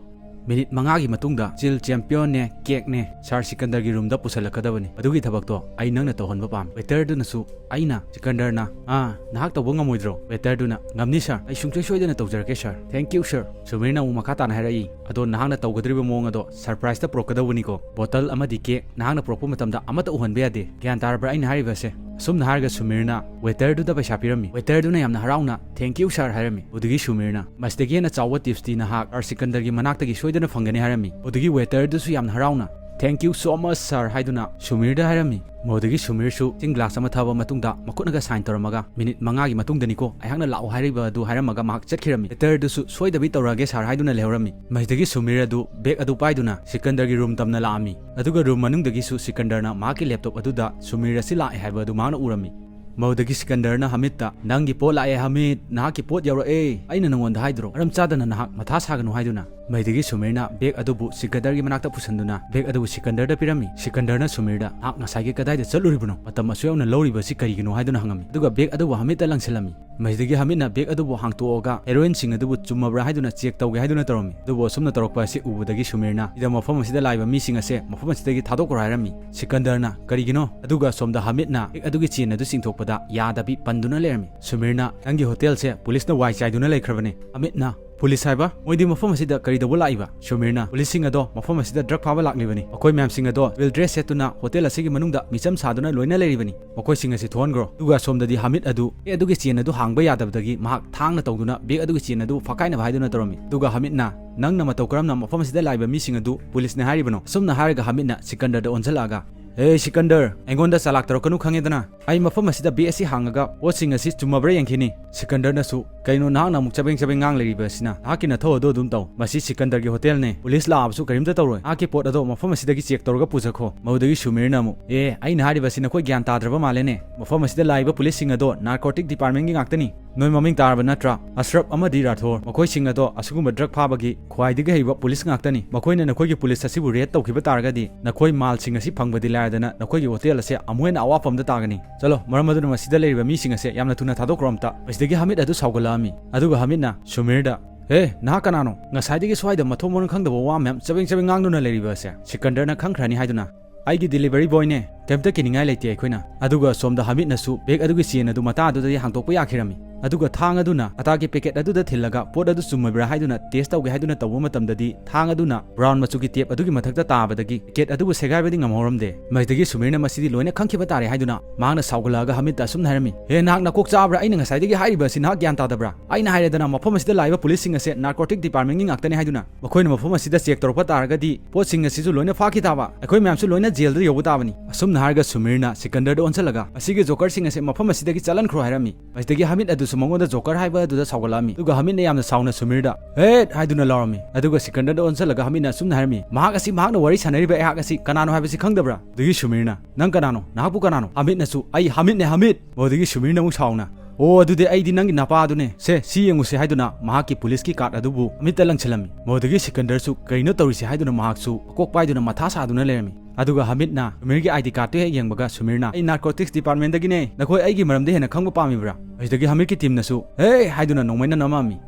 ꯃꯤꯅꯤꯠ ꯃꯉꯥꯒꯤ ꯃꯇꯨꯡꯗ ꯆꯤꯜ ꯆꯦꯝꯄꯤꯌꯟꯅꯦ, ꯀꯦꯛꯅꯦ ꯁꯥꯔ ꯁꯤꯀꯟꯗꯔꯒꯤ ꯔꯨꯝꯗ ꯄꯨꯁꯜꯂꯛꯀꯗꯕꯅꯤ꯫ ꯑꯗꯨꯒꯤ ꯊꯕꯛꯇꯣ ꯑꯩ ꯅꯪꯅ ꯇꯧꯍꯟꯕ ꯄꯥꯝꯃꯤ"꯫ ꯋꯦꯇꯔꯗꯨꯅꯁꯨ, ꯑꯩꯅ? ꯁꯤꯀꯟꯗꯔꯅ, "ꯑꯥ, ꯅꯍꯥꯛ ꯇꯧꯕ ꯉꯝꯃꯣꯏꯗ꯭ꯔꯣ?" ꯋꯦꯇꯔꯗꯨꯅ, "ꯉꯝꯅꯤ ꯁꯥꯔ, ꯑꯩ ꯁꯨꯡꯁꯣꯏ ꯁꯣꯏꯗꯅ ꯇꯧꯖꯔꯛꯀꯦ ꯁꯥꯔ"꯫ "Thank you sir"꯫ ꯁꯨꯃꯤꯔꯅ ꯑꯃꯨꯛ ꯃꯈꯥ ꯇꯥꯅ ꯍꯥꯏꯔꯛꯏ, "ꯑꯗꯣ ꯅꯍꯥꯛꯅ ꯇꯧꯒꯗꯧꯔꯤꯕ ꯃꯑꯣꯡ ꯑꯗꯣ ꯁꯔꯄ꯭ꯔꯥꯏꯖꯇ ꯄꯨꯔꯛꯀꯗꯧꯕꯅꯤꯀꯣ꯫ ꯕꯣꯇꯜ ꯑꯃꯗꯤ ꯀꯦꯛ ꯅꯍꯥꯛꯅ ꯄꯨꯔꯛꯄ ꯃꯇꯝꯗ ꯑꯃꯠꯇ ꯎꯍꯟꯕ ꯌꯥꯗꯦ꯫ ꯒ꯭ꯌꯥꯟ ꯇꯥꯔꯕ꯭ꯔꯥ ꯑꯩꯅ ꯍꯥꯏꯔꯤꯕꯁꯦ?" ꯑꯁꯨꯝꯅ ꯍꯥꯏꯔꯒ ꯁꯨꯃꯤꯔꯅ ꯋꯦꯇꯔꯗꯨꯗ ꯄꯩꯁꯥ ꯄꯤꯔꯝꯃꯤ꯫ ꯋꯦꯇꯔꯗꯨꯅ ꯌꯥꯝꯅ ꯍꯔꯥꯎꯅ, "Thank you sir" ꯍꯥꯏꯔꯝꯃꯤ꯫ ꯑꯗꯨꯗꯒꯤ ꯁꯨꯃꯤꯔꯅ, "ꯃꯁꯤꯗꯒꯤ ꯍꯦꯟꯅ ꯆꯥꯎꯕ ꯇꯤꯞꯁꯇꯤ ꯅꯍꯥꯛ ꯁꯥꯔ ꯁꯤꯀꯟꯗꯔꯒꯤ ꯃꯅꯥꯛꯇꯒꯤ ꯁꯣꯏꯗꯅ ꯐꯪꯒꯅꯤ" ꯍꯥꯏꯔꯝꯃꯤ꯫ ꯑꯗꯨꯗꯒꯤ ꯋꯦꯇꯔꯗꯨꯁꯨ ꯌꯥꯝꯅ ꯍꯔꯥꯎꯅ, "Thank you so much sir" ꯍꯥꯏꯗꯨꯅ ꯁꯨꯃꯤꯔꯗ ꯍꯥꯏꯔꯝꯃꯤ꯫ ꯃꯗꯨꯗꯒꯤ ꯁꯨꯃꯤꯔꯁꯨ ꯏꯁꯤꯡ ꯒ꯭ꯂꯥꯁ ꯑꯃ ꯊꯛꯑꯕ ꯃꯇꯨꯡꯗ ꯃꯈꯨꯠꯅꯒ ꯁꯥꯏꯟ ꯇꯧꯔꯝꯃꯒ, "ꯃꯤꯅꯤꯠ ꯃꯉꯥꯒꯤ ꯃꯇꯨꯡꯗꯅꯤꯀꯣ ꯑꯩꯍꯥꯛꯅ ꯂꯥꯛꯑꯣ ꯍꯥꯏꯔꯤꯕ" ꯑꯗꯨ ꯍꯥꯏꯔꯝꯃꯒ ꯃꯍꯥꯛ ꯆꯠꯈꯤꯔꯝꯃꯤ꯫ ꯋꯦꯇꯔꯗꯨꯁꯨ "ꯁꯣꯏꯗꯕꯤ ꯇꯧꯔꯛꯑꯒꯦ ꯁꯥꯔ" ꯍꯥꯏꯗꯨꯅ ꯂꯩꯍꯧꯔꯝꯃꯤ꯫ ꯃꯁꯤꯗꯒꯤ ꯁꯨꯃꯤꯔ ꯑꯗꯨ ꯕꯦꯒ ꯑꯗꯨ ꯄꯥꯏꯗꯨꯅ ꯁꯤꯀꯟꯗꯔꯒꯤ ꯔꯨꯝ ꯇꯝꯅ ꯂꯥꯛꯑꯝꯃꯤ꯫ ꯑꯗꯨꯒ ꯔꯨꯝ ꯃꯅꯨꯡꯗꯒꯤꯁꯨ ꯁꯤꯀꯟꯗꯔꯅ ꯃꯍꯥꯛꯀꯤ ꯂꯦꯞꯇꯣꯞ ꯑꯗꯨꯗ ꯁꯨꯃꯤꯔ ꯑꯁꯤ ꯂꯥꯛꯑꯦ ꯍꯥꯏꯕ ꯑꯗꯨ ꯃꯍꯥꯛꯅ ꯎꯔꯝꯃꯤ꯫ ꯃꯗꯨꯗꯒꯤ ꯁꯤꯀꯟꯗꯔꯅ ꯍꯃꯤꯗꯇ, "ꯅꯪꯒꯤ ꯄꯣꯠ ꯂꯥꯛꯑꯦ ꯍꯃꯤꯗ, ꯅꯍꯥꯛꯀꯤ ꯄꯣꯠ ꯌꯧꯔꯛꯑꯦ, ꯑꯩꯅ ꯅꯪꯉꯣꯟꯗ ꯍꯥꯏꯗ꯭ꯔꯣ, ꯃꯔꯝ ꯆꯥꯗꯅ ꯅꯍꯥꯛ ꯃꯊꯥ ꯁꯥꯒꯅꯨ ꯍꯥꯏꯗꯨꯅ?" ꯃꯗꯨꯗꯒꯤ ꯁꯨꯃꯤꯔꯅ ꯕꯦꯒ ꯑꯗꯨꯕꯨ ꯁꯤꯀꯟꯗꯔꯒꯤ ꯃꯅꯥꯛꯇ ꯄꯨꯁꯟꯗꯨꯅ ꯕꯦꯒ ꯑꯗꯨꯕꯨ ꯁꯤꯀꯟꯗꯔꯗ ꯄꯤꯔꯝꯃꯤ꯫ ꯁꯤꯀꯟꯗꯔꯅ ꯁꯨꯃꯤꯔꯗ, "ꯅꯍꯥꯛ ꯉꯁꯥꯏꯒꯤ ꯀꯗꯥꯏꯗ ꯆꯠꯂꯨꯔꯤꯕꯅꯣ? ꯃꯇꯝ ꯑꯁꯨꯛ ꯌꯧꯅ ꯂꯧꯔꯤꯕꯁꯤ ꯀꯔꯤꯒꯤꯅꯣ?" ꯍꯥꯏꯗꯨꯅ ꯍꯪꯉꯝꯃꯤ꯫ ꯑꯗꯨꯒ ꯕꯦꯒ ꯑꯗꯨꯕꯨ ꯍꯃꯤꯗꯇ ꯂꯪꯁꯤꯜꯂꯝꯃꯤ꯫ ꯃꯁꯤꯗꯒꯤ ꯍꯃꯤꯗꯅ ꯕꯦꯒ ꯑꯗꯨꯕꯨ ꯍꯥꯡꯇꯣꯛꯑꯒ ꯍꯦꯔꯣꯏꯟꯁꯤꯡ ꯑꯗꯨꯕꯨ ꯆꯨꯝꯃꯕ꯭ꯔꯥ ꯍꯥꯏꯗꯨꯅ ꯆꯦꯛ ꯇꯧꯒꯦ ꯍꯥꯏꯗꯨꯅ ꯇꯧꯔꯝꯃꯤ꯫ ꯑꯗꯨꯕꯨ ꯑꯁꯨꯝꯅ ꯇꯧꯔꯛꯄ ꯑꯁꯤ ꯎꯕꯗꯒꯤ ꯁꯨꯃꯤꯔꯅ ꯁꯤꯗ ꯃꯐꯝ ꯑꯁꯤꯗ ꯂꯥꯛꯏꯕ ꯃꯤꯁꯤꯡ ꯑꯁꯦ ꯃꯐꯝ ꯑꯁꯤꯗꯒꯤ ꯊꯥꯗꯣꯛꯈ꯭ꯔꯣ ꯍꯥꯏꯔꯝꯃꯤ꯫ ꯁꯤꯀꯟꯗꯔꯅ, "ꯀꯔꯤꯒꯤꯅꯣ?" ꯑꯗꯨꯒ ꯑꯁꯣꯝꯗ ꯍꯃꯤꯗꯅ ꯕꯦꯒ ꯑꯗꯨꯒꯤ ꯆꯦꯟ ꯑꯗꯨ ꯆꯤꯡꯊꯣꯛꯄꯗ ꯌꯥꯗꯕꯤ ꯄꯟꯗꯨꯅ ꯂꯩꯔꯝꯃꯤ꯫ ꯁꯨꯃꯤꯔꯅ, "ꯅꯪꯒꯤ ꯍꯣꯇꯦꯜꯁꯦ ꯄꯨꯂꯤꯁꯅ ꯋꯥꯏ ꯆꯥꯏꯗꯨꯅ ꯂꯩꯈ꯭ꯔꯕꯅꯦ꯫" ꯍꯃꯤꯗꯅ, "ꯄꯨꯂꯤꯁ ꯍꯥꯏꯕ? ꯃꯣꯏꯗꯤ ꯃꯐꯝ ꯑꯁꯤꯗ ꯀꯔꯤ ꯇꯧꯕ ꯂꯥꯛꯏꯕ?" ꯁꯨꯃꯤꯔꯅ, "ꯄꯨꯂꯤꯁꯁꯤꯡ ꯑꯗꯣ ꯃꯐꯝ ꯑꯁꯤꯗ ꯗ꯭ꯔꯒ ꯐꯥꯕ ꯂꯥꯛꯂꯤꯕꯅꯤ꯫ ꯃꯈꯣꯏ ꯃꯌꯥꯝꯁꯤꯡ ꯑꯗꯣ ꯁꯤꯚꯤꯜ ꯗ꯭ꯔꯦꯁ ꯁꯦꯠꯇꯨꯅ ꯍꯣꯇꯦꯜ ꯑꯁꯤꯒꯤ ꯃꯅꯨꯡꯗ ꯃꯤꯆꯝ ꯁꯥꯗꯨꯅ ꯂꯣꯏꯅ ꯂꯩꯔꯤꯕꯅꯤ꯫ ꯃꯈꯣꯏꯁꯤꯡ ꯑꯁꯤ ꯊꯣꯛꯍꯟꯈ꯭ꯔꯣ꯫" ꯑꯗꯨꯒ ꯑꯁꯣꯝꯗꯗꯤ ꯍꯃꯤꯗ ꯑꯗꯨ ꯕꯦꯒ ꯑꯗꯨꯒꯤ ꯆꯦꯟ ꯑꯗꯨ ꯍꯥꯡꯕ ꯌꯥꯗꯕꯗꯒꯤ ꯃꯍꯥꯛ ꯊꯥꯡꯅ ꯇꯧꯗꯨꯅ ꯕꯦꯒ ꯑꯗꯨꯒꯤ ꯆꯦꯟ ꯑꯗꯨ ꯐꯛꯀꯥꯏꯅꯕ ꯍꯥꯏꯗꯨꯅ ꯇꯧꯔꯝꯃꯤ꯫ ꯑꯗꯨꯒ ꯍꯃꯤꯗꯅ, "ꯅꯪꯅ ꯃꯇꯧ ꯀꯔꯝꯅ ꯃꯐꯝ ꯑꯁꯤꯗ ꯂꯥꯛꯏꯕ ꯃꯤꯁꯤꯡ ꯑꯗꯨ ꯄꯨꯂꯤꯁꯅꯦ ꯍꯥꯏꯔꯤꯕꯅꯣ?" ꯑꯁꯨꯝꯅ ꯍꯥꯏꯔꯒ ꯍꯃꯤꯗꯅ ꯁꯤꯀꯟꯗꯔꯗ ꯑꯣꯟꯁꯤꯜꯂꯛꯑꯒ, "ꯍꯦ ꯁꯤꯀꯟꯗꯔ, ꯑꯩꯉꯣꯟꯗ ꯆꯥꯂꯥꯛ ꯇꯧꯔꯛꯀꯅꯨ ꯈꯪꯉꯦꯗꯅ꯫ ꯑꯩ ꯃꯐꯝ ꯑꯁꯤꯗ ꯕꯦꯒ ꯑꯁꯤ ꯍꯥꯡꯉꯒ ꯄꯣꯠꯁꯤꯡ ꯑꯁꯤ ꯆꯨꯝꯃꯕ꯭ꯔꯥ ꯌꯦꯡꯈꯤꯅꯤ꯫" ꯁꯤꯀꯟꯗꯔꯅꯁꯨ, "ꯀꯩꯅꯣ ꯅꯍꯥꯛꯅ ꯑꯃꯨꯛ ꯆꯕꯦꯡ ꯆꯕꯦꯡ ꯉꯥꯡ ꯂꯩꯔꯤꯕ ꯑꯁꯤꯅ? ꯅꯍꯥꯛꯀꯤ ꯅꯊꯧ ꯑꯗꯨ ꯑꯗꯨꯝ ꯇꯧ꯫ ꯃꯁꯤ ꯁꯤꯀꯟꯗꯔꯒꯤ ꯍꯣꯇꯦꯜꯅꯦ꯫ ꯄꯨꯂꯤꯁ ꯂꯥꯛꯑꯕꯁꯨ ꯀꯔꯤꯝꯇ ꯇꯧꯔꯣꯏ꯫ ꯅꯍꯥꯛꯀꯤ ꯄꯣꯠ ꯑꯗꯣ ꯃꯐꯝ ꯑꯁꯤꯗꯒꯤ ꯆꯦꯛ ꯇꯧꯔꯒ ꯄꯨꯖꯈꯣ꯫" ꯃꯗꯨꯗꯒꯤ ꯁꯨꯃꯤꯔꯅ ꯑꯃꯨꯛ, "ꯑꯦ, ꯑꯩꯅ ꯍꯥꯏꯔꯤꯕꯁꯤ ꯅꯈꯣꯏ ꯒ꯭ꯌꯥꯟ ꯇꯥꯗ꯭ꯔꯕ ꯃꯥꯜꯂꯦꯅꯦ꯫ ꯃꯐꯝ ꯑꯁꯤꯗ ꯂꯥꯛꯏꯕ ꯄꯨꯂꯤꯁꯁꯤꯡ ꯑꯗꯣ ꯅꯥꯔꯀꯣꯇꯤꯛ ꯗꯤꯄꯥꯔꯠꯃꯦꯟꯒꯤ ꯉꯥꯛꯇꯅꯤ꯫ ꯅꯣꯏ ꯃꯃꯤꯡ ꯇꯥꯔꯕ ꯅꯠꯇ꯭ꯔꯥ? ꯑꯁ꯭ꯔꯞ ꯑꯃꯗꯤ ꯔꯥꯊꯣꯔ, ꯃꯈꯣꯏꯁꯤꯡ ꯑꯗꯣ ꯑꯁꯤꯒꯨꯝꯕ ꯗ꯭ꯔꯒ ꯐꯥꯕꯒꯤ ꯈ꯭ꯋꯥꯏꯗꯒꯤ ꯍꯩꯕ ꯄꯨꯂꯤꯁ ꯉꯥꯛꯇꯅꯤ꯫ ꯃꯈꯣꯏꯅ ꯅꯈꯣꯏꯒꯤ ꯄꯨꯂꯤꯁ ꯑꯁꯤꯕꯨ ꯔꯦꯗ ꯇꯧꯈꯤꯕ ꯇꯥꯔꯒꯗꯤ ꯅꯈꯣꯏ ꯃꯥꯜꯁꯤꯡ ꯑꯁꯤ ꯐꯪꯕꯗꯤ ꯂꯥꯏꯔꯗꯅ ꯅꯈꯣꯏꯒꯤ ꯍꯣꯇꯦꯜ ꯑꯁꯦ ꯑꯃꯨꯛ ꯍꯦꯟꯅ ꯑꯋꯥꯐꯝꯗ ꯇꯥꯒꯅꯤ꯫ ꯆꯠꯂꯣ, ꯃꯔꯝ ꯑꯗꯨꯅ ꯃꯁꯤꯗ ꯂꯩꯔꯤꯕ ꯃꯤꯁꯤꯡ ꯑꯁꯦ ꯌꯥꯝꯅ ꯊꯨꯅ ꯊꯥꯗꯣꯛꯈ꯭ꯔꯣ ꯑꯝꯇ꯫" ꯃꯁꯤꯗꯒꯤ ꯍꯃꯤꯗ ꯑꯗꯨ ꯁꯥꯎꯒꯠꯂꯛꯑꯝꯃꯤ꯫ ꯑꯗꯨꯒ ꯍꯃꯤꯗꯅ ꯁꯨꯃꯤꯔꯗ, "ꯍꯦ, ꯅꯍꯥꯛ ꯀꯅꯥꯅꯣ? ꯉꯁꯥꯏꯗꯒꯤ ꯁ꯭ꯋꯥꯏꯗ ꯃꯊꯣꯡ ꯃꯔꯝ ꯈꯪꯗꯕ ꯋꯥ ꯃꯌꯥꯝ ꯆꯕꯦꯡ ꯆꯕꯦꯡ ꯉꯥꯡꯗꯨꯅ ꯂꯩꯔꯤꯕ ꯑꯁꯦ?" ꯁꯤꯀꯟꯗꯔꯅ ꯈꯪꯈ꯭ꯔꯅꯤ ꯍꯥꯏꯗꯨꯅ, "ꯑꯩꯒꯤ ꯗꯤꯂꯤꯚꯔꯤ ꯕꯣꯏꯅꯦ, ꯀꯩꯝꯇ ꯀꯤꯅꯤꯡꯉꯥꯏ ꯂꯩꯇꯦ ꯑꯩꯈꯣꯏꯅ꯫" ꯑꯗꯨꯒ ꯁꯣꯝꯗ ꯍꯃꯤꯗꯅꯁꯨ ꯕꯦꯒ ꯑꯗꯨꯒꯤ ꯆꯦꯟ ꯑꯗꯨ ꯃꯇꯥ ꯑꯗꯨꯗꯒꯤ ꯍꯥꯡꯗꯣꯛꯄ ꯌꯥꯈꯤꯔꯝꯃꯤ꯫ ꯑꯗꯨꯒ ꯊꯥꯡ ꯑꯗꯨꯅ ꯑꯇꯥꯒꯤ ꯄꯦꯀꯦꯠ ꯑꯗꯨꯗ ꯊꯤꯜꯂꯒ ꯄꯣꯠ ꯑꯗꯨ ꯆꯨꯝꯃꯤꯕ꯭ꯔꯥ ꯍꯥꯏꯗꯨꯅ ꯇꯦꯁ ꯇꯧꯒꯦ ꯍꯥꯏꯗꯨꯅ ꯇꯧꯕ ꯃꯇꯝꯗꯗꯤ ꯊꯥꯡ ꯑꯗꯨꯅ ꯕ꯭ꯔꯥꯎꯟ ꯃꯆꯨꯒꯤ ꯇꯦꯞ ꯑꯗꯨꯒꯤ ꯃꯊꯛꯇ ꯇꯥꯕꯗꯒꯤ ꯄꯦꯀꯦꯠ ꯑꯗꯨꯕꯨ ꯁꯦꯒꯥꯏꯕꯗꯤ ꯉꯝꯍꯧꯔꯝꯗꯦ꯫ ꯃꯁꯤꯗꯒꯤ ꯁꯨꯃꯤꯔꯅ ꯃꯁꯤꯗꯤ ꯂꯣꯏꯅ ꯈꯪꯈꯤꯕ ꯇꯥꯔꯦ ꯍꯥꯏꯗꯨꯅ ꯃꯍꯥꯛꯅ ꯁꯥꯎꯒꯠꯂꯛꯑꯒ ꯍꯃꯤꯗꯇ ꯑꯁꯨꯝꯅ ꯍꯥꯏꯔꯝꯃꯤ, "ꯍꯦ, ꯅꯍꯥꯛ ꯅꯀꯣꯛ ꯆꯥꯕ꯭ꯔꯥ? ꯑꯩꯅ ꯉꯁꯥꯏꯗꯒꯤ ꯍꯥꯏꯔꯤꯕ ꯑꯁꯤ ꯅꯍꯥꯛ ꯒ꯭ꯌꯥꯟ ꯇꯥꯗꯕ꯭ꯔꯥ? ꯑꯩꯅ ꯍꯥꯏꯔꯦꯗꯅ, ꯃꯐꯝ ꯑꯁꯤꯗ ꯂꯥꯛꯏꯕ ꯄꯨꯂꯤꯁꯁꯤꯡ ꯑꯁꯦ ꯅꯥꯔꯀꯣꯇꯤꯛ ꯗꯤꯄꯥꯔꯠꯃꯦꯟꯒꯤ ꯉꯥꯛꯇꯅꯤ ꯍꯥꯏꯗꯨꯅ꯫ ꯃꯈꯣꯏꯅ ꯃꯐꯝ ꯑꯁꯤꯗ ꯆꯦꯛ ꯇꯧꯔꯛꯄ ꯇꯥꯔꯒꯗꯤ ꯄꯣꯠꯁꯤꯡ ꯑꯁꯤꯁꯨ ꯂꯣꯏꯅ ꯐꯥꯈꯤ ꯇꯥꯕ, ꯑꯩꯈꯣꯏ ꯃꯌꯥꯝꯁꯨ ꯂꯣꯏꯅ ꯖꯦꯜꯗ ꯌꯧꯕ ꯇꯥꯕꯅꯤ꯫" ꯑꯁꯨꯝꯅ ꯍꯥꯏꯔꯒ ꯁꯨꯃꯤꯔꯅ ꯁꯤꯀꯟꯗꯔꯗ ꯑꯣꯟꯁꯤꯜꯂꯒ, "ꯑꯁꯤꯒꯤ ꯖꯣꯀꯔꯁꯤꯡ ꯑꯁꯦ ꯃꯐꯝ ꯑꯁꯤꯗꯒꯤ ꯆꯠꯍꯟꯈ꯭ꯔꯣ" ꯍꯥꯏꯔꯝꯃꯤ꯫ ꯃꯁꯤꯗꯒꯤ ꯍꯃꯤꯗ ꯑꯗꯨ ꯁꯨ ꯃꯉꯣꯟꯗ ꯖꯣꯀꯔ ꯍꯥꯏꯕ ꯑꯗꯨꯗ ꯁꯥꯎꯒꯠꯂꯛꯑꯝꯃꯤ꯫ ꯑꯗꯨꯒ ꯍꯃꯤꯠꯅ ꯌꯥꯝꯅ ꯁꯥꯎꯅ ꯁꯨꯃꯤꯔꯗ "ꯍꯦꯠ!" ꯍꯥꯏꯗꯨꯅ ꯂꯥꯎꯔꯝꯃꯤ꯫ ꯑꯗꯨꯒ ꯁꯤꯀꯟꯗꯔꯗ ꯑꯣꯟꯁꯤꯜꯂꯒ ꯍꯃꯤꯠꯅ ꯑꯁꯨꯝꯅ ꯍꯥꯏꯔꯝꯃꯤ, "ꯃꯍꯥꯛ ꯑꯁꯤ, ꯃꯍꯥꯛꯅ ꯋꯥꯔꯤ ꯁꯥꯟꯅꯔꯤꯕ ꯑꯩꯍꯥꯛ ꯑꯁꯤ ꯀꯅꯥꯅꯣ ꯍꯥꯏꯕꯁꯤ ꯈꯪꯗꯕ꯭ꯔꯥ?" ꯑꯗꯨꯒꯤ ꯁꯨꯃꯤꯔꯅ, "ꯅꯪ ꯀꯅꯥꯅꯣ? ꯅꯍꯥꯛꯄꯨ ꯀꯅꯥꯅꯣ?" ꯍꯃꯤꯠꯅꯁꯨ, "ꯑꯩ ꯍꯃꯤꯠꯅꯦ, ꯍꯃꯤꯠ!" ꯃꯗꯨꯗꯒꯤ ꯁꯨꯃꯤꯔꯅ ꯑꯃꯨꯛ ꯁꯥꯎꯅ, "ꯑꯣ, ꯑꯗꯨꯗꯤ ꯑꯩꯗꯤ ꯅꯪꯒꯤ ꯅꯄꯥꯗꯨꯅꯦ꯫ ꯁꯦ, ꯁꯤ ꯌꯦꯡꯉꯨꯁꯦ" ꯍꯥꯏꯗꯨꯅ ꯃꯍꯥꯛꯀꯤ ꯄꯨꯂꯤꯁꯀꯤ ꯀꯥꯔꯗ ꯑꯗꯨꯕꯨ ꯃꯃꯤꯠꯇ ꯂꯪꯁꯤꯜꯂꯝꯃꯤ꯫ ꯃꯗꯨꯗꯒꯤ ꯁꯤꯀꯟꯗꯔꯁꯨ ꯀꯔꯤꯅꯣ ꯇꯧꯔꯤꯁꯦ ꯍꯥꯏꯗꯨꯅ ꯃꯍꯥꯛꯁꯨ ꯃꯀꯣꯛ ꯄꯥꯏꯗꯨꯅ ꯃꯊꯥ ꯁꯥꯗꯨꯅ ꯂꯩꯔꯝꯃꯤ꯫ ꯑꯗꯨꯒ ꯍꯃꯤꯠꯅ ꯁꯨꯃꯤꯔꯒꯤ ꯑꯥꯏ ꯗꯤ ꯀꯥꯔꯗꯇꯨ ꯍꯦꯛ ꯌꯦꯡꯕꯒ ꯁꯨꯃꯤꯔꯅ, "ꯑꯩ ꯅꯥꯔꯀꯣꯇꯤꯛꯁ ꯗꯤꯄꯥꯔꯠꯃꯦꯟꯗꯒꯤꯅꯦ, ꯅꯈꯣꯏ ꯑꯩꯒꯤ ꯃꯔꯝꯗ ꯍꯦꯟꯅ ꯈꯪꯕ ꯄꯥꯝꯃꯤꯕ꯭ꯔꯥ?" ꯑꯗꯨꯗꯒꯤ ꯍꯃꯤꯠꯀꯤ ꯇꯤꯝꯅꯁꯨ "ꯍꯦ!" ꯍꯥꯏꯗꯨꯅ ꯅꯣꯡꯃꯩꯅ ꯅꯝꯃꯝꯃꯤ꯫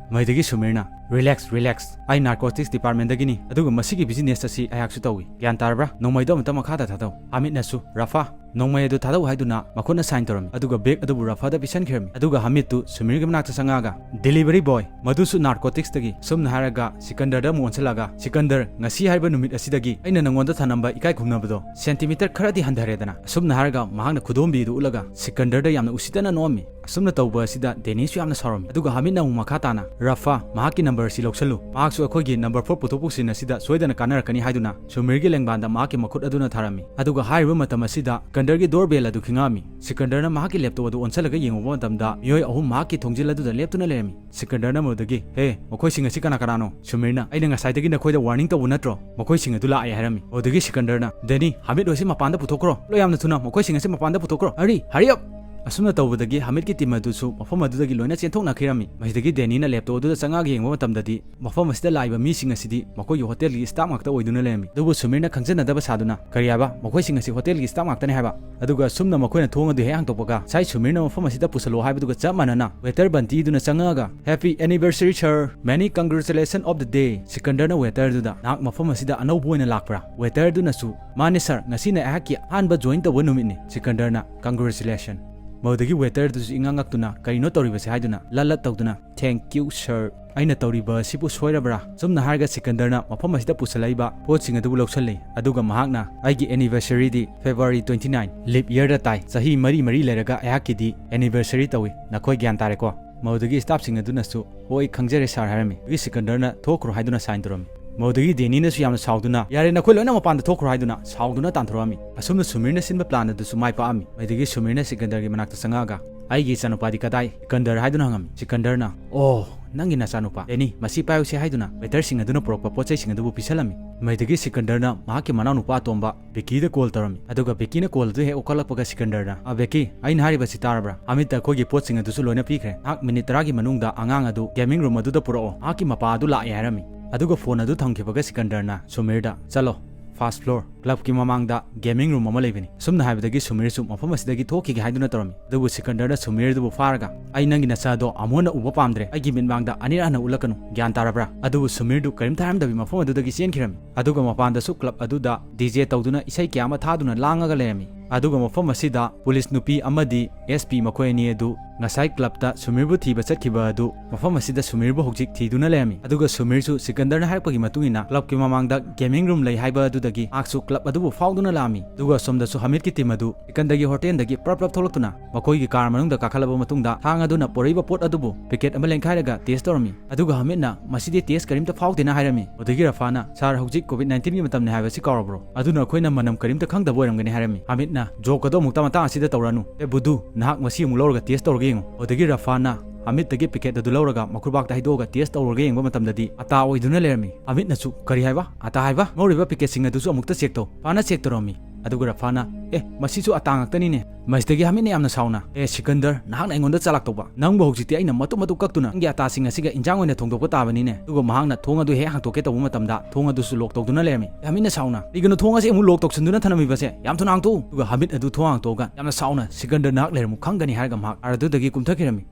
ꯃꯗꯨꯗꯒꯤ ꯁꯨꯃꯤꯔꯅ, "ꯔꯤꯂꯦꯛꯁ, ꯔꯤꯂꯦꯛꯁ, ꯑꯩ ꯅꯥꯔꯀꯣꯇꯤꯛꯁ ꯗꯤꯄꯥꯔꯠꯃꯦꯟꯗꯒꯤꯅꯤ, ꯑꯗꯨꯒ ꯃꯁꯤꯒꯤ ꯕꯤꯖꯤꯅꯦꯁ ꯑꯁꯤ ꯑꯩꯍꯥꯛꯁꯨ ꯇꯧꯏ꯫ ꯒ꯭ꯌꯥꯟ ꯇꯥꯔꯕ꯭ꯔꯥ? ꯅꯣꯡꯃꯩꯗꯣ ꯑꯃꯨꯛꯇ ꯃꯈꯥꯗ ꯊꯥꯗꯧ꯫" ꯍꯃꯤꯠꯅꯁꯨ, "ꯔꯐꯥ, ꯅꯣꯡꯃꯩ ꯑꯗꯨ ꯊꯥꯗꯧ" ꯍꯥꯏꯗꯨꯅ ꯃꯈꯨꯠꯅ ꯁꯥꯏꯟ ꯇꯧꯔꯝꯃꯤ꯫ ꯑꯗꯨꯒ ꯕꯦꯒ ꯑꯗꯨꯕꯨ ꯔꯐꯥꯗ ꯄꯤꯁꯟꯈꯤꯔꯝꯃꯤ꯫ ꯑꯗꯨꯒ ꯍꯃꯤꯠꯇꯨ ꯁꯨꯃꯤꯔꯒꯤ ꯃꯅꯥꯛꯇ ꯆꯪꯉꯛꯑꯒ, "ꯗꯦꯂꯤꯚꯔꯤ ꯕꯣꯏ, ꯃꯗꯨꯁꯨ ꯅꯥꯔꯀꯣꯇꯤꯛꯁꯇꯒꯤ꯫" ꯁꯨꯝꯅ ꯍꯥꯏꯔꯒ ꯁꯤꯀꯟꯗꯔꯗ ꯑꯃꯨꯛ ꯑꯣꯟꯁꯤꯜꯂꯒ, "ꯁꯤꯀꯟꯗꯔ, ꯉꯁꯤ ꯍꯥꯏꯔꯤꯕ ꯅꯨꯃꯤꯠ ꯑꯁꯤꯗꯒꯤ ꯑꯩꯅ ꯅꯉꯣꯟꯗ ꯊꯅꯝꯕ ꯏꯀꯥꯏ ꯈꯨꯝꯅꯕꯗꯣ ꯁꯦꯟꯇꯤꯃꯤꯇꯔ ꯈꯔꯗꯤ ꯍꯟꯊꯔꯦꯗꯅ?" ꯑꯁꯨꯝꯅ ꯍꯥꯏꯔꯒ ꯃꯍꯥꯛꯅ ꯈꯨꯗꯣꯝꯕꯤꯗꯨ ꯎꯠꯂꯒ ꯁꯤꯀꯟꯗꯔꯗ ꯌꯥꯝꯅ ꯎꯁꯤꯠꯇꯅ ꯅꯣꯛꯑꯝꯃꯤ꯫ ꯑꯁꯨꯝꯅ ꯇꯧꯕ ꯑꯁꯤꯗ ꯗꯦꯅꯤꯁꯁꯨ ꯌꯥꯝꯅ ꯁꯥꯎꯔꯝꯃꯤ꯫ ꯑꯗꯨꯒ ꯍꯃꯤꯠꯅ ꯑꯃꯨꯛ ꯃꯈꯥ ꯇꯥꯅ, "ꯔꯐꯥ, ꯃꯍꯥꯛꯀꯤ ꯅꯝꯕꯔ ꯑꯁꯤ ꯂꯧꯁꯜꯂꯨ꯫ ꯃꯍꯥꯛꯁꯨ ꯑꯩꯈꯣꯏꯒꯤ ꯅꯝꯕꯔ ꯐꯣꯔ ꯄꯨꯊꯣꯛ ꯄꯨꯁꯤꯟ ꯑꯁꯤꯗ ꯁꯣꯏꯗꯅ ꯀꯥꯟꯅꯔꯛꯀꯅꯤ" ꯍꯥꯏꯗꯨꯅ ꯁꯨꯃꯤꯔꯒꯤ ꯂꯦꯡꯕꯥꯟꯗ ꯃꯍꯥꯛꯀꯤ ꯃꯈꯨꯠ ꯑꯗꯨꯅ ꯊꯥꯔꯝꯃꯤ꯫ ꯑꯗꯨꯒ ꯍꯥꯏꯔꯤꯕ ꯃꯇꯝ ꯑꯁꯤꯗ ꯁꯤꯀꯟꯗꯔꯒꯤ ꯗꯣꯔ ꯕꯦꯜ ꯑꯗꯨ ꯈꯤꯡꯉꯛꯑꯝꯃꯤ꯫ ꯁꯤꯀꯟꯗꯔꯅ ꯃꯍꯥꯛꯀꯤ ꯂꯦꯞꯇꯣꯞ ꯑꯗꯨ ꯑꯣꯟꯁꯤꯜꯂꯒ ꯌꯦꯡꯉꯨꯕ ꯃꯇꯝꯗ ꯃꯤꯑꯣꯏ ꯑꯍꯨꯝ ꯃꯍꯥꯛꯀꯤ ꯊꯣꯡꯖꯤꯜ ꯑꯗꯨꯗ ꯂꯦꯞꯇꯨꯅ ꯂꯩꯔꯝꯃꯤ꯫ ꯁꯤꯀꯟꯗꯔꯅ ꯃꯗꯨꯗꯒꯤ, "ꯍꯦ, ꯃꯈꯣꯏꯁꯤꯡ ꯑꯁꯤ ꯀꯅꯥ ꯀꯅꯥꯅꯣ?" ꯁꯨꯃꯤꯔꯅ, "ꯑꯩꯅ ꯉꯁꯥꯏꯗꯒꯤ ꯅꯈꯣꯏꯗ ꯋꯥꯔꯅꯤꯡ ꯇꯧꯕ ꯅꯠꯇ꯭ꯔꯣ? ꯃꯈꯣꯏꯁꯤꯡ ꯑꯗꯨ ꯂꯥꯛꯑꯦ" ꯍꯥꯏꯔꯝꯃꯤ꯫ ꯃꯗꯨꯗꯒꯤ ꯁꯤꯀꯟꯗꯔꯅ, "ꯗꯦꯅꯤ, ꯍꯃꯤꯠ ꯍꯣꯏꯁꯤ ꯃꯄꯥꯟꯗ ꯄꯨꯊꯣꯛꯈ꯭ꯔꯣ꯫ ꯂꯣꯏ ꯌꯥꯝꯅ ꯊꯨꯅ ꯃꯈꯣꯏꯁꯤꯡ ꯑꯁꯤ ꯃꯄꯥꯟꯗ ꯄꯨꯊꯣꯛꯈ꯭ꯔꯣ꯫ ꯍꯔꯤ, ꯍꯔꯤ ꯑꯞ!" ꯑꯁꯨꯝꯅ ꯇꯧꯕꯗꯒꯤ ꯍꯃꯤꯠꯀꯤ ꯇꯤꯝ ꯑꯗꯨꯁꯨ ꯃꯐꯝ ꯑꯗꯨꯗꯒꯤ ꯂꯣꯏꯅ ꯆꯦꯟꯊꯣꯛꯅꯈꯤꯔꯝꯃꯤ꯫ ꯃꯁꯤꯗꯒꯤ ꯗꯦꯅꯤꯅ ꯂꯦꯞꯇꯣꯞ ꯑꯗꯨꯗ ꯆꯪꯉꯛꯑꯒ ꯌꯦꯡꯕ ꯃꯇꯝꯗꯗꯤ ꯃꯐꯝ ꯑꯁꯤꯗ ꯂꯥꯛꯏꯕ ꯃꯤꯁꯤꯡ ꯑꯁꯤꯗꯤ ꯃꯈꯣꯏꯒꯤ ꯍꯣꯇꯦꯜꯒꯤ ꯁ꯭ꯇꯥꯐ ꯉꯥꯛꯇ ꯑꯣꯏꯗꯨꯅ ꯂꯩꯔꯝꯃꯤ꯫ ꯑꯗꯨꯕꯨ ꯁꯨꯃꯤꯔꯅ ꯈꯪꯖꯟꯅꯗꯕ ꯁꯥꯗꯨꯅ, "ꯀꯔꯤ ꯍꯥꯏꯕ? ꯃꯈꯣꯏꯁꯤꯡ ꯑꯁꯤ ꯍꯣꯇꯦꯜꯒꯤ ꯁ꯭ꯇꯥꯐ ꯉꯥꯛꯇꯅꯤ ꯍꯥꯏꯕ?" ꯑꯗꯨꯒ ꯑꯁꯨꯝꯅ ꯃꯈꯣꯏꯅ ꯊꯣꯡ ꯑꯗꯨ ꯍꯦꯛ ꯍꯥꯡꯗꯣꯛꯄꯒ, ꯉꯁꯥꯏ ꯁꯨꯃꯤꯔꯅ ꯃꯐꯝ ꯑꯁꯤꯗ ꯄꯨꯁꯜꯂꯣ ꯍꯥꯏꯕꯗꯨꯒ ꯆꯞ ꯃꯥꯟꯅꯅ ꯋꯦꯇꯔ ꯕꯟꯇꯤꯗꯨꯅ ꯆꯪꯉꯛꯑꯒ, "Happy anniversary, sir! Many congratulations of the day!" ꯁꯤꯀꯟꯗꯔꯅ ꯋꯦꯇꯔꯗꯨꯗ, "ꯅꯍꯥꯛ ꯃꯐꯝ ꯑꯁꯤꯗ ꯑꯅꯧꯕ ꯑꯣꯏꯅ ꯂꯥꯛꯄ꯭ꯔꯥ?" ꯋꯦꯇꯔꯗꯨꯅꯁꯨ, "ꯃꯥꯅꯦ ꯁꯥꯔ, ꯉꯁꯤꯅ ꯑꯩꯍꯥꯛꯀꯤ ꯑꯍꯥꯟꯕ ꯖꯣꯏꯟ ꯇꯧꯕ ꯅꯨꯃꯤꯠꯅꯤ꯫" ꯁꯤꯀꯟꯗꯔꯅ, "Congratulations!" ꯃꯗꯨꯗꯒꯤ ꯋꯦꯇꯔꯗꯨꯁꯨ ꯏꯉꯛ ꯉꯛꯇꯨꯅ, "ꯀꯔꯤꯅꯣ ꯇꯧꯔꯤꯕꯁꯦ?" ꯍꯥꯏꯗꯨꯅ ꯂꯠ ꯂꯠ ꯇꯧꯗꯨꯅ, "Thank you, sir꯫ ꯑꯩꯅ ꯇꯧꯔꯤꯕ ꯑꯁꯤꯕꯨ ꯁꯣꯏꯔꯕ꯭ꯔꯥ?" ꯁꯨꯝꯅ ꯍꯥꯏꯔꯒ ꯁꯤꯀꯟꯗꯔꯅ ꯃꯐꯝ ꯑꯁꯤꯗ ꯄꯨꯁꯜꯂꯛꯏꯕ ꯄꯣꯠꯁꯤꯡ ꯑꯗꯨꯕꯨ ꯂꯧꯁꯜꯂꯤ꯫ ꯑꯗꯨꯒ ꯃꯍꯥꯛꯅ, "ꯑꯩꯒꯤ anniversary ꯗꯤ February twenty nine, leap year ꯗ ꯇꯥꯏ꯫ ꯆꯍꯤ ꯃꯔꯤ ꯃꯔꯤ ꯂꯩꯔꯒ ꯑꯩꯍꯥꯛꯀꯤꯗꯤ anniversary ꯇꯧꯏ꯫ ꯅꯈꯣꯏ ꯒ꯭ꯌꯥꯟ ꯇꯥꯔꯦꯀꯣ?" ꯃꯗꯨꯗꯒꯤ ꯁ꯭ꯇꯥꯐꯁꯤꯡ ꯑꯗꯨꯅꯁꯨ, "ꯍꯣꯏ, ꯈꯪꯖꯔꯦ ꯁꯥꯔ" ꯍꯥꯏꯔꯝꯃꯤ꯫ ꯑꯗꯨꯒꯤ ꯁꯤꯀꯟꯗꯔꯅ ꯊꯣꯛꯈ꯭ꯔꯣ ꯍꯥꯏꯗꯨꯅ ꯁꯥꯏꯟ ꯇꯧꯔꯝꯃꯤ꯫ ꯃꯗꯨꯗꯒꯤ ꯗꯦꯅꯤꯅꯁꯨ ꯌꯥꯝꯅ ꯁꯥꯎꯗꯨꯅ, "ꯌꯥꯔꯦ, ꯅꯈꯣꯏ ꯂꯣꯏꯅ ꯃꯄꯥꯟꯗ ꯊꯣꯛꯈ꯭ꯔꯣ" ꯍꯥꯏꯗꯨꯅ ꯁꯥꯎꯗꯨꯅ ꯇꯥꯟꯊꯣꯔꯛꯑꯝꯃꯤ꯫ ꯑꯁꯨꯝꯅ ꯁꯨꯃꯤꯔꯅ ꯁꯤꯟꯕ ꯄ꯭ꯂꯥꯟ ꯑꯗꯨꯁꯨ ꯃꯥꯏ ꯄꯥꯛꯑꯝꯃꯤ꯫ ꯃꯗꯨꯗꯒꯤ ꯁꯨꯃꯤꯔꯅ ꯁꯤꯀꯟꯗꯔꯒꯤ ꯃꯅꯥꯛꯇ ꯆꯪꯉꯛꯑꯒ, "ꯑꯩꯒꯤ ꯏꯆꯥꯅꯨꯄꯥꯗꯤ ꯀꯗꯥꯏ?" ꯁꯤꯀꯟꯗꯔ ꯍꯥꯏꯗꯨꯅ ꯍꯪꯉꯝꯃꯤ꯫ ꯁꯤꯀꯟꯗꯔꯅ, "ꯑꯣ, ꯅꯪꯒꯤ ꯅꯆꯥꯅꯨꯄꯥ ꯗꯦꯅꯤ, ꯃꯁꯤ ꯄꯥꯏꯌꯨꯁꯦ" ꯍꯥꯏꯗꯨꯅ ꯋꯦꯇꯔꯁꯤꯡ ꯑꯗꯨꯅ ꯄꯨꯔꯛꯄ ꯄꯣꯠ ꯆꯩꯁꯤꯡ ꯑꯗꯨꯕꯨ ꯄꯤꯁꯜꯂꯝꯃꯤ꯫ ꯃꯗꯨꯗꯒꯤ ꯁꯤꯀꯟꯗꯔꯅ ꯃꯍꯥꯛꯀꯤ ꯃꯅꯥꯎꯅꯨꯄꯥ ꯑꯇꯣꯝꯕ ꯕꯦꯀꯤꯗ ꯀꯣꯜ ꯇꯧꯔꯝꯃꯤ꯫ ꯑꯗꯨꯒ ꯕꯦꯀꯤꯅ ꯀꯣꯜ ꯑꯗꯨ ꯍꯦꯛ ꯎꯈꯠꯂꯛꯄꯒ ꯁꯤꯀꯟꯗꯔꯅ, "ꯑ, ꯕꯦꯀꯤ, ꯑꯩꯅ ꯍꯥꯏꯔꯤꯕꯁꯤ ꯇꯥꯔꯕ꯭ꯔꯥ? ꯍꯥꯃꯤꯠꯇ ꯑꯩꯈꯣꯏꯒꯤ ꯄꯣꯠꯁꯤꯡ ꯑꯗꯨꯁꯨ ꯂꯣꯏꯅ ꯄꯤꯈ꯭ꯔꯦ꯫ ꯅꯍꯥꯛ ꯃꯤꯅꯤꯠ ꯇꯔꯥꯒꯤ ꯃꯅꯨꯡꯗ ꯑꯉꯥꯡ ꯑꯗꯨ ꯒꯦꯃꯤꯡ ꯔꯨꯝ ꯑꯗꯨꯗ ꯄꯨꯔꯛꯑꯣ꯫ ꯃꯍꯥꯛꯀꯤ ꯃꯄꯥ ꯑꯗꯨ ꯂꯥꯛꯑꯦ" ꯍꯥꯏꯔꯝꯃꯤ꯫ ꯑꯗꯨꯒ ꯐꯣꯟ ꯑꯗꯨ ꯊꯝꯈꯤꯕꯒ ꯁꯤꯀꯟꯗꯔꯅ ꯁꯨꯃꯤꯔꯗ, "ꯆꯠꯂꯣ, ꯐꯥꯔꯁ ꯐ꯭ꯂꯣꯔ ꯀ꯭ꯂꯕꯀꯤ ꯃꯃꯥꯡꯗ ꯒꯦꯃꯤꯡ ꯔꯨꯝ ꯑꯃ ꯂꯩꯕꯅꯤ꯫ ꯑꯁꯨꯝꯅ ꯍꯥꯏꯕꯗꯒꯤ ꯁꯨꯃꯤꯔꯁꯨ ꯃꯐꯝ ꯑꯁꯤꯗꯒꯤ ꯊꯣꯛꯈꯤꯒꯦ ꯍꯥꯏꯗꯨꯅ ꯇꯧꯔꯝꯃꯤ꯫ ꯑꯗꯨꯕꯨ ꯁꯤꯀꯟꯗꯔꯅ ꯁꯨꯃꯤꯔ ꯑꯗꯨꯕꯨ ꯐꯥꯔꯒ, "ꯑꯩ ꯅꯪꯒꯤ ꯅꯆꯥꯗꯣ ꯑꯃꯨꯛ ꯍꯟꯅ ꯎꯕ ꯄꯥꯝꯗ꯭ꯔꯦ꯫ ꯑꯩꯒꯤ ꯃꯤꯠꯃꯥꯡꯗ ꯑꯅꯤꯔꯛ ꯍꯟꯅ ꯎꯠꯂꯛꯀꯅꯨ꯫ ꯒ꯭ꯌꯥꯟ ꯇꯥꯔꯕ꯭ꯔꯥ?" ꯑꯗꯨꯕꯨ ꯁꯨꯃꯤꯔꯗꯨ ꯀꯔꯤꯝꯇ ꯍꯥꯏꯔꯝꯗꯕꯤ ꯃꯐꯝ ꯑꯗꯨꯗꯒꯤ ꯆꯦꯟꯈꯤꯔꯝꯃꯤ꯫ ꯑꯗꯨꯒ ꯃꯄꯥꯟꯗꯁꯨ ꯀ꯭ꯂꯕ ꯑꯗꯨꯗ ꯗꯤ ꯖꯦ ꯇꯧꯗꯨꯅ ꯏꯁꯩ ꯀꯌꯥ ꯑꯃ ꯊꯥꯗꯨꯅ ꯂꯥꯡꯉꯒ ꯂꯩꯔꯝꯃꯤ꯫ ꯑꯗꯨꯒ ꯃꯐꯝ ꯑꯁꯤꯗ ꯄꯨꯂꯤꯁ ꯅꯨꯄꯤ ꯑꯃꯗꯤ ꯑꯦꯁ ꯄꯤ ꯃꯈꯣꯏ ꯑꯅꯤ ꯑꯗꯨ ꯉꯁꯥꯏ ꯀ꯭ꯂꯕꯇ ꯁꯨꯃꯤꯔꯕꯨ ꯊꯤꯕ ꯆꯠꯈꯤꯕ ꯑꯗꯨ ꯃꯐꯝ ꯑꯁꯤꯗ ꯁꯨꯃꯤꯔꯕꯨ ꯍꯧꯖꯤꯛ ꯊꯤꯗꯨꯅ ꯂꯩꯔꯝꯃꯤ꯫ ꯑꯗꯨꯒ ꯁꯨꯃꯤꯔꯁꯨ ꯁꯤꯀꯟꯗꯔꯅ ꯍꯥꯏꯔꯛꯄꯒꯤ ꯃꯇꯨꯡ ꯏꯟꯅ ꯀ꯭ꯂꯕꯀꯤ ꯃꯃꯥꯡꯗ ꯒꯦꯃꯤꯡ ꯔꯨꯝ ꯂꯩ ꯍꯥꯏꯕ ꯑꯗꯨꯗꯒꯤ ꯃꯍꯥꯛꯁꯨ ꯀ꯭ꯂꯕ ꯑꯗꯨꯕꯨ ꯐꯥꯎꯗꯨꯅ ꯂꯥꯛꯑꯝꯃꯤ꯫ ꯑꯗꯨꯒ ꯑꯁꯣꯝꯗꯁꯨ ꯍꯃꯤꯠꯀꯤ ꯇꯤꯝ ꯑꯗꯨ ꯁꯤꯀꯟꯗꯔꯒꯤ ꯍꯣꯇꯦꯜꯗꯒꯤ ꯄ꯭ꯔꯞ ꯄ꯭ꯔꯞ ꯊꯣꯛꯂꯛꯇꯨꯅ ꯃꯈꯣꯏꯒꯤ ꯀꯥꯔ ꯃꯅꯨꯡꯗ ꯀꯥꯈꯠꯂꯕ ꯃꯇꯨꯡꯗ ꯊꯥꯡ ꯑꯗꯨꯅ ꯄꯨꯔꯛꯏꯕ ꯄꯣꯠ ꯑꯗꯨꯕꯨ ꯄꯦꯀꯦꯠ ꯑꯃ ꯂꯦꯟꯈꯥꯏꯔꯒ ꯇꯦꯁ ꯇꯧꯔꯝꯃꯤ꯫ ꯑꯗꯨꯒ ꯍꯃꯤꯠꯅ, "ꯃꯁꯤꯗꯤ ꯇꯦꯁ ꯀꯔꯤꯝꯇ ꯐꯥꯎꯗꯦꯅ" ꯍꯥꯏꯔꯝꯃꯤ꯫ ꯑꯗꯨꯗꯒꯤ ꯔꯐꯥꯅ, "ꯁꯥꯔ, ꯍꯧꯖꯤꯛ ꯀꯣꯚꯤꯗ ꯅꯥꯏꯟꯇꯤꯟꯒꯤ ꯃꯇꯝꯅꯤ ꯍꯥꯏꯕꯁꯤ ꯀꯥꯎꯔꯕ꯭ꯔꯣ? ꯑꯗꯨꯅ ꯑꯩꯈꯣꯏꯅ ꯃꯅꯝ ꯀꯔꯤꯝꯇ ꯈꯪꯗꯕ ꯑꯣꯏꯔꯝꯒꯅꯤ" ꯍꯥꯏꯔꯝꯃꯤ꯫ ꯍꯃꯤꯠꯅ, "ꯖꯣꯛ ꯑꯗꯣ ꯑꯃꯨꯛꯇ ꯃꯇꯥꯡ ꯑꯁꯤꯗ ꯇꯧꯔꯅꯨ꯫ ꯑꯦ ꯕꯨꯙꯨ, ꯅꯍꯥꯛ ꯃꯁꯤ ꯑꯃꯨꯛ ꯂꯧꯔꯒ ꯇꯦꯁ ꯇꯧꯔꯒ ꯌꯦꯡꯉꯨ"꯫ ꯑꯗꯨꯗꯒꯤ ꯔꯐꯥꯅ ꯍꯃꯤꯠꯇꯒꯤ ꯄꯦꯀꯦꯠ ꯑꯗꯨ ꯂꯧꯔꯒ ꯃꯈꯨꯕꯥꯛꯇ ꯍꯩꯗꯣꯛꯑꯒ ꯇꯦꯁ ꯇꯧꯔꯒ ꯌꯦꯡꯕ ꯃꯇꯝꯗꯗꯤ ꯑꯇꯥ ꯑꯣꯏꯗꯨꯅ ꯂꯩꯔꯝꯃꯤ꯫ ꯍꯃꯤꯠꯅꯁꯨ, "ꯀꯔꯤ ꯍꯥꯏꯕ? ꯑꯇꯥ ꯍꯥꯏꯕ? ꯉꯧꯔꯤꯕ ꯄꯦꯀꯦꯠꯁꯤꯡ ꯑꯗꯨꯁꯨ ꯑꯃꯨꯛꯇ ꯆꯦꯛ ꯇꯧ"꯫ ꯐꯥꯅ ꯆꯦꯛ ꯇꯧꯔꯝꯃꯤ꯫ ꯑꯗꯨꯒ ꯔꯐꯥꯅ, "ꯑꯦ, ꯃꯁꯤꯁꯨ ꯑꯇꯥ ꯉꯥꯛꯇꯅꯤꯅꯦ"꯫ ꯃꯁꯤꯗꯒꯤ ꯍꯃꯤꯠꯅ ꯌꯥꯝꯅ ꯁꯥꯎꯅ, "ꯑꯦ ꯁꯤꯀꯟꯗꯔ, ꯅꯍꯥꯛꯅ ꯑꯩꯉꯣꯟꯗ ꯆꯥꯂꯥꯛ ꯇꯧꯕ? ꯅꯪꯕꯨ ꯍꯧꯖꯤꯛꯇꯤ ꯑꯩꯅ ꯃꯇꯨꯝ ꯃꯇꯨꯝ ꯀꯛꯇꯨꯅ ꯅꯪꯒꯤ ꯑꯇꯥꯁꯤꯡ ꯑꯁꯤꯒ ꯏꯟꯖꯥꯡ ꯑꯣꯏꯅ ꯊꯣꯡꯗꯣꯛꯄ ꯇꯥꯕꯅꯤꯅꯦ"꯫ ꯑꯗꯨꯒ ꯃꯍꯥꯛꯅ ꯊꯣꯡ ꯑꯗꯨ ꯍꯦꯛ ꯍꯥꯡꯇꯣꯛꯀꯦ ꯇꯧꯕ ꯃꯇꯝꯗ ꯊꯣꯡ ꯑꯗꯨꯁꯨ ꯂꯣꯛ ꯇꯧꯗꯨꯅ ꯂꯩꯔꯝꯃꯤ꯫ ꯑꯦ, ꯍꯃꯤꯠꯅ ꯁꯥꯎꯅ, "ꯀꯔꯤꯒꯤꯅꯣ ꯊꯣꯡ ꯑꯁꯤ ꯑꯃꯨꯛ ꯂꯣꯛ ꯇꯧꯁꯤꯟꯗꯨꯅ ꯊꯝꯂꯝꯃꯤꯕꯁꯦ? ꯌꯥꯝ ꯊꯨꯅ ꯍꯥꯡꯇꯣꯛꯎ"꯫ ꯑꯗꯨꯒ ꯍꯃꯤꯠ ꯑꯗꯨ ꯊꯣꯡ ꯍꯥꯡꯇꯣꯛꯑꯒ ꯌꯥꯝꯅ ꯁꯥꯎꯅ, "ꯁꯤꯀꯟꯗꯔ, ꯅꯍꯥꯛ ꯂꯩꯔꯝꯃꯨ ꯈꯪꯒꯅꯤ" ꯍꯥꯏꯔꯒ ꯃꯍꯥꯛ ꯀꯥꯔ ꯑꯗꯨꯗꯒꯤ ꯀꯨꯝꯊꯈꯤꯔꯝꯃꯤ꯫